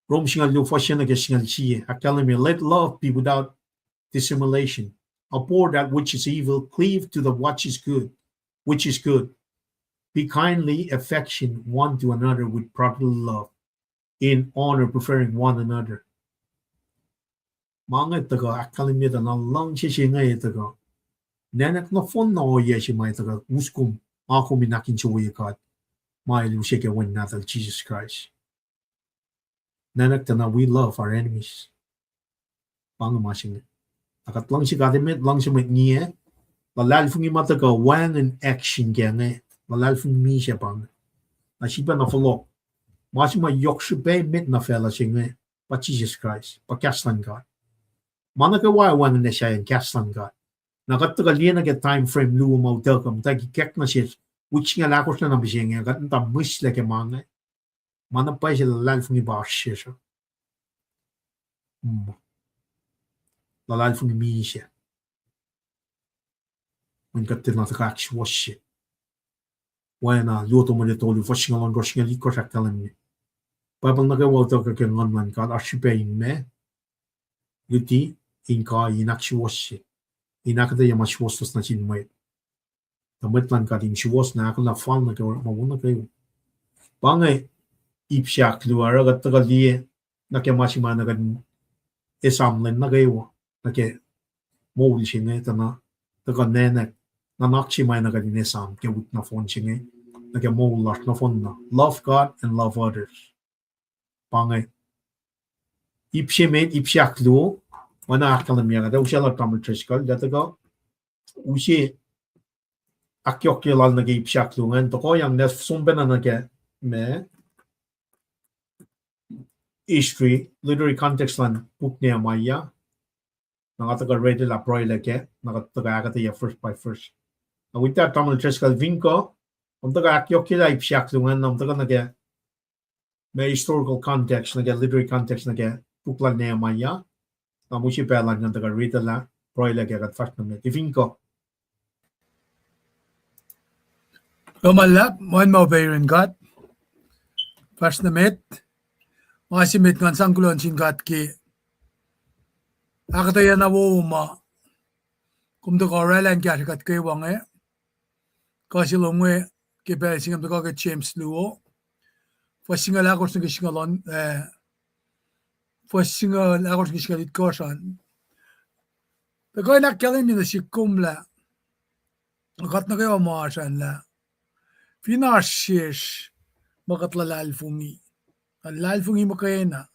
Rom singucul luo fuhs se nuh ke singucul sie, ahkkahlwemye, let love be without dissimulation. Abhor that which is evil, cleave to the what is good, which is good. Be kindly affection one to another with brotherly love, in honor preferring one another. Ma inge tuhkuh ahkkahlwemye tuh na luhngse se inge tuhkuh nwacknak nohfohn na ohiyac se ma tuhkuh us kom, nga kom in ahkinsewowoye God, ma el use ke Wen Nahtuhl Jisus Kraist. Nwacknak tuh na we love our enemies. Pa inge ma se inge. Na kuht luhngse God emet, luhngse mwet ngiyac, luhlahlfongi ma tuhkuh wacngihn action ke inge, luhlahlfongi misac pa inge. Na sifilpac na fohlohk, ma se ma yohk srihpac emet nuh facluh se inge pa Jisus Kraist, pa kahs luhn God. Ma nuh kwewa wacngihn sahyacn kahs luhn God. Na kuht tuhkuh liye nuh ke time frame luo ma utuckuh, muhtwacwacack nuh sesr, wik singucul ahkosr na mihsenge, kuht muhta mihslac ke ma inge. Ma na pwacye se luhlahlfongi pa oasr sesr uh. Mm. Luhlahlfongi misac. Mweyen kuht tiacna tuhkuh ahksuwohsye. Oacna luo Timothy tolu, fuhs singucul ohnkohsr, singucul itkohsr ahkkahlwemye, Bible nuh kwewa utuckuh ke Nguhn luhn God, oasr srihpac in ma, luti, in kai, in ahksuwohsye, in ahkuhtweyac ma suwohswohs nuh sin mwet, tuh mwet luhn God in suwohs na ahkolah fal nuh ke orekma wo nuh kwewa. Pa inge ip se ahkluo, oruh kuht tuhkuh liye nuh ke ma se ma nuh kuht in esam lwen nuh kwewa, nuh ke moul se inge tuh na tuhkuh nwacknak, nuhnak se ma nuh kuht in esam ke wik nohfohn se inge, nuh ke moul lasr nohfohn na. Love God and love others. Pa inge ip se met, ip se ahkluo, oacna ahkkahlwemye kuht ac usaclah Tamuhlwel Driscoll, lah tuhkuh use ahkyohkye lal nuh ke ip se ahkluo ingacn, tohkohyang na som pacna nuh ke ma history, literary context luhn puk Nehemiah. Na nga tuhkuh read-lah pruhelah kac, na kuht tuhkuh ahkuhtweyac verse by verse. Na with that, Tamuhlwel Driscoll, fin kuh, kom tuhkuh ahkyohkyelah ip se ahkluo ingacn, na kom tuhkuh nuh ke ma historical context, nuh ke literary context, nuh ke puk lal Nehemiah. Na mihsenge pacl an ngan tuhkuh read-lah pruhelah kac, kuht fahsr nuh met. Fin kuh. Kuloh ma luhlahp, mweyen ma upac yurin God. Fahsr nuh met. Ma se met ngan sang kuloh nuh sin God ke ahkuhtweyac na wowo ma kom tuhkuh oraclah in kahsrwe kuht kwewa inge. Kuh se lom inge ke pacl se inge tuhkuh ke James luo, fuhs singucul ahkosr nuh ke singucul on, eh, fuhs singucul ahkosr nuh ke singucul itkohsr an. Tuhkuh in ahkkahlwemye nuh sihk kom lah kuht nuh kwewa ma oasr an lah fin oasr sesr ma kuht luhlahlfongi, luhlahlfongi muhkwena,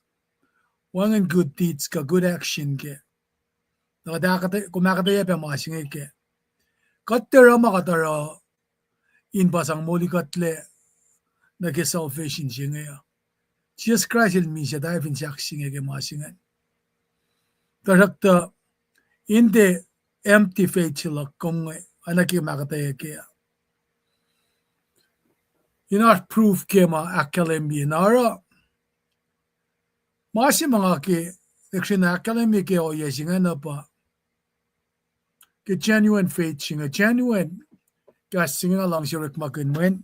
wacngihn good deeds kuh good action kac, na kuht ahkuhtwe-, kom ahkuhtweyac pac ma se inge kac, kuht tiac oruh ma kuht oruh in pa sang moli kuhtlac nuh ke salvation se inge uh. Jisus Kraist el misac tari fin sahk se inge ke ma se ingacn. Tuhsruhktuh in tiac empty faith se luhk kom inge, oacna ke ma kuht ahkuhtweyac kac, in oasr proof ke ma ahkkahlwemye. Na oruh ma se ma nga ke, actually na ahkkahlwemye ke ohiyac se ingacn uh pa ke genuine faith se inge, genuine kahs se inge nga luhngse orekmakihn mweyen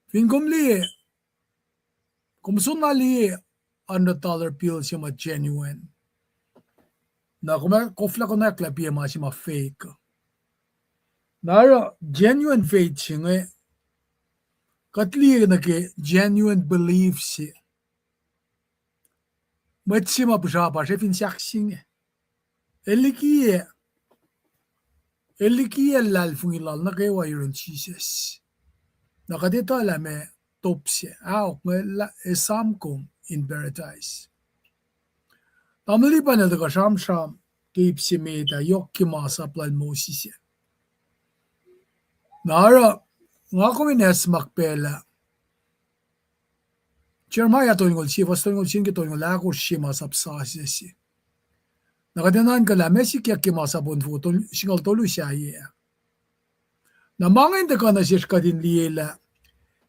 fin kom liye, kom soenna liye hundred dollar bill se ma genuine, na kom ac koflah konwacack lah pa ma se ma fake. Na oruh genuine faith se inge kuht liye nuh ke genuine belief se mwet se ma pihsrapasr fin sahk se inge, el likiyac, el likiyac luhlahlfongi lal nuh kwewa yurin Jisus. Na kuht etuh lah ma top se, aok inge lah esam kom in paradise. Tamuhlwel Lipan el tuhkuh sramsram ke ip se met ah, yohk ke masap lal Moses ah. Na oruh nga kom in acsmak pacl ah, Jeremiah tolngoul sie, fuhs tolngoul sie nuh ke tolngoul ahkosr se, masap sasuc se. Na kuht ac nuhnkuh lah ma sikyak ke masap on foko tol-, singucul tolu sahyac ah. Na ma ingacn tuhkuh nuh sesr kuht in liye lah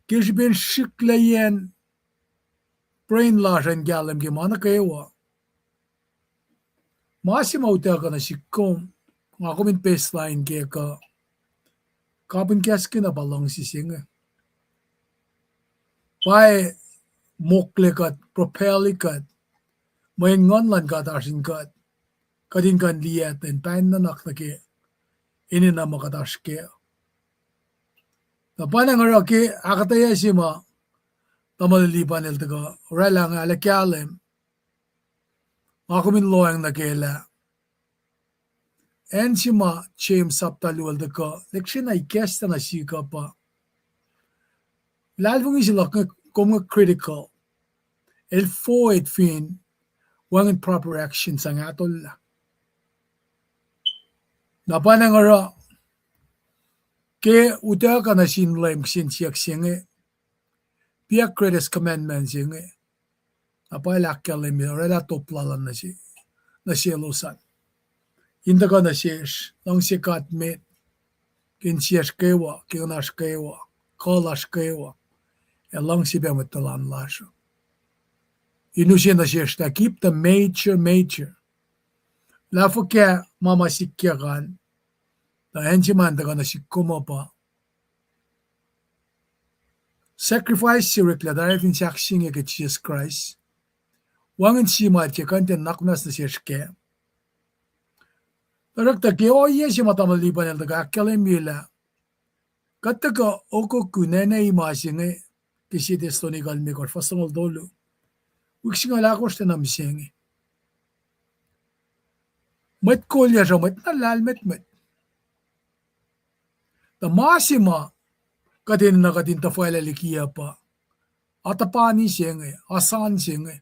ke srihpen srihklacyacn brain lasr in kahlwem ke ma nuh kwewa, ma se ma utuckuh nuh sihk kom, nga kom in baseline kac kuh kapihn kahskihn uh pa luhngse se inge, pa mokle kuht, propel kuht, mweyen Nguhn luhn God oasr in kuht, kuht in kuh in liyaten pain nuhnak nuh ke enenuh ma kuht oasr kac. Na pa na nga oruh ke ahkuhtweyac se ma Tamuhlwel Lipan el tuhkuh oraclah inge, arlac kahlwem Nga kom in lohacng nuh ke lah acn se ma James sapta luo el tuhkuh, lihksreni ikacslah nuh sihk uh pa, luhlahlfongi se luhk inge kom inge critical. El void fin wacngihn proper action sang ahtolah. Na pa na oruh ke utuckuh nuh sin Leum kihsen siyuck se inge, pa greatest commandment se inge. Na pa el ahkkahlwemye oraclah top lal an nuh se, nuh selos an. In tuhkuh nuh sesr, luhngse God met ke insiyacsr kwewa, ke nguhnasr kwewa, kuh lasr kwewa, ac luhngse pac mwet tuhlan lasr uh. In use nuh sesr lah keep the major major. Lah fuhkah ma ma sikyak an, tuh acn se ma in tuhkuh nuh sihk kom uh pa sacrifice se oreklac tari fin sahk se inge ke Jisus Kraist. Wacngihn sie ma el tiac kuh in tiac nuhnak muhnahs nuh sesr kac. Tuhsruhktuh ke ohiyac se ma tamuhlwel Lipan el tuhkuh ahkkahlwemye lah kuht tuhkuh okokihn nene ma se inge ke sie Thessalonica limekohsr fuhs longoul tolu, wik singucul ahkosr tuh na mihsenge. Mwet kol yac sruh mwet na lahlmwetmwet. Tuh ma se ma kuht enenuh kuht in tuhfahlah likiyuc pa atuhpani se inge, asan se inge.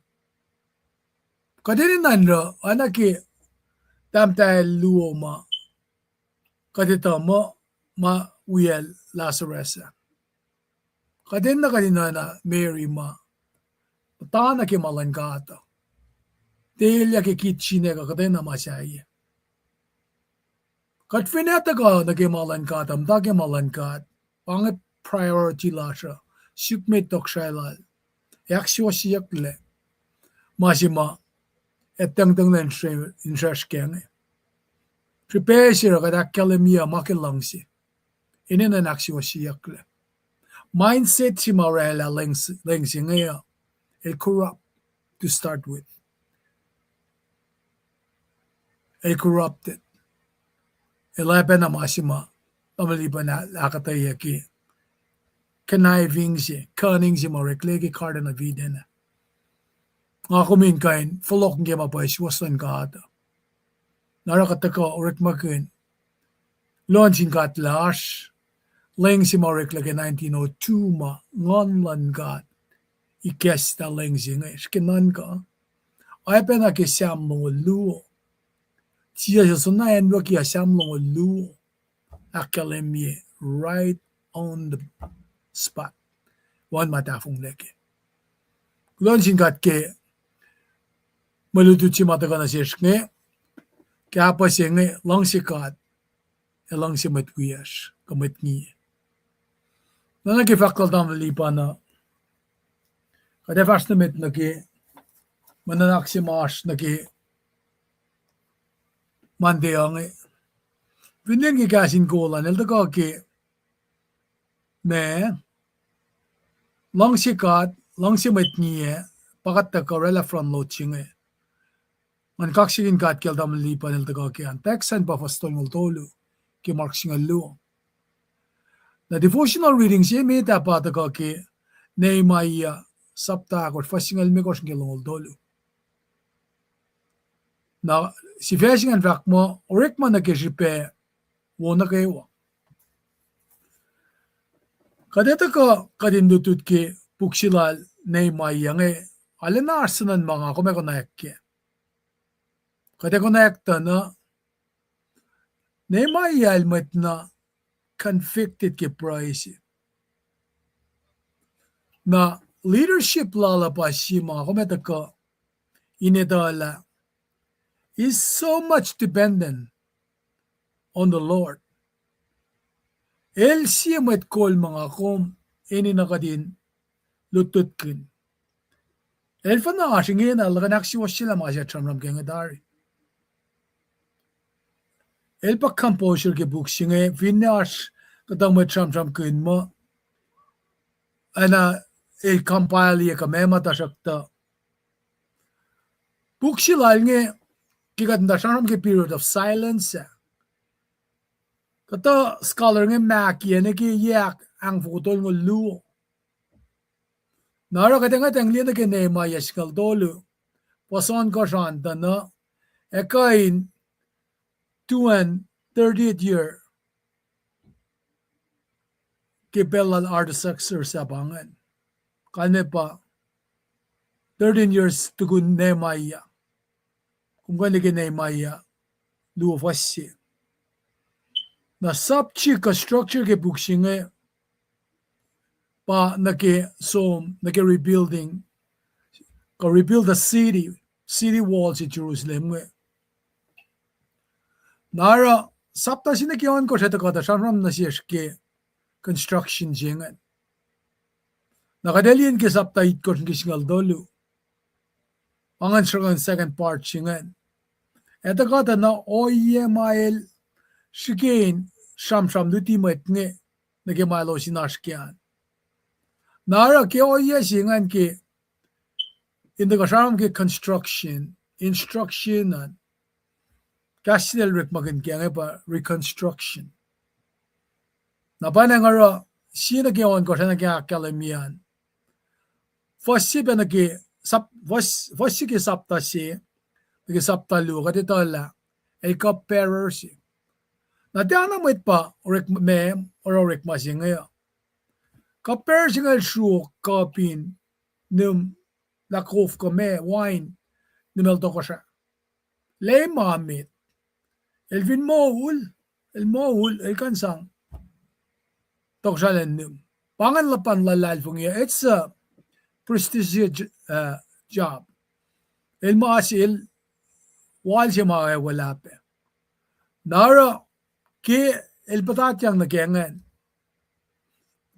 Kuht enenuh in oruh oacna ke tahmtahel luo ma kuht etuh muh ma wiyacl Lazarus ah. Kuht enenuh kuht in oacna Mary ma muhta nuh ke ma luhn God uh, telyuc ke kitchen ac kuhtwena ma sahyac. Kuht fin ac tuhkuh nuh ke ma luhn God uh, muhta ke ma luhn God, pa inge priority lasr uh, suk met tohkohsrahi lal, ac ahksuwohsyeyucklac ma se ma etuh tuhng lah in sre-, in srasr kac inge. Srihpac se oruh kuht ahkkahlwemye ma ke luhngse, enenuh in ahksuwohsyeyucklac. Mindset se ma oraclah leng-, luhngse inge uh, el corrupt to start with. El corrupted. El oacpacna ma se ma tamuhlwel Lipan ahkuhtweyac ke conniving se, cunning se ma oreklac ke Garden of Eden. Nga kom in kuh in fohlohk ke ma pwacye suwohs luhn God. Na oruh kuht tuhkuh orekmakihn luhn sin God lah oasr leng se ma oreklac ke nineteen oh two ma Nguhn luhn God ikacslah leng se inge srihke nuhnkuh. Oacpacna ke Sam longoul luo, Jisus el soenna acnwucki uh Sam longoul luo, ahkkahlwemye right on the spot, wacngihn ma tahfonglac kac. Kuloh nuh sin God ke mwe lutlut se ma tuhkuh nuh sesr inge, ke pwacye se inge, luhngse God ac luhngse mwet wiyacsr kuh mwet ngiyac. Na nuh ke fahk lal tamuhlwel Lipan uh, kuht ac fahsr nuh met nuh ke mwe nuhnak se ma oasr nuh ke Monday uh inge. Fin lwen ke kahs in kol an el tuhkuh ke ma luhngse God, luhngse mwet ngiyac, pa kuht tuhkuh oraclah front load se inge. Ngan kaksakihn God kacl tamuhlwel Lipan el tuhkuh ke an. Text an pa fuhs tolngoul tolu ke Mark singucul luo. Na devotional reading se met ah pa tuhkuh ke Nehemiah sapta ahkosr, fuhs singucul limekohsr nuh ke longoul tolu. Na sifac se ingacn fahk muh orekma nuh ke srihpac wo nuh kwewa. Kuht etuh kuh kuht in lutlut ke puk se lal Nehemiah inge, arulacna oasr suhnuhn ma nga kom ac konwacack kac. Kuht ac konwacack tuh na Nehemiah el mwet na convicted ke pruhe se. Na leadership lal uh pa sie ma nga kom ac tuhkuh in etuh lah is so much dependent on the Lord. El sie mwet kol ma nga kom enenuh kuht in lutlutkihn. El fah na oasr ingena, el kuh in ahksuwohsyelah ma se sramsram ke inge tari. El pa composure ke puk se inge, finne oasr kuhtuh mwet sramsramkihn muh, oacna el compile-ye kuh meac ma, tuhsruhktuh puk se lal inge, ke kuht muhta sramsram ke period of silence ah, kuhtuh scholar inge mahkiyac nuh ke yac ahkfoko tolngoul luo. Na oruh kuht ngwetacng liye nuh ke Nehemiah singucul tolu, puhs ohnkohsr an tuh na, ac kuh in tu an thirtieth year ke pacl lal Artaxerxes ah pa ingacn. Kalmac pa thirteen years tukun Nehemiah. Kom kuh in liye ke Nehemiah luo fuhs se. Na subject kuh structure ke puk se inge pa nuh ke som, nuh ke rebuilding, kuh rebuild the city, city wall se Jerusalem inge. Na oruh sapta se nuh ke ohnkohsr ah tuhkuh tuh sramsram nuh sesr ke construction se ingacn. Na kuht liye ke sapta itkohsr nuh ke singucul tolu, pa ingacn sruhnga second part se ingacn. Ac tuhkuh tuh na ohiyac ma el srihke in sramsram luti mwet inge nuh ke ma elos in oasr kac an. Na oruh ke ohiyac se ingacn ke in tuhkuh sramsram ke construction, instruction an, kahs se el orekmakihn kac inge pa reconstruction. Na pa ingacn oruh sie nuh ke ohnkohsr ah nuh ke ahkkahlwemye an. Fuhs se pac nuh ke sap-, fuhs, fuhs se ke sapta se, nuh ke sapta luo, kuht etuh lah el cupbearer se. Na tiacna mwet pa orek-, ma, oruh orekma se inge uh. Cupbearer se inge el sruok cup in nihm, lah kof kuh ma, wine, nihm el tohkohsrah. Lah ma met. El fin moul, el moul, el kuh in sang tohkohsrah lal nihm. Pa ingacn luhpan luhlahlfongi, it's a prestigious, uh, job. El ma se, el wal se ma ac welah pac. Na oruh ke el puhtatyang nuh ke ingacn,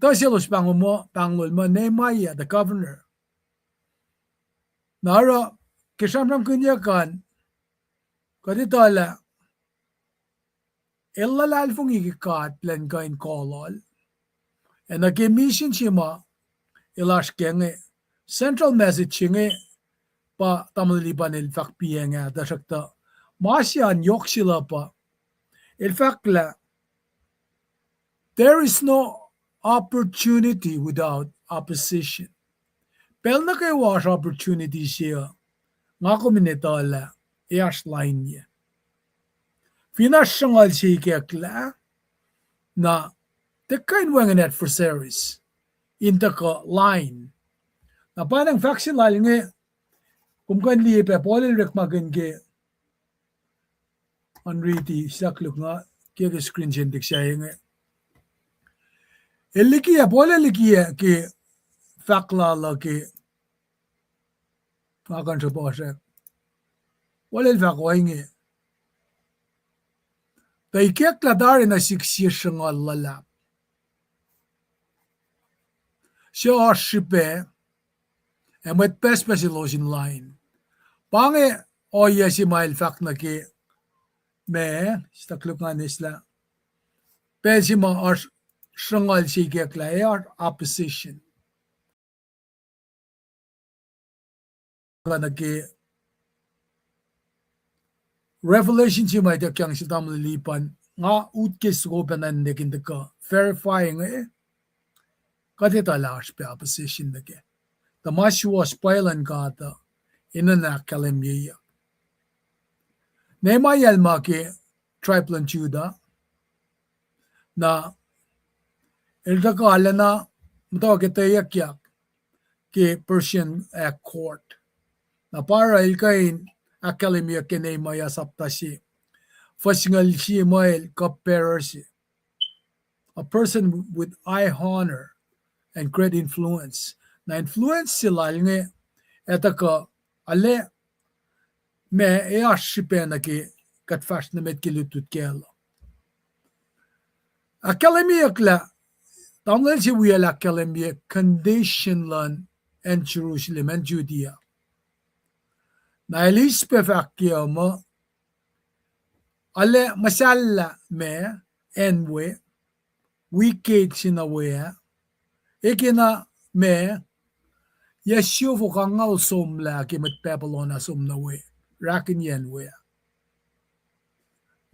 tuh selos pahngon muh, pahngon muh Nehemiah the governor. Na oruh ke sramsramkihnyuck an, kuht etuh lah el luhlahlfongi ke God elan kuh in kolol. Ac nuh ke mission se ma el oasr kac inge, central message se inge pa tamuhlwel Lipan el fahk piacng ah, tuhsruhktuh ma se an yohk se luhk uh, el fahk lah there is no opportunity without opposition. Pacl nuh kwewa oasr opportunity se uh, nga kom in etuh lah ac oasr lainye. Fin oasr sruhnguhl se ikacklah, na tiac kuh in wacngihn adversaries in tuhkuh lain. Na pa ingacn fahk se lal inge, kom kuh in liye pac Paul el orekmakihn ke, an riti, sahk luk nga, ke, ke screen se in tiksah inge. El likiyac, Paul el likiyac ke fahk lal uh ke, nga kuh in sruhpuhsrak. Paul el fahk ohinge. Tuh ikacklah tari nuh sihk sie sruhnguhl luhlahp se oasr srihpac, ac mwet pucspucs elos in lain. Pa inge ohiyac se ma el fahk nuh ke, ma, sahk luk nga, eslah pacl se ma oasr sruhnguhl se ikacklah, ac oasr opposition. Kuh nuh ke Revelation se ma ituckyang sel tamuhlwel Lipan, nga ut ke soko pacna in nuh ke in tuhkuh verify inge, kuht etuh lah oasr pac opposition nuh kac. Tuh ma suwohs pwacye luhn God uh, enenuh ahkkahlwemyeyuck. Nehemiah el ma ke tribe luhn Judah. Na el tuhkuh lacna muhta ke etweyuckyak ke Persian, ah, court. Na pa oruh el kuh in ahkkahlwemyeyuck ke Nehemiah sapta se, fuhs singucul sie, muh el cupbearer se, a person with high honor and great influence. Na influence se lal inge ac tuhkuh, arlac ma ac oasr srihpac nuh ke kuht fahsr nuh met ke lutlut kacl uh. Ahkkahlwemyeyuck lah tamuhlwel se wiyacl ahkkahlwemye condition luhn acn Jerusalem, acn Judea. Na el eis pac fahk ke uh muh, arlac muhsahllah ma acn we, wicket se nuh we ah, ekena ma yac siofok angngaul somlah ke mwet Babylon ah som nuh we, rakin acn we ah.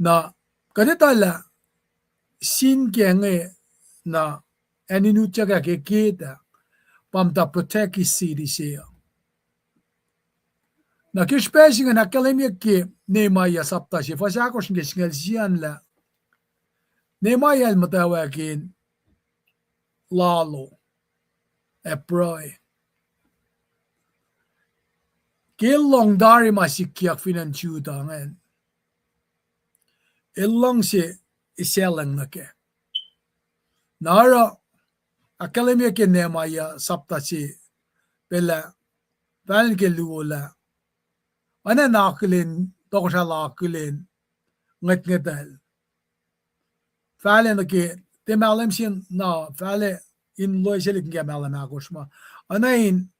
Na kuht etuh lah sin ke inge na acn in utyak ke ket ah, pa muhta protect city se uh. Na ke srihpac se ingacn ahkkahlwemyeyuck ke Nehemiah sapta se, fuhs ahkosr nuh ke singucul sie an lah Nehemiah el muhtwacwacack in lalo ac pruhe. Ke el lohng tari ma sikyak fin acn Judah ingacn, el luhngse esahlwacng nuh kac. Na oruh ahkkahlwemyeyuck ke Nehemiah sapta se, pacl ah, fahlen ke luo lah, oacna in akihlen, tohkohsrahi la akihlen ngwetngwetacl. Fahla nuh ke, tiac mahlwem se na, fahla in loeselihk in ke mahlwem ahkosr ma. Oacna in,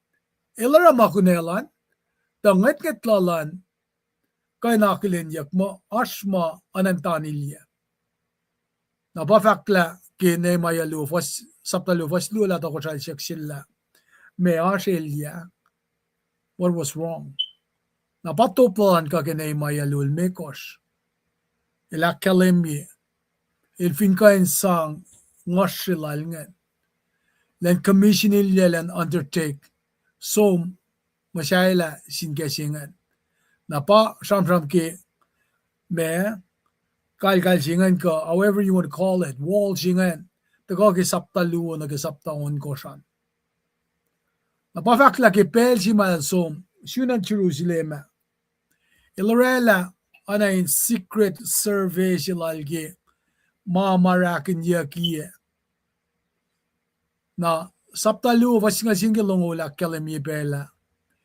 el oruh ma kunacl an, tuh ngwetngwet lal an kuh in akihlenyuck muh oasr ma unintended. Na pa fahk lah ke Nehemiah luo fuhs, sapta luo fuhs luo lah tohkohsrahi siyuck sel lah, meac oasr elyah, what was wrong. Na pa top lal an kuh ke Nehemiah luo limekohsr. El ahkkahlwemye, el fin kuh in sang nguhsr lal ingacn, elan commission-ilyac, elan undertake som muhsahelah sin kac se ingacn. Na pa sramsram ke ma, kalkal se ingacn kuh, however you want to call it, wall se ingacn, tuhkuh ke sapta luo nuh ke sapta ohnkohsr an. Na pa fahk lah ke pacl se ma el som sun acn Jerusalem ah, el orwaclah oacna in secret service lal ke ma ma orekmakihnyuckiyac. Na sapta luo fuhs singucul sie nuh ke longoul ahkkahlwemye pac lah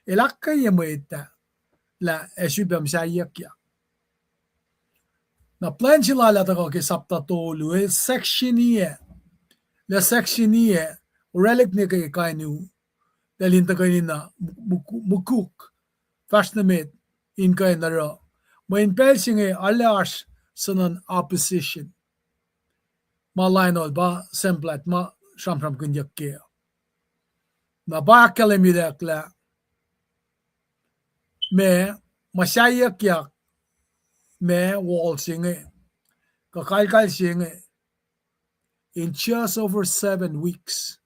el ahkkweye mwet ah lah ac sulpac muhsaheack. Na plwacn se lal ah tuhkuh ke sapta tolu, el section-iyac, lah section-iyac, orwaclihk nuh ke kain u, eltahl in tuhkweni na muk-, mukuk, fahsr nuh met in kuh in oruh. Mweyen pacl se inge arlac oasr suhnuhn opposition. Ma lainuhl pa Sanballat ma sramsramkihnyuck kac. Na pa ahkkahlwemye lah ma muhsaheack ma wall se inge, kuh kalkal se inge, in just over seven weeks,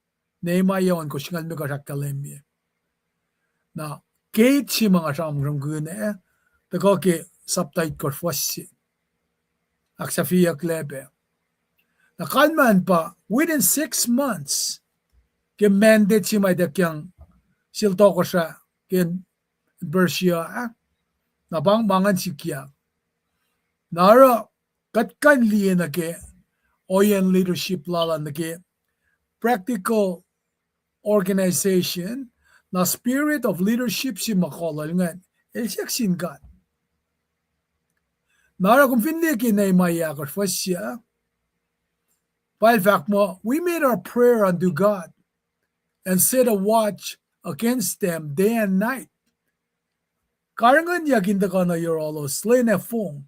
Nehemiah ohnkohsr singucul limekohsr ahkkahlwemye. Na gate se ma nga sramsramkihn ah, tuhkuh ke sapta itkohsr fuhs se, ahksahfyeyucklac pac. Na kalmacn pa within six months ke mandate se ma ituckyang sel tohkohsrah ke Persia ah, na pa ma ingacn sikyak. Na oruh kuht kuh in liye nuh ke ohiyacn leadership lal an nuh ke practical organization, na spirit of leadership se ma kolol ingacn el siyuck sin God. Na oruh kom fin liye ke Nehemiah ahkosr fuhs se, pa el fahk muh, we made our prayer unto God and set a watch against them day and night. Karihngihnyuck in tuhkuh nuh yohrohlos lwen ac fong.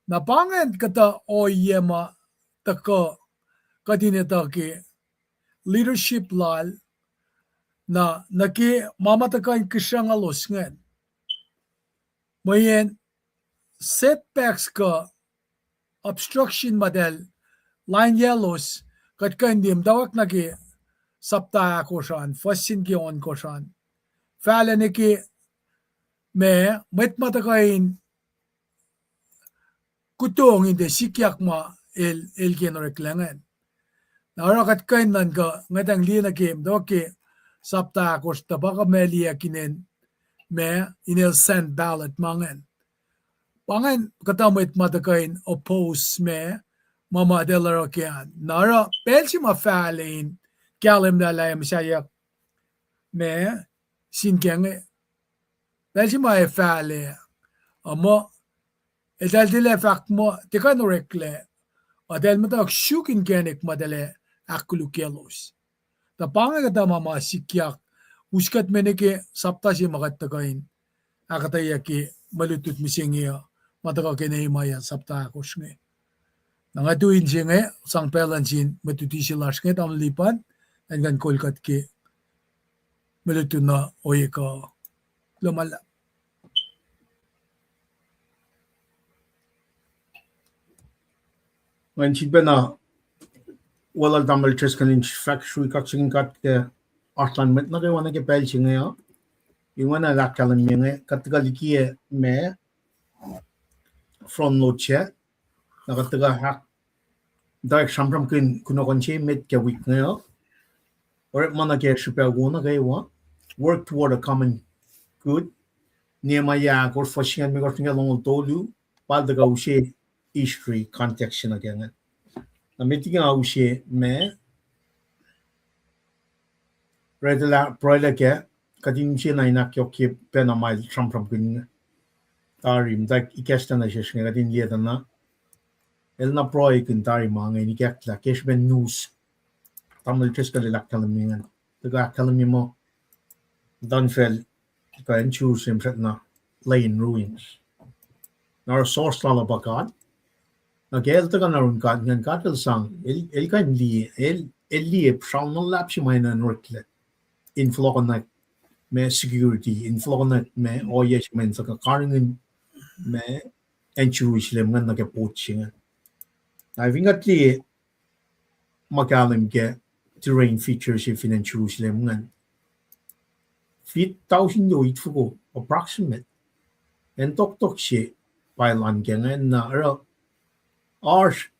Na pa ingacn kuhtuh ohiyac ma tuhkuh kuht in etuh ke leadership lal, na nuh ke ma ma tuhkuh in kihsrucnguhlos ingacn. Mweyen setbacks kuh obstruction ma eltahl lainyaclos, kuht kuh in liye muhtwacwacack nuh ke sapta ahkosr an, fuhs se nuh ke ohnkohsr an. Fahlac nuh ke ma mwet ma tuhkuh in kutong in tiac sikyak ma el, el ke in oreklac ingacn. Na oruh kuht kuh in nuhnkuh, ngwetacng liye nuh ke, muhtwacwacack ke sapta ahkosr, tuh pa kuh ma liyacack inen, ma, inel Sanballat ma ingacn. Pa ingacn kuhtuh mwet ma tuhkuh in oppose ma, ma ma eltahl oruh ke an. Na oruh pacl se ma fahlac in kahlwem lah el ac muhsaheack ma, sin kac inge. Pacl se ma ac fahlac, uh, muh, eltahl tilac fahk muh tiac kuh in oreklac, uh, eltahl muhtwacwacack suk inkacnek ma eltahl ac ahkkolukyaclos. Tuh pa inge kuhtuh ma ma sikyak, us kuht me nuh ke sapta se ma kuht tuhkuh in ahkuhtweyac ke mwe lutlut mihsenge uh, ma tuhkuh ke Nehemiah sapta ahkosr inge. Na nga tui inse inge, sang pacl luhn sin mwe luti se lasr inge, tamuhlwel Lipan, an kuh in kol kuht ke mwe lutlut na ohiyac kuh. Kuloh ma luhlahp. Nga sifilpacna welul tamuhlwel Tresken in fahk srui kaksakihn God ke oasr lal mwet nuh kwewa nuh ke pacl se inge uh. Ingena ahkkahlwemye inge, kuht tuhkuh likiye ma front load se, na kuht tuhkuh ahk-, tuh sramsramkihn kunohkohn se met ke wik inge uh. Orekma nuh ke srihpac wo nuh kwewa. Work toward a common good. Nehemiah ahkosr, fuhs singucul limekohsr nuh ke longoul tolu, pa el tuhkuh use history context se nuh ke inge. Na met liki nga use ma Read lah pruhelah kac, kuht in use na in ahkyohkye pacna ma el sramsramkihn inge. Tari, muhta ikacslah nuh sesr inge, kuht in liye tuh na el na pruhekihn tari ma inge in ikacklah ke srihpen news. Tamuhlwel Driscoll el ahkkahlwemye ingacn. Tuhkuh ahkkahlwemye muh muhtuhnfacl kuh acn Jerusalem srackna lay in ruins. Na oruh source lal uh pa God. Na ke el tuhkuh na run God ingacn, God el sang, el, el kuh in liye, el, el liye sralnal luhlahp se ma enenuh in oreklac in fohlohkohnwack ma security, in fohlohkohnwack ma ohiyac se ma in tuhkuh karihngihn ma acn Jerusalem ingacn nuh ke port se ingacn. Na fin kuht liye ma kahlwem ke terrain features se fin acn Jerusalem ingacn, fit tausin luo itfoko approximate. Acn toktok se pa elan ke ingacn na oruh oasr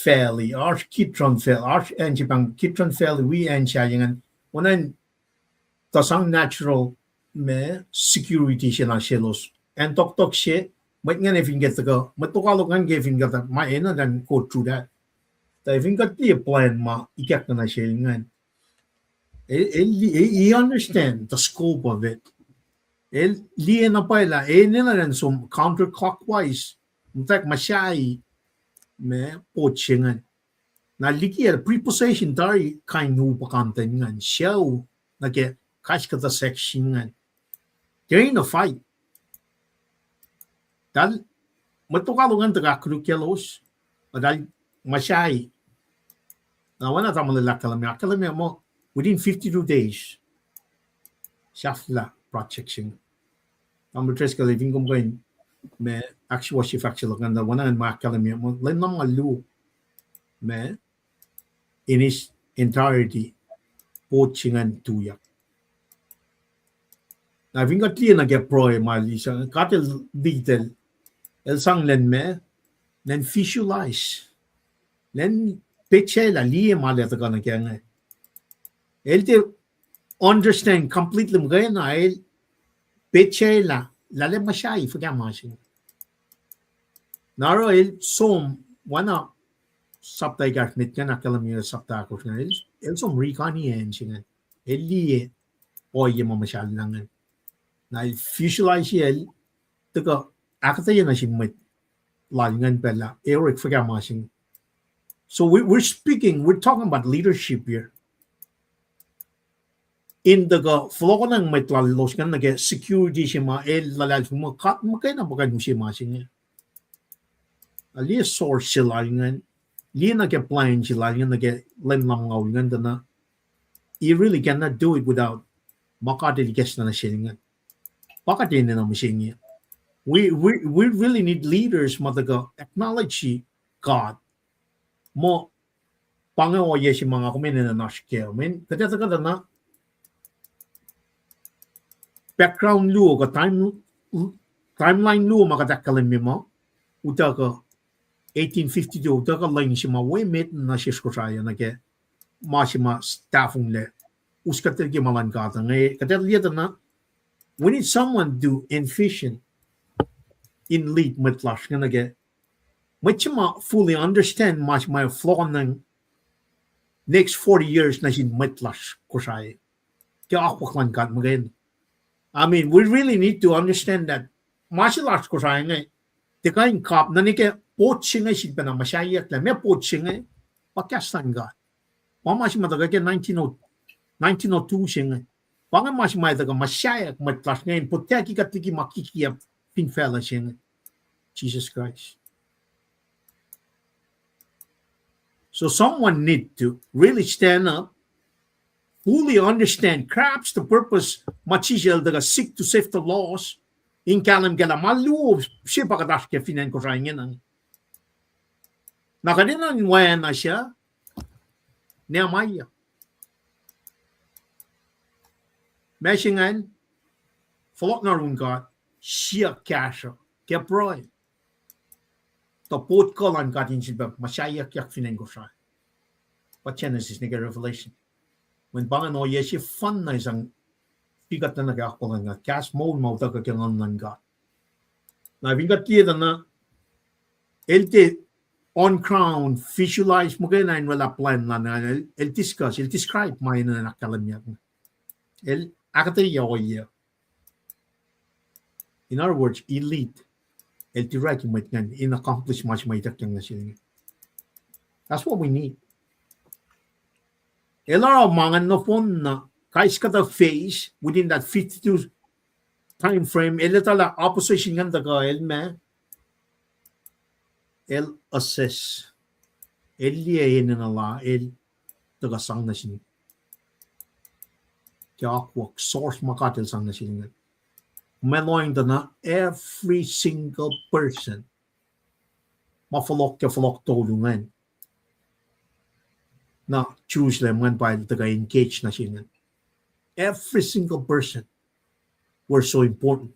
valley, oasr Kidron Valley, oasr acn se pahng Kidron Valley wi acn sahyac ingacn, oacna in tuh sang natural ma security se na selos. Acn toktok se, mwet ingacn fin kuh tuhkuh, mwet lokoalok ingacn ke fin kuh tuh ma enenuh in go through that. Tuh fin kuht liye plan ma ikacklah nuh sel ingacn, el, el, he understand the scope of it. El liye na pwacye lah enenuh in som counterclockwise, muhtwacwacack muhsahi ma port se ingacn. Na liki el preposition tari kain u puhkantwen ingacn, sucu nuh ke kais kuhtuh section ingacn. They're in a fight. Eltahl, mwet lokoalok ingacn tuhkuh ahkkolukyelos, eltahl muhsahi. Na oacna tamuhlwel ahkkahlwemye, ahkkahlwemye muh within fifty-two days, sahflah project se inge. Tamuhlwel Driscoll, fin kom kuh in ma ahksuwohsye fahk se luhk ingacn, oacna in ma ahkkahlwemye muh lwen lumngaul luo ma in its entirety port se ingacn tuyak. Na fin kuht liye nuh ke pruhe ma el sang, God el detail, el sang lwen ma, lwen visualize, lwen petsacelah liye ma el ac tuhkuh nuh ke inge. El tiac understand completely muhkwena, el petsacelah lah el ac muhsahi fuhkah ma se inge. Na oruh el som, oacna sapta ekahsr met ingacn, ahkkahlwemye sapta ahkosr ingacn, el, el som recon-i acn se ingacn. El liye ohiyac ma muhsahllah ingacn. Na el visualize, el tuhkuh ahkuhtweyac nuh sin mwet lal ingacn pacl ah, ac orek fuhkah ma se inge. So we, we're speaking, we're talking about leadership here. In tuhkuh fohlohkohnwacng mwet lalos ingacn nuh ke security se ma el luhlahlfongi muh God muhkwena pa kuh in use ma se inge. Na liye source se lal ingacn, liye nuh ke plan se lal ingacn nuh ke lwen lumngaul ingacn tuh na, he really cannot do it without ma God el ikacslah nuh sel ingacn. Pa kuht enenuh mihsenge. We, we, we really need leaders ma tuhkuh acknowledge God. Muh pa inge ohiyac se ma nga kom enenuh in oasr kac. Mweyen kuht ac tuhkuh tuh na background luo kuh time, timeline luo ma kuht ahkkahlwemye muh utuckuh eighteen fifty-two, utuckuh lwen se ma we met nuh sesr Kosrae nuh ke ma se ma tahfonglac, us kuht ke ma luhn God inge, kuht ac liye tuh na, we need someone to envision, in lead mwet lasr inge nuh ke, mwet se ma fully understand ma se ma fohlohkohnwacng next forty years nuh sin mwet lasr Kosrae ke akwuck luhn God muhkwena. I mean, we really need to understand that ma se lasr Kosrae inge, tiac kuh in kap na nuh ke port se inge sifilpacna muhsaheack lah meac port se inge, pa kahs luhn God. Pa ma se ma tuhkuh ke nineteen oh, nineteen oh two se inge. Pa inge ma se ma tuhkuh muhsaheack mwet lasr inge in protect kuht liki ma kikiacp fin facluh se inge, Jesus Christ. So someone need to really stand up, fully understand, grasp the purpose ma Jisus el tuhkuh seek to save the lost, in kahlwem kac lah ma luo se pa kuht oasr ke fin acn Kosrae ingena. Na kuht enenuh in oacna suc Nehemiah. Ma se ingacn, fohlohk na yurin God, siyuck kahsruh ke pruhe. Tuh pot kuh luhn God in sifilpac muhsahiyuckyak fin acn Kosrae. Pa Genesis nuh ke Revelation. Mweyen pa ingacn ohiyac sefanna sang, fin kuht nuh ke akwuck luhn God, kahs moul ma utuckuh ke Nguhn luhn God. Na fin kuht liye tuh na, el tiac on ground visualize muhkwena in orwaclah plwacn lal, el, el discuss, el describe ma enenuh in ahkkahlwemyeyuck. El ahkuhtweyac ohiyac. In other words, elite. El tiac orek mwet ingacn in accomplish ma se ma ituckyang nuh sel inge. That's what we need. El oruh ma ingacn nohfohn na, kais kuhtuh phase within that fifty-two time frame, el etuh lah opposition ingacn tuhkuh, el ma, el assess. El liye enenuh la, el tuhkuh sang nuh sin ke akwuck, source ma God El sang nuh sel inge. Ma lohacng tuh na every single person ma fohlohk ke fohlohk tolu ingacn, na Jerusalem ingacn pa el tuhkuh engage nuh sel ingacn. Every single person were so important.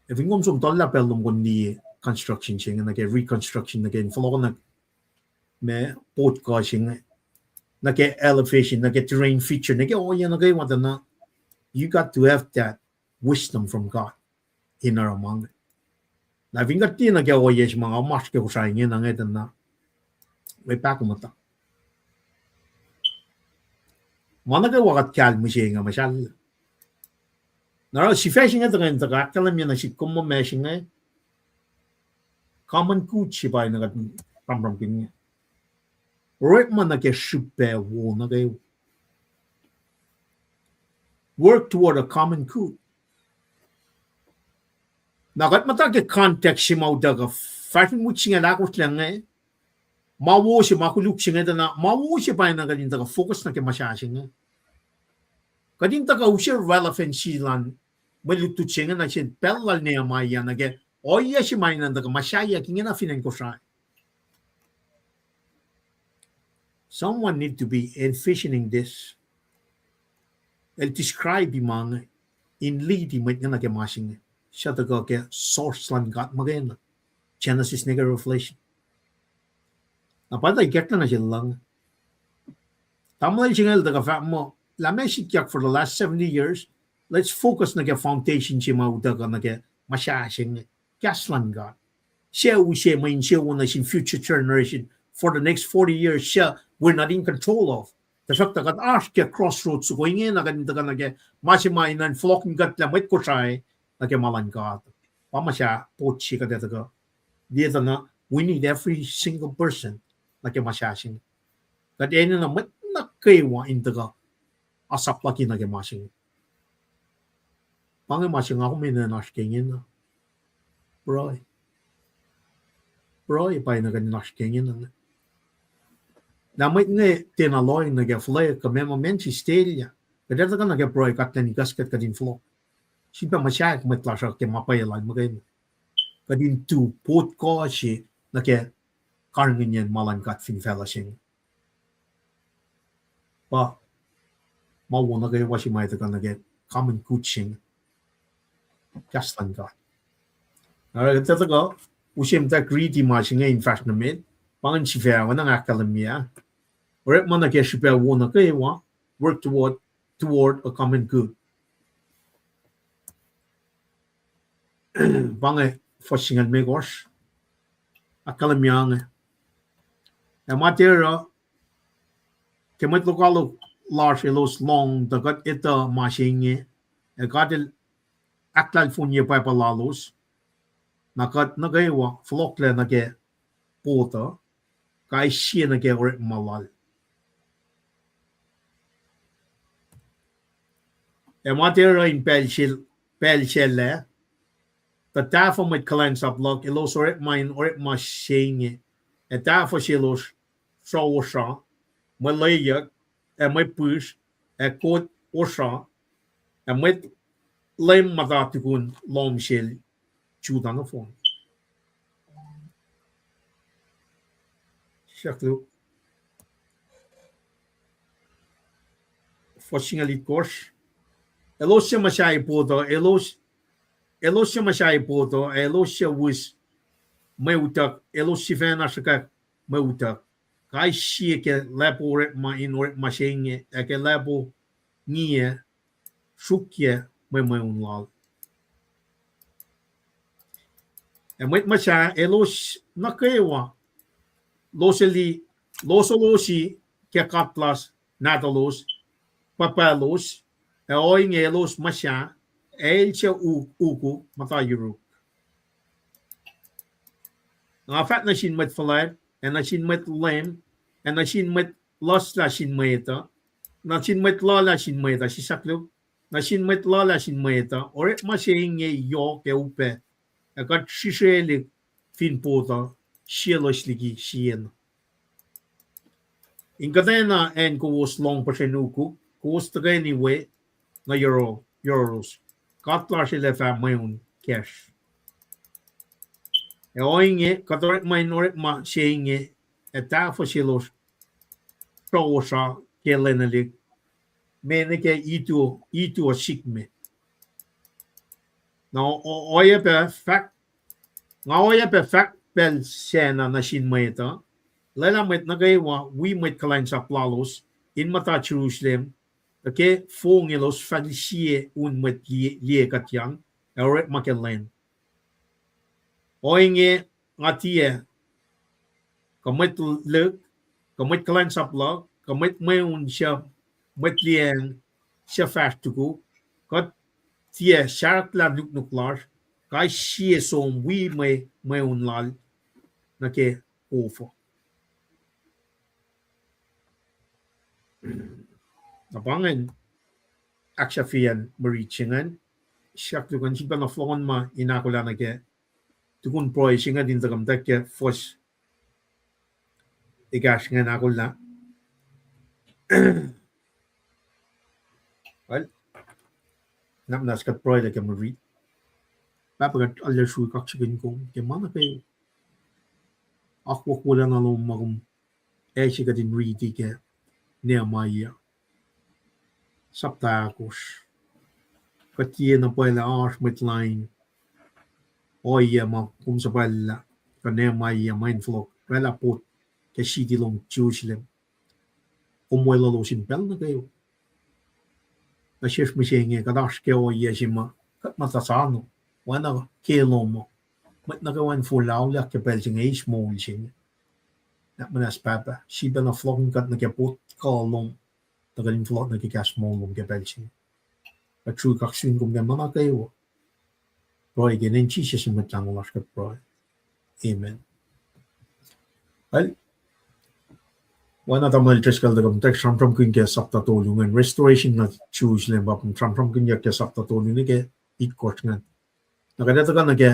Ac fin kom som tuhllah pacl lom kom liye construction se inge, nuh ke reconstruction, nuh ke in fohlohkohnwack ma pot kuh se inge, nuh ke elevation, nuh ke terrain feature, nuh ke ohiyac nuh kwewa tuh na, you got to have that wisdom from God in oruh ma inge. Na fin kuht tiac nuh ke ohiyac se ma nga oasr ke Kosrae inge na inge tuh na, mwe pahkomuhta. Ma nuh kwewa kuht kahl mihsenge muhsahllah. Na oruh sifac se inge tuhkuh in tuhkuh ahkkahlwemye nuh sihk kom muh ma se inge, common good se pa na kuht sramsramkihn inge. Orekma nuh ke srihpac wo nuh kwewa. Work toward a common good. Na kuht muhta ke context se ma utuckuh, fahsrwelihk se inge el ahkoslah inge, ma wo se ma koluk se inge tuh na, ma wo se pa na kuht in tuhkuh focus nuh ke muhsahi se inge. Kuht in tuhkuh use relevancy lun mwe lutlut se inge nuh sin pacl lal Nehemiah nuh ke ohiyac se ma enenuh in tuhkuh muhsahiyuck ingena fin acn Kosrae. Someone need to be envisioning this. El describe ma inge, in lead mwet inge nuh ke ma se inge, suc tuhkuh ke source luhn God muhkwena, Genesis nuh ke Revelation. Na pa tuh ikacklah nuh sel lucng. Tamuhlwel se inge el tuhkuh fahk muh, lah ma sikyak for the last seventy years, let's focus nuh ke foundation se ma utuckuh nuh ke muhsahi se inge, kahs luhn God. Suc use mwe insewowo nuh sin future generation for the next forty years, suc we're not in control of. Tuhsruhktuh kuht oasr ke crossroads soko ingena kuht in tuhkuh nuh ke ma se ma enenuh in fohlohkihn kuht lah mwet Kosrae nuh ke ma luhn God. Pa muhsahi pot se kuht ac tuhkuh liye tuh na, we need every single person nuh ke muhsahi se inge. Kuht enenuh mwet nuh kwewa in tuhkuh asap luhk nuh ke ma se inge. Pa inge ma se nga kom enenuh in oasr ke ingena. Pruhe. Pruhe pa enenuh kuht in oasr ke ingena. Na mwet inge tiacna lohacng nuh ke fuhlweack kuh meac ma mensis telya. Kuht ac tuhkuh nuh ke pruhe kuht enenuh in ikacskuht kuht in fohlohk. Sifilpac muhsahi mwet lasr uh ke ma pwacye lal muhkwena. Kuht in tu pot kuh se nuh ke karihngihnyacn ma luhn God fin facluh se inge. Pa ma wo nuh kwewa se ma tuhkuh nuh ke common good se inge, kahs luhn God. Oruh kuht tuhkuh use muhtwacwacack riti ma se inge in fahsr nuh met, pa ingacn sifac oacna nga ahkkahlwemye ah. Orekma nuh ke srihpac wo nuh kwewa, work toward, toward a common good. Pa inge fuhs singucul limekohsr. Ahkkahlwemye inge. Ac ma tiac oruh, ke mwet lokoalok lasr elos lohng tuh kuht etuh ma se inge, ac God El ahklahlfonye pwacpa lalos, na kuht nuh kwewa fohlohklac nuh ke pot uh, kais sie nuh ke orekma lal. Ac ma tiac oruh in pacl sel, pacl sel ah, tuh tahfuh mwet kuhlwacnsap luhk elos orekma in orekma se inge, ac tahfuh selos sruh osra, mwe lweyuck, ac mwe pihsr, ac kot osra, ac mwet leum muhta tukun lohm sel Judah nohfohn. Siyuck luo. Fuhs singucul itkohsr. Elos suc muhsahi pot uh, elos, elos suc muhsahi pot uh, ac elos suc wis mwe utuck, elos sifacna sruhkwack mwe utuck. Kais sie ke lacpo orekma in orekma se inge, ac ke lacpo ngiyac srukyac mwe mweun lal. Ac mwet muhsah elos nuh kwewa, loseli, losolosi ke katlas nahtuhlos, pahpahlos, ac ohinge elos muhsah, ac el suc u-, ukuk muhta yuruk. Nga fahk nuh sin mwet fuhlwact, ac nuh sin mwet leum, ac nuh sin mwet luslah sin mwet uh, nuh sin mwet luhlah sin mwet uh, sisaklu, nuh sin mwet luhlah sin mwet uh, orekma se inge yohk ac upac, ac kuht srisrelihk fin pot uh, sielosliki siena. In kuhtwena acn kowos lohng puhsren ukuk, kowos tuhkweni we nuh yohro-, yohrohlos. God lasr el ac fah mweun kacsr. Ac ohinge, kuht orekma in orekma se inge, ac tahfuh selos srohwohsra ke lwenelihk, me nuh ke itu, itu uh sikme. Na o-, o-, oacyacpac fahk, nga oacyacpac fahk pacl sacna nuh sin mwet uh, lwelah mwet nuh kwewa wi mwet kuhlwacnsap lalos in muhta Jerusalem, tuh ke fong elos fah sie un mwet liye, liye kuhtyang, ac orekma ke lwen. Ohinge nga tiac, kuh mwet lihk, kuh mwet kuhlwacnsap luhk, kuh mwet mweun suc, mwet liyacacng suc fahsr tukuk, kuht tiac sahflah nuknuk lasr, kais sie som wi mwe, mweun lal nuh ke kof uh. Na pa ingacn ahksahfyacn mwe rit se ingacn, siyuck luhk an sifilpac na fohlohkohn ma in ahkolah nuh ke tukun pruhe se ingacn in tuhkuh muhtwacwacack ke fuhs ekahsr ingacn ahkolah. Well, na muhnahs kuht pruhe lah ke mwe rit. Pahpah kuht arlac srui kaksakihn kom ke ma nuh kwewa. Akwuck wolacna lom ma kom ase kuht in riti ke Nehemiah sapta ahkosr. Kuht tiacna pwacye lah oasr mwet lain ohiyac ma kom suhpwacllah, kuh Nehemiah ma in fohlohk oraclah pot ke siti lom Jerusalem. Kom weluhlos in pacl nuh kwewa. Nuh sesr mihsenge kuht oasr ke ohiyac se ma kuht muhta sano, oacna ke lom uh, mwet nuh kwewa in forlah auliyak ke pacl se inge, eis moul se inge. Na muhnahs Pahpah, sifilpac na fohlohkihn kuht nuh ke pot kuh lom, tuh kuht in fohlohk nuh ke kahs moul lom ke pacl se inge. Kuht srui kaksakihn kom ke ma nuh kwewa. Pruhe ke inen Jisus Mwet Lahngo lasr kuht pruhe. Amen. Al, oacna tamuhlwel Driscoll tuhkuh muhtwacwacack sramsramkihn ke sapta tolu ingacn, restoration nuh Jerusalem, pa sramsramkihnyuck ke sapta tolu nuh ke itkohsr ingacn. Na kuht ac tuhkuh nuh ke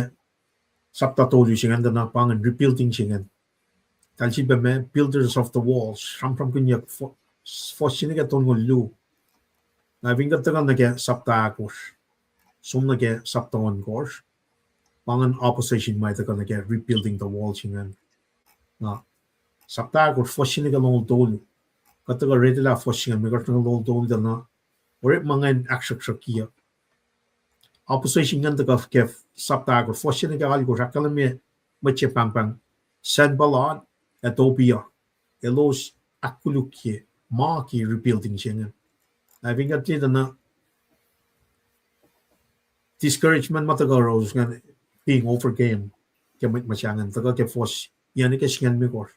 sapta tolu se ingacn, tuh na pa ingacn rebuilding se ingacn. Eltahl sifilpac ma builders of the walls, sramsramkihnyuck fo-, fuhs se nuh ke tolngoul luo. Na fin kuht tuhkuh nuh ke sapta ahkosr, som nuh ke sapta ohnkohsr, pa ingacn opposition ma tuhkuh nuh ke rebuilding the wall se ingacn. Na sapta ahkosr fuhs se nuh ke longoul tolu. Kuht tuhkuh retelah fuhs se ingacn, mwe kasr nuh ke longoul tolu tuh na orekma ingacn ahksruhksruhkyeyuck. Opposition ingacn tuhkuh ke sapta ahkosr fuhs se nuh ke alkosr, ahkkahlwemye mwet se pahngpahng Sanballat ac Tobiah. Elos ahkkolukye ma ke rebuilding se ingacn. Na fin kuht liye tuh na discouragement ma tuhkuh yohrohlos ingacn being overcome ke mwet muhsah ingacn, tuhkuh ke fuhs, yac nuh ke singucul limekohsr.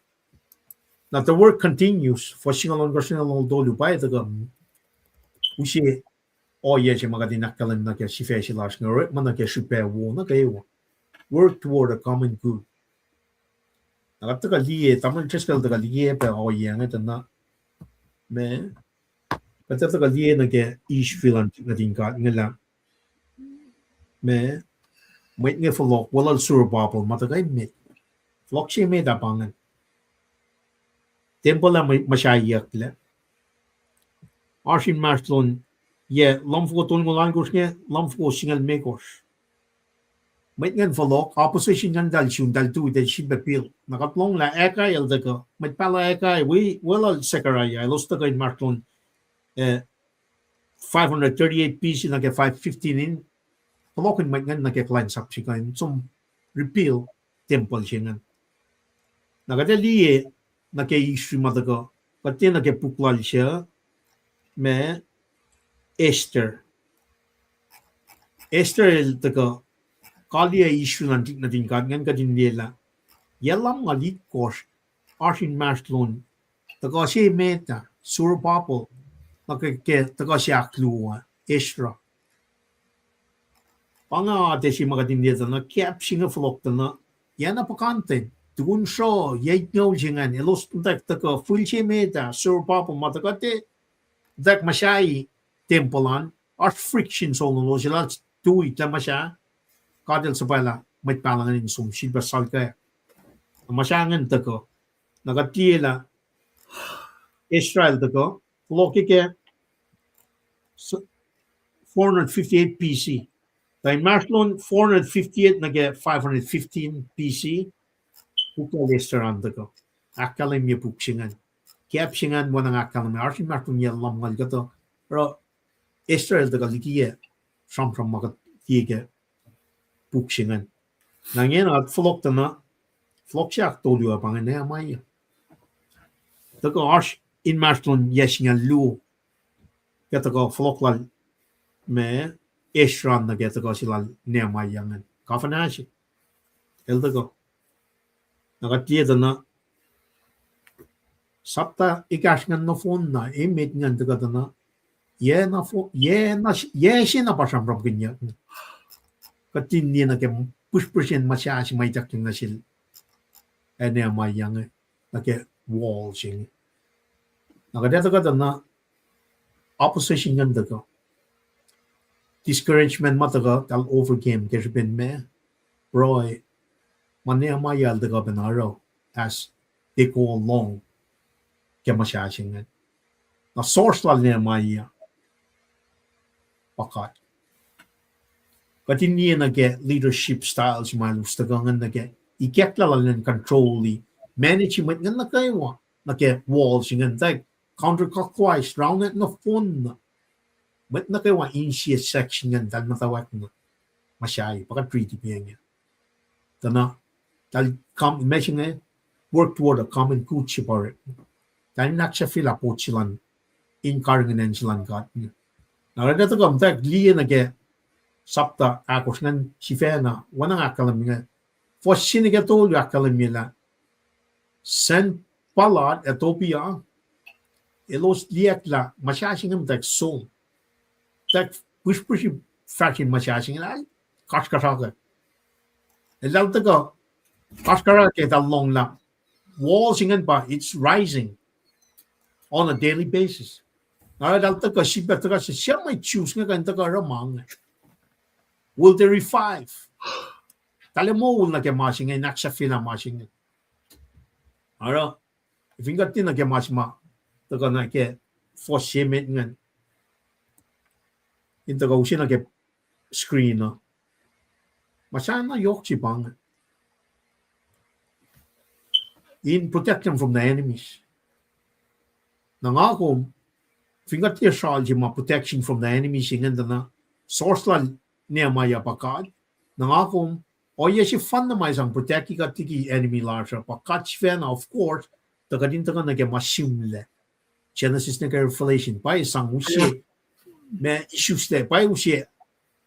Na the work continues, fuhs singucul ohnkohsr nuh ke longoul tolu, pa tuhkuh use ohiyac se ma kuht in ahkkahlwemye nuh ke sifac se lasr inge, orekma nuh ke srihpac wo nuh kwewa. Work toward a common good. Na kuht tuhkuh liye, tamuhlwel Driscoll tuhkuh liye pac ohiyac inge tuh na, ma, kuht tuhkuh liye nuh ke Israel an nuhtin God inge lah, ma, mwet inge fohlohk, weluhl Zerubbabel, ma tuhkuh emet. Fohlohk se emet ah pa ingacn. Tempuhl ah muhsahiyucklac. Oasr inmahsrlon, yac, lumfoko tolngoul ohnkohsr inge, lumfoko singucul limekohsr. Mwet ingacn fohlohk, opposition ingacn eltahl sun, eltahl tu, eltahl sifilpac build. Na kuht lohng lah Haggai el tuhkuh, mwet pahluh Haggai, wi, weluhl Zechariah, elos tuhkuh inmahsrlon, eh, five hundred thirty-eight B C nuh ke five fifteen in, fohlohkihn mwet ingacn nuh ke kuhlwacnsap se kuh in som rebuild tempuhl se ingacn. Na kuht ac liye nuh ke history ma tuhkuh, kuht tiac nuh ke puk lal se, ma Esther. Esther el tuhkuh, kaliyac history luhn nuhtin God ingacn kuht in liye lah yac lumngaul itkohsr oasr inmahsrlon tuhkuh se met ah, Zerubbabel, nuh ke, ke tuhkuh se ahkluo ah, Ezra. Pa inge atac se ma kuht in liye tuh na kiap se inge fohlohk tuh na, yac na puhkantwen, tukun sruh, yac itngoul se ingacn, elos muhtwacwacack tuhkuh fihl se met ah, Zerubbabel ma tuhkuh te, muhtwacwacack muhsahi tempuhl an, oasr friction sonolos, elos tui lah muhsahi, God el suhpwaclah mwet pahluh ingacn in som sifilpac salkac. Na muhsahi ingacn tuhkuh. Na kuht liye lah Ezra el tuhkuh, fohlohk ke four hundred fifty-eight B C. Tuh inmahsrlon four hundred fifty-eight nuh ke five hundred fifteen B C, puk lal Esther an tuhkuh. Ahkkahlwemye puk se ingacn. Kiap se ingacn wacngihn ahkkahlwemye, oasr inmahsrlon yac lumngaul kuhtuh. Oruh Esther el tuhkuh likiyac sramsram ma kuht liye ke puk se ingacn. Na ingena fohlohk tuh na, fohlohk se ahktolu ah pa inge Nehemiah. Tuhkuh oasr inmahsrlon yac singucul luo ke tuhkuh fohlohk lal ma Ezra nuh ke tuhkuh se lal Nehemiah ingacn. Kafuhnah se. El tuhkuh. Na kuht liye tuh na sapta ekahsr ingacn nohfohn na, emet ingacn tuhkuh tuh na, yac na fo-, yac na, yac se na pa sramsramkihnyuck. Kuht in liye nuh ke pihsrpihsr in muhsahi se ma ituckyang nuh sel, ac Nehemiah inge, nuh ke wall se inge. Na kuht ac tuhkuh tuh na opposition ingacn tuhkuh. Discouragement ma tuhkuh, tahl overcame ke srihpen ma, pruhe, ma Nehemiah el tuhkuh pacna oruh, as they go along, ke muhsahi se ingacn. Na source lal Nehemiah pa God. Kuht in liye nuh ke leadership style se ma elos tuhkuh ingacn nuh ke, ikacklah lal in control-i, manage-i mwet ingacn nuh kwewa nuh ke wall se ingacn, tuh counterclockwise, round nohfohn na. Mwet nuh kwewa in sie section ingacn tahl muhtwacwacack na muhsahi, pa kuht riti pa inge. Tuh na, tahl com-, ma se inge, work toward a common good se pa orek. Tahl in ahksahfyelah pot se lal in karihngihn acn se lal God. Na kuht ac tuhkuh muhtwacwacack liye nuh ke sapta ahkosr ingacn sifacna, wacngihn ahkkahlwemye inge. Fuhs se nuh ke tolu ahkkahlwemye lah Sanballat ac Tobiah, elos liyacack lah muhsahi se inge muhtwacwacack som. Muhtwacwacack pihsrpihsr fahsr in muhsahi se inge lah kasrkuhsrakwack. Eltahl tuhkuh kasrkuhsrakwack, eltahl lohng lah wall se ingacn pa, it's rising on a daily basis. Na eltahl tuhkuh sifilpac tuhkuh se, sie mwet Jews inge kuh in tuhkuh oruh ma inge. Will they revive? Eltahl ac moul nuh ke ma se inge, in ahksahfyelah ma se inge. Oruh, fin kuht tiac nuh ke ma se ma tuhkuh nuh ke fuhs se emet ingacn, in tuhkuh use nuh ke screen uh, ma sahyac na yohk se pa inge, in protect them from the enemies. Na nga kom, fin kuht tiac sral se ma protection from the enemies ingacn tuh na, source lal Nehemiah pa God. Na nga kom, ohiyac sefanna ma sang protect-i kuht liki enemy lasr uh pa God sifacna, of course, tuh kuht in tuhkuh nuh ke ma sihmlac, Genesis nuh ke Revelation, pa sang use, ma isuslac, pa use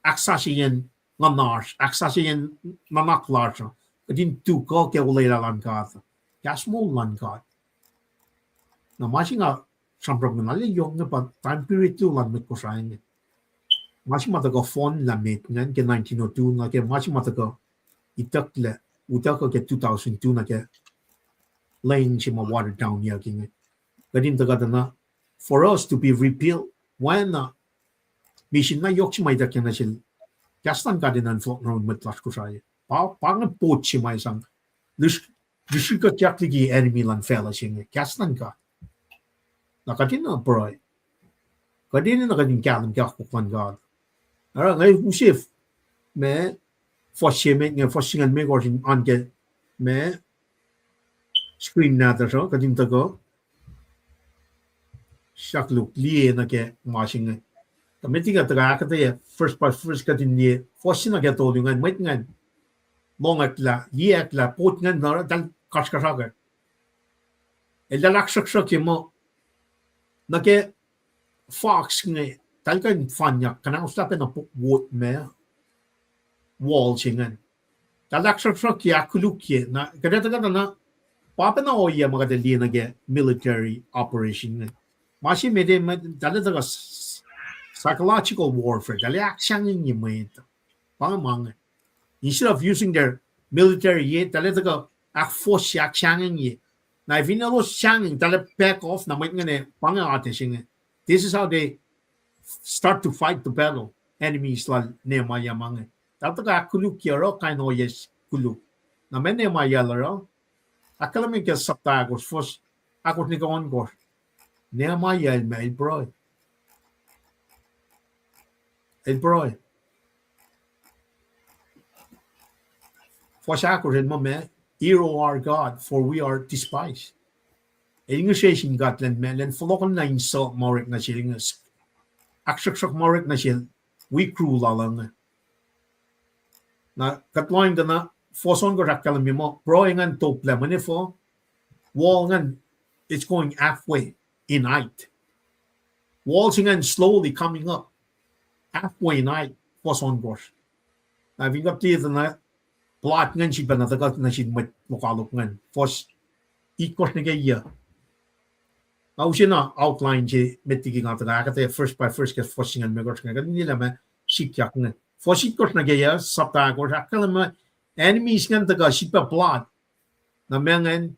ahksasucyen nguhnasr, ahksasucyen nuhnak lasr uh, kuht in tu kuh ke olwelah luhn God, kahs moul luhn God. Na ma se nga sramsramkihn, arlac yohk inge pa time period luo luhn mwet Kosrae inge. Ma se ma tuhkuh fohnlah met ingacn ke nineteen oh two, nuh ke ma se ma tuhkuh itucklac, utuckuh ke two thousand two nuh ke lwen se ma watered down-iyuck inge. Kuht in tuhkuh tuh na, for us to be rebuilt, oacna misin na yohk se ma ituckyang nuh sel kahs luhn God in an fohlohk nuh yurin mwet lasr Kosrae. Pa, pa inge pot se ma sang lis-, lisrikuhtyak liki enemy luhn facluh se inge, kahs luhn God. Na kuht in na pruhe. Kuht in na kuht in kahlwem ke akwuck luhn God. Oruh nga use ma fuhs se met inge, fuhs singucul limekohsr in oan ke ma screen nahtuhsr uh, kuht in tuhkuh sahkluk liye nuh ke ma se inge. Tuh met liki tuhkuh ahkuhtweyac, first by first kuht in liye, fuhs se nuh ke tolu ingacn, mwet ingacn, lohngwacklah, liyeacklah, pot ingacn, na eltahl kasrkuhsrak. Eltahl ahksruhksruhkye muh, nuh ke fox inge, eltahl kuh in fanyak, kuhnaoslah pacna po-, wo-, ma, wall se ingacn. Eltahl ahksruhksruhkye, ahkkolukye, na, kuht ac tuhkuh tuh na, pa pacna ohiyac ma kuht ac liye nuh ke military operation ingacn. Ma se met, ma, eltahl ac tuhkuh s-, psychological warfare, eltahl ac ahksahngwengye mwet. Pa inge ma inge. Instead of using their military, ye, eltahl ac tuhkuh ahkfohsye, ahksahngwengye. Na fin elos sahngweng, eltahl ac back off, na mwet ingacn, pa inge atac se inge. This is how they start to fight the battle. Enemies lal Nehemiah ma inge. Eltahl tuhkuh ahkkolukye oruh kain ohiyac koluk. Na ma Nehemiah el oruh, ahkkahlwemye ke sapta ahkosr, fuhs ahkosr nuh ke ohnkohsr. Nehemiah el ma el pruhe. El pruhe. Fuhs ahkosr el muh ma, Hear, O our God, for we are despised. El ngihsre sin God elan ma, elan fohlohkohnlah in suc ma orek nuh sel inge, ahksruhksruhk ma orek nuh sel, wi kru lal inge. Na kuht lohng tuh na, fuhs ohnkohsr ahkkahlwemye muh pruhe ingacn toplah, mweyen fuh, wall ingacn, it's going halfway in height. Wall se ingacn slowly coming up, halfway in height, fuhs ohnkohsr. Na fin kuht liye tuh na, plot ingacn sifilpac na tuhkuh nuh sin mwet lokoalok ingacn. Fuhs itkohsr nuh ke yac. Na use na outline se met liki nga tuhkuh ahkuhtweyac first by first ke fuhs singucul limekohsr inge, kuht in liye lah ma sikyak inge. Fuhs itkohsr nuh ke yac, sapta ahkosr, ahkkahlwemye enemies ingacn tuhkuh sifilpac plot. Na ma ingacn,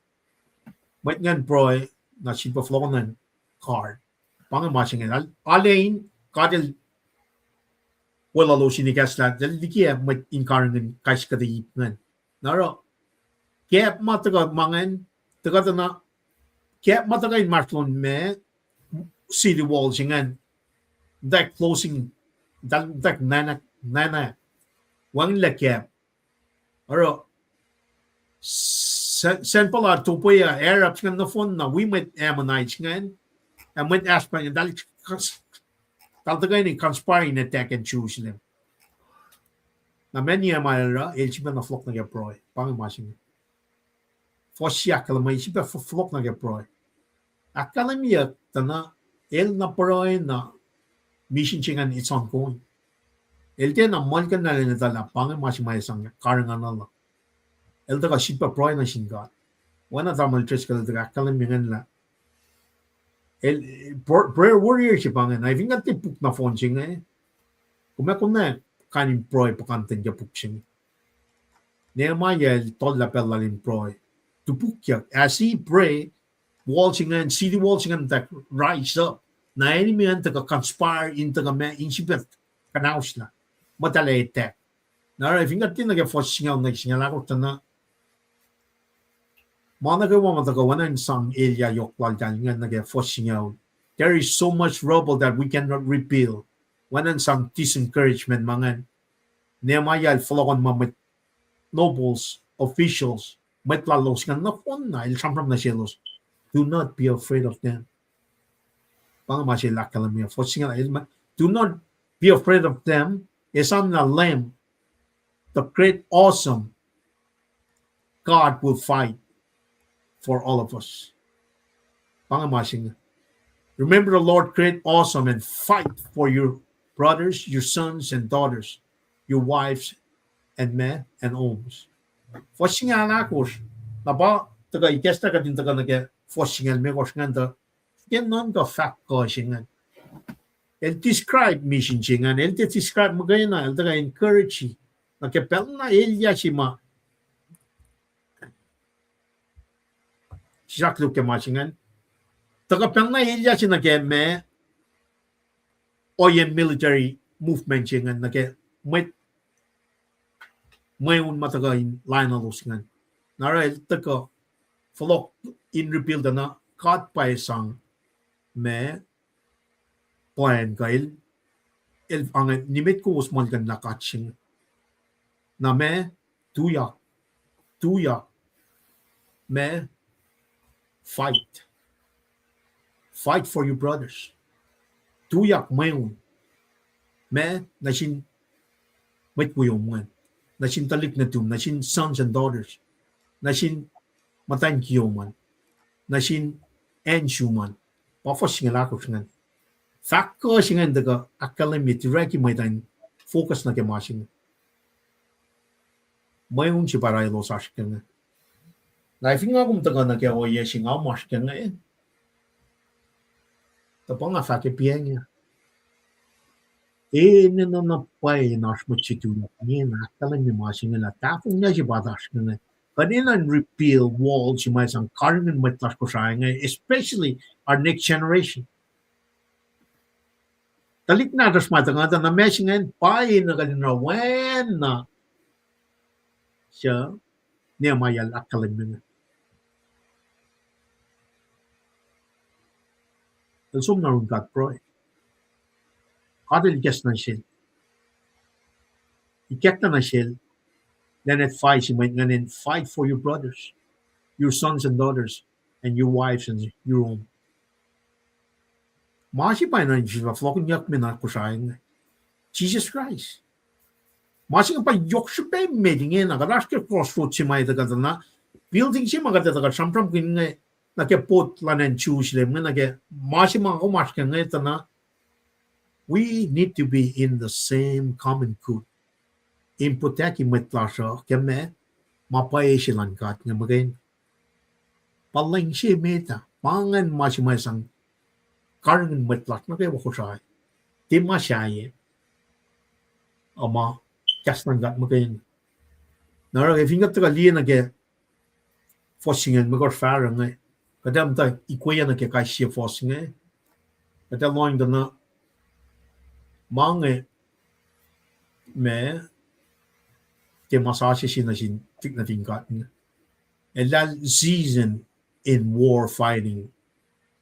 mwet ingacn pruhe, na sifilpac fohlohkohnlah in guard. Pa inge ma se inge. Al-, arlac in, God el weluhlos in ekahslah, el liki mwet in karihngihn kais kuhtuh ip ingacn. Na oruh, gap ma tuhkuh ma ingacn, tuhkuh tuh na, gap ma tuhkuh inmahsrlon ma, city wall se ingacn, that closing, that, that nana, nana, wacngihnlac gap. Oruh, Sa-, Sanballat, Tobiah, Arab se ingacn nohfohn na wi mwet Ammonites ingacn, ac mwet Ashpenaz ingacn, eltahl, eltahl tuhkweni conspire in attack-i Jerusalem. Na ma Nehemiah el oruh, el sifilpac na fohlohk nuh ke pruhe, pa inge ma se inge. Fuhs se ahkkahlwemye sifilpac fo-, fohlohk nuh ke pruhe. Ahkkahlwemyeyuck tuh na, el na pruhe na, mission se ingacn it's ongoing. El tiacna muhlkuhnlah elan etuh lah pa inge ma se ma sang karihngihnuhl. El tuhkuh sifilpac pruhe nuh sin God. Oacna tamuhlwel Driscoll el tuhkuh ahkkahlwemye ingacn lah el, pr-, prayer warrior se pa ingacn. Na fin kuht liye puk nohfohn se inge, kom ac, kom ac kuh in pruhe puhkantwen ke puk se inge. Nehemiah el tohllah pacl lal in pruhe. Topukyak, as he pray, wall se ingacn, city wall se ingacn tuh rise up. Na enemy an tuhkuh conspire in tuhkuh ma in sifilpac kuhnaoslah, muhtahl ac attack. Na oruh fin kuht liye nuh ke fuhs singucul nuh ke singucul ahkosr tuh na, ma nuh kwewa ma tuhkuh oacna in sang elyah yohk laltahl ingacn nuh ke fuhs singucul. There is so much rubble that we cannot rebuild. Oacna in sang discouragement ma ingacn. Nehemiah el fohlohkohn ma mwet nobles, officials, mwet lalos ingacn nohfohn na el sramsram nuh selos, do not be afraid of them. Pa inge ma se el ahkkahlwemye fuhs singucul, el ma, do not be afraid of them. Esam na Leum, the great, awesome God will fight for all of us. Pa inge ma se inge. Remember the Lord great, awesome, and fight for your brothers, your sons and daughters, your wives and men and homes. Fuhs singucul ahkosr, na pa tuhkuh ikacslah kuht in tuhkuh nuh ke fuhs singucul limekohsr ingacn tuh, ke nuhnkuh fahk kuh se ingacn. El describe mission se ingacn, el tiac describe muhkwena, el tuhkuh encourage nuh ke pacl na elyah se ma, sisakluhk ke ma se ingacn. Tuhkuh pacl na elyah se nuh ke ma, ohiyacn military movement se ingacn nuh ke mwet mweun ma tuhkuh in lainuhlos ingacn. Na oruh el tuhkuh fohlohk in rebuild na God pa sang ma plan kuh el, el ange nimet kowos muhlkuhnlah God se inge. Na ma, tuyak, tuyak, ma, fight. Fight for your brothers. Tuyak mweun. Ma, nuh sin mwet wiom ingacn, nuh sin tuhlihk nuhtum, nuh sin sons and daughters, nuh sin muhtwacn kiyom an, nuh sin acn sum an, pa fuhs singucul ahkosr ingacn. Fahk kuh se ingacn tuhkuh ahkkahlwemye, direct-i mwet an focus nuh ke ma se inge. Mweun se pa elos oasr ke inge. Na fin nga kom tuhkuh nuh ke ohiyac se nga oasr ke inge, tuh pa nga fahk ke piacng ah. Enenuh na pwacye in oasr mwet se tuyak inge na ahkkahlwemye ma se inge lah tahfonglac se pa oasr ke inge. Kuht enenuh in rebuild wall se ma sang karihngihn mwet lasr Kosrae inge, especially our next generation. Tuhlihk nahtuhsr ma tuhkuh tuh na ma se ingacn pwacye na kuht in oruh oacna suc Nehemiah el ahkkahlwemye inge. El som na run God pruhe. God el ikacslah nuh sel, ikacslah nuh sel, then advise-i mwet ingacn in fight for your brothers, your sons and daughters, and your wives and your home. Ma se pa ingacn in sifilpac fohlohkihnyuckme na Kosrae inge, Jesus Christ. Ma se inge pa yohk srihpac met ingena, kuht oasr ke crossroad se ma etuh kuht na, building se ma kuht etuh kuht sramsramkihn inge, nuh ke port luhn acn Jerusalem inge, nuh ke ma se ma kom oasr ke inge tuh na, we need to be in the same common good in protect-i mwet lasr uh ke ma, ma pwacye se luhn God inge muhkwena. Pa lwen se met ah, pa ingacn ma se ma sang karihngihn mwet lasr nuh kwewa Kosrae, tiac ma sahyac, a ma kahs luhn God muhkwena. Na oruh ke fin kuht tuhkuh liye nuh ke fuhs singucul limekohsr fahsruh inge, kuht ac muhta ikweyuc nuh ke kais sie fuhs inge, kuht ac lohng tuh na, ma inge, ma, tiac ma sasuc se nuh sin tuhlihk nuhtin God inge. Eltahl season in war fighting.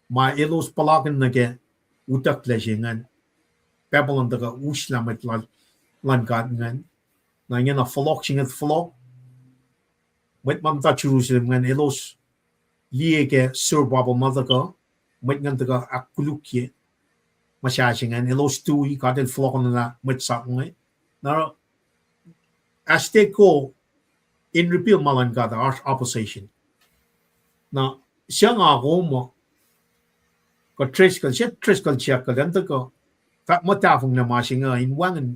Ma elos puhlakihn nuh ke utucklac se ingacn, Babylon tuhkuh uslah mwet luhn God ingacn. Na ingena fohlohk se inge fohlohk, mwet ma muhta Jerusalem ingacn elos liye ke Zerubbabel ma tuhkuh, mwet ingacn tuhkuh ahkkolukye muhsahi se ingacn, elos tui, God el fohlohkohnlah mwet sap inge. Na oruh, as they go in rebuild ma luhn God, oasr opposition. Na, suc nga kom uh, kuh Driscoll, se Driscoll siyuck kuh lwen tuhkuh, fahk muh tahfonglac ma se inge in wacngihn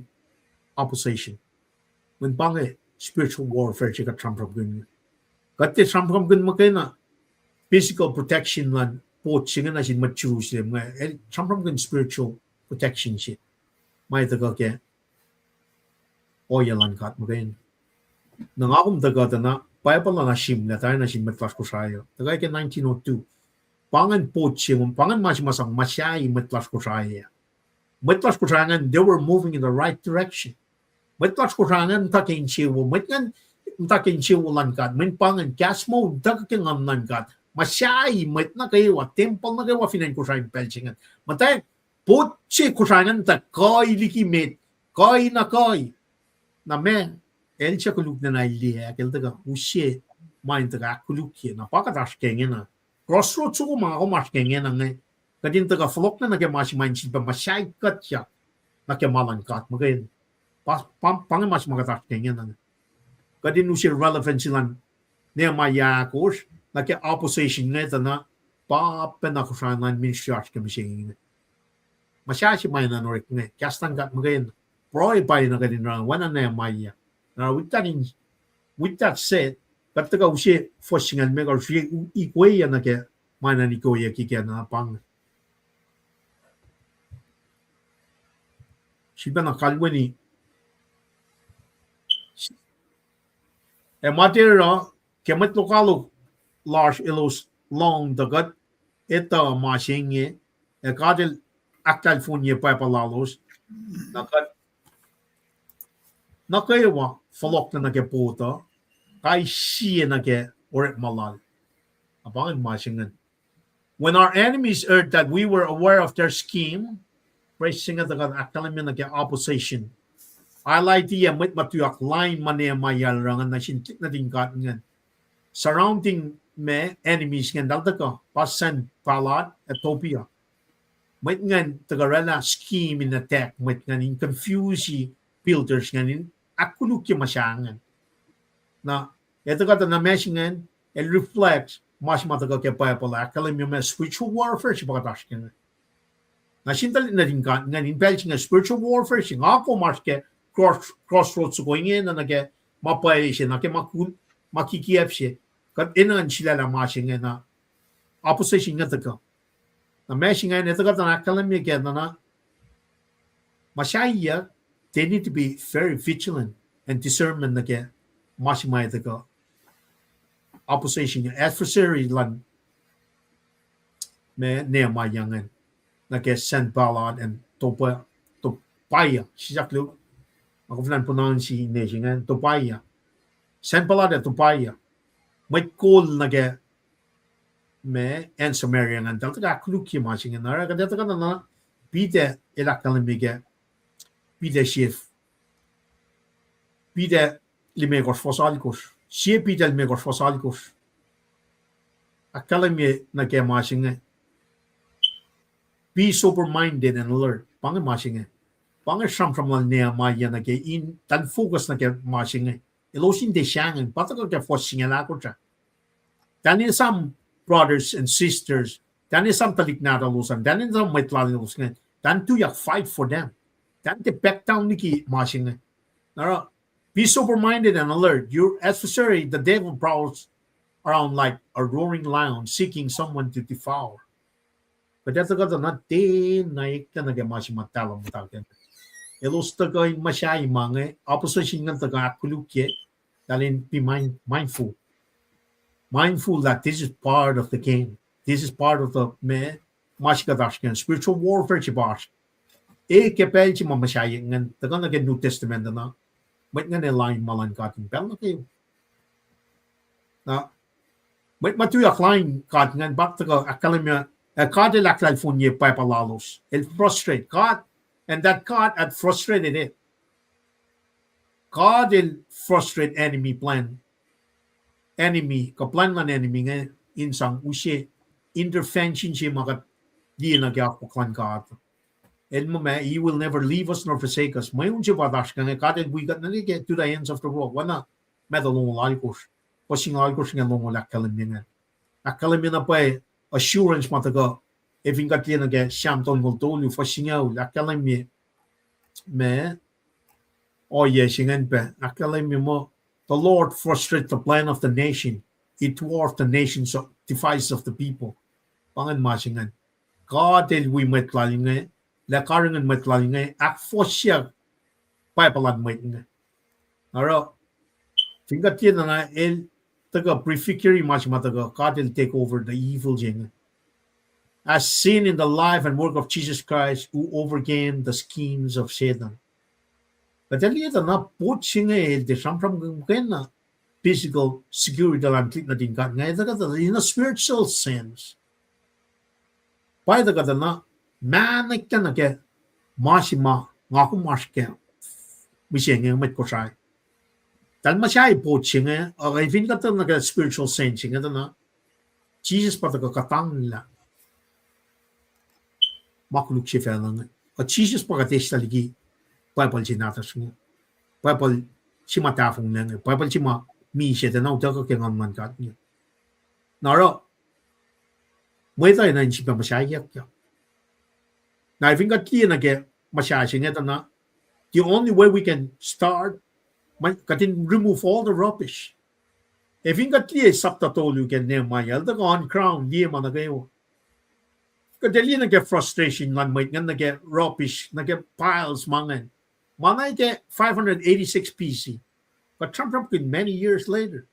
opposition. Mweyen pa inge spiritual warfare se kuht sramsramkihn. Kuht tiac sramsramkihn muhkwena physical protection luhn port se inge nuh sin mwet Jerusalem inge, el sramsramkihn spiritual protection se ma etuh kuh ke ohiyac luhn God muhkwena. Na nga kom tuhkuh tuh na Bible uh na sihmlac tari nuh sin mwet lasr Kosrae uh, tuhkuh ke nineteen oh two. Pa ingacn port se, pa ingacn ma se ma sang muhsahi mwet lasr Kosrae uh. Mwet lasr Kosrae ingacn, they were moving in the right direction. Mwet lasr Kosrae ingacn muhta ke insewowo, mwet ingacn muhta ke insewowo luhn God, mweyen pa ingacn kahs moul tuhkuh ke nguhn luhn God muhsahi mwet nuh kwewa, tempuhl nuh kwewa fin acn Kosrae in pacl se ingacn. Muhta port se Kosrae ingacn muhta kuhi liki met, kuhi na kuhi. Na ma, el suc koluk nacna el liye, el tuhkuh use ma in tuhkuh ahkkolukye, na pa kuht oasr ke ingena. Crossroad soko ma kom oasr ke ingena inge, kuht in tuhkuh fohlohk nuh ke ma se ma in sifilpac muhsahi kuhtyak nuh ke ma luhn God muhkwena. Pa, pa, pa inge ma se ma kuht oasr ke ingena inge. Kuht in use relevancy luhn Nehemiah ahkosr nuh ke opposition inge tuh na, pa pacna Kosrae luhn ministry oasr ke mihsenge inge. Muhsahi se ma enenuh in orek inge, kahs luhn God muhkwena. Pruhe pa enenuh kuht in oruh, oacna Nehemiah. Na with that in, with that said, kuht tuhkuh use fuhs singucul limekohsr ikweyuc nuh ke ma enenuh in ikweyucki ke na pa inge. Sifilpacna kalweni. Ac ma tiac oruh, ke mwet lokoalok lasr elos lohng tuh kuht etuh ma se inge, ac God el ahktahel foniye pwacpa lalos, na kuht nuh kwewa fohlohk nuh ke port uh, kais sie nuh ke orekma lal. Na pa ingacn ma se ingacn. When our enemies heard that we were aware of their scheme, phrase se inge tuh kuht ahkkahlwemye nuh ke opposition. Highlight-i mwet ma tuyak lain ma Nehemiah el oruh ingacn nuh sin tuhlihk nuhtin God ingacn. Surrounding ma enemies ingacn eltahl tuhkuh, pa Sanballat ac Tobiah. mwet ingacn tuhkuh oraclah scheme in attack mwet ingacn, in confuse builders ingacn, in ahkkolukye ma sahngweng. Na, etuh kuhtuh na ma se ingacn, el reflect ma se ma tuhkuh ke Bible, ahkkahlwemye ma spiritual warfare se pa kuht oasr ke inge. Na sin tuhlihk nuhtin God ingacn, in pacl se inge spiritual warfare se inge, nga kom oasr ke cross, crossroads soko inge na nuh ke ma pwacye se, nuh ke ma kihkiyacp se, kuht enenuh in sulaclah ma se inge na opposition inge tuhkuh. Na ma se ingacn etuh kuhtuh na ahkkahlwemye ke na na ma sahyac, they need to be very vigilant and discernment nuh ke ma se ma etuh kuh opposition, adversary luhn ma Nehemiah ingacn, nuh ke Sanballat and Tob-, Tobiah, sisaklu, ma koflah pronounce ine se ingacn, Tobiah. Sanballat ac Tobiah, mwet kol nuh ke ma acn Samaria ingacn, eltahl tuhkuh ahkkolukye ma se inge. Na oruh kuht etuh kuhtuh na Peter el ahkkahlwemye ke Peter sie, Peter limekohsr fuhs alkosr. Sie Peter limekohsr fuhs alkosr. Ahkkahlwemye nuh ke ma se inge, be sober-minded and alert. Pa inge ma se inge. Pa inge sramsram lal Nehemiah nuh ke in, eltahl focus nuh ke ma se inge. Elos in tiac sahngweng, pa tuhkuh ke fuhs singucul ahkosr ah. Tiac in esam brothers and sisters, tiac in esam tuhlihk nahtuhlos an, tiac in esam mwet lalos inge, tiac in tuyak fight for them. Tiac in tiac back down liki ma se inge. Na oruh, be sober-minded and alert. Your adversary, the devil, prowls around like a roaring lion, seeking someone to devour. Kuht etuh kuhtuh na tiac na eklac nuh ke ma se ma tahluh muhta kac. Elos tuhkuh in muhsahi ma inge, opposition ingacn tuhkuh ahkkolukye, eltahl in be mind-, mindful. Mindful that this is part of the game. This is part of the, ma, ma se kuht oasr ke spiritual warfare se pa oasr. E ke pacl se ma muhsahi ingacn, tuhkuh nuh ke New Testament na, mwet ingacn ac lain ma luhn God in pacl nuh kwewa. Na, mwet ma tuyak lain God ingacn pa tuhkuh ahkkahlwemye, ac God el ahklahlfonye pwapa lalos. El frustrate God, and that God had frustrated it. God el frustrate enemy plan. Enemy, kuh plan luhn enemy inge in sang use intervention se ma kuht liye nuh ke akwuck luhn God. El muh ma, He will never leave us nor forsake us. Mweun se pa oasr ke inge, God el wi kuht nuh ke to the ends of the world. Oacna Matthew longoul alkosr, fuhs singucul alkosr inge longoul ahkkahlwemye inge. Ahkkahlwemye na pwacye assurance ma tuhkuh, ac fin kuht liye nuh ke Sam tolngoul tolu, fuhs singucul, ahkkahlwemye ma, ohiyac se ingacn pac, ahkkahlwemye muh, the Lord frustrate the plan of the nation. It dwarfed the nation's device of the people. Pa ingacn ma se ingacn. God el wi mwet lal inge, lah karihngihn mwet lal inge, ahkfohsyak pwapa luhn mwet inge. Oruh, fin kuht liye na el tuhkuh prefigure ma se ma tuhkuh, God el take over the evil se inge. As seen in the life and work of Jesus Christ, who overcame the schemes of Satan. Kuht ac liye tuh na pot se inge el tiac sramsram ke na physical security luhn tuhlihk nuhtin God inge, etuh kuhtuh in a spiritual sense. Pa etuh kuhtuh na ma nwacklah nuh ke ma se ma nga kom oasr ke mihsenge mwet Kosrae. Eltahl muhsahi pot se inge, ac fin kuhtuh nuh ke spiritual sense inge tuh na Jisus pa tuhkuh kuhtanglah ma koluk se facluh inge. Kuh Jisus pa kuht eslah liki Bible se nahtuhsr inge. Bible se ma tahfonglac inge. Bible se ma misac tuh na utuckuh ke Nguhn luhn God inge. Na oruh, mwet uh enenuh in sifilpac muhsaheack. Na fin kuht liye nuh ke muhsahi se inge tuh na, the only way we can start, kuht in remove all the rubbish. Ac fin kuht liye sapta tolu ke Nehemiah, el tuhkuh on ground, liye ma nuh kwewa. Kuht ac liye nuh ke frustration luhn mwet ingacn nuh ke rubbish, nuh ke piles ma ingacn. Ma na ke five hundred eighty-six B C. Kuht sramsramkihn many years later.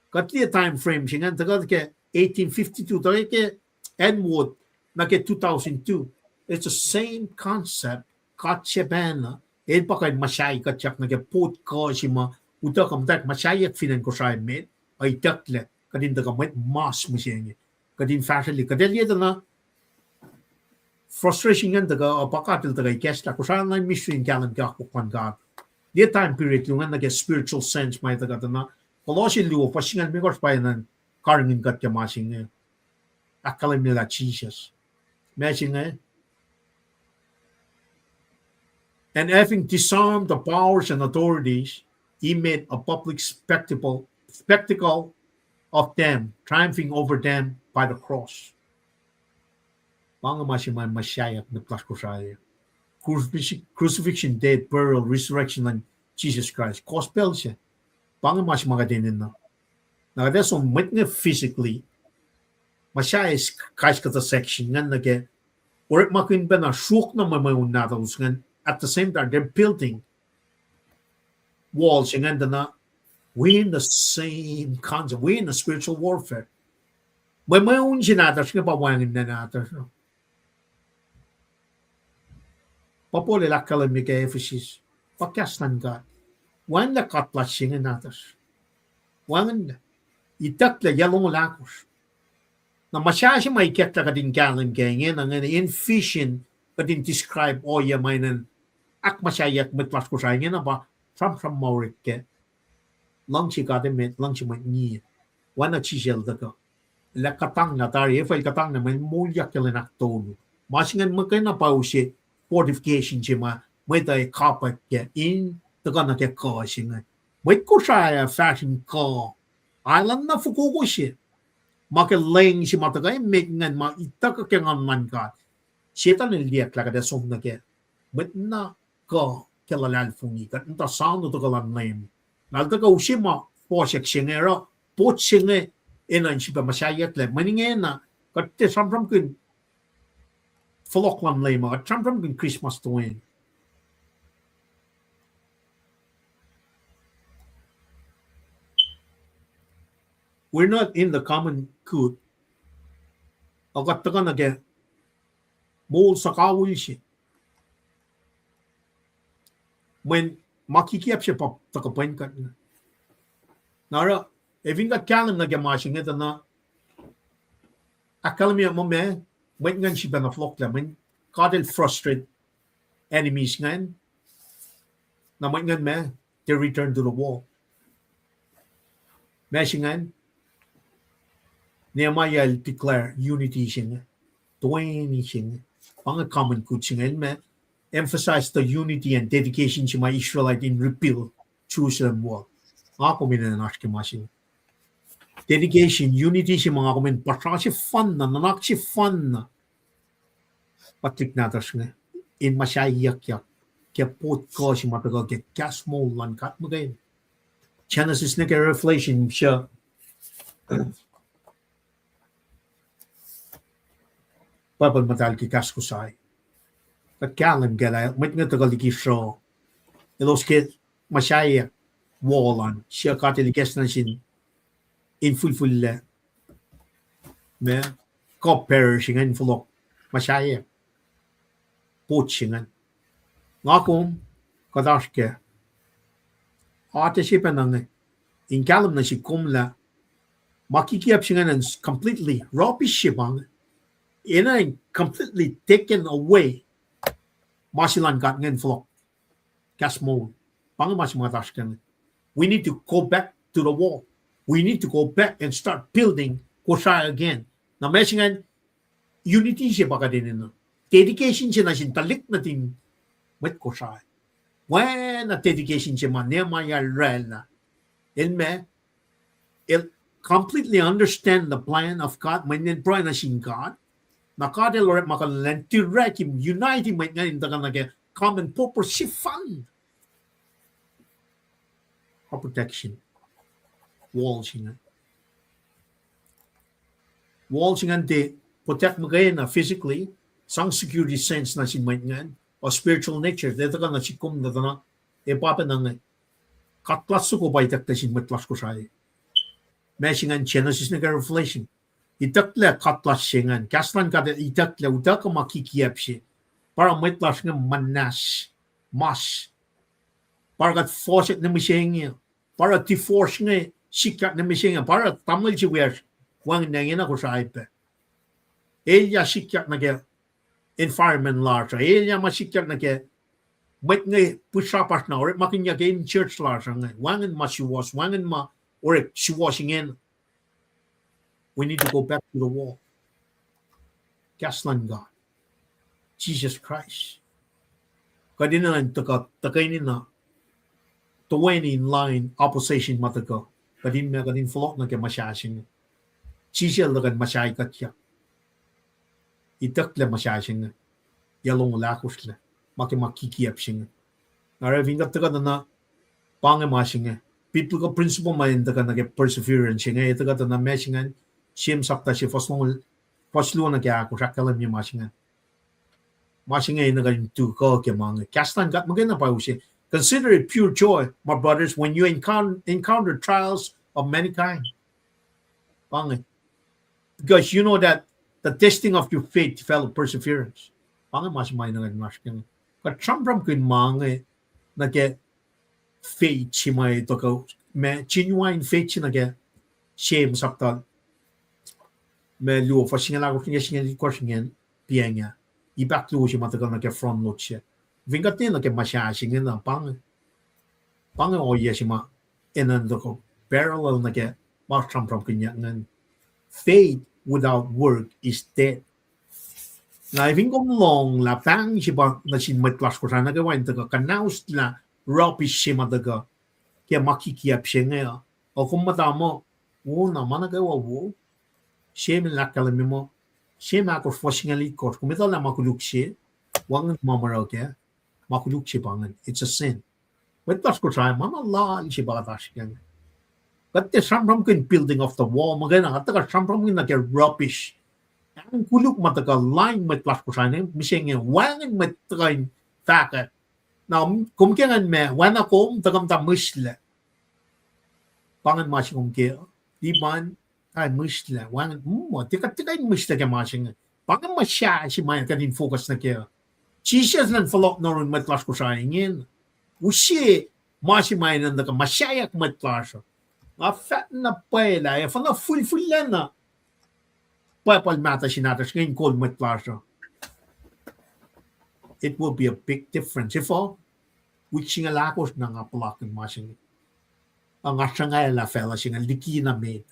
Kuht liye time frame se ingacn tuhkuh ke eighteen fifty-two, tuhkuh ke Edward, nuh ke two thousand two. It's the same concept. God sepacna, el pa kuh in muhsahi kuhtyak nuh ke pot kuh se ma utuckuh muhtwacwacack muhsaheack fin acn Kosrae met, ac itucklac, kuht in tuhkuh mwet mas mihsenge. Kuht in fahsrwelihk, kuht ac liye tuh na frustration ingacn tuhkuh, uh, pa God el tuhkuh ikacslah Kosrae na in ministry in kahlwem ke akwuck luhn God. Liye time period luo ingacn nuh ke spiritual sense ma etuh kuhtuh na. Kolosse luo, fuhs singucul limekohsr pa enenuh in karihngihn kuht ke ma se inge. Ahkkahlwemye lah Jisus. Ma se inge, And having disarmed the powers and authorities, he made a public spectacle, spectacle of them, triumphing over them by the cross. Pa inge ma se ma muhsaheack mwet lasr Kosrae. Crucifix-, crucifixion, death, burial, resurrection luhn Jesus Christ. Gospel se. Pa inge ma se ma kuht enenuh. Na kuht ac som mwet inge physically. Muhsaheack kais kuhtuh section ingacn nuh ke orekmakihn pacna sruok na mwe mweun nahtuhlos ingacn. At the same time, they're building wall se ingacn tuh na, we in the same concept, we in a spiritual warfare. Mwe mweun se nahtuhsr inge pa wacngihn nahtuhsr. Pa Paul el ahkkahlwemye ke Ephesus, pa kahs luhn God. Wacngihnlah katlas se inge nahtuhsr. Wacngihnlah. Itucklac yac longoul ahkosr. Na muhsaheack se ma ikacklah kuht in kahlwem ke ingena, ingena in vision, kuht in describe ohiyac ma enenuh ahkmuhsahiyuck mwet lasr Kosrae ingena pa sramsram ma orek ke luhngse God emet, luhngse mwet ngiyac. Oacna Jisus el tuhkuh, el ac kuhtanglah tari, efuh el kuhtanglah? Mweyen moulyak ke lwen ahktolu. Ma se ingacn muhkwena pa use fortification se ma mwet uh ac kapwack kac in tuhkuh nuh ke kuh se inge. Mwet Kosrae uh fahsr in kuh, island na fokoko se, ma ke leng se ma tuhkuh emet ingacn ma ituckuh ke Nguhn luhn God. Setan el liyacacng lah kuht ac som nuh ke mwet na kuh ke luhlahlfongi, kuht muhta soano tuhkuh luhn Leum. Na el tuhkuh use ma fohsack se inge, oruh pot se inge enenuh in sifilpac muhsaheack lah mweyen ingena kuht tiac sramsramkihn fohlohk luhn Leum uh, kuht sramsramkihn Christmas toeni. We're not in the common good. Ac kuht tuhkuh nuh ke moul suhkawihl se. Mweyen ma kikiacp se pa tuhkuh pwen kuht. Na oruh, ac fin kuht kahlwem nuh ke ma se inge tuh na, ahkkahlwemye muh meac, mwet ingacn sifilpac na fohlohklac, mweyen God el frustrate enemies ingacn. Na mwet ingacn meac, they return to the wall. Ma se ingacn, Nehemiah el declare unity se inge, toeni se inge, pa inge common good se inge, el meac, emphasize the unity and dedication se ma Israelite in rebuild Jerusalem wall. Nga kom in oasr ke ma se inge. Dedication, unity se ma nga kom in puhsra sefanna, nuhnak sefanna. Patrick nahtuhsr inge, in muhsahiyuckyak ke pot kuh se ma tuhkuh ke kahs moul luhn God muhkwena. Genesis nuh ke Revelation, suc Bible muhtahl ke kahs Kosrae. Kuht kahlwem kac lah mwet inge tuhkuh liki sruh, elos ke muhsaheack wall an, suc God el ikacslah nuh sin infulfullac, ma, cupbearer se ingacn fohlohk, muhsaheack pot se ingacn. Nga kom, kuht oasr ke atac se pacna inge, in kahlwem nuh sik kom lah ma kikiacp se ingacn completely rubbish se pa inge, enenuh in completely taken away ma se luhn God ingacn fohlohk, kahs moul. Pa inge ma se ma kuht oasr kac inge. We need to go back to the wall. We need to go back and start building Kosrae again. Na ma se ingacn, unity se pa kuht enenuh. Dedication se nuh sin tuhlihk nuhtin mwet Kosrae. Oacna dedication se ma Nehemiah el oraclah. El meac, el completely understand the plan of God, mweyen el pruhe nuh sin God. Na God el orekmakihn lah el direct him, unite him, mwet ingacn in tuhkuh nuh ke common purpose sefanna. Protection. Wall se ingacn. Wall se ingacn tiac protect muhkwena physically, sang security sense nuh sin mwet ingacn, or spiritual nature, tiac tuhkuh nuh sik kom tuh na, ac pa pacna inge. Kuht lasr soko pa itucklac sin mwet lasr Kosrae. Ma se ingacn Genesis nuh ke Revelation. Itucklac kuht lasr se ingacn. Kahs luhn God itucklac, utuckuh ma kikiacp se. Pa oruh mwet lasr inge muhnahs, mas. Pa oruh kuht fohsack nuh mihsenge. Pa oruh divorce inge sikyak nuh mihsenge. Pa oruh tamuhlwel se wiyacsr wacngihn ingena Kosrae pac. Elyah sikyak nuh ke environment lasr uh. Elyah ma sikyak nuh ke mwet inge pihsrapasr na orekmakihnyuck in church lasr uh inge. Wacngihn ma suwohs, wacngihn ma orek suwohs ingena. We need to go back to the wall. Kahs luhn God. Jesus Christ. Kuht enenuh in tuhkuh, tuhkweni na, toeni in lain opposition ma tuhkuh. Kuht in ma, kuht in fohlohk nuh ke muhsah se inge. Jisus el tuhkuh in muhsahi kuhtyak. Itucklac muhsah se inge. Yac longoul ahkosr lac. Ma ke ma kikiacp se inge. Na oruh fin kuht tuhkuh tuh na, pa inge ma se inge. Biblical principle ma in tuhkuh nuh ke perseverance se inge, tuhkuh tuh na ma se ingacn, James sapta se fuhs longoul, fuhs luo nuh ke ahkosr ahkkahlwemye ma se ingacn. Ma se inge enenuh in tuhkuh ke ma inge. Kahs luhn God muhkwena pa use, consider it pure joy, my brothers, when you encou-, encounter trials of many kind. Pa inge. Because you know that the testing of your faith develop perseverance. Pa inge ma se ma enenuh in oasr ke inge. Kuht sramsramkihn ma inge nuh ke faith se ma tuhkuh, ma genuine faith se nuh ke James sapta ma luo fuhs singucul ahkosr nuh ke singucul itkohsr ingacn, pa inge. Ip ahkluo se ma tuhkuh nuh ke front load se. Fin kuht tiac nuh ke muhsah se inge na, pa inge, pa inge ohiyac se ma enenuh in tuhkuh parallel nuh ke ma sramsramkihnyuck ingacn. Faith without work is dead. Na fin kom lohng lah pahng se pa nuh sin mwet lasr Kosrae nuh kwewa in tuhkuh kuhnauslah rubbish se ma tuhkuh ke ma kikiacp se inge uh, ac kom muhta muh, wo na ma nuh kwewa wo, James el ahkkahlwemye muh, James ahkosr fuhs singucul itkohsr, kom etuh lah ma koluk se, wacngihn ma mwe oruh kac, ma koluk se pa ingacn, it's a sin. Mwet lasr Kosrae, ma na loal se pa kuht oasr ke inge. Kuht tiac sramsramkihn building of the wall, muhkwena kuht tuhkuh sramsramkihn nuh ke rubbish. Ahng koluk ma tuhkuh lain mwet lasr Kosrae inge, mihsenge wacngihn mwet tuhkuh in fahkwack. Na, kom ke ingacn ma, oacna kom tuhkuh muhta mihslac. Pa ingacn ma se kom ke, lipan, kai mihslac, wacngihn, mm, tiac kuht tiac kuh in mihslac ke ma se inge. Pa ingacn muhsah se ma kuht in focus nuh kac. Jisus elan fohlohk nuh yurin mwet lasr Kosrae ingena. Use ma se ma enenuh in tuhkuh muhsaheack mwet lasr uh. Nga fahk na pwacye lah, ac fana fulfillacna Bible mahtuh se nahtuhsr inge in kol mwet lasr uh, it will be a big difference. Efuh? Wik singucul ahkosr na nga puhlakihn ma se inge. Ac nga sruhngwaclah facluh se inge liki na met.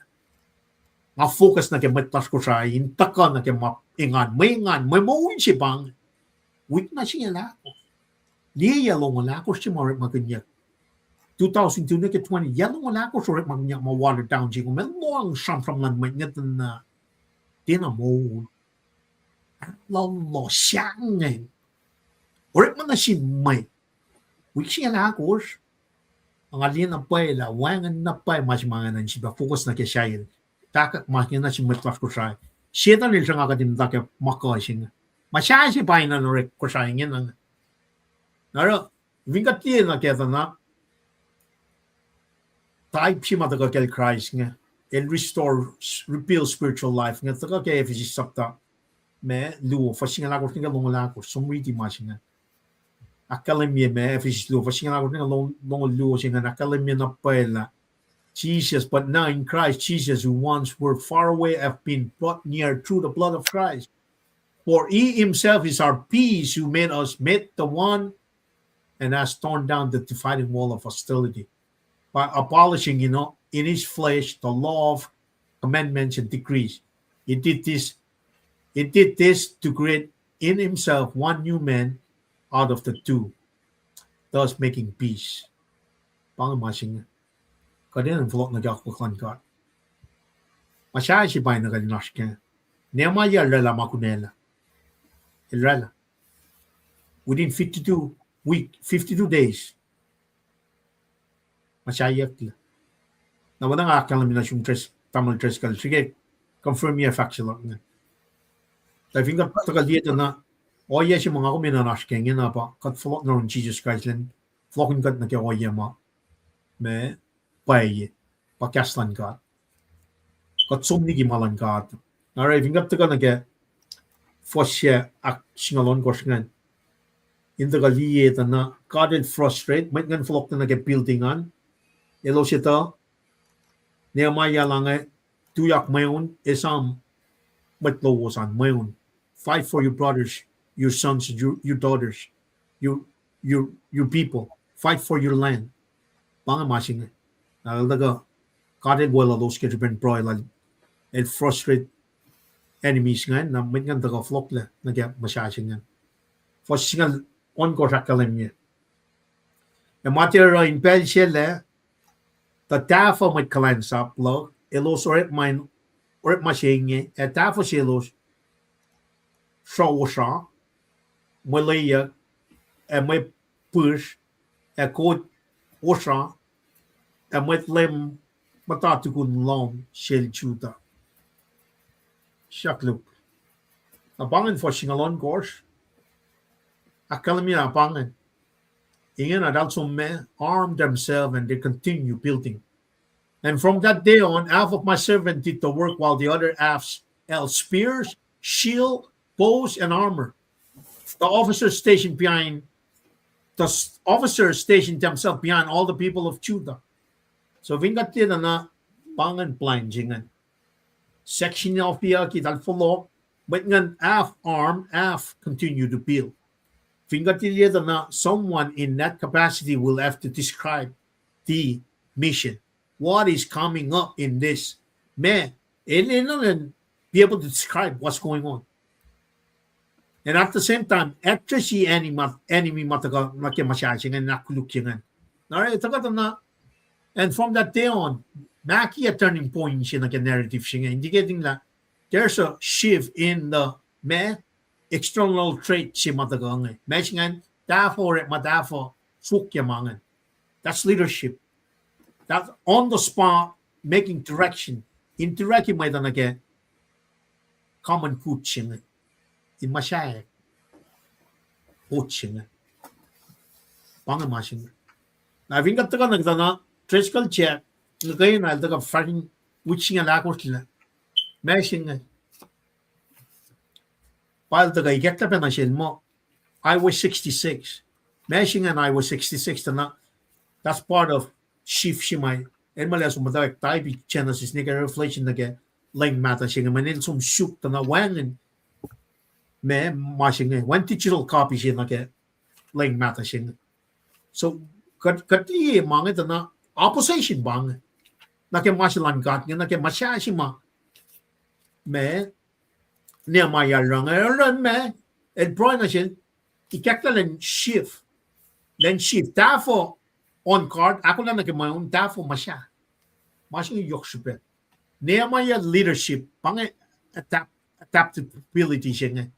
Nga focus nuh ke mwet lasr Kosrae in tuhkuh nuh ke ma engan, mwe engan, mwe moul se pa inge. Wik na singucul ahkosr. Liye yac longoul ahkosr se ma orekmakihnyuck. Two thousand two nuh ke twenty, yac longoul ahkosr orekmakihnyuck ma watered down se inge. Kom ac lohng sramsram luhn mwet inge tuh na, tiacna moul. Ahklohloh sahngweng. Orekma nuh sin mwet. Wik singucul ahkosr. Nga liye na pwacye lah wacngihn na pwacye ma se ma ingacn in sifilpac focus nuh ke sahyac. Fahkwack ma inge nuh sin mwet lasr Kosrae. Setuhn el sruhnga kuht in muhta ke ma kuh se inge. Muhsahi se pa in orek Kosrae ingena. Na oruh, fin kuht liye nuh ke tuh na, type se ma tuhkuh kacl Kraist inge, el restore, rebuild spiritual life inge, tuhkuh ke Ephesus sapta ma luo, fuhs singucul ahkosr nuh ke longoul ahkosr, som riti ma se inge. Ahkkahlwemye ma Ephesus luo, fuhs singucul ahkosr nuh ke long-, longoul luo se inge, ahkkahlwemye na pwacye lah Jesus, but now in Christ Jesus, who once were far away have been brought near through the blood of Christ. For he himself is our peace, who made us, made the one and has torn down the dividing wall of hostility by abolishing, you know, in his flesh the law of commandments and decrees. He did this, he did this to create in himself one new man out of the two, thus making peace. Pa inge ma se inge. Kuht enenuh in fohlohk nuh ke akwuck luhn God. Muhsahi se pa in kuh in oasr ke. Nehemiah el oraclah ma kunaclah. El oraclah. Within fifty-two week, fifty-two days, muhsahiyucklac. Na pa nga ahkkahlwemye nuh sum Dres-, tamuhlwel Driscoll, srihke confirm-ye fahk se luhk inge. Tuh fin kuht tuhkuh liye tuh na, ohiyac se ma nga kom enenuh in oasr ke ingena pa kuht fohlohk nuh yurin Jisus Kraist elan fohlohkihn kuht nuh ke ohiyac ma, ma pwacye, pa kahs luhn God. Kuht som liki ma luhn God. Na oruh fin kuht tuhkuh nuh ke fuhs se ahksingucul ohnkohsr ingacn, in tuhkuh liye tuh na God el frustrate mwet ingacn fohlohklac nuh ke building an. Elos etuh Nehemiah el inge tuyak mweun, esam mwet lowos an mweun. Fight for your brothers, your sons, your, your daughters, your, your, your people. Fight for your land. Pa inge ma se inge. Na el tuhkuh, God el weluhlos ke srihpen pruhe lal, el frustrate enemies ingacn, na mwet ingacn tuhkuh fohlohklac nuh ke muhsahi se ingacn. Fuhs singucul ohnkohsr ahkkahlwemye. Ac ma tiac oruh in pacl se lac, tuh tahfuh mwet kuhlwacnsap luhk elos orekma, orekma se inge, ac tahfuh selos sruh osra, mwe lweyuck, ac mwe pihsr, ac kot osra, ac mwet leum muhta tukun lohm sel Judah. Siyuck Luke. Na pa ingacn fuhs singucul ohnkohsr. Ahkkahlwemye na pa ingacn. Ingena eltahl som ma armed themselves and they continue building. And from that day on, half of my servants did the work while the other half held spears, shield, bows, and armor. The officers stationed behind, the s-, officers stationed themselves behind all the people of Judah. So fin kuht liye tuh na pa ingacn plan se ingacn. Section of the aki tal fohlohk, mwet ingacn half armed, half continue to build. Fin kuht liye tuh na, someone in that capacity will have to describe the mission. What is coming up in this? Ma, el, el, el, be able to describe what's going on. And at the same time, address enemy, enemy ma tuhkuh nuh ke muhsahi se ingacn, ahkkolukye ingacn. All right, tuhkuh tuh na, and from that day on, ma ke turning point se nuh ke narrative se inge, indicating that there's a shift in the, ma, external trait se ma tuhkuh inge. Ma se ingacn, tahfuh orekma, tahfuh sokyac ma ingacn. That's leadership. That's on the spot, making direction. In directi mwet uh nuh ke common good se inge. In muhsahi, good se inge. Pa inge ma se inge. Na fin kuht tuhkuh nuh ke tuh na, Driscoll Jack, inge ke na el tuhkuh fahsr in wik singucul ahkosr lac. Ma se inge. Pa el tuhkuh ikacklah pacna sel muh Highway sixty-six. Ma se ingacn Highway sixty-six tuh na, that's part of shift se ma el muh lah som muhtwacwacack type Genesis nuh ke Revelation nuh ke leng mahtuh se inge, mweyen el som suk tuh na wacngihn ma, ma se inge, wacngihn digital copy se nuh ke leng mahtuh se inge. So, kuht, kuht liye ma inge tuh na opposition pa inge nuh ke ma se lun God inge, nuh ke muhsahi se ma, ma, Nehemiah el oruh inge, el oruh ma, el pruhe nuh sel, ikacklah lwen shift, lwen shift, tahfuh on guard, ahkolah nuh ke mweun, tahfuh muhsahi. Ma se inge yohk srihpac. Nehemiah leadership, pa inge adapt-, adaptability se inge.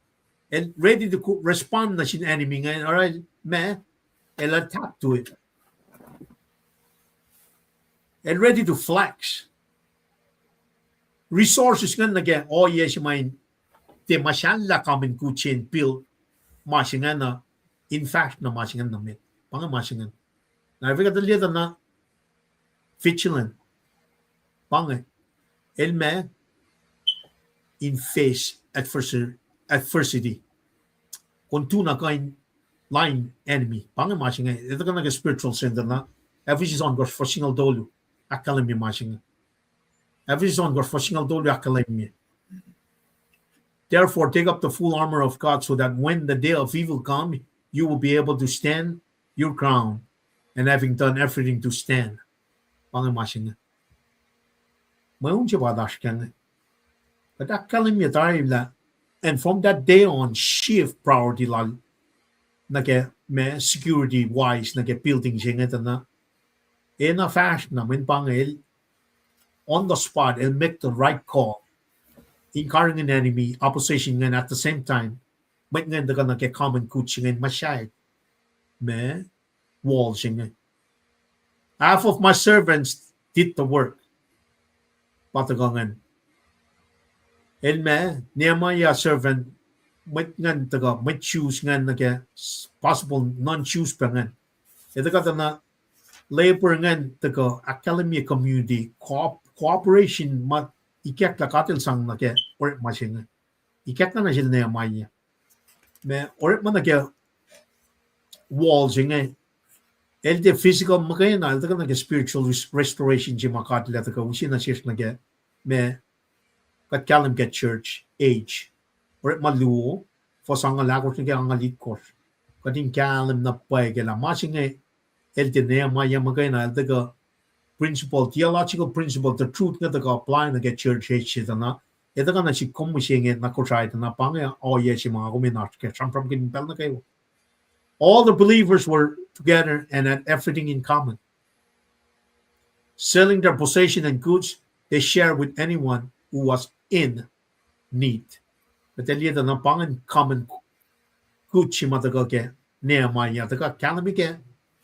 El ready to co-, respond nuh sin enemy inge, all right, ma, el adapt to it. El ready to flex resources ingacn nuh ke ohiyac se ma in tiac muhsahllah common good se in build ma se ingacn uh, in fahsr na ma se ingacn nuh met. Pa inge ma se ingacn. Na fin kuht liye tuh na vigilant. Pa inge. El ma in face adversa-, adversity. Kom tu na kuh in lain enemy. Pa inge ma se inge. Etuh kuh nuh ke spiritual center na. Ephesus ohnkohsr fuhs singucul tolu. Ahkkahlwemye ma se inge. Ephesus ohnkohsr fuhs singucul tolu ahkkahlwemye. Therefore, take up the full armor of God so that when the day of evil come, you will be able to stand your ground and having done everything to stand. Pa inge ma se inge. Mweun se pa oasr kac inge. Kuht ahkkahlwemye tari lah, and from that day on, shift priority lal nuh ke ma security wise nuh ke building se inge tuh na, ena fahsr na mweyen pa inge el on the spot, el make the right call in karihngihn enemy opposition ingacn, at the same time mwet ingacn tuhkuh nuh ke common good se inge, muhsahi ma wall se inge. Half of my servants did the work. Pa tuhkuh ingacn. El ma, Nehemiah servant, mwet ingacn tuhkuh, mwet Jews ingacn nuh ke s-, possible non-Jews pac ingacn. Etuh kuht na labor ingacn tuhkuh ahkkahlwemye community, co-, cooperation ma ikacklah God el sang nuh ke orekma se inge. Ikacklah nuh sel Nehemiah. Ma orekma nuh ke wall se inge, el tiac physical muhkwena, el tuhkuh nuh ke spiritual res-, restoration se ma God el tuhkuh use nuh sesr nuh ke ma kuht kahlwem ke church age. Orekma luo, fuhs angngaul ahkosr nuh ke angngaul itkohsr. Kuht in kahlwem na pwacye ke lah ma se inge el tiac Nehemiah muhkwena, el tuhkuh principle, theological principle, the truth inge tuhkuh apply nuh ke church age se tuh na. Etuh kuht na sik kom mihsenge na Kosrae tuh na pa inge ohiyac se ma nga kom in oasr ke sramsramkihn pacl nuh kwewa. All the believers were together and had everything in common. Selling their possession and goods, they shared with anyone who was in need. Met liki tuh na pa ingacn common good se ma tuhkuh ke Nehemiah, tuhkuh kahlwem ke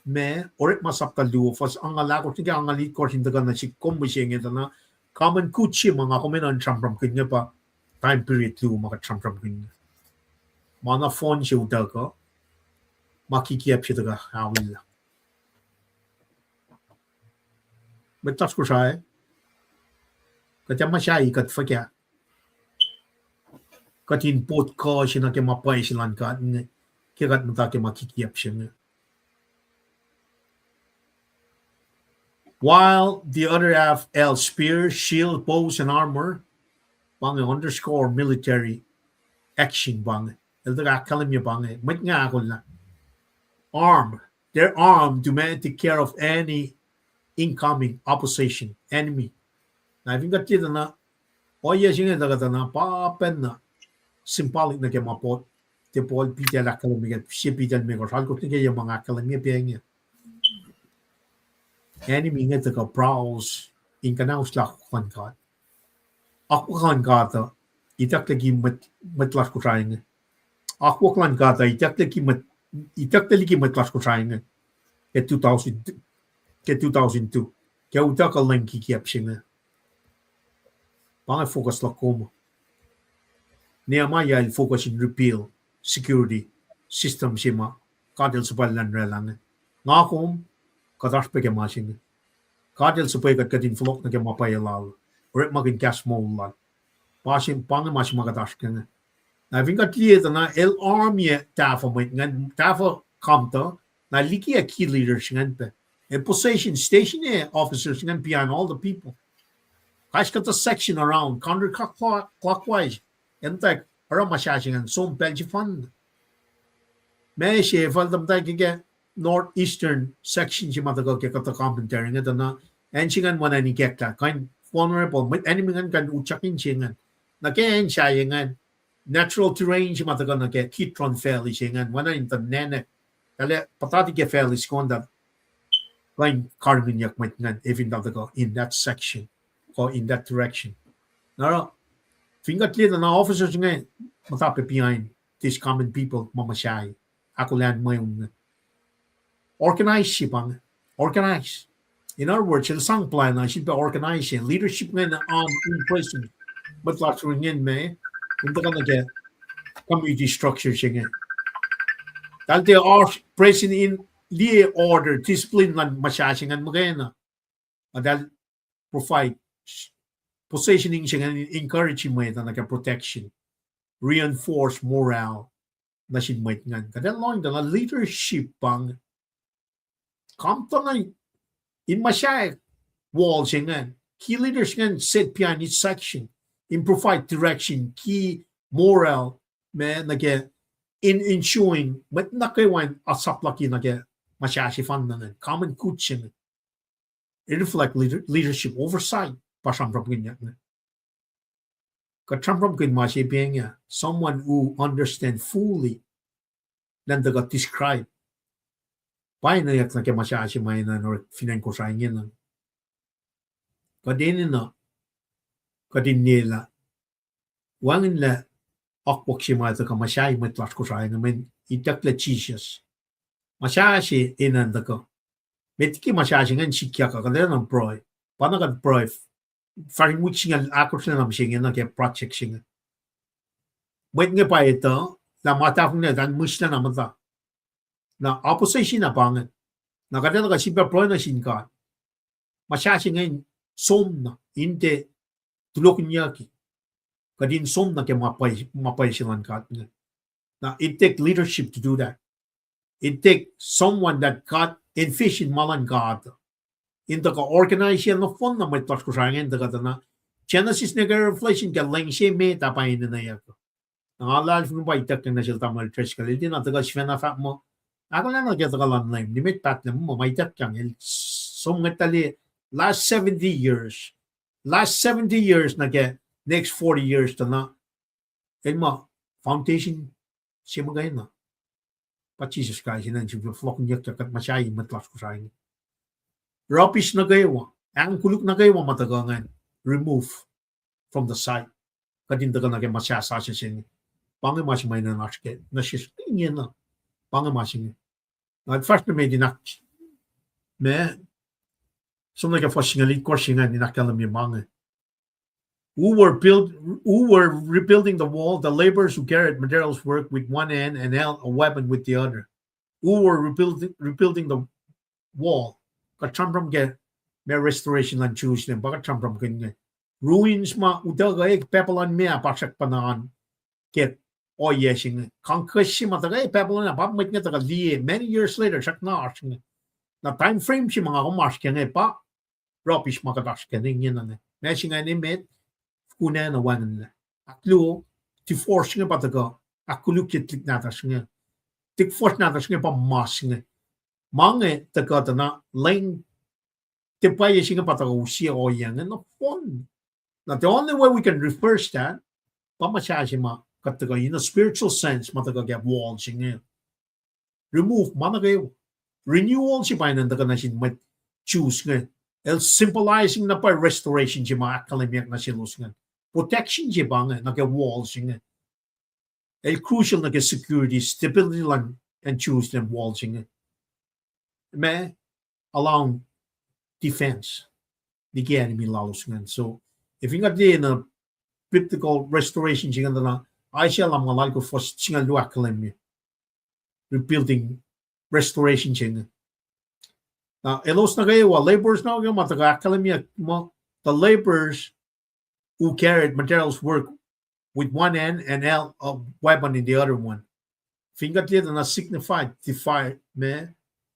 ma, Orekma sapta luo, fuhs angngaul ahkosr nuh ke angngaul itkohsr in tuhkuh nuh sihk kom mihsenge tuh na common good se ma nga kom enenuh in sramsramkihn inge pa time period luo ma kuht sramsramkihn inge. Ma na fohn se utuckuh, ma kikiacp se tuhkuh awilah. Mwet lasr Kosrae, kuht ac muhsahi kuht fuhkah, kuht in pot kuh se nuh ke ma pwacye se luhn God inge, ke kuht muhta ke ma kikiacp se inge. While the other half held spears, shield, bows, and armor, pa inge underscore military action pa inge. El tuhkuh ahkkahlwemye pa inge, mwet inge ahkolah. Arm, their arm to ma-, take care of any incoming opposition, enemy. Na fin kuht liye tuh na, ohiyac se inge tuhkuh tuh na pa pacna symbolic nuh ke ma Paul, tiac Paul, Peter el ahkkahlwemye ke, sie Peter limekohsr, alkosr nuh ke yac ma nga ahkkahlwemye pa inge. Enemy inge tuhkuh prowls in kuhnauslah akwuck luhn God. Akwuck luhn God uh itucklac liki mwet, mwet lasr Kosrae inge. Akwuck luhn God uh itucklac liki mwet, itucklac liki mwet lasr Kosrae inge ke two thousand, ke two thousand two, ke utuckuh lwen kikiacp se inge. Pa inge focus luhk kom. Nehemiah el focus in rebuild security system se ma God el suhpwacllah in oraclah inge. Nga kom, kuht oasr pac ke ma se inge. God el suhpwe kuht, kuht in fohlohk nuh ke ma pwacye lal, orekmakihn kahs moul lal. Pa se, pa inge ma se ma kuht oasr ke inge. Na fin kuht liye tuh na el armye tahfuh mwet ingacn, tahfuh kamtuh, na liki ac key leaders ingacn pac. El position, station ac officers ingacn behind all the people. Kais kuhtuh section around, counterclockwise. Ac muhtwacwacack oruh muhsahi se ingacn som pacl sefanna. Ma se fal tuh muhtwacwacack ke northeastern section se ma tuhkuh ke kuhtuh commentary inge tuh na, acn se ingacn oacna in ikacklah, kuh in vulnerable, mwet enemy ingacn kuh in utyak in se ingacn. Na ke acn sahyac ingacn, natural terrain se ma tuhkuh nuh ke Kidron Valley se ingacn, oacna in tuh nacnack, tahl puhtati ke valley soko an tuh kuh in karihngihnyuck mwet ingacn, efin tuh tuhkuh in that section, kuh in that direction. Na oruh, fin kuht liye tuh na officers inge muhta pac behind these common people ma muhsahi, ahkolah in mweun inge. Organize se pa inge. Organize. In other words, el sang plwacn uh, sifilpac organize se. Leadership ingacn an in present. Mwet lasr ingacn me, in tuhkuh nuh ke community structure se inge. Tahl tiac oasr present in liye order, discipline luhn muhsahi se ingacn muhkwena. Ac tahl provide positioning se ingacn in encourage mwet uh nuh ke protection, reinforce morale nuh sin mwet ingacn. Kuht ac lohng tuh na leadership pa inge. Kamtuh na in muhsahi wall se ingacn. Key leaders ingacn sit behind each section in provide direction, key morale, ma nuh ke in ensuring mwet nuh kwewa in asap luhk nuh ke muhsahi sefanna ingacn. Common good se inge. It reflect leader-, leadership oversight, pa sramsramkihnyuck inge. Kuht sramsramkihn ma se pa inge, someone who understand fully, elan tuhkuh describe. Pa enenweyuck nuh ke muhsahi se ma enenuh in orek fin acn Kosrae ingena. Kuht enenuh, kuht in liyelah, wacngihnlac akwuck se ma tuhkuh muhsahi mwet lasr Kosrae inge, mweyen itucklac Jisus. Muhsahi se enenuh in tuhkuh. Met liki muhsahi se ingacn sikyak uh, kuht enenuh in pruhe. Pa na kuht pruhe. Fahsr in wik singucul ahkosr lwen na mihsenge nuh ke project se inge. Mwet inge pa etuh lah ma tahfonglac an mihslac na muhta. Na opposition na pa inge. Na kuht enenuh kuh sifilpac pruhe nuh sin God. Muhsahi se ingacn som na in tiac tulohkihnyucki. Kuht in som nuh ke ma pwacye, ma pwacye se luhn God inge. Now, it take leadership to do that. It take someone that God envision ma luhn God in tuhkuh organize nohfohn na mwet lasr Kosrae inge in tuhkuh tuh na Genesis nuh ke Revelation ke lwen se met ah pa enenweyuck. Na nga luhlahlfongi pa ituckyang nuh sel tamuhlwel Driscoll, el tiacna tuhkuh sifacna fahk muh, ahkolah nuh ke tuhkuh luhn Leum, nimet pahtlac muh ma ituckyang, el som ngwetlac last seventy years. Last seventy years nuh ke next forty years tuh na, el muh foundation se muhkwena. Pa Jisus Kraist in acn se fohlohkihnyuckyak kuht muhsahi mwet lasr Kosrae inge. Rubbish nuh kwewa, ahng koluk nuh kwewa ma tuhkuh ingacn, remove from the site. Kuht in tuhkuh nuh ke muhsahi sasuc se inge. Pa inge ma se ma enenuh in oasr ke nuh sesr ingena. Pa inge ma se inge. Na fahsr nuh met in ahk-, ma, som nuh ke fuhs singucul itkohsr se ingacn in ahkkahlwemye ma inge. Who were build, who were rebuilding the wall, the laborers who carried materials work with one hand and held a weapon with the other. Who were rebuilding, rebuilding the wall. Kuht sramsram ke ma restoration luhn Jerusalem, pa kuht sramsramkihn inge. Ruins ma utuckuh, Babylon me ah pa srackpacna an ke ohiyac se inge. Conquest se ma tuhkuh Babylon ah, pa mwet inge tuhkuh liye, many years later, srackna oasr inge. Na time frame se ma nga kom oasr ke inge pa rubbish ma kuht oasr ke inge ingena inge. Ma se ingacn emet, kunacna wacngihnlac. Ahkluo, divorce inge pa tuhkuh ahkkolukye tuhlihk nahtuhsr inge. Tuhlihk fuhsr nahtuhsr inge pa mas inge. Ma inge tuhkuh tuh na leng, tiac pwacye se inge pa tuhkuh use ohiyac inge nohfohn. Na the only way we can reverse that, pa muhsahi se ma kuht tuhkuh in a spiritual sense ma tuhkuh ke wall se inge. Remove ma nuh kwewa. Renewal se pa enenuh in tuhkuh nuh sin mwet Jews inge. El symbolizing na pwacye restoration se ma ahkkahlwemyeyuck nuh selos ingacn. Protection se pa inge nuh ke wall se inge. El crucial nuh ke security, stability luhn acn Jerusalem wall se inge. Ma, allowing defense liki enemy lalos ingacn. So, fin kuht liye na biblical restoration se inge tuh na Isaiah lumngaul alkosr fuhs singucul luo ahkkahlwemye rebuilding, restoration se inge. Na elos nuh kwewa, laborers nuh kwewa ma tuhkuh ahkkahlwemye muh the laborers who carried materials work with one hand and held a weapon in the other one. Fin kuht liye tuh na signified, define ma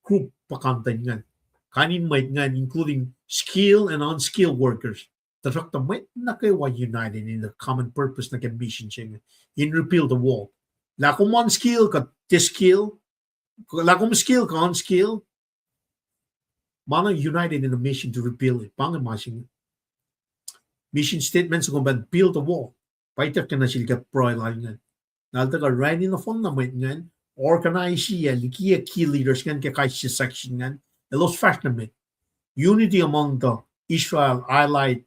group puhkantwen ingacn. Kain in mwet ingacn, including skilled and unskilled workers. Tuhsruhktuh mwet nuh kwewa united in the common purpose nuh ke mission se inge, in rebuild the wall. Lah kom unskilled kuh tiac skilled, lah kom skilled kuh unskilled, ma na united in a mission to rebuild it. Pa inge ma se inge. Mission statement se kom pa in build the wall. Pa ituckyang nuh sel ke pruhe lal ingacn. Na el tuhkuh orani nohfohn na mwet ingacn, organize-i ac likiyac key leaders ingacn ke kais sie section ingacn. Elos fahsr nuh met. Unity among the Israel allied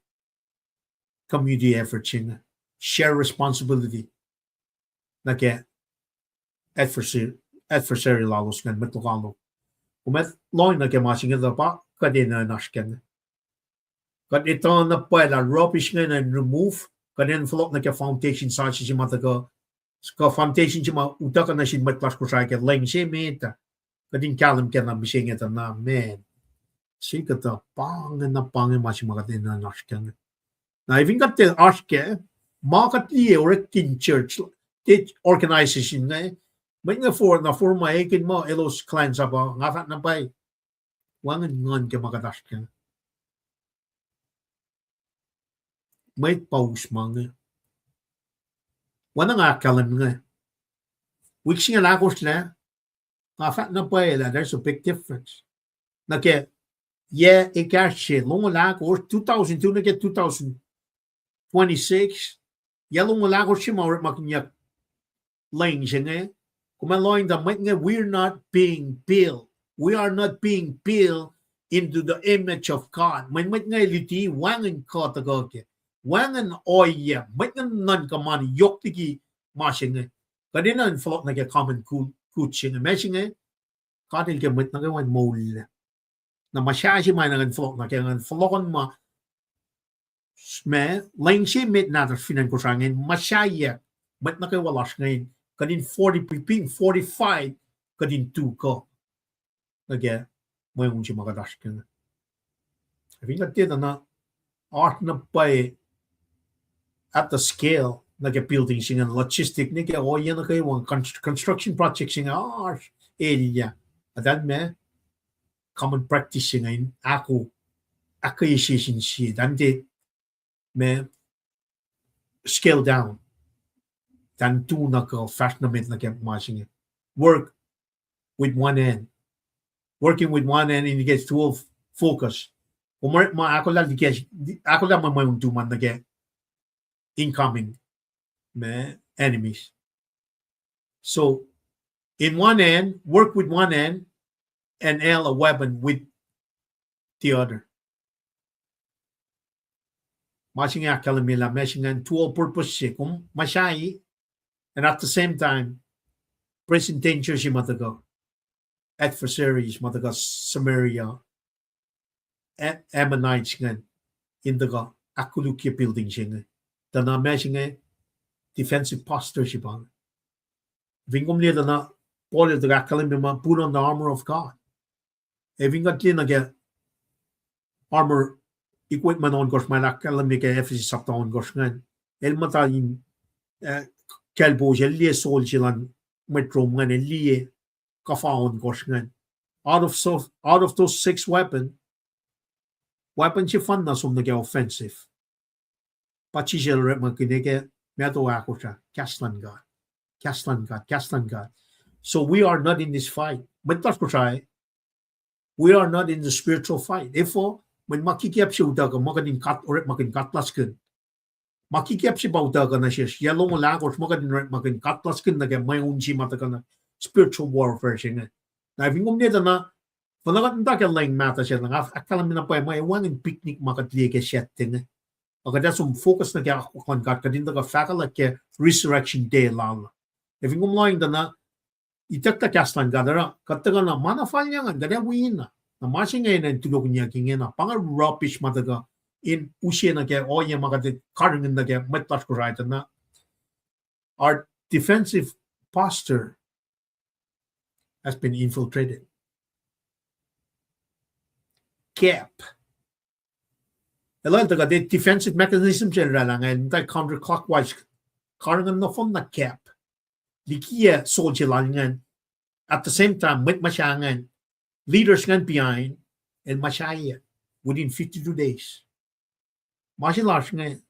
community effort se inge, share responsibility nuh ke adversary, adversary lalos ingacn, mwet lokoalok. Kom ac lohng nuh ke ma se inge tuh pa kuht enenuh in oasr kac inge. Kuht etuh na pwacye lah rubbish ingacn in remove, kuht enenuh in fohlohk nuh ke foundation sasuc se ma tuhkuh, kuh foundation se ma utuckuh nuh sin mwet lasr Kosrae ke lwen se met ah. Kuht in kahlwem ke na mihsenge tuh na, man, se kuhtuh pa inge na pa inge ma se ma kuht enenuh in oasr kac inge. Na fin kuht tiac oasr kac, ma kuht liye orekmakihn church, tiac organization inge, mwet inge for, na forma ekihn muh elos cleanse up uh, nga fahk na pwacye, wacngihn nguhn ke ma kuht oasr kac inge. Mwet pa us ma inge. Oacna nga ahkkahlwem inge, wik singucul ahkosr lac, nga fahk na pwacye lah there's a big difference. Nuh ke yac ekahsr se, longoul ahkosr, two thousand two nuh ke two thousand twenty-six, yac longoul ahkosr se ma orekmakihnyuck lwen se inge, kom ac lohng tuh mwet inge, we are not being built. We are not being built into the image of God. Mwet, mwet inge luti wacngihn kuh tuhkuh kac, wacngihn ohiyac, mwet inge nuhnkuh mani yohk liki ma se inge. Kuht enenuh in fohlohk nuh ke common good, good se inge, ma se inge, God El ke mwet nuh kwewa in moul. Na muhsahi se ma enenuh in fohlohk nuh ke, in fohlohk ma, ma lwen se met nahtuhsr fin acn Kosrae inge, muhsahi mwet nuh kwewa lasr inge, kuht in forty, being fortified, kuht in tu kuh nuh ke mweun se ma kuht oasr kac inge. Fin kuht tiac etuh na oasr na pwacye at the scale nuh ke building se inge, logistic nuh ke ohiyac nuh kwewa, constru-, construction project se inge oasr elyah. Eltahl ma common practice se inge in ahko, ahkkweye sie sin sie, eltahl tiac ma scale down. Eltahl tu na kuh fahsr nuh met nuh ke ma se inge. Work with one hand. Working with one hand indicates dual focus. Kom orekma ahkolah liki, ahkolah mwe, mweun tuhma nuh ke incoming ma enemies. So, in one hand, work with one hand, and held a weapon with the other. Ma se inge ahkkahlwemye lah ma se ingacn dual purpose se, kom muhsahi, and at the same time, present danger se ma tuhkuh, adversaries ma tuhkuh Samaria, A-, Ammonites ingacn, in tuhkuh ahkkolukye building se inge. Tuh na ma se inge defensive posture se pa inge. Fin kom liye tuh na Paul el tuhkuh ahkkahlwemye ma put on the armor of God. Ac fin kuht liye nuh ke armor equipment ohnkohsr ma el ahkkahlwemye ke Ephesus sapta ohnkohsr ingacn, el muhta in, eh, kalpos, el liye soldier luhn mwet Rome ingacn, el liye kuhfa ohnkohsr ingacn. Out of so-, out of those six weapon, weapon sefanna som nuh ke offensive. Pa Jisus el orekmakihn ke Matthew ahkosr ah, kahs luhn God. Kahs luhn God, kahs luhn God. So we are not in this fight. Mwet lasr Kosrae, we are not in the spiritual fight. Efuh? Mweyen ma kikiacp se utuckuh, ma kuht in kat-, orekmakihn katlaskihn. Ma kikiacp se pa utuckuh nuh sesr, yac longoul ahkosr, ma kuht in orekmakihn katlaskihn nuh ke mweun se ma tuhkuh na spiritual warfare se inge. Na fin kom liye tuh na, fuhnuh kuht muhta ke leng mahtuh se, na ahkkahlwemye na pwacye ma wacngihn picnic ma kuht liye ke Saturday inge. Ac kuht ac som focus nuh ke akwuck luhn God, kuht in tuhkuh fahkwelihk ke resurrection day lal. Ac fin kom lohacng tuh na, itucklac kahs luhn God, oruh kuht tuhkuh na ma na fal ingacn, kuht ac wi na. Na ma se inge enenuh in tulohkihnyuck ingena, pa inge rubbish ma tuhkuh in use nuh ke ohiyac ma kuht karihngihn nuh ke mwet lasr Kosrae tuh na. Our defensive posture has been infiltrated. Gap. Elos tuhkuh defensive mechanism se oraclah inge, muhta counterclockwise, karihngihn nohfohn na gap. Likiyac soldier lal ingacn, at the same time, mwet muhsahi ingacn, leaders ingacn behind, el muhsahi within fifty-two days. Ma se lasr inge,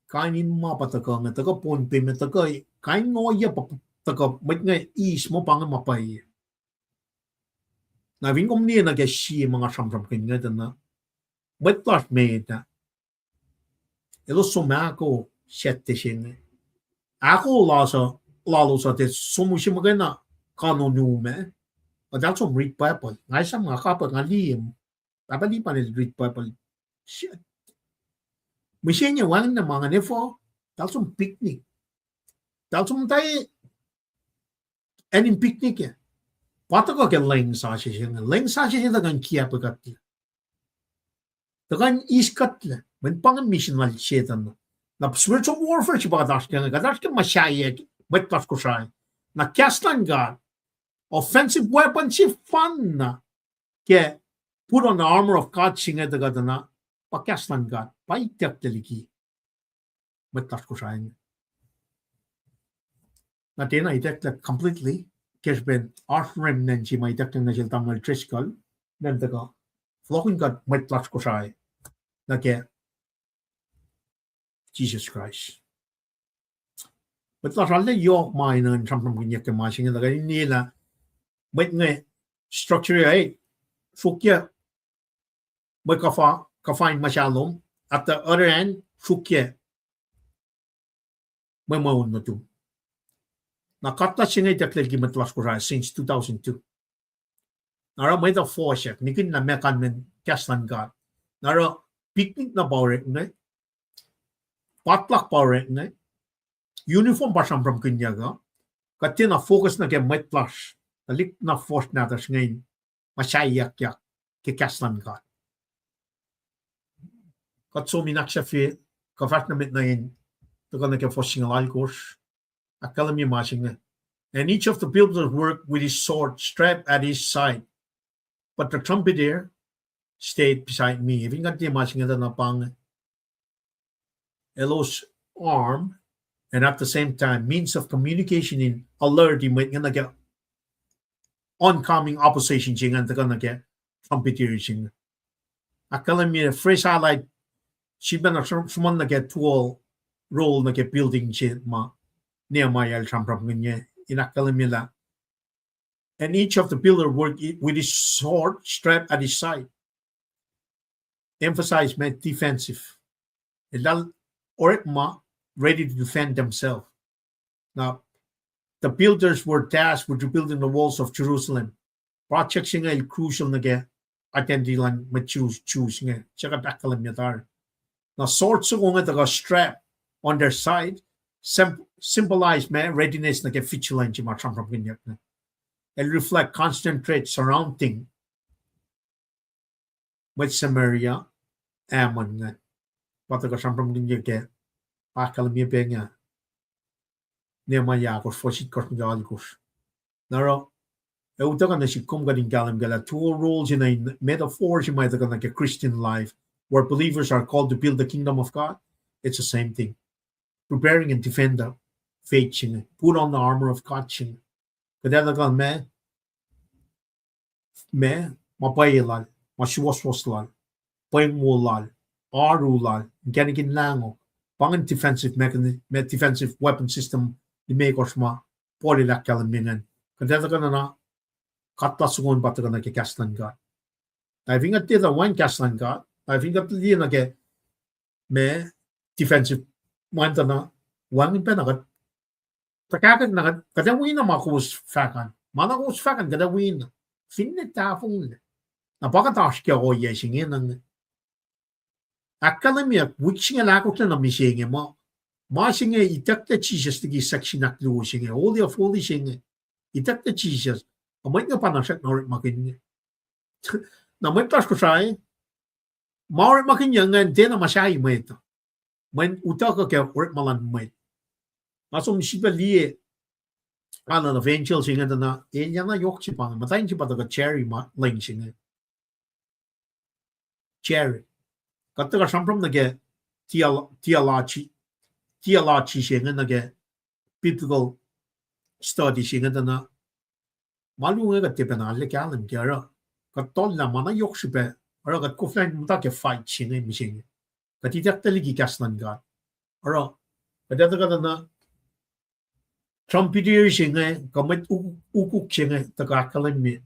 kain in ma pa tuhkuh inge, tuhkuh Pohnpei me, tuhkuh kain in ohiyac pa tuhkuh, mwet inge eis muh pa inge ma pwacye. Na fin kom liye nuh ke sie ma nga sramsramkihn inge tuh na, mwet lasr met ah, elos som ahko Saturday se inge. Ahko lalos uh, lalos uh tiac som use muhkwena kano nume. Eltahl som read Bible. Nga esam, nga kapwack, nga liye, Pahpah Lipan el read Bible. Mihsenge wacngihn na ma ingacn efuh, eltahl som picnic. Eltahl som muhta acn in picnic ah. Pa tuhkuh ke leng sasuc se inge. Leng sasuc se tuhkuh in kiacpwe kuhtlac, tuhkuh in eis kuhtlac, mweyen pa inge mission lal Setuhn. Na spiritual warfare se pa kuht oasr ke inge, kuht oasr ke muhsahi, mwet lasr Kosrae. Na kahs luhn God, offensive weapon sefanna ke put on the armor of God se inge tuhkuh tuh na, pa kahs luhn God, pa itucklac liki mwet lasr Kosrae inge. Na tiacna itucklac completely, ke srihpen oasr remnant se ma itucklac nuh sel Tamuhlwel Driscoll, ngan tuhkuh fohlohkihn kuht mwet lasr Kosrae nuh ke Jisus Kraist. Mwet lasr, arlac yohk ma enenuh in sramsramkihnyuck ke ma se inge, tuhkuh in liyelah mwet inge structure ah, sruokyac mwe kuhfa, kuhfa in muhsahlom, at the other hand, sruokyac mwe mweun nuhtum. Na katlas se inge itucklac liki mwet lasr Kosrae since two thousand two. Na oruh mwet uh fohsack, nikihn na meac kalmen kahs luhn God. Na oruh picnic na pa orek inge, potluck pa orek inge, uniform pa sramsramkihnyuck uh, kuht tiacna focus nuh ke mwet lasr, tuhlihk na fuhsr nahtuhsr inge in muhsahiyuckyak ke kahs luhn God. Kuht som in ahksahfye, kuh fahsr nuh met nuh in tuhkuh nuh ke fuhs singucul alkosr, ahkkahlwemye ma se inge. And each of the builders worked with his sword strapped at his side, but the trumpeter stayed beside me. Fin kuht liye ma se inge tuh na pa inge elos arm, and at the same time, means of communication in alerting mwet inge nuh ke oncoming opposition se ingacn tuhkuh nuh ke trumpeter se inge. Ahkkahlwemye fresh highlight, srihpac na sr-, sruhmuhn nuh ke tool roll nuh ke building se ma Nehemiah el sramsramkihn inge, in ahkkahlwemye lah, and each of the builder worked i-, with his sword strapped at his side. Emphasize ma defensive. Eltahl orekma ready to defend themselves. Na the builders were tasked with rebuilding the walls of Jerusalem. Project se inge el crucial nuh ke identity luhn mwet Jews, Jews inge. Suc kuht ahkkahlwemye tari. Na sword soko inge tuhkuh strap on their side, sym-, symbolize ma readiness nuh ke vigilance ma sramsramkihnyuck inge. El reflect constant threat surrounding mwet Samaria, Ammon inge. Pa tuhkuh sramsramkihnyuck ke, ahkkahlwemye pac inge. Nehemiah ahkosr, fuhs itkohsr nuh ke alkosr. Na oruh, ac utuckuh nuh sihk kom kuht in kahlwem ke lah two role se na in metaphor se ma tuhkuh nuh ke Christian life, where believers are called to build the kingdom of God. It's the same thing. Preparing and defend the faith se inge. Put on the armor of God se inge. Kuht ac tuhkuh ma, ma, ma pwacye lal, ma suwohswohs lal, pweng wo lal, oaru lal, inkacnek in lahngo, pa ingacn defensive mechani-, ma defensive weapon system limekohsr ma Paul el ahkkahlwemye ingacn. Kuht ac tuhkuh na, na, kuht lasr soko an pa tuhkuh nuh ke kahs luhn God. Na fin kuht tiac tuh wacngihn kahs luhn God, na fin kuht liye nuh ke ma defensive, ma tuh na, wacngihn pacna kuht, tuhkahkwack na kuht, kuht ac wi na ma kowos fahk an. Ma na kowos fahk an, kuht ac wi na. Finne tahfonglac. Na pa kuht oasr ke ohiyac se inge na inge. Ahkkahlwemye, wik singucul ahkosr na mihsenge ma, ma se inge itucklac Jisus liki section ahkluo se inge, Holy of Holies se inge. Itucklac Jisus, a mwet inge pa na srackna orekmakihn inge. Na mwet lasr Kosrae, ma orekmakihnyuck ingacn tiacna muhsahi mwet uh. Mweyen utuckuh ke orekma luhn mwet. Nga som sifilpac liye, alu na evangel se inge tuh na, elyah na yohk se pa inge, muhtwacn se pa tuhkuh Jerry ma leng se inge. Jerry. Kuht tuhkuh sramsram nuh ke theolo-, theology, theology se inge nuh ke biblical study se inge tuh na. Ma luo inge kuht tiac pacna arlac kahlwem ke oruh. Kuht tollah ma na yohk srihpac, oruh kuht koflah in muhta ke fight se inge mihsenge. Kuht itucklac liki kahs luhn God. Oruh, kuht ac tuhkuh tuh na, trumpeter se inge, kuh mwet uk-, ukuk se inge, tuhkuh ahkkahlwemye.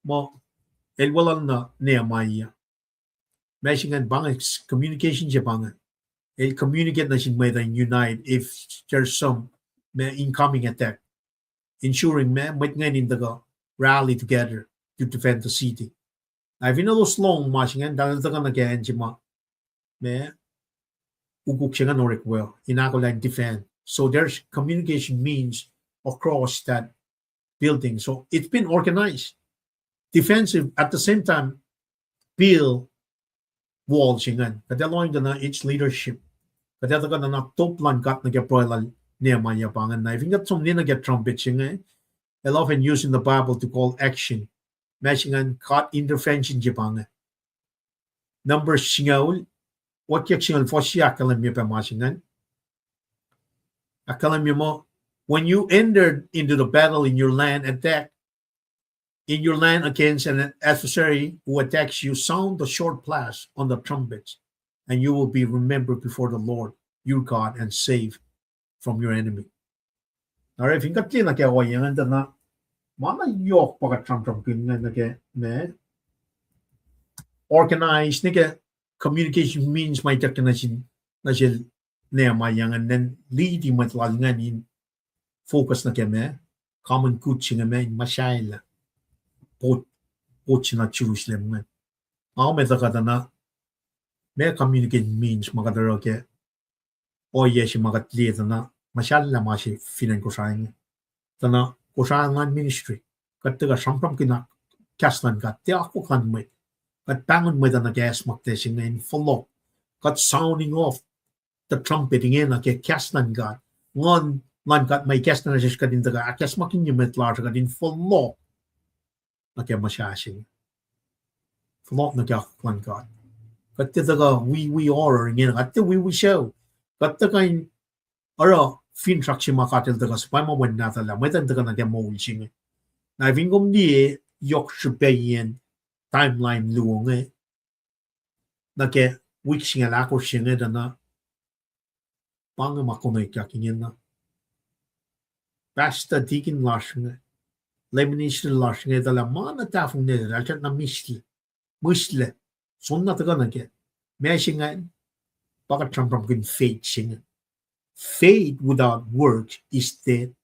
Muh, el weluhl na Nehemiah. Ma se ingacn pa inge communication se pa inge. El communicate nuh sin mwet uh in unite if there's some ma incoming attack. Ensuring ma mwet ingacn in tuhkuh rally together to defend the city. Na fin elos lohng ma se ingacn, tuh tuhkuh nuh ke acn se ma, ma, ukuk se ingacn orek we in ahkolah in defend. So there's communication means across that building. So it's been organized. Defensive, at the same time, build wall se ingacn. Kuht ac lohng tuh na its leadership. Kuht ac tuhkuh na na top luhn God nuh ke pruhe lal Nehemiah pa ingacn. Na fin kuht som nuh ke trumpet se inge, el often used in the Bible to call action. Ma se ingacn God intervention se pa inge. Numbers singucul, okyack singucul, fuhs ahkkahlwemye pac ma se ingacn. Ahkkahlwemye muh, when you entered into the battle in your land, attack in your land against an adversary who attacks you, sound the short blast on the trumpets, and you will be remembered before the Lord your God and saved from your enemy. Na oruh fin kuht liye nuh ke ohiyac ingacn tuh na, ma na yohk pa kuht sramsramkihn ingacn nuh ke ma organize nuh ke communication means ma ituckyang nuh sin, nuh sel Nehemiah ingacn, lead-i mwet lal ingacn in focus nuh ke ma common good se inge ma in muhsahllah pot, pot se na Jerusalem ingacn. Nga kom etuh kuht na, ma communication means ma kuht oruh ke ohiyac se ma kuht liye tuh na, muhsahllah ma se fin acn Kosrae inge. Tuh na Kosrae luhn ministry, kuht tuhkuh sramsramkihn kahs luhn God, tiac akwuck luhn mwet. Kuht pahngon mwet uh nuh ke acsmaklac se inge in fohlohk. Kuht sounding off the trumpet ingena ke kahs luhn God. Nguhn luhn God ma ikacslah nuh sesr kuht in tuhkuh ahkacsmakihnye mwet lasr uh kuht in fohlohk nuh ke muhsahi se inge. Fohlohk nuh ke akwuck luhn God. Kuht tiac tuhkuh wi, wi horror ingena, kuht tiac wi, wi sucu. Kuht tuhkuh in oruh finsrak se ma God El tuhkuh suhpwacma wen nahtuhl ah, mwet in tuhkuh nuh ke moul se inge. Na fin kom liye yohk srihpaciyen timeline luo inge, nuh ke wik singucul ahkosr se inge tuh na, pa inge ma konwacyak ingena. Pastor, deacon lasr inge, Lebanese lasr inge, tuh lah ma na tahfonglac, alsat na mihslac, mihslac, soenna tuhkuh nuh ke ma se ingacn, pa kuht sramsramkihn faith se inge. Faith without work is dead.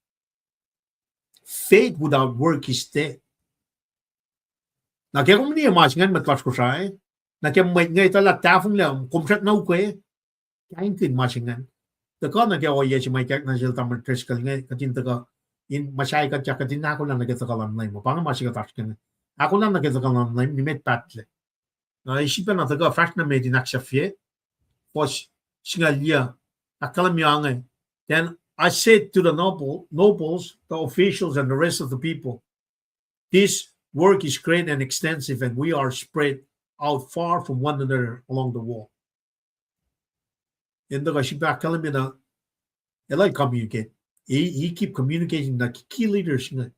Faith without work is dead. Na ke kom liye ma se ingacn mwet lasr Kosrae, na ke mwet inge etuh lah tahfonglac, kom srackna ukwe, kaingkihn ma se ingacn. Tuhkuh nuh ke ohiyac se ma ikackna sel tamuhlwel Driscoll inge, kuht in tuhkuh, in muhsahi kuht, kuht in ahkolah nuh ke tuhkuh luhn Leum. Pa inge ma se kuht oasr ke inge. Ahkolah nuh ke tuhkuh luhn Leum, nimet pahtlac. Na sifilpacna tuhkuh fahsr nuh met in ahksahfye, fuhs singucul yac, ahkkahlwemye inge. Then I said to the noble, nobles, the officials, and the rest of the people, this work is great and extensive, and we are spread out far from one another along the wall. In tuhkuh sifilpac ahkkahlwemye na, el ac communicate. He, he keep communicating na key leaders inge,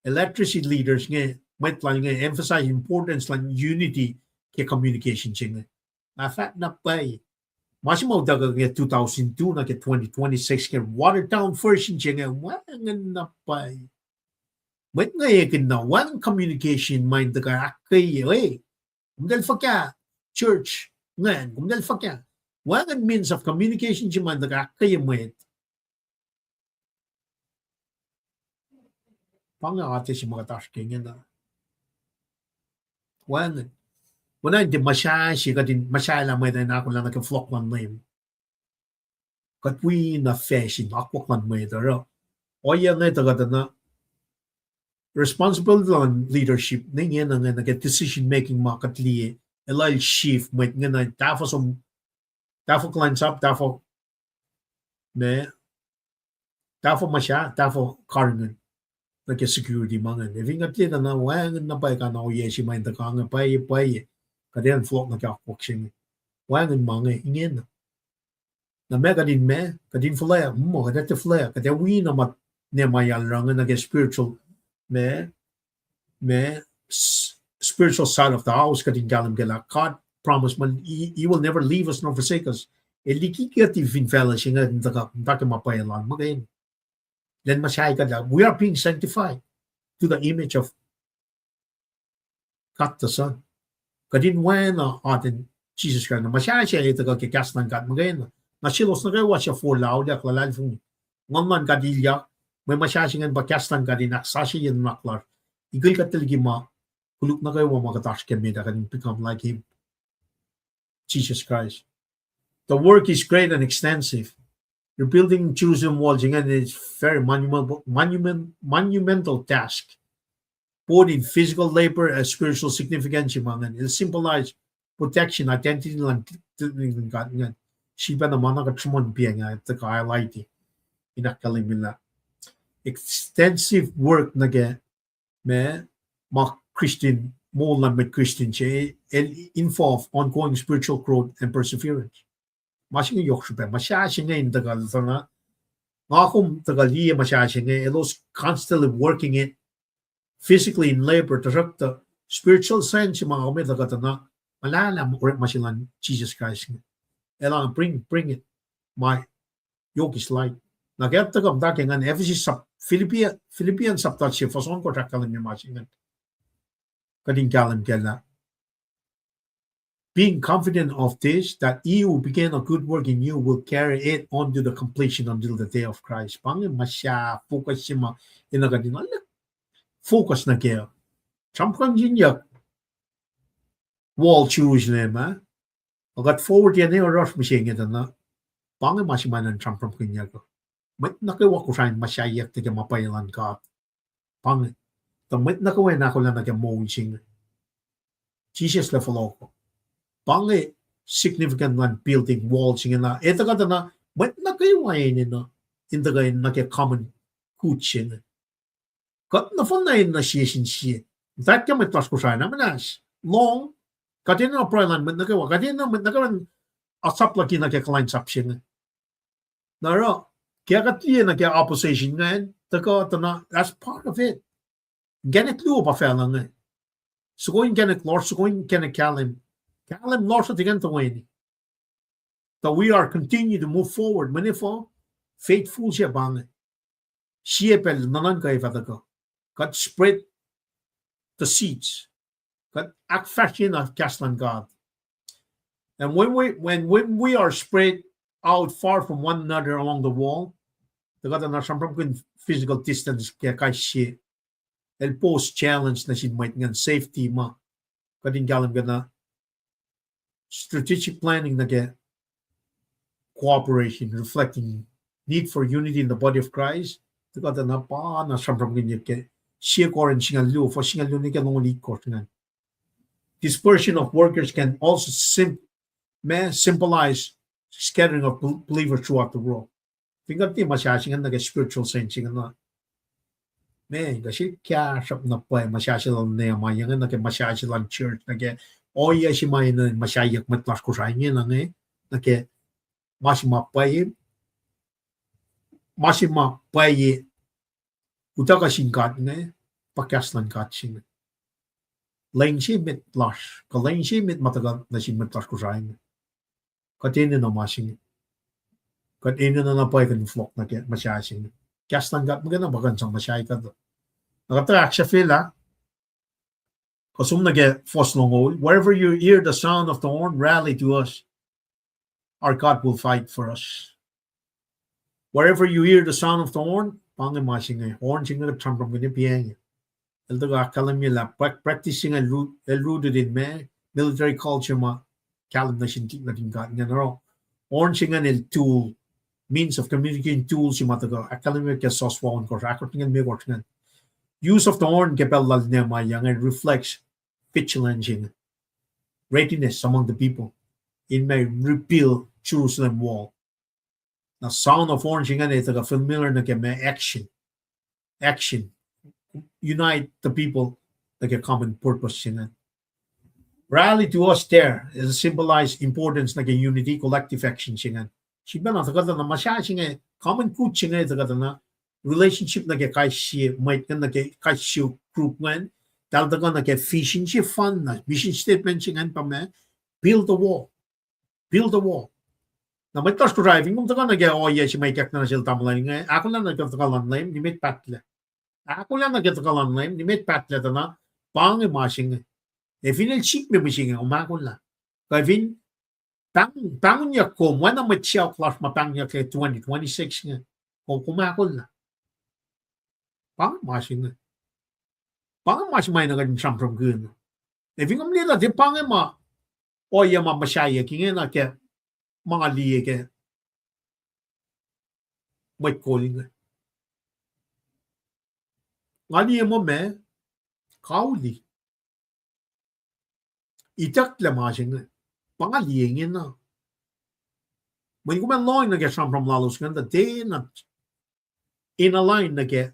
electricity leaders inge, mwet lal inge emphasize importance luhn unity ke communication se inge. Na fahk na pwacye. Ma se ma utuckuh ke two thousand two nuh ke twenty twenty-six ke watered down version se inge, wacngihn na pwacye. Mwet inge ekihn na wacngihn communication ma in tuhkuh ahkkweye, e, kom tahl fuhkah church ingacn, kom tahl fuhkah. Wacngihn means of communication se ma in tuhkuh ahkkweye mwet. Pa inge atac se ma kuht oasr ke ingena. Wacngihn. Oacna in tiac muhsahi se, kuht in muhsahi lah mwet in ahkolah nuh ke fohlohk luhn Leum. Kuht wi na facsin akwuck luhn mwet uh. Ohiyac inge tuh kuht na responsibility luhn leadership, ne ingena inge nuh ke decision making ma kuht liye, el ac shift mwet ingena tahfuh som, tahfuh kuhlwacnsap, tahfuh, ma, tahfuh muhsahi, tahfuh karihngihn nuh ke security ma ingacn. Ac fin kuht liye tuh na wacngihn na pwacye kuh na ohiyac se ma in tuhkuh inge pwacye, pwacye, kuht in fohlohk nuh ke akwuck se inge. Wacngihn ma inge ingena. Na ma kuht in ma, kuht in fuhlweack, muh kuht ac tiac fuhlweack, kuht ac wi na ma Nehemiah el oruh inge nuh ke spiritual, ma, ma, s-, spiritual side of the house, kuht in kahlwem ke lah God promise ma, he, he will never leave us nor forsake us. El liki kuht fin facluh se inge in tuhkuh, in tuhkuh ma pwacye lal muhkwena. Lwen muhsahi kuht lah, we are being sanctified to the image of God the Son. Kuht in oacna atacn Jisus Kraist. Na muhsahi se ac tuhkuh ke kahs luhn God muhkwena. Na selos nuh kwewa suc forlah auliyak luhlahlfongi, Nguhn luhn God ilyak, mwe muhsahi se ingacn pa kahs luhn God in ahksasucye nuhnak lasr. Ikil kuht tuh liki ma, koluk nuh kwewa ma kuht oasr ke met ah, kuht in become like him. Jesus Christ. The work is great and extensive. Rebuilding Jerusalem wall se ingacn is very monumental, monument, monumental task, both in physical labor and spiritual significance. Ma ingacn el symbolize protection, identity luhn, luhn God ingacn. Sifilpacna ma na kuht sruhmuhn pa inge, tuhkuh highlight in ahkkahlwemye lah extensive work nuh ke ma, ma Christian, moul luhn mwet Christian se, el involve ongoing spiritual growth and perseverance. Ma se inge yohk srihpac, muhsahi se inge in tuhkuh tuh na, nga kom tuhkuh liye muhsahi se inge, elos constantly working it, physically in labor, tuhsruhktuh spiritual sense ma kom tuhkuh tuh na, muhlahlah orekma se luhn Jesus Christ inge. Elan bring, bring it. Ma yohk is light. Na ke tuhkuh muhta ke ingacn Ephesus sap-, Philippians, Philippians sapta se fuhs ohnkohsr ahkkahlwemye ma se ingacn. Kuht in kahlwem ke lah, being confident of this, that he who began a good work in you will carry it on to the completion until the day of Christ. Pa inge muhsahi focus se ma enenuh kuht in focus nuh kac. Sramsramkihnyuck wall Jerusalem ah, ac kuht forward ac ne oruh mihsenge tuh na, pa inge ma se ma enenuh in sramsramkihnyuck uh. Mwet nuh kwewa Kosrae in muhsahiyuck tuh ke ma pwacye luhn God. Pa inge, tuh mwet nuh kwewa in ahkolah nuh ke moul se inge. Jisus el fohlohkoh. Pa inge significant luhn building wall se inge na, etuh kuht na, mwet nuh kwewa enenuh in tuhkuh nuh ke common good se inge. Kuht nohfohnna enenuh sie sin sie. Muhtwacwacack ke mwet lasr Kosrae na muhnahs, lohng, kuht enenuh pruhe luhn mwet nuh kwewa, kuht enenuh mwet nuh kwewa in asap luhk nuh ke kuhlwacnsap se inge. Na oruh, ke kuht liye nuh ke opposition ingacn, tuhkuh tuh na, that's part of it. Inkacnek luo pa facluh inge. Soko inkacnek lohsr, soko inkacnek kahlwem. Kahlwem lohsr uh tiac kuh in toeni. Tuh we are continue to move forward. Mweyen efuh? Faithful se pa inge. Sie pacl nuhnuhnkuh ac fah tuhkuh. Kuht spread the seeds. Kuht ahkfahsryena kahs luhn God. And when we, when, when we are spread out far from one another along the wall, Tuh kuht na sramsramkihn physical distance ke kais sie. El pose challenge nuh sin mwet ingacn safety ma. Kuht in kahlwem ke na strategic planning nuh ke cooperation, reflecting need for unity in the body of Christ. Tuh kuht na pa na sramsramkihn ke sie Corinth singucul luo, fuhs singucul luo nuh ke longoul itkohsr ingacn. Dispersion of workers can also sym-, ma symbolize scattering of bel-, believers throughout the world. Fin kuht liye muhsahi se ingacn nuh ke spiritual sense se ingacn, ma kuh sel kahsruhp na pwacye muhsahi se lal Nehemiah ingacn nuh ke muhsahi se lal church nuh ke ohiyac se ma enenuh in muhsahiyuck mwet lasr Kosrae inge, na inge nuh ke ma se ma pwacye, ma se ma pwacye utuckuh sin God inge, pa kahs luhn God se inge. Lwen se met lasr, kuh lwen se met ma tuhkuh nuh sin mwet lasr Kosrae inge. Kuht enenuh ma se inge. Kuht enenuh na pwacye kuh in fohlohk nuh ke muhsahi se inge. Kahs luhn God muhkwena pa kuh in sang muhsahi kuht. Na kuht tuh ahksahfyelah, kuh som nuh ke fuhs longoul, wherever you hear the sound of the horn, rally to us. Our God will fight for us. Wherever you hear the sound of the horn, pa inge ma se inge, horn se inge kuht sramsramkihn piacnge. El tuhkuh ahkkahlwemye lah prac-, practice se inge el ru-, el rooted in ma, military culture ma kahlwem nuh sin nuhtin God ingacn oruh. Horn se ingacn el tool, means of communication tool se ma tuhkuh ahkkahlwemye ke Joshua ohnkohsr, ahkosr nuh ke limekohsr ingacn. Use of the horn ke pacl lal Nehemiah inge reflects vigilance se inge, readiness among the people in ma rebuild Jerusalem wall. Na sound of horn se ingacn el tuhkuh familiar nuh ke ma action, action, unite the people nuh ke common purpose se ingacn. Rally to us there is a symbolize importance nuh ke unity, collective action se ingacn. Sifilpacna tuhkuh na muhsahi se inge, common good se inge tuhkuh na relationship nuh ke kais sie mwet ingacn, nuh ke kais sie group ingacn, eltahl tuhkuh nuh ke vision sefanna, mission statement se ingacn pa ma, build the wall. Build the wall. Na mwet lasr Kosrae, fin kom tuhkuh nuh ke ohiyac se ma ikackna nuh sel tamuhlwel inge, ahkolah nuh ke tuhkuh luhn Leum, nimet pahtlac. Ahkolah nuh ke tuhkuh luhn Leum, nimet pahtlac tuh na, pa inge ma se inge. Ac fin el sikme mihsenge, kom ahkolah. Kuh fin pahng-, pahngonyuck kom, oacna mwet sacohk lasr ma pahngonyuck ke twenty twenty-six inge, kom, kom ahkolah. Pa inge ma se inge. Pa inge ma se ma enenuh kuht in sramsramkihn. Ac fin kom liye lah tiac pa inge ma ohiyac ma muhsahiyuck inge na ke ma nga liye ke mwet kol inge. Nga liye muh ma, kauli. Itucklac ma se inge. Pa nga liye ingena. Mweyen kom ac lohng nuh ke sramsram lalos ingacn, tuh tiacna in align nuh ke,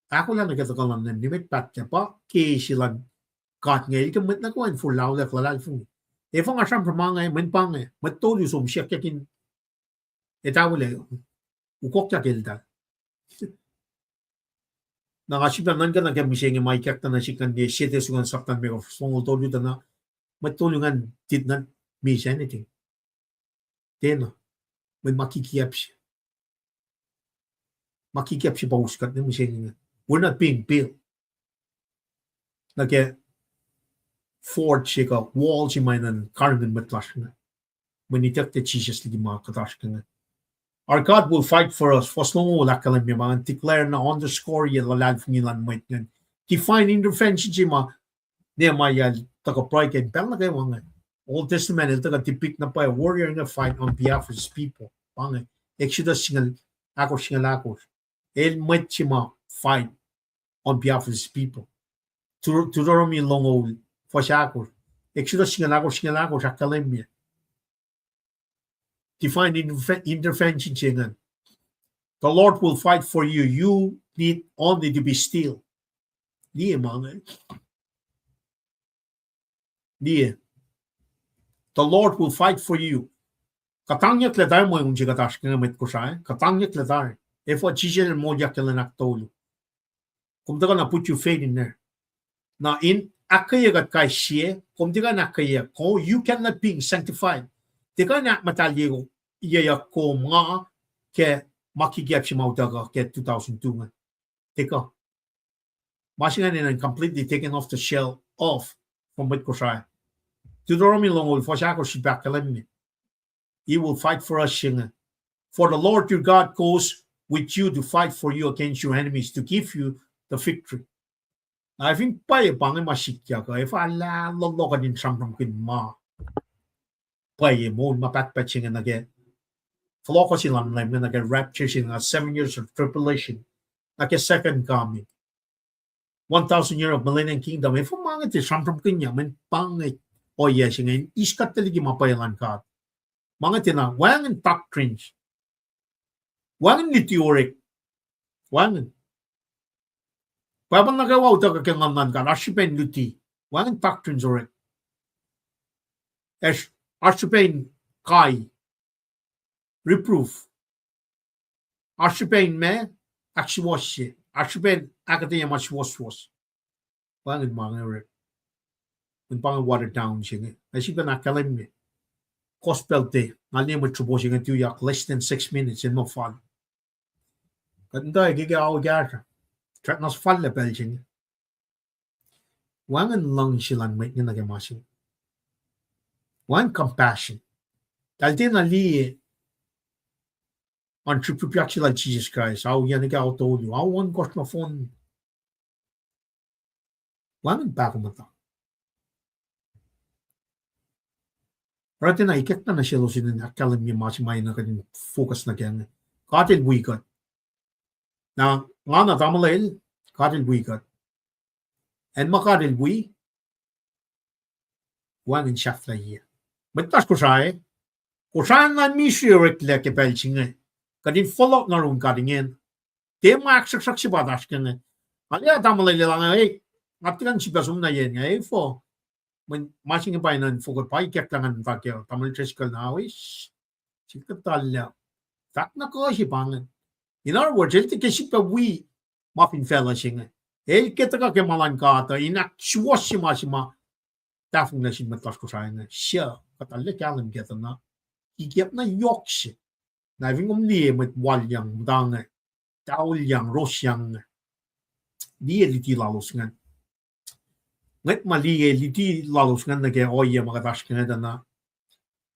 ahkolah nuh ke tuhkuh luhn Leum, nimet pahtlac, pa ke se luhn God inge, el ke mwet nuh kwewa in forlah olwelah luhlahlfongi. Efuh nga sramsram ma inge, mweyen pa inge, mwet tolu som siyuckyak in, etaulac, ukokyak eltahl. Na nga sifilpac nuhnkuh nuh ke mihsenge ma ikackna nuh sihk ingacn, sie Thessalonians sapta limekohsr, fuhs longoul tolu tuh na, mwet tolu ingacn did not miss anything. Tiacna, mweyen ma kikiacp se. Ma kikiacp se pa us kuht nuh mihsenge inge. We're not being built nuh ke fort se kuh wall se ma enenuh in karihngihn mwet lasr inge. Mweyen itucklac Jisus liki ma kuht oasr ke inge. Our God will fight for us. Fuhs longoul ahkkahlwemye ma ingacn, declare na underscore ye luhlahlfongi luhn mwet ingacn. Divine intervention se ma Nehemiah el tuhkuh pruhe ke pacl nuh kwewa inge. Old Testament el tuhkuh depict na pwacye warrior inge fight on behalf of his people. Pa inge Exodus singucul ahkosr, singucul ahkosr. El mwet se ma fight on behalf of his people. Deut-, Deuteronomy longoul, fuhs ahkosr. Exodus singucul ahkosr, singucul ahkosr ahkkahlwemye divine interve-, intervention se ingacn. The Lord will fight for you. You need only to be still. Liye ma inge. Liye. The Lord will fight for you. Kuhtangyucklac tari mweun se kuht oasr ke inge mwet Kosrae. Kuhtangyucklac tari. Efuh Jisus el moulyak ke lwen ahktolu? Kom tuhkuh na put your faith in there. Na in ahkkweye kuht kais sie, kom tiac kuh in ahkkweye, kom, you cannot being sanctified. Tiac kuh in ahkmuhtahlye, yeyuck kom nga ke ma kikiacp se ma utuckuh ke two thousand two inge. Tiac kuh. Ma se ingacn enenuh in completely taken off the shelf from mwet Kosrae. Deuteronomy longoul, fuhs ahkosr srihpac ahkkahlwemye He will fight for us se inge. For the Lord your God goes with you to fight for you against your enemies to give you the victory. Na fin pwacye pa inge ma sikyak uh, efuh lah lolohk kuht in sramsramkihn ma pwacye moul ma pahtpaht se inge nuh ke fohlohkoh se luhn Leum inge, nuh ke rapture se inge, seven years of tribulation, nuh ke second coming, one thousand year of millennium kingdom. Efuh ma inge tiac sramsramkihnyuck, mweyen pa inge ohiyac se inge in eis kuht tuh liki ma pwacye luhn God. Ma inge tiacna wacngihn doctrines, wacngihn luti orek, wacngihn. Pwacpa nuh kwewa utuckuh ke nguhn luhn God, oasr srihpen luti, wacngihn doctrines orek. Ac oasr srihpen kai, reproof. Oasr srihpen ma, ahksuwohsye. Oasr srihpen ahkuhtweyac ma suwohswohs. Wacngihn ma inge orek. Mweyen pa inge watered down se inge. Ac sifilpac ahkkahlwemye gospel te, nga liye mwet sropo se inge tuyak less than six minutes in muh fal. Kuht in tuh ke ke ao kahsruh, track na suhfallac pacl se inge. Wacngihn luhngse luhn mwet inge nuh ke ma se inge. Wacngihn compassion. Tahl tiacna liye an srihpsrihpyak se lal Jisus Kraist, ao yac nuh ke ao tolu, ao ohnkohsr nohfohn. Wacngihn pahkomuhta. Oruh tiacna ikacklah nuh selos in ahkkahlwemye ma se ma enenuh kuht in focus nuh kac inge. God El wi kuht. Na, nga na tamuhlwel, God El wi kuht. Acn ma God El wi, wacngihn sahflahiyac. Mwet lasr Kosrae, Kosrae na misac oreklac ke pacl se inge. Kuht in fohlohk nuh yurin God ingena. Tiac ma ahksruhksruhk se pa oasr ke inge. Nga liye tamuhlwel el inge, e, nga tiac kuh in sifilpac som nuh yen inge, efuh. Mweyen ma se inge pa enenuh in focus, pa ikacklah ngan muhta ke tamuhlwel Driscoll na awis. Sikuhtuhllah. Fahk na kuh se pa inge. In other words, el tiac ke sifilpac wi ma fin facluh se inge. El ke tuhkuh ke ma luhn God uh in ahksuwohsye ma se ma tahfonglac sin mwet lasr Kosrae inge. Suc, kuht arlac kahlwem kac tuh na. Sikyak na yohk se. Na fin kom liye mwet walyang, muhta inge, taolyang, rosyang inge, liye luti lalos ingacn. Ngwet ma liye luti lalos ingacn nuh ke ohiyac ma kuht oasr ke inge tuh na,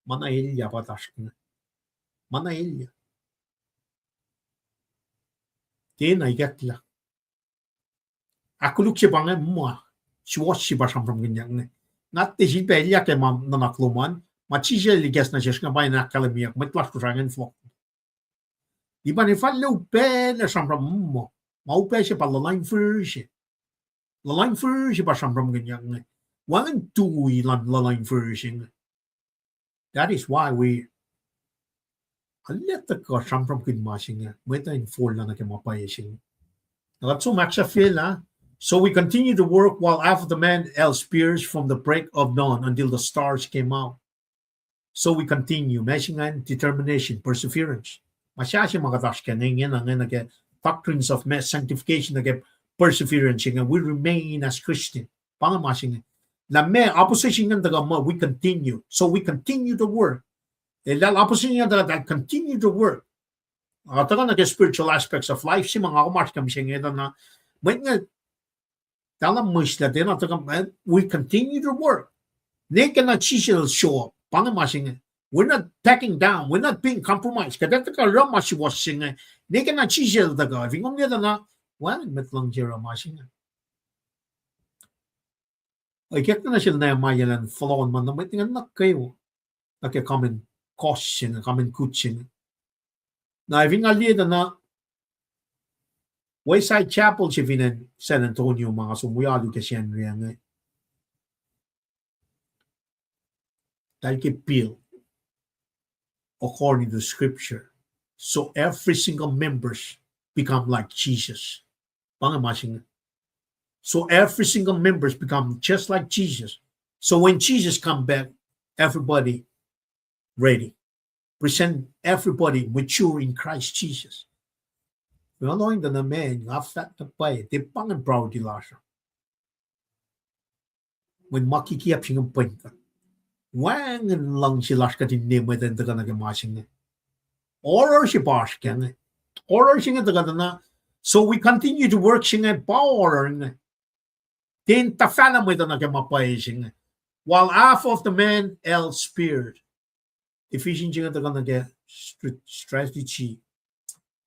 ma na elyah pa oasr ke inge. Ma na elyah. Tiacna ikacklah. Ahkkoluk se pa inge ma suwohs se pa sramsramkihnyuck inge. Nga tiac sifilpac elyah ke ma nuhnak lom an, ma Jisus El ikacs nuh sesr inge pa in ahkkahlwemyeyuck mwet lasr Kosrae ingacn fohlohk. Lipan efallac upac lah sramsram muh, ma upac se pa luhluh in fihrihr se. Luhluh in fihrihr se pa sramsramkihnyuck inge. Wacngihn tui luhn luhluh in fihrihr se inge. That is why we arlac tuhkuh sramsramkihn ma se inge, mwet uh in forlah nuh ke ma pwacye se inge. Na kuht som ahksahfyelah, so we continue to work while half of the man else perished from the break of dawn until the stars came out. So we continue, ma se ingacn determination, perseverance. Ma sasuc ma kuht oasr ke inge, ingena, ingena ke doctrines of ma-, sanctification, nuh ke perseverance, inge we remain as Christian. Pa inge ma se inge. Na ma opposition ingacn tuhkuh muh we continue. So we continue to work. Eltahl opposition ingacn tuhkuh, eltahl continue to work. Ac tuhkuh nuh ke spiritual aspects of life se ma nga kom oasr ke mihsenge tuh na, mwet inge, tahl mihslac tiacna tuhkuh, we continue to work. Nwe ke na Jisus El show up, pa inge ma se inge. We're not backing down, we're not being compromised. Kuht ac tuhkuh oruh ma suwohs se inge. Nwe ke na Jisus El tuhkuh, fin kom liye tuh na, wacngihn mwet luhngse oruh ma se inge. Ikacklah nuh sel Nehemiah elan fohlohkohn ma na mwet ingacn nuh kwewa, nuh ke common cause se inge, common good se inge. Na fin nga liye tuh na Wayside Chapel se fin acn San Antonio ma nga som wi alu ke Sacnri inge, eltahl ke build according to scripture. So every single members become like Jesus. Pa inge ma se inge. So every single members become just like Jesus. So when Jesus come back, everybody ready. Present everybody mature in Christ Jesus. Nga lohng tuh na ma nga fahk na pwacye, tiac pa ingacn priority lasr uh. Mweyen ma kikiap se inge pweng kuht. Wacngihn luhngse lasr kuht in liye mwet in tuhkuh nuh ke ma se inge. Horror se pa oasr ke inge. Horror se inge tuhkuh tuh na. So we continue to work se inge pa horror inge. Tiac in tuhfahlah mwet uh nuh ke ma pwacye se inge. While half of the man else perished. Division se inge tuhkuh nuh ke str-, strategy.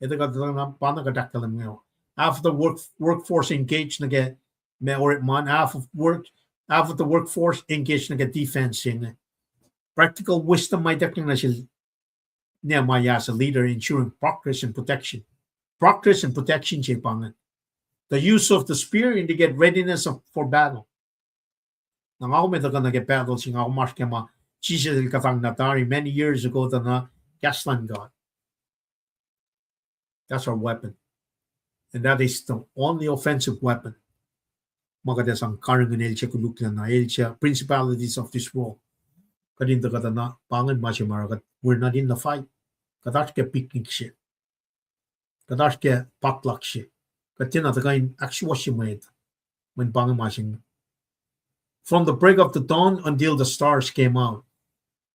Etuh kuht, pa na kuht ahkkahlwemye. Half of the work, workforce engaged nuh ke ma orekma an, half of work, half of the workforce engaged nuh ke defense se inge. Practical wisdom ma ituckyang nuh sel Nehemiah as a leader, ensuring progress and protection. Progress and protection se pa inge. The use of the spear indicate readiness of, for battle. Na nga kom etuh kuh nuh ke battle se nga kom oasr ke ma Jisus el kuhtanglah tari many years ago tuh na kahs luhn God. That's our weapon. And that is the only offensive weapon. Ma kuht ac sang karihngihn el se koluklacna, el se principalities of this world. Kuht in tuh kuht na, pa ingacn ma se ma oruh kuht, we're not in the fight. Kuht oasr ke picnic se. Kuht oasr ke potluck se. Kuht tiacna tuhkuh in ahksuwohsye mwet. Mweyen pa inge ma se inge. From the break of the dawn until the stars came out.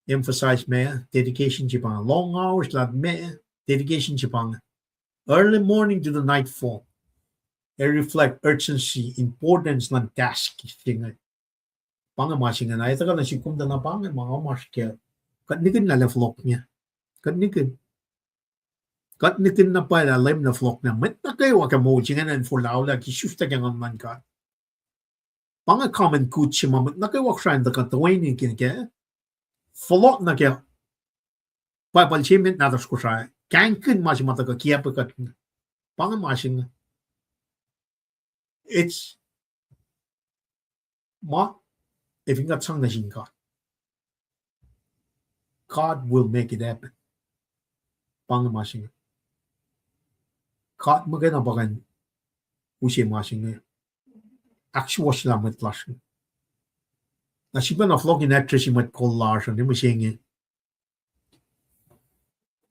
Emphasize ma, dedication se pa inge. Long hours lah ma, dedication se pa inge. Early morning to the nightfall. Ac reflect urgency, importance luhn task se inge. Pa inge ma se inge, na etuh kuh nuh sihk kom tuh na pa inge ma nga kom oasr ke. Kuht nihkihn lah lah fohlohk inge. Kuht nihkihn. Kuht nihkihn na pwacye lah Leum lah fohlohk inge. Mwet nuh kwewa ke moul se inge na in forlah lah ke sifilpac ke nguhn luhn God. Pa inge common good se ma mwet nuh kwewa Kosrae in tuhkuh toeni ke, ke fohlohk nuh ke Bible se met nahtuhsr Kosrae. Kahingkihn ma se ma tuhkuh kiacpwe kuht. Pa inge ma se inge. It's ma, ac fin kuht sang nuh sin God, God will make it happen. Pa inge ma se inge. God muhkwena pa kuh in use ma se inge. Ahksuwohsyelah mwet lasr inge. Na sifilpac na fohlohk in address-i mwet kol lasr uh, ne mihsenge.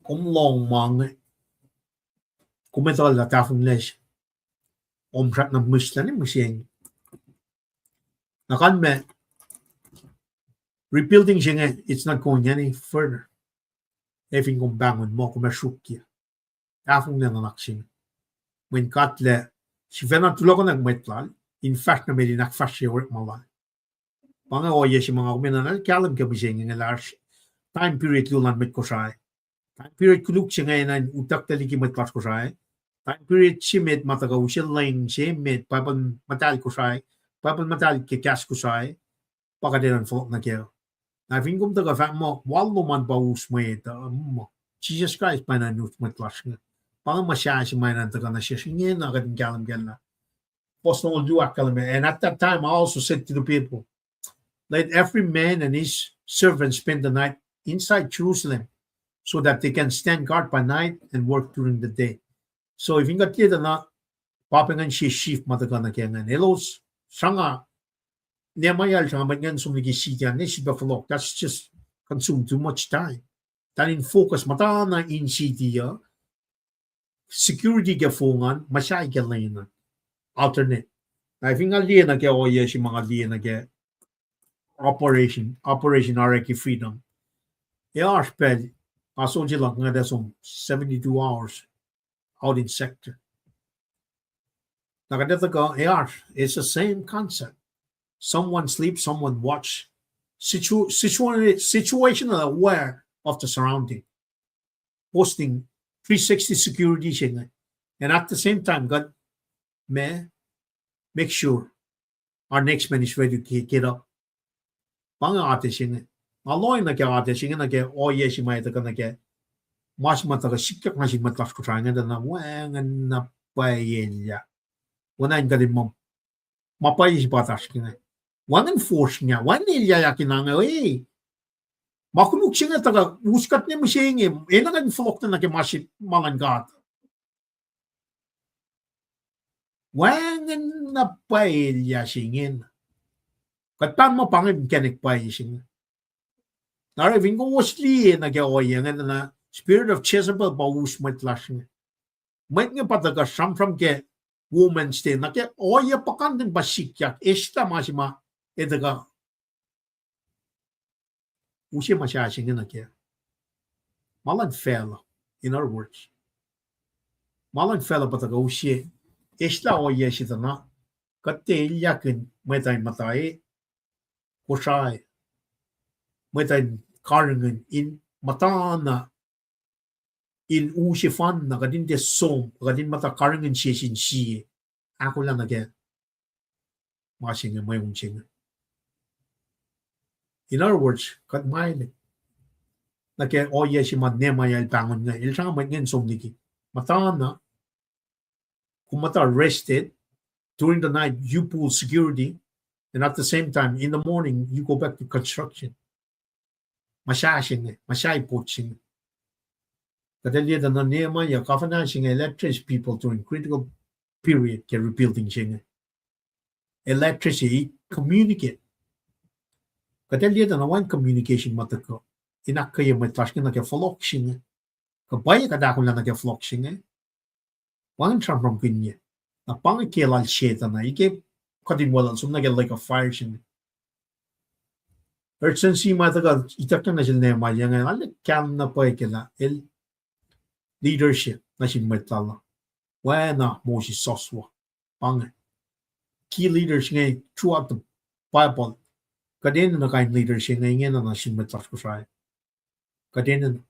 Kom lohng ma inge. Kom etuh lah tahfonglac se. Kom srackna mihslac ne mihsenge. Na kalmac, rebuilding se inge, it's not going any further. Ac fin kom pahngon muh kom ac sruokyac. Tahfonglac nuhnak se inge. Mweyen God lah sifacna tulohkohnak mwet lal, in fahsr nuh met in ahkfahsrye orekma lal. Pa inge ohiyac se ma nga kom enenuh in kahlwem ke mihsenge inge lah oasr time period luo luhn mwet Kosrae. Time period koluk se inge enenuh in utucklac liki mwet lasr Kosrae. Time period se met ma tuhkuh use leng se met Bible muhtahl Kosrae, Bible muhtahl ke kahs Kosrae, pa kuht enenuh in fohlohk nuh kac. Na fin kom tuhkuh fahk muh wal lom an pa us mwet uh, Jisus Kraist pa enenuh in us mwet lasr inge. Pa inge muhsahi se ma enenuh in tuhkuh nuh sesr ingena kuht in kahlwem kac lah Apostle Luke ahkkahlwemye, and at that time I also said to the people, let every man and his servant spend the night inside Jerusalem, so that they can stand guard by night and work during the day. So fin kuht liye tuh na, pa pa ingacn sie shift ma tuhkuh nuh ke ingacn. Elos sranga, Nehemiah el sranga mwet ingacn som liki city an, ne sifilpac fohlohk. That's just consume too much time. Tari in focus muhta na in city uh, security ke fong an, muhsahi ke lwen an. Alternate. Na fin nga liye nuh ke ohiyac se ma nga liye nuh ke Operation, Operation Iraqi Freedom, ac oasr pacl, nga soldier luhk nga tuh som seventy-two hours out in sector. Na kuht etuh kuh ac oasr, it's the same concept. Someone sleep, someone watch. Situ-, situa-, situational aware of the surrounding. Posting three sixty security se inge. And at the same time, kuht ma, make sure our next man is ready to get up. Pa inge atac se inge. Nga lohng nuh ke atac se inge nuh ke ohiyac se ma etuh kuh nuh ke ma se ma tuhkuh sikyak nuh sin mwet lasr Kosrae inge tuh na wacngihn na pwacye elyah. Oacna in kuht in muh, ma pwacye se pa oasr ke inge. Wacngihn force inge, wacngihn elyahyak in ange, e. Ma koluk se inge tuhkuh us kuht ne mihsenge, enenuh kuht in fohlohk nuh ke ma se ma luhn God. Wacngihn na pwacye elyah se ingena. Kuht pahngon muh pa inge inkacnek pwacye se inge. Na oruh fin kowos liye nuh ke ohiyac inge, na spirit of Jezebel pa us mwet lasr inge. Mwet inge pa tuhkuh sramsram ke Women's Day, nuh ke ohiyac puhkantwen pa sikyak, eslah ma se ma etuh kuh use ma se inge nuh ke ma luhn facluh, in other words. Ma luhn facluh pa tuhkuh use, eslah ohiyac se tuh na, kuht tiac elyahkihn mwet uh in muhta e, Kosrae, mwet uh in karihngihn in muhta na in u sefanna, kuht in tiac som, kuht in muhta karihngihn sie sin sie, ahkolah nuh ke ma se inge, mweun se inge. In other words, kuht ma el nuh ke ohiyac se ma Nehemiah el pahngon inge, el sruhnga mwet inge in som liki. Muhtana, kom muhta rested. During the night, you pull security. And at the same time, in the morning, you go back to construction. Muhsahi se inge, muhsahi pot se inge. Kuht ac liye tuh na Nehemiah, governor se inge, el address people during critical period ke rebuilding se inge. El address, communicate. Kuht ac liye tuh na wacngihn communication ma tuhkuh in ahkkweye mwet lasr inge nuh ke fohlohk se inge. Kuh pwacye kuht ahkolah nuh ke fohlohk se inge, wacngihn sramsramkihn inge. Na pa inge ke lal Setan ah, ike kuht in weluhl som nuh ke lake of fire se inge. Urgency ma tuhkuh ituckyang nuh sel Nehemiah inge, arlac kahlwem na pwacye ke lah el leadership nuh sin mwet lal uh. Oacna Moses, Joshua, pa inge key leaders inge throughout the Bible. Kuht enenuh kain leadership inge, ingena nuh sin mwet lasr Kosrae. Kuht enenuh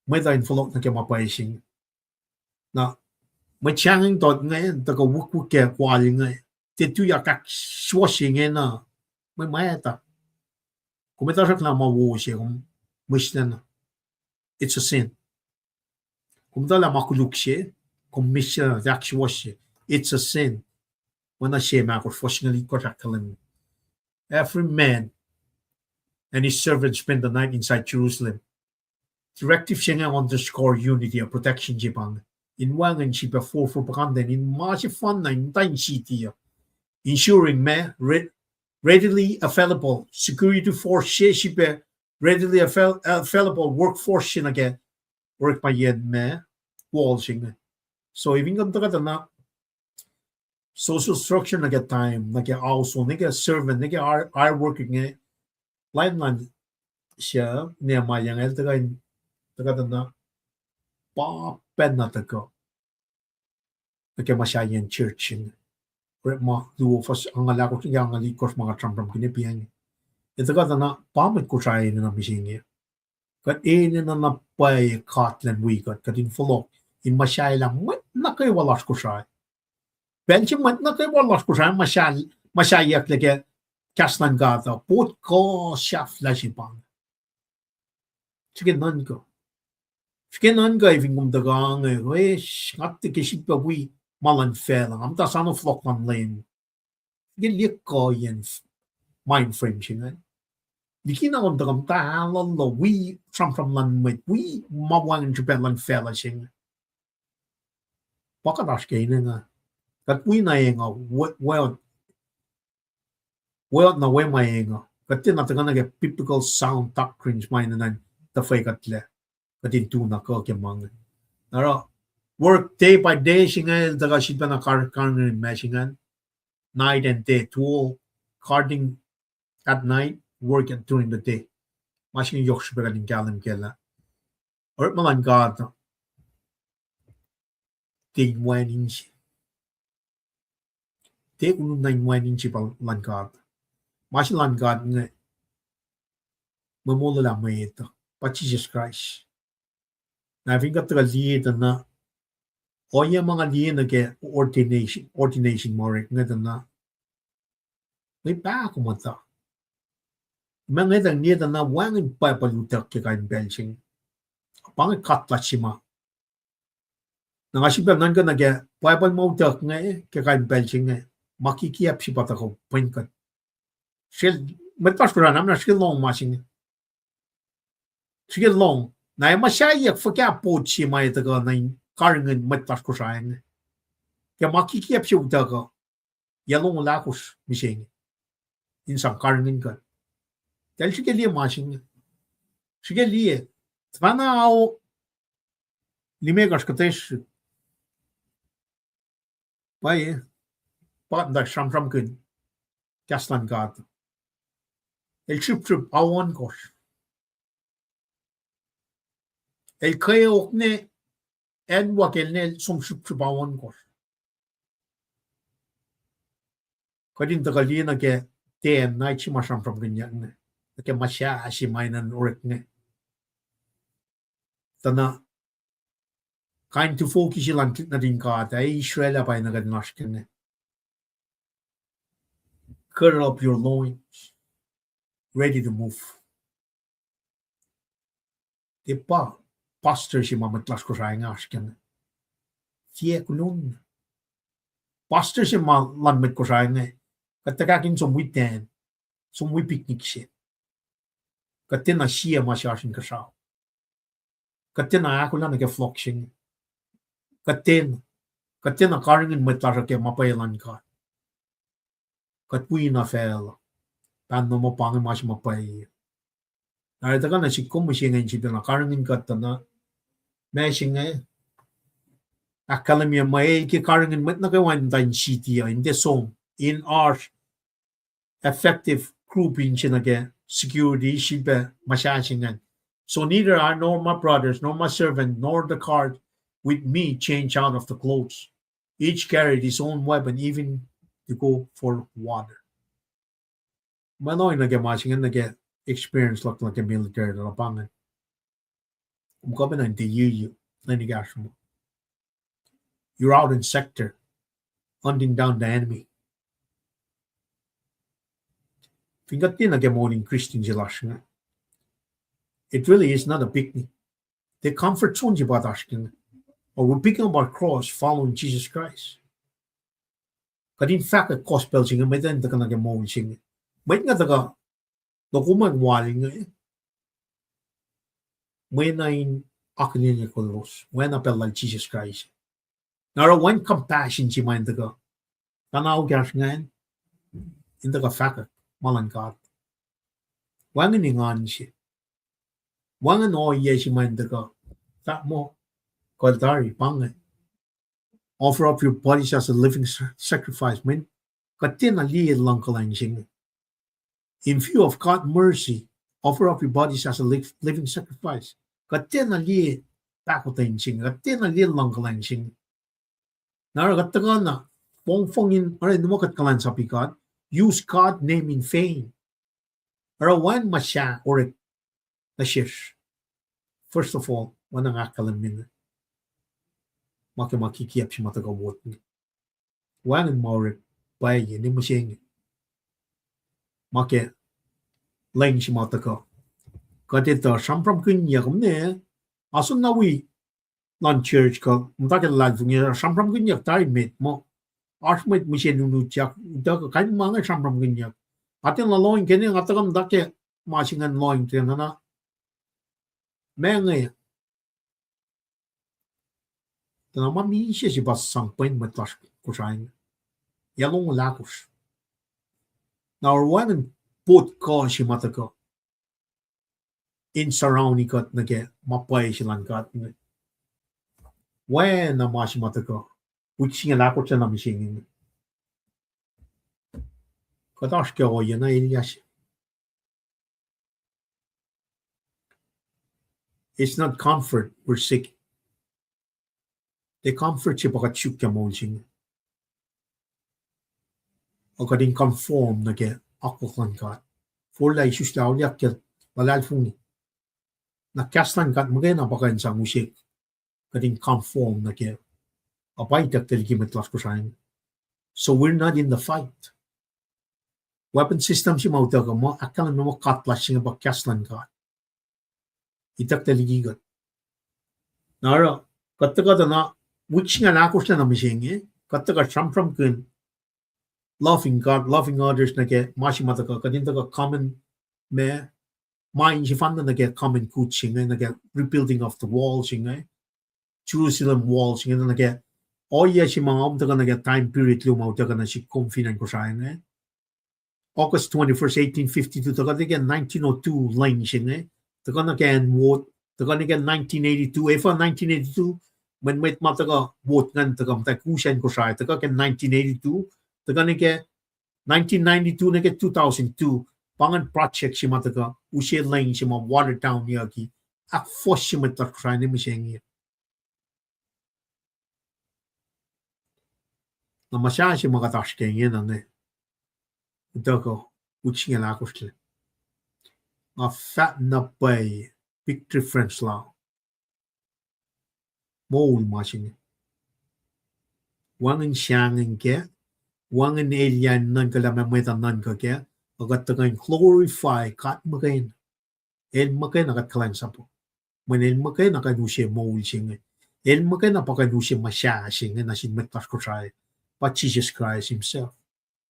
mwet uh in fohlohk nuh ke ma pwacye se inge. Na mwet sahngweng tot inge tuhkuh wikwik ke wal inge, tiac tuyak ahksuwohsye ingena, mwe mwet uh. Kom etuh srackna ma wo se, kom mihslacna, it's a sin. Kom etuh lah ma koluk se, kom mihslacna, tiac ahksuwohsye, it's a sin. Oacna Sem ahkosr, fuhs singucul itkohsr ahkkahlwemye, every man and his servant spend the night inside Jerusalem. Directive se inge underscore unity ac protection se pa inge. In wacngihn srihpac forfor puhkantwen in ma sefanna in muhta in city uh, ensuring ma re-, readily available security force se, srihpac readily avail-, available workforce se nuh ke orekma yen ma wall se inge. So if in kom tuhkuh tuh na social structure nuh ke time, nuh ke household, nuh ke servant, nuh ke hire, hire worker inge, lain luhn se Nehemiah inge el tuhkuh in, tuhkuh tuh na pa pacna tuhkuh nuh ke muhsahi yen church inge. Orekma luo, fuhs angngaul ahkosr nuh ke angngaul itkohsr ma kuht sramsramkihn pa inge. El tuhkuh tuh na pa mwet Kosrae enenuh mihsenge. Kuht enenuh na pwacye God elan wi kuht, kuht in fohlohk in muhsahi lah mwet nuh kwewa lasr Kosrae, pacl se mwet nuh kwewa lasr Kosrae muhsahi, muhsahiyucklac ke kahs luhn God uh, pot kuh sahflah se pa inge. Srihke nuhnkuh. Srihke nuhnkuh, if in kom tuhkuh inge, eis, nga tiac ke sifilpac wi ma luhn facluh, nga muhta soano fohlohk luhn Leum. Srihke liye kuh yen mind frame se ingacn. Likina kom tuhkuh muhta alu uh, wi sramsram luhn mwet, wi ma wacngihn srihpac luhn facluh se inge. Pa kuht oasr ke inge, kuht wi na eng uh, we-, we-, weot na we ma eng uh, kuht tiacna tuhkuh nuh ke biblical sound doctrines ma enenuh in tuhfwekuhtlac, kuht in tu na kuh ke ma inge. Na oruh work day by day se inge el tuhkuh sifilpacna kar-, karihngihn ma se ingacn, night and day, tuo, guarding at night, work at, during the day. Ma se inge yohk srihpac kuht in kahlwem kac lah orekma luhn God tiac in wacngihn se. Tiac kolumna in wacngihn se pa luhn God. Ma se luhn God inge, mwe molwelah mwet uh, pa Jisus Kraist. Na fin kuht tuhkuh liye tuh na, ohiyac ma nga liye nuh ke ordination, ordination ma orek inge tuh na, mwe pahkomuhta. Ma inge tuh liye tuh na wacngihn Bible utuck ke kain pacl se inge. Pa inge God lasr se ma. Na nga sifilpac nuhnkuh nuh ke Bible ma utuck inge ke kain pacl se inge, ma kikiacp se pa tuhkuh pwen kuht. Srihke, mwet lasr Kosrae na srihke lohng ma se inge. Srihke lohng. Na ac muhsahiyuck fuhkah pot se ma ac tuhkuh nuh in karihngihn mwet lasr Kosrae inge ke ma kikiacp se utuck uh, yac longoul ahkosr mihsenge, in sang karihngihn kuht. Tahl srihke liye ma se inge. Srihke liye. Tuhfahna ao limekohsr kuhtwena, pwacye, pa kuht in sramsramkihn kahs luhn God. El srihpsrihp ao ohnkohsr. El kweok ne, acn wak el ne, el som srihpsrihp ao ohnkohsr. Kuht in tuhkuh liye nuh ke day and night se ma sramsramkihnyuck inge, nuh ke muhsahi se ma enenuh in orek inge. Tuh na Kain tufokihsyelan nuhtin God ah, Israel ah pa na kuht in oasr kac inge. Gird up your loins. Ready to move. Tiac pa pastor se ma mwet lasr Kosrae inge oasr kac inge. Tiac kuloh. Pastor se ma luhn mwet Kosrae inge, kuht tuhkahkihn som wi tent, som wi picnic se. Kuht tiacna sie ma se oasr inkuhsrao. Kuht tiacna ahkolah nuh ke flock se inge. Kuht tiacna, kuht tiacna karihngihn mwet lasr uh ke ma pwacye luhn God. Kuht wi na facluh. Pahn na muh pa inge ma se ma pwacye. Na oruh tuhkuh na sihk kom mihsenge in sifilpacna karihngihn kuht tuh na, ma se inge, ahkkahlwemye ma el ke karihngihn mwet nuh kwewa in muhta in city uh, in tiac som, in oasr effective group in se nuh ke security, sifilpac muhsahs ingacn. So neither I nor my brothers, nor my servant, nor the guard with me change out of the clothes. Each carried his own weapon, even to go for water. Ma na oacna ke ma se inge nuh ke experience luhk nuh ke military luhpan inge. Kom kuh pacna in tiac yuyu, lwen ekahsr muh you're out in sector, hunting down the enemy. Fin kuht tiac nuh ke moul in Christian se lasr inge, it really is not a picnic. The comfort zone se pa oasr kac inge. Or we're picking up our cross, following Jesus Christ. Kuht in fahkwack gospel se inge, mwet in tuhkuh nuh ke moul se inge. Mwet inge tuhkuh, nohkomacn wal inge, mwena in akihlenyuck lalos, oacna pacl lal Jisus Kraist. Na oruh wacngihn compassion se ma in tuhkuh, tuh na okahsr ingacn, in tuhkuh fahkwack ma luhn God. Wacngihn engan se. Wacngihn ohiyac se ma in tuhkuh fahk muh, kuh tari pa inge, offer up your bodies as a living sa-, sacrifice, mweyen kuht tiacna liye luhngkuhlwacng se inge. In view of God mercy, offer up your bodies as a li-, living sacrifice. Kuht tiacna liye pahkotwen se inge, kuht tiacna liye luhngkuhlwacng se inge. Na oruh kuht tuhkuh na fongfongin, oruh in muh kuht kuhlwacnsapuh God, use God name in vain. Oruh wacngihn ma sahk orek nuh sesr. First of all, oacna nga ahkkahlwemye inge, ma ke ma kikiacp se ma tuhkuh wot inge. Wacngihn ma orek pwacye ne mihsenge. Ma ke lwen se ma tuhkuh, kuht etuh sramsramkihnyuck, kom ne, asohn na wi luhn church kuh muhta ke luhlahlfongi, sramsramkihnyuck tari met muh, oasr mwet mihsenge unutyak, utuckuh kain ma inge sramsramkihnyuck. Nga tiacna lohng ke ne, nga tuhkuh muhta ke ma se ingacn lohng tiacna na, ma inge, tuh na ma misac se pa sang pwen mwet lasr Kosrae inge, yac longoul ahkosr. Na oruh wacngihn pot kuh se ma tuhkuh in surround kuht nuh ke ma pwacye se luhn God inge. Oacna ma se ma tuhkuh wik singucul ahkosr na mihsenge inge. Kuht oasr ke ohiyac na elyah se. It's not comfort we're seeking. The comfort se pa kuht suk ke moul se inge, a kuht in conform nuh ke akwuck luhn God. Forlah isuslac auliyak ke luhlahlfongi. Na kahs luhn God muhkwena pa kuh in sang use kuht in conform nuh ke, a pa itucklac liki mwet lasr Kosrae inge. So we're not in the fight. Weapon system se ma utuckuh muh, ahkkahlwemye muh God lasr se inge pa kahs luhn God. Itucklac liki kuht. Na oruh, kuht tuhkuh tuh na, wik singucul ahkosr na mihsenge, kuht tuhkuh sramsramkihn loving God, loving others nuh ke ma se ma tuhkuh, kuht in tuhkuh common, ma, ma in sefanna nuh ke common good se inge, nuh ke rebuilding of the wall se inge, Jerusalem wall se inge, nuh ke ohiyac se ma nga tuhkuh nuh ke time period luo ma utuckuh nuh sihk kom fin acn Kosrae inge. August twenty-first, eighteen fifty-two, tuhkuh nuh ke nineteen oh two lwen se inge, tuhkuh nuh ke acn Wood, tuhkuh nuh ke nineteen eighty-two, efuh nineteen eighty-two, mweyen mwet ma tuhkuh Wood ingacn tuhkuh muhta ke us acn Kosrae, tuhkuh ke nineteen eighty-two, tuhkuh nuh ke nineteen ninety-two nuh ke two thousand two, pa ingacn project se ma tuhkuh use lwen se ma water down yucki, ahkfohsye mwet lasr Kosrae ne mihsenge. Na muhsahi se ma kuht oasr ke inge na inge, utuckuh wik singucul ahkosr lac. Nga fahk na pwacye, big difference lal. moul ma se inge. Wacngihn sahngweng kac, wacngihn elyah in nuhnkuh lah ma mwet uh nuhnkuh kac, kuht tuhkuh in glorify God muhkwena. El muhkwena kuht kuhlwacnsapuh. Mweyen el muhkwena kuh in use moul se inge. El muhkwena pa kuh in use muhsah se inge nuh sin mwet lasr Kosrae. Pa Jesus Christ himself.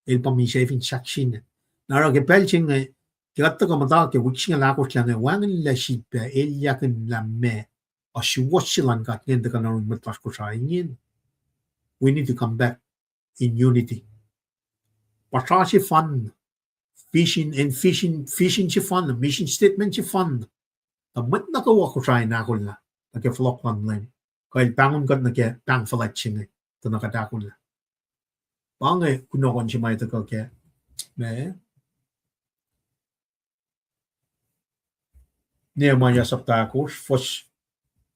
El pa misac fin sahk se inge. Na oruh ke pacl se inge, ke kuht tuhkuh muhta ke wik singucul ahkosr lah inge, wacngihnlac sip pac elyahkihn lah meac, uh, suwohs se luhn God ingacn tuhkuh nuh yurin mwet lasr Kosrae ingacn. We need to come back in unity. Puhsra sefanna, vision and vision, vision sefanna, mission statement sefanna. Tuh mwet nuh kwewa Kosrae in ahkolah nuh ke fohlohk luhn Leum, kuh El pahngon kuht nuh ke pahng fuhlwact se inge, tuh na kuht ahkolah. Pa inge kunohkohn se ma tuhkuh ke, ma Nehemiah sapta ahkosr, fuhs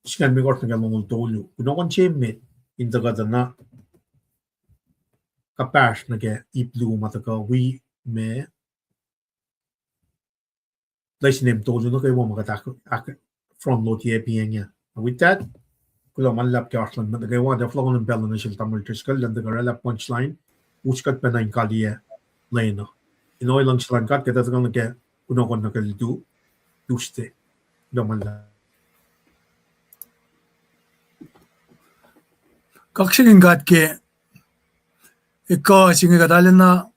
singucul limekohsr nuh ke longoul tolu. Kunohkohn se met in tuhkuh tuh na kuhpahsr nuh ke ip luo ma tuhkuh wi ma Lesin em tolu nuh kwewa ma kuht ahk-, ahk-, front load ye piacng ah. With that, kuloh ma luhlahp ke oasr luhn mwet nuh kwewa, ac fohlohkohn in pacl nuh sel tamuhlwel Driscoll, elan tuhkuh oraclah punchline, us kuht pacna in kaliyac lwen uh. In ohiyac luhngse luhn God, kuht etuh kuh nuh ke kunohkohn nuh ke lutu, Tuesday. Kuloh ma luhlahp. Kaksakihn God ke ekuh se inge kuht arulacna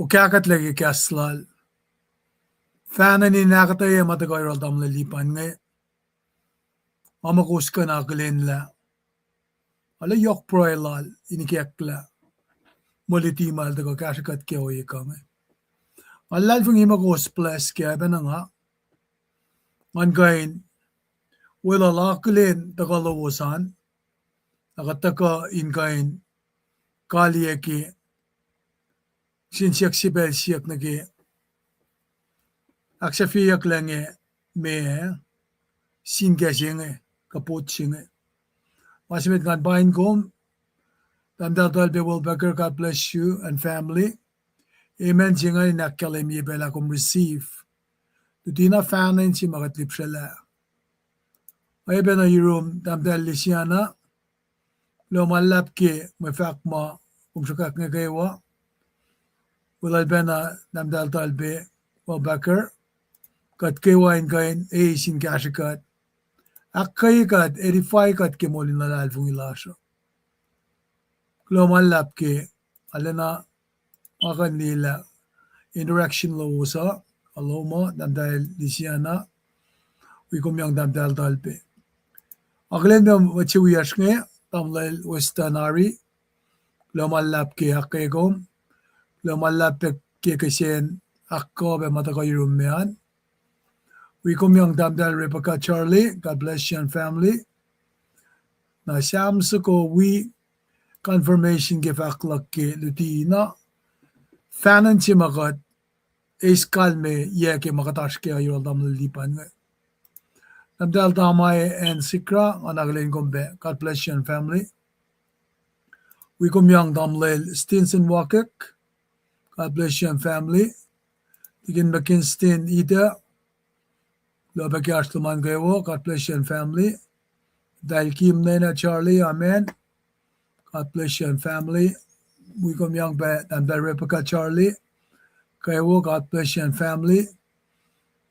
okahkwack ke kahs lal. Fahna in ahkuhtweyac ma tuhkuh yohrohl tamuhlwel Lipan inge, nga muh kowos kuh in akihlen lah arlac yohk pruhe lal in ikacklah mwe luti ma el tuhkuh kahsrwe kuht ke ohiyac kuh inge. Nga luhlahlfongi muh kowos bless ke oacpacna nga, ngan kuh in weluhl akihlen tuhkuh lowos an, ac kuht tuhkuh in kuh in kaliyac ke sin siyuck se pacl siyuck nuh ke ahksahfyeyucklac inge, ma sin kac se inge, kuh pot se inge. Ma se met ngan pain kom, tahmtahel Talbe Welbecker, God bless you and family. Amen se ingacn in ahkkahlwemye pac lah kom receive luti na fahna in se ma kuht lihpsrwaclah. Oacyacpac nuh yurum tahmtahel Lisiana, kuloh ma luhlahp ke mwe fahk ma kom sruhkwack inge kwewa. Weluhl pacna tahmtahel Talbe Welbecker, kuht kwewa in kuh in eis in kahsrwe kuht, ahkkweye kuht, edify kuht ke moul in luhlahlfongi lasr uh. Kuloh ma luhlahp ke arulacna ma kuh in liye lah interaction lowos uh, kuloh ma tahmtahel Lisiana, wi kom yang tahmtahel Talbe. Akihlen pac mwet se wiyacsr inge, tamuhlwel Western Ari, kuloh ma luhlahp ke ahkkweye kom, kuloh ma luhlahp pac ke kihsen ahkkuh pac ma tuhkuh yurum me an. Wi kom yang tahmtahel Rebecca Charlie, God bless you and family. Na Sam soko wi confirmation ke fahk luhk ke luti na fahna in se ma kuht eis kalmac yac ke ma kuht oasr kac uh yohrohl tamuhlwel Lipan inge. Tahmtahel Tamae and Sikra, nga akihlen kom pac, God bless you and family. Wi kom yang tamuhlwel Stinson Wakek, God bless you and family. Tikin McKinston Ida, kuloh pac ke oasr lom an kwewa, God bless you and family. Tahmtahel Kim Nena Charlie, amen. God bless you and family. Wi kom yang pac tahmtahel Rebecca Charlie kwewa, God bless you and family.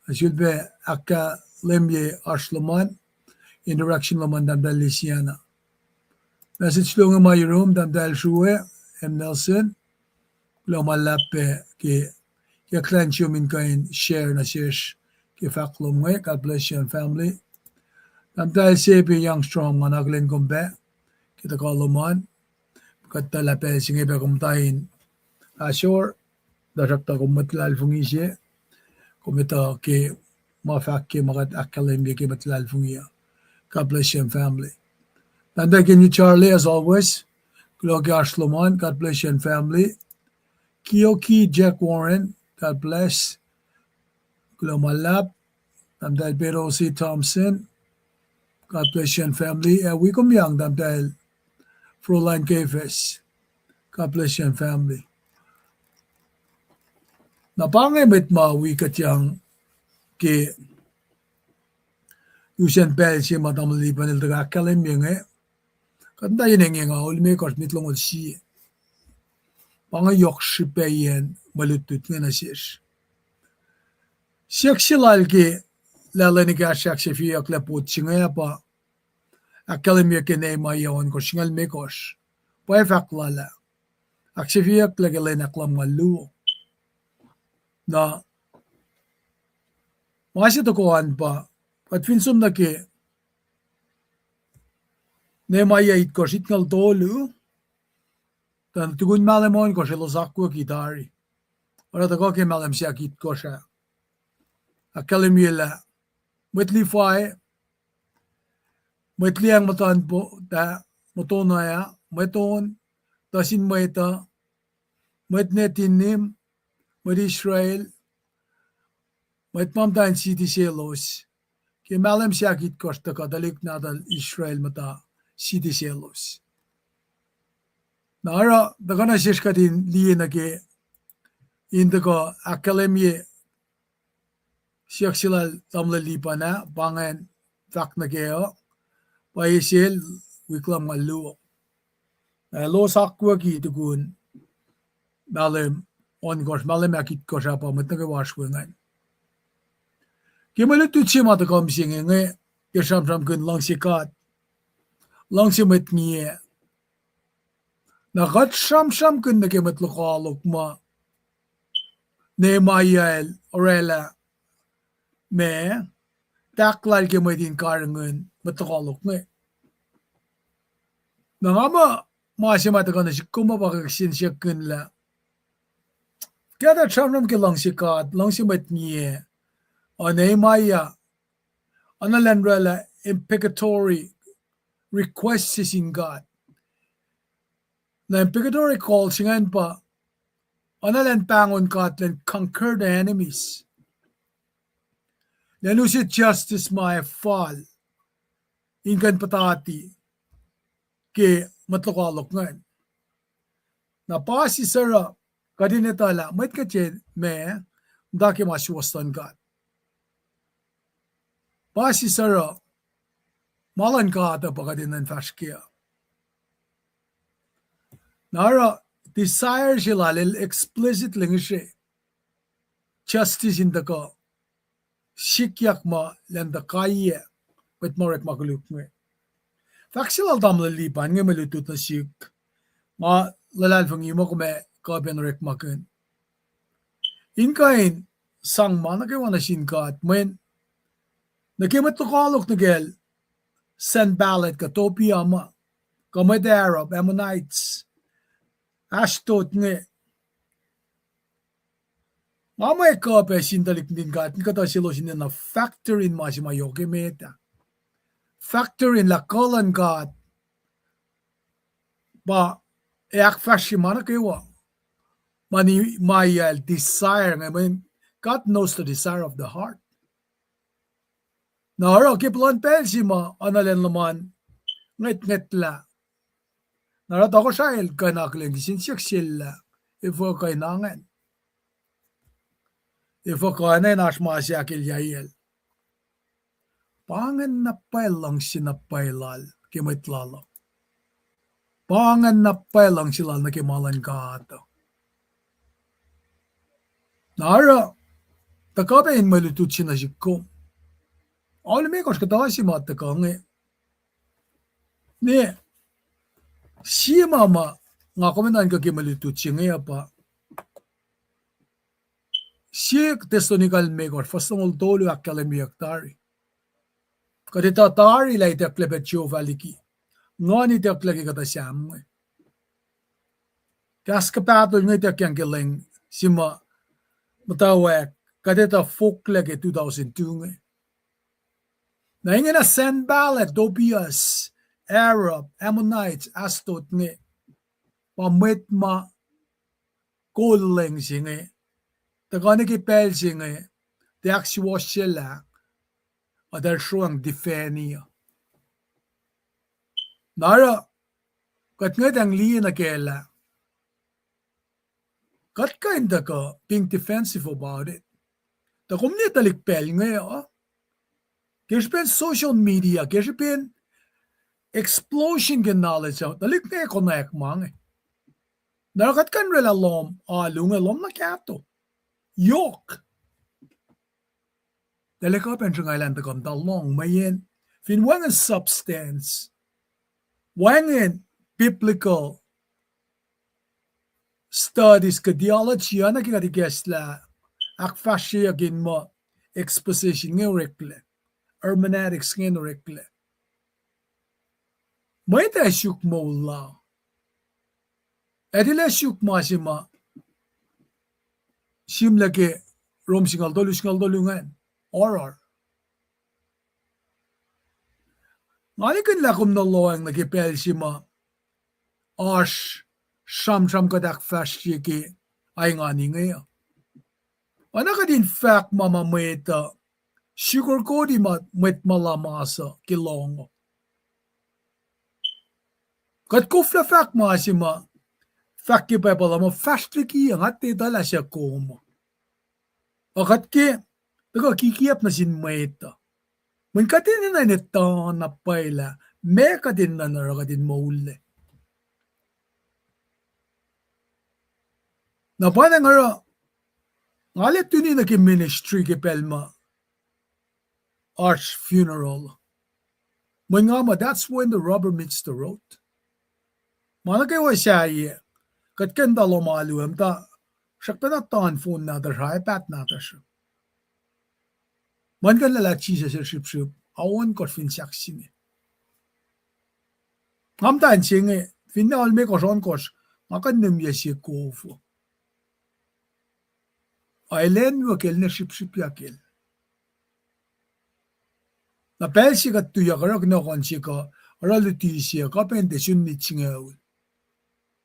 Ac sulpac ahkkahlwemye oasr lom an, interaction lom an tahmtahel Lisiana. Message longe ma yurum tahmtahel Srue M. Nelson, kuloh ma luhlahp pac ke, ke kuhlwacnsiyom in kuh in share nuh sesr ke fahk lom inge, God bless you and family. Tahmtahel Sepi Youngstrom, nga akihlen kom pac ke tuhkuh lom an. Kuht tuh lah pacl se inge pac kom muhta in asor, tuhsruhktuh kom mwet luhlahlfongi se, kom etuh ke ma fahk ke ma kuht ahkkahlwemye ke mwet luhlahlfongi uh. God bless you and family. Tahmtahel Kenny Charlie, as always, kuloh ke oasr lom an, God bless you and family. Kioki Jack Warren, God bless. Kuloh ma luhlahp. Tahmtahel Pedro C. Thompson, God bless you and family. Ac wi kom yang tahmtahel Frohlan Kefes, God bless you and family. Na pa inge mwet ma wi kuht yang ke Lusen pacl se ma tamuhlwel Lipan el tuhkuh ahkkahlwemye inge. Kuht muhta yen inge nga, Ol limekohsr, minit longoul sie. Pa inge yohk srihpacyacn mwe lutlut inge nuh sesr. Siyuck se lal ke lah lwen ekahsr ahksahfyeyucklac pot se inge pa ahkkahlwemye ke Nehemiah ohnkohsr singucul limekohsr. Pwacye, fahk lal ah, ahksahfyeyucklac ke lwen ahklumngaul luo. Na ma se tohkoh an pa, kuht fin som nuh ke Nehemiah itkohsr, itngucul tolu, tuh tukun mahlwem ohnkohsr elos akwucki tari. Oruh tuhkuh ke mahlwem se ahkitkohsr ah, ahkkahlwemye lah mwet Levi, mwet liyacacng muhtuhnpot ah, muhtuhnoa ah, mwet on, tuh sin mwet uh, mwet Nethinim, mwet Israel, mwet ma muhta in siti selos, ke mahlwem se ahkitkohsr tuhkuh tuhlihk nahtuhl Israel muhta siti selos. Na oruh tuhkuh nuh sesr kuht in liye nuh ke, in tuhkuh ahkkahlwemye siyuck se lal tamuhlwel Lipan ah, pa ingacn fahk nuh ke uh, pwacye sel, wik lumngaul luo. Na elos akwucki tukun mahlwem ohnkohsr, mahlwem ahkitkohsr ah pa mwet nuh kwewa oasr we ingacn. Ke mwe lutlut se ma tuhkuh mihsenge inge, ke sramsramkihn luhngse God, luhngse mwet ngiyac. Na kuht sramsramkihn nuh ke mwet lokoalok ma Nehemiah el orwaclah, ma, tahk lal ke mwet in karihngihn mwet lokoalok inge. Na nga muh, ma se ma tuhkuh nuh sihk kom uh pa kihsen siyuckihn lah, ke kuht sramsram ke luhngse God, luhngse mwet ngiyac, uh, Nehemiah, oacna elan orwaclah imprecatory request se sin God. Na imprecatory call se ingacn pa oacna elan pahngon God elan conquer the enemies, elan use justice ma ac fal in kuh in puhtati ke mwet lokoalok ingacn. Na pa sisor uh, kuht in etuh lah mwet inge tiac ma, muhta ke ma suwohs luhn God. Pa sisor uh, ma luhn God uh pa kuht in nuhnfahsr kac uh. Na oruh desire se lal el explicitly ngihsre justice in tuhkuh sikyak ma elan tuh kaiyac mwet ma orekma koluk inge. Fahk se lal tamuhlwel Lipan inge mwe lutlut nuh sihk. Nga luhlahlfongi muh kom ac kuh pac in orekmakihn, in kuh in sang ma nuh kwewa nuh sin God, mweyen nuh ke mwet lokoalok nuh kacl Sanballat kuh Tobiah ma, kuh mwet Arab, Ammonites, Ashdod inge, nga muh ac kuh pac sin tuhlihk nuhtin God in kuhtuh selos in enenuh factor in ma se ma yohk emet ah. Factor in lah kuh luhn God pa ac ahkfahsrye ma nuh kwewa ma Nehemiah el desire inge, mweyen God knows the desire of the heart. Na oruh ke puhlan pacl se ma oacna elan luhman ngwetngwetlah, na oruh tohkohsrahi el kuh in akihlen kihsen siyuck sel lah, efuh kuh in ingacn? Efuh kuh in oasr ma se ahkkahlwemyacl? Pa ingacn na pwacye luhngse na pwacye lal ke mwet lal uh. Pa ingacn na pwacye luhngse lal nuh ke ma luhn God uh. Na oruh, tuhkuh pac in mwe lutlut se nuh sihk kom. Alu limekohsr kuhtuh se ma tuhkuh inge. Ne, sie ma ma nga kom in nuhnkuh ke mwe lutlut se inge uh pa sie Thessalonica limekohsr, fuhs longoul tolu ahkkahlwemyeyuck tari. Kuht etuh tari lah itucklac pac Jehovah liki, nguhn itucklac ke kuhtuh Sam inge. Kahs kuhpahsr inge ituckyang ke lwen se ma muhtwacwacack, kuht etuh foklac ke two thousand two inge. Na ingena Sanballat, Tobias, Arab, Ammonites, Ashdod inge, pa mwet ma kol lwen se inge, tuhkuh nuh ke pacl se inge, tiac ahksuwohsyelah, eltahl sruang defend-i uh. Na oruh, kuht ngwetacng liye nuh kac lah kuht kuh in tuhkuh being defensive about it. Tuh kom liye tuhlihk pacl inge uh, Ke srihpen social media, ke srihpen explosion ke knowledge uh, tuhlihk inge konwacack ma inge. Na kuht kuh in oraclah lohm alu inge, lohm na kahto. Yohk. Tuhlac kuh pacna sruhnga elan tuhkuh muhta lohng mweyen fin wacngihn substance, wacngihn biblical studies ke theology, oacna ke kuht ikacslah ahkfahsryeyuck in muh exposition inge oreklac, hermeneutics inge oreklac. Mwet ac suk moul la. Ac tilac suk ma se ma sihmlac ke Rom singucul tolu, singucul tolu ingacn, oruh. Nga likihnlah kom nuh lohacng nuh ke pacl se ma oasr sramsram kuht ahkfahsrye ke aingani inge uh. Oacna kuht in fahk ma ma mwet uh, sugarcoat ma mwet ma lamas uh ke lohng uh. Kuht koflah fahk ma se ma fahk ke Bible uh ma fahsr liki uh, nga tiac etuh lah suc kom uh. Ac kuht ke tuhkuh kikiacp nuh sin mwet uh, mweyen kuht enenuh in etuh na pwacye lah meac kuht enenuh in oruh kuht in moullac. Na pa nga oruh, nga lutlut nuh ke ministry ke pacl ma oasr funeral. Mweyen nga muh that's when the rubber meets the road. Ma nuh kwewa sahyac, kuht kuh in tuh lohm alu uh muhta, srackpacna tuhn phone nahtuhsr, iPad nahtuhsr. Mweyen kuh in lwelah Jisus El srihpsrihp, a ohnkohsr fin sahk se inge. Nga muhta in se inge, finne limekohsr ohnkohsr, nga kuh in nimye sie kof uh. Ac elan wo kacl ne srihpsrihpyak el. Na pacl se kuht tuyak oruh kunohkohn se kuh, oruh luti se kuh, pacna tiac sun nit singucul.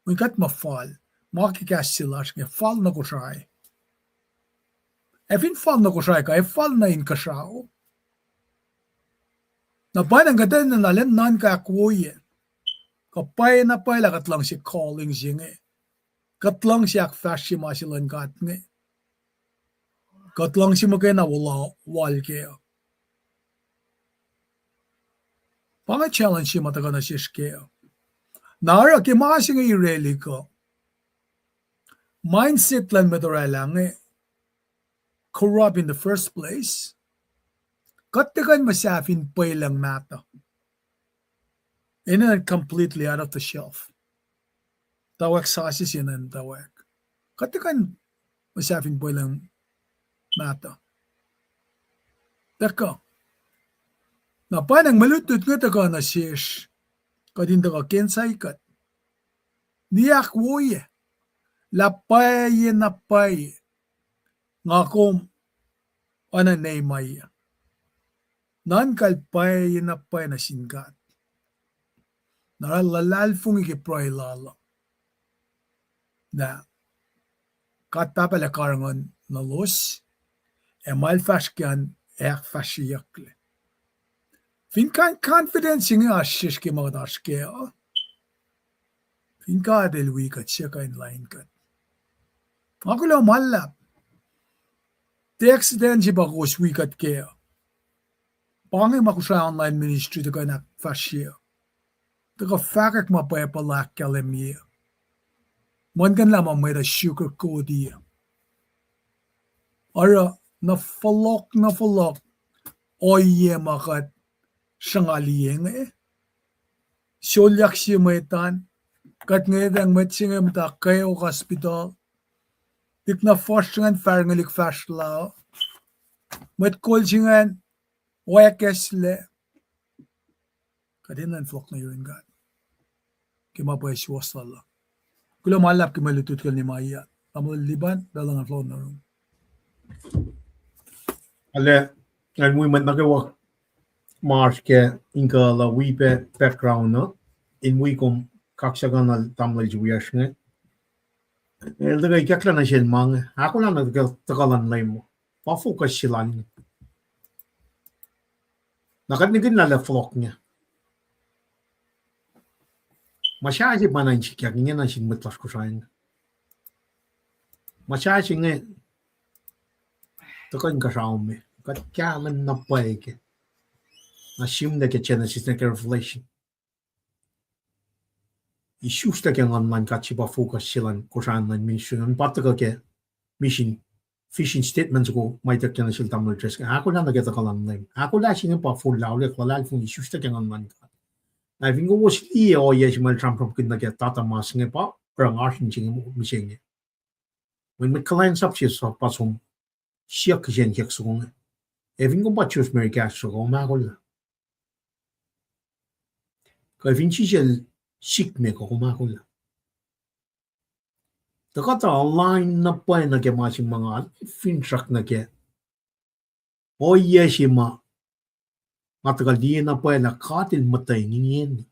Mweyen kuht muh fal, ma ke kahs se lasr inge, fal nuh Kosrae. Ac fin fal nuh Kosrae kuh, ac fal nuh inkuhsrao. Na pwacnwacng kuht enenuh na lwen nuhnkuh ahkwoye, kuh pwacye na pwacye lah kuht luhngse calling se inge. Kuht luhngse ahkfahsrye ma se luhn God inge. Kuht luhngse muhkwena wal, wal kac. Pa inge challenge se ma tuhkuh nuh sesr kac. Na oruh ke ma se inge irelihk uh, mindset luhn mwet orwaclah inge corrupt in the first place. Kuht tiac kuh in muhsahf in pwelucng mahtuh. Enenuh completely out of the shelf. Tawak sasuc se enenuh tawak. Kuht tiac kuh in muhsahf in pwelucng mahtuh. Tuhkuh. Na pwacnwacng mwe lutlut inge tuhkuh nuh sesr, kuht in tuhkuh ke insight kuht. Ni ahkwoye, lah pwacye na pwacye, nga kom oacna Nehemiah. Nuhnkuhl pwacye na pwacye nuh sin God. Na oruh luhlahlfongi ke pruhe lal uh. Na God Pahpah El karihngihn nuh selos, ac ma el fahsr kac an ac ahkfahsryeyucklac. Fin kain confidence inge oasr sesr ke ma kuht oasr kac uh, fin God El wi kuht, suc kuh in lain kuht? Nga kuloh ma luhlahp. Tiac accident se pa kowos wi kuht kac uh. Pa inge ma Kosrae online ministry tuhkuh in ahkfahsrye. Tuhkuh fahkwack ma Bible ahkkahlwemye. Muhlkuhnlah ma mwet uh sugarcoat-i. Oruh na fohlohk, na fohlohk ohiyac ma kuht sruhnga liye inge. Solyak sie mwet an, kuht ngwetacng mwet se inge muhta kweok hospital. Tuhlihk na fuhsr se ingacn fahrngelihk fahsr la. Mwet kol se ingacn oackacslah. Kuht enenuh in fohlohk nuh yurin God ke ma pwacye suwohs lal uh. Kuloh ma luhlahp ke mwe lutlut kacl Nehemiah. Tamuhlwel Liban, pacl luhn fohlohk nuh yurum. Arlac, ngan wi mwet nuh kwewa ma oasr kac in kuh lah wi pac background uh, in wi kom kaksakihnuhl tamuhlwel se wiyacsr inge. El tuhkuh ikacklah nuh sel ma inge, ahkolah na tuhkuh luhn Leum, pa focus se lal inge. Na kuht nihkihn lah fohlohk inge. Ma sasuc pa na in sikyak inge nuh sin mwet lasr Kosrae inge. Ma sasuc inge tuhkuh inkuhsrao me, kuht kahlwem na pwacye kac. Na sihm nuh ke Genesis nuh ke Revelation. Isusla ke nguhn luhn God se pa focus se luhn Kosrae luhn ministry an, pa tuhkuh ke mission, vision statement soko ma ituckyang nuh sel tamuhlwel Driscoll. Ahkolah nuh ke tuhkuh luhn Leum. Ahkolah se inge pa forlah auliyak luhlahlfongi, isusla ke nguhn luhn God. Na fin kowos liye ohiyac se ma el sramsramkihn nuh ke tata mas inge pa, oruh nga oasr in se inge mihsenge. Mweyen mwet kuhlwacnsap se pa som siyuck kihsen siyuck soko inge. Ac fin kom pa Joseph Mary Kahs soko, kom ahkolah. Kuh fin sisel sikme kuh, kom ahkolah. Tuh kuhtuh align na pwacye nuh ke ma se ma nga finsrak nuh ke ohiyac se ma nga tuhkuh liye na pwacye lah God el muhtweng ingena.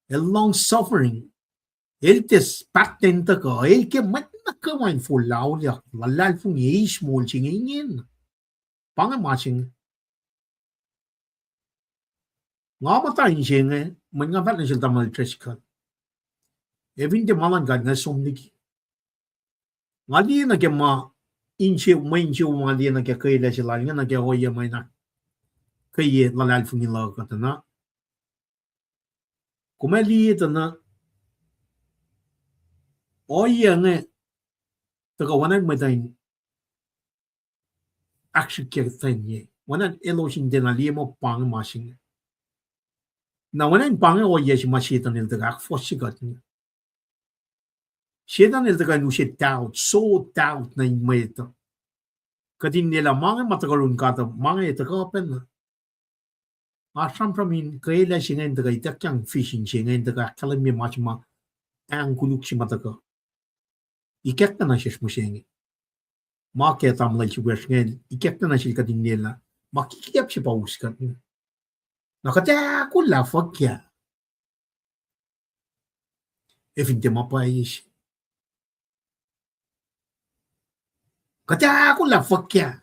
El long suffering. El tiac pahtlac in tuhkuh, el ke mwet nuh kwewa in forlah auliyak luhlahlfongi, eis moul se inge ingena. Pa inge ma se inge. Nga muhta inse inge, mweyen nga fahk nuh sel tamuhlwel Driscoll, ac fin tiac ma luhn God nga som liki. Nga liye nuh ke ma inse, mwe insewowo nga liye nuh ke kwelah se lal inge nuh ke ohiyac ma in ahkkweye luhlahlfongi luhk uh tuh na. Kom ac liye tuh na ohiyac inge tuhkuh oacna mwet uh in ahksrihkye tuhn ye. Oacna elos in tiacna liye muh pa inge ma se inge. Na oacna in pa inge ohiyac se ma Setuhn el tuhkuh ahkfohsye kuht inge. Setuhn el tuhkuh in use doubt, sow doubt nuh in mwet uh. Kuht in lwelah ma inge ma tuhkuh yurin God uh, ma inge tuhkuh pacna. Nga sramsram in kwelah se inge in tuhkuh ituckyang vision se inge in tuhkuh ahkkahlwemye ma se ma ahng koluk se ma tuhkuh ikackna nuh sesr mihsenge. Ma ke tamuhlwel Siwesr inge ikackna nuh sel kuht in lwelah ma kikiap se pa us kuht inge. Na kuht ahkolah fuhkah? Ac fin tiac ma pwacye se, kuht ahkolah fuhkah?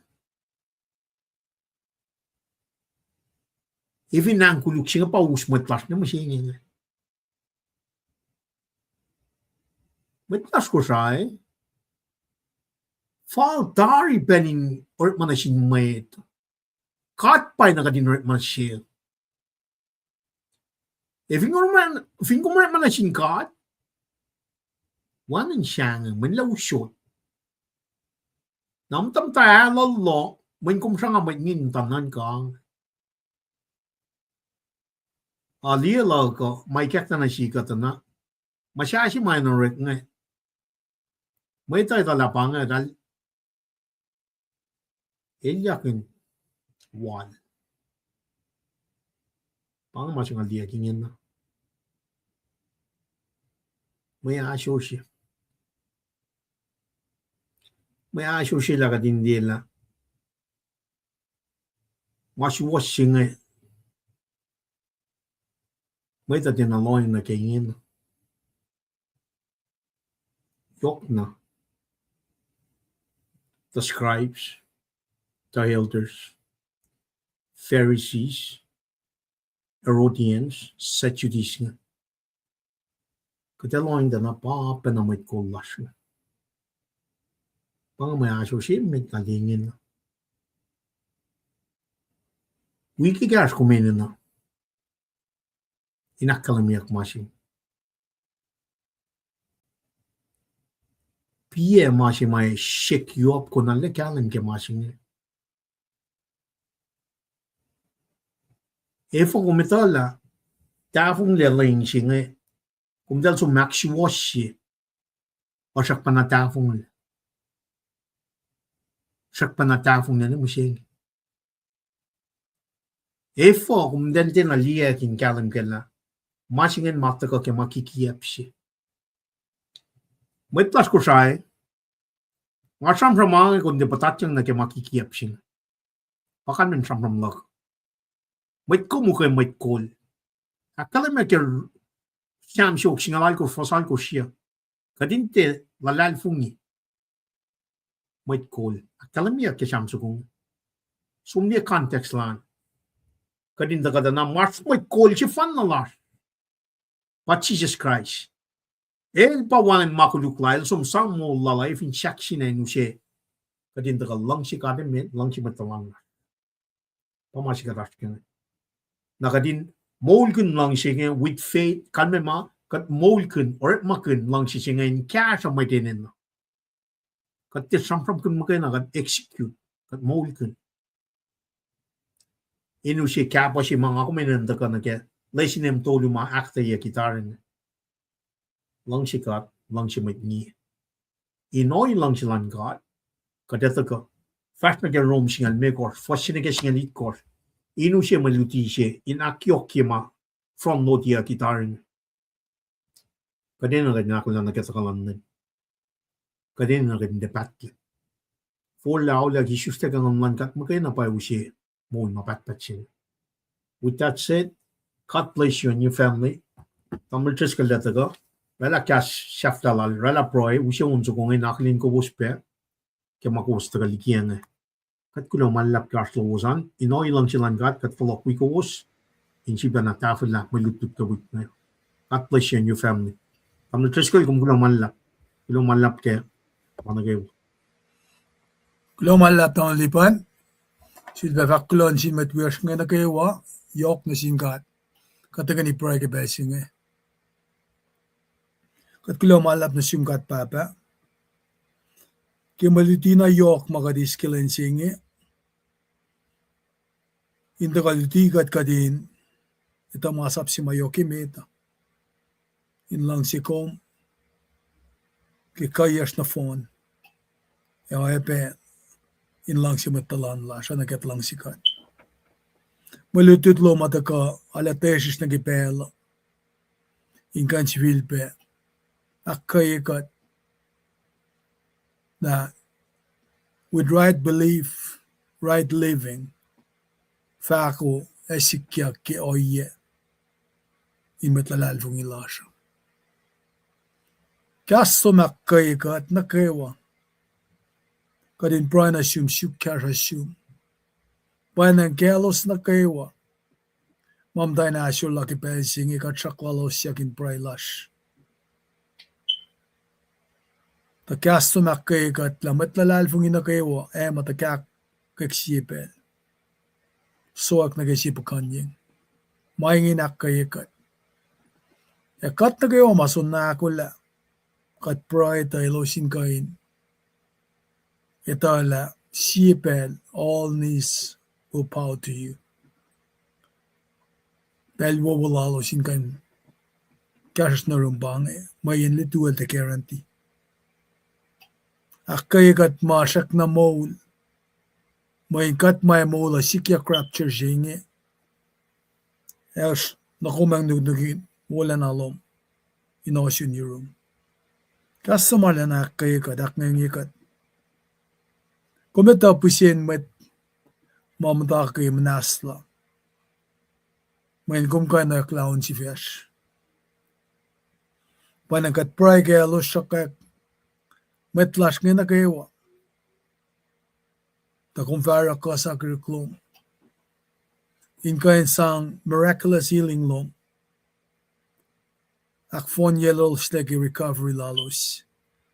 Ac fin ahng koluk se inge pa us mwet lasr nuh mihsenge inge. Mwet lasr Kosrae, fal tari pacl in orekma nuh sin mwet. God pa na kuht in orekma nuh sel. Ac fin kom orekma nuh sin God, wacngihn sahngweng, mweyen lah usot. Na muhta muhta alu luh, mweyen kom sruhnga mwet ngi muhta nuhnkuh. Ac liye luhk uh ma ikackna nuh sihk uh tuh na, muhsahsi ma in orek inge. Mwet uh etuh lah pa inge eltahl elyakihn wal. Pa inge ma se nga liye ke ingena. Mwe asosye, mwe asosye lah kuht in liyelah ma suwohs se inge. Mwet uh tiacna lohacng nuh ke ingena. Yohkna, the scribes, the elders, Pharisees, Herodians, Sadducees inge, kuht ac lohacng tuh na pa pacna mwet kol lasr inge. Pa inge mwe asosye met na ke ingena. Wik ekahsr kom enenuh in ahkkahlwemyeyuck ma se, piac ma se ma shake you up, konwacack kahlwem ke ma se inge. Efuh kom etuh lah tahfonglac lwen se inge, kom eltahl som ahksuwohsye, uh srackpacna tahfonglac, srackpacna tahfonglac nuh mihsenge. Efuh kom eltahl tiacna liye in kahlwem kac lah ma se ingacn ma tuhkuh ke ma kikiap se. Mwet lasr Kosrae, nga sramsram ma inge kom tiac puhtatyang nuh ke ma kikiap se inge. Pa kalmacn sramsram luhk. Mwet kom ukwe mwet kol. Ahkkahlwemye ke Sam siofok singucul alkosr, fuhs alkosr, sie. Kuht in tiac luhlahlfongi mwet kol. Ahkkahlwemyeyuck ke Sam soko inge. Som liye context lal. Kuht in tuhkuh tuh na ma mwet kol sefanna lasr pa Jisus Kraist. El pa wacngihn ma koluk lal, el som sang moul lal uh, ac fin sahk sina in use, kuht in tuhkuh luhngse God emet, luhngse mwet tuhlan lasr. Pa ma se kuht oasr ke inge. Na kuht in moulkihn luhngse inge with faith, kalmac ma, kuht moulkihn, orekmakihn luhngse se inge in kahsruh mwet enenuh. Kuht tiac sramsramkihn muhkwena, kuht execute, kuht moulkihn. In use kahpuh se ma nga kom enenuh in tuhkuh nuh kac, lesin em tolu ma ahkuhtweyac ke tari inge. Luhngse God, luhngse mwet ngiye. In ohiyac luhngse luhn God, kuht ac tuhkuh. Fahsr nuh ke Rom singucul limekohsr, fuhs se nuh ke singucul itkohsr. In use mwe luti se, in ahkyohkye ma front load-iyuck ke tari inge. Kuht enenuh kuht in ahkolah nuh ke tuhkuh luhn Leum. Kuht enenuh kuht in tiac pahtlac. Forlah, aolah, isuslac ke nguhn luhn God muhkwena pa use moul ma pahtpaht se inge. With that said, God bless you and your family. Tamuhlwel Driscoll el tuhkuh. Oraclah kahs sahflah lal, oraclah pruhe, use on soko inge in akihlen kowos pac ke ma kowos tuhkuh liki inge. Kuht kuloh ma luhlahp ke oasr lowos an, in ohiyac luhngse luhn God, kuht fohlohk wi kowos, in sifilpacna tahfwelah mwe lutlut ke wik inge. God bless you and your family. Tamuhlwel Driscoll, kom kuloh ma luhlahp. Kuloh ma luhlahp ke ma nuh kwewa. Kuloh ma luhlahp Tamuhlwel Lipan. Sifilpac fahk kuloh nuh sin mwet wiyacsr inge nuh kwewa, yohk nuh sin God. Kuht tuhkweni pruhe ke pacl se inge. Kuht kuloh ma luhlahp nuh sum God Pahpah ke mwe luti na yohk ma kuht eis ke lwen se inge. In tuhkuh luti kuht, kuht in etuh masap se ma yohk emet uh, in luhngse kom ke kuhiyacsr nohfohn, ac oacyacpac in luhngse mwet tuhlan lasr, oacna ke kuht luhngse kuht. Mwe lutlut lom uh tuhkuh arlac tiac srihsr nuh ke pacl uh, in kuh in sifilpac ahkkweye kuht na with right belief, right living, fahko ac sikyak ke ohiyac in mwet luhlahlfongi lasr uh. Kahs lom ahkkweye kuht nuh kwewa. Kuht in pruhe nuh sum, suk kahsruh sum. Pwacnwacng kaclos nuh kwewa ma muhtwacn ahsor la ke pacl se inge, kuht sraklalos siyuck in pruhe lasr. Tuh kahs lom ahkkweye kuht lah mwet luhlahlfongi nuh kwewa ac muh tuhkahk ke sie pacl, sowack nuh ke sie puhkuhnyeng. Ma inge in ahkkweye kuht. Ac kuht nuh kwewa ma soenna ahkolah, kuht pruhe tuh elos in kuh in etuhlah sie pacl, all knees will bow to you. Pacl wowo lalos in kuh in kahsruhsr nuh yurum pa inge, mweyen lituwel tuh guarantee. Ahkkweye kuht ma srackna moul, mweyen kuht ma ac moul uh sikyak rapture se inge, ac nuhkomacng nuknuk in wolacna lom in ohsun yurum. Kahs lom arulacna ahkkweye kuht, ahkngange kuht. Kom etuh pihsen mwet ma muhta ke muhnahslah, mweyen kom kuh in oacklah on sifacsr. Pwacnwacng kuht pruhe kaclos sruhkwack, mwet lasr inge nuh kwewa, tuh kom fah oruh kuh sakihrihk lom in kuh in sang miraculous healing lom, ahkfohnyeloslac ke recovery lalos,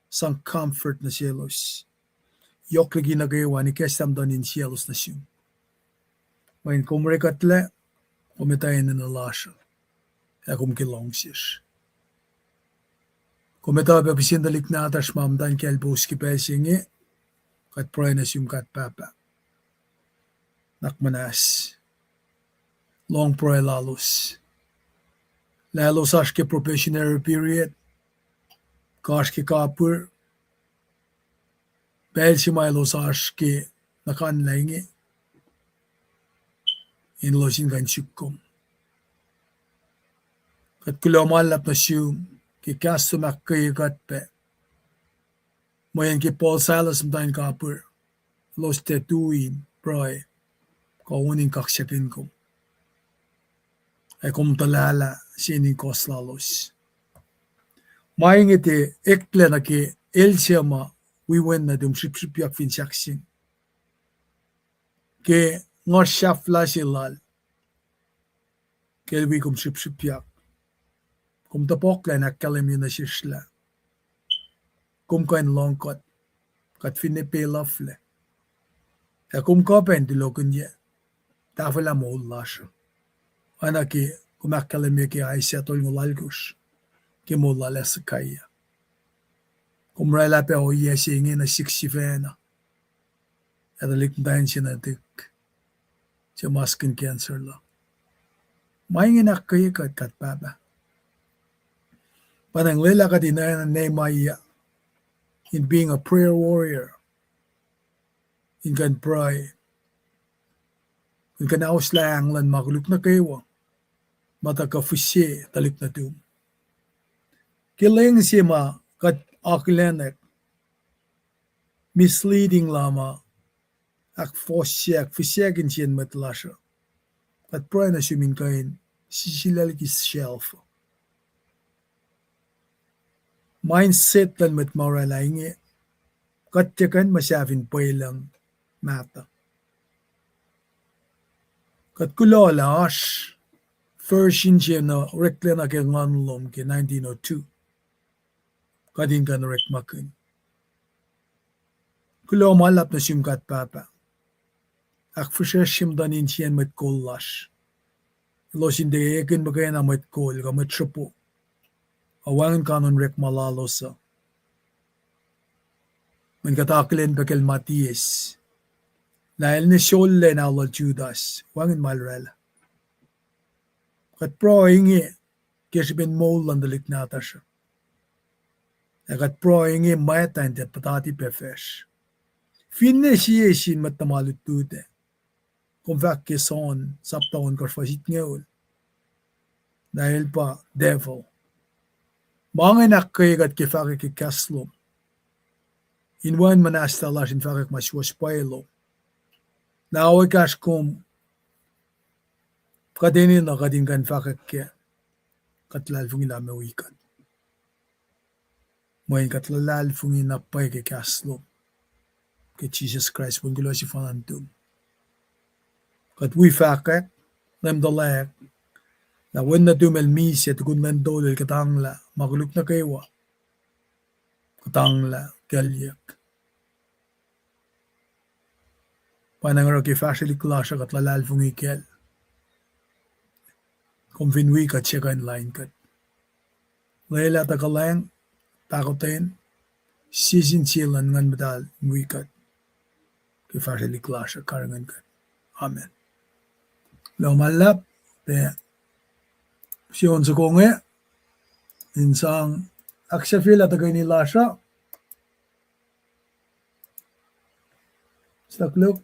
sang comfort nuh selos, yohk liki nuh kwewa in ikacslah muhtuhn insiyaclos nuh sum. Mweyen kom oruh kuhtlac, kom etuh enenuh lasr uh, ac kom ke longsesr. Kom etuh pac pihsen tuhlihk nahtuhsr ma muhtwacn kaclpous ke pacl se inge, kuht pruhe nuh sum God Pahpah, nuhnak muhnahs, lohng pruhe lalos, lah elos oasr ke probationary period, kuh oasr ke kapihr, pacl se ma elos oasr ke nuhkanlah inge, in elos in kuh in suk kom. Kuht kuloh ma luhlahp nuh sum ke kahs lom ahkkweye kuht pac, mweyen ke Paul, Silas, muhtwacn kapihr, elos tiac tui in pruhe kuh on in kaksakihn kom, ac kom tuhlahlah sie in kohs lalos. Ma inge tiac eklac nuh ke el se ma wi wen nuhtum srihpsrihpyak fin sahkseng, ke nguhsr sahflah se lal, ke el wi kom srihpsrihpyak, kom topuklah in ahkkahlwemye nuh sesr lah kom kuh in lohng kuht, kuht finne pacl luhflac, ac kom kuh pac in tulokihnyac tahfwelah moul lasr uh. Oacna ke kom ahkkahlwemye ke Isaiah tolngoul alkosr, ke moul lal Hezekiah. Kom oraclah pac ohiyac se inge nuh sihk sifacna. Ac tuhlihk muhtwacn se nuhtihk, se maskihn cancer lal. Ma inge in ahkkweye kuht, kuht Pahpah. Pa nga lwelah kuht in oacna Nehemiah, in being a prayer warrior, in kuh in pruhe, in kuh in ahkos lahng luhn ma koluk nuh kwewa, ma tuh kuh fihse tuhlihk nuhtum. Ke lwen se ma kuht akihlenak, misleading la ma ahkfohsye, ahkfihsye insiyacn mwet lasr uh, kuht pruhe nuh sum in kuh in sisilaclihk shelf. Mindset luhn mwet ma oraclah inge, kuht tiac kuh in muhsahf in pwelucng mahtuh. Kuht kuloh lah oasr version se na oreklac nuh ke nguhn lom ke nineteen oh two. Kuht in kuh in orekmakihn. Kuloh ma luhlahp nuh sum God Pahpah. Ahkfihsracsrye muhtuhn insiyacn mwet kol lasr. Elos in tiac ekihn muhkwena mwet kol kuh mwet sruhpo, a wacngihn kanon orekma lalos uh. Mweyen kuht akihlen pac kacl Matthias, lah el ne sollac nao lal Judas, wacngihn ma el oraclah. Kuht pruhe inge ke srihpen moul luhn tuhlihk nahtuhsr uh. Ac kuht pruhe inge mwacta in tiac puhtati pac facsr. Finne sie sin mwet tuhma lutlut ac, kom fahk ke John sapta ohnkohsr fuhs itngoul, lah el pa devil. Ma inge in ahkkweye kuht ke fahkwack ke kahs lom, in wacngihn muhnahslah lasr in fahkwack ma suwohs pwacye lom. Lah oasr kom, kuht enenuh kuht in kuh in fahkwack kac, kuht luhlahlfongi lah meac wi kuht. Mweyen kuht luhlahlfongi na pwacye ke kahs lom, ke Jisus Kraist, wen kuloh sefanna nuhtum. Kuht wi fahkwack, Leum tuhlac, lah wen nuhtum el misac tukun lwen tolu el kuhtanglah ma koluk nuh kwewa, kuhtanglah kuclyuck. Pa nga oruh ke fahsrwelihk lasr uh kuht luhlahlfongi kacl, kom fin wi kuht, sie kuh in lain kuht. Lwelah tuh kuhlwacng, pahkotwen, sie sin sie luhn Nguhn Muhtahl in wi kuht ke fahsrwelihk lasr uh, karihngihn kuht. Amen. Kuloh ma luhlahp, pac, sie on soko inge, in sang ahksahfyelah tuhkweni lasr uh. Stuck look.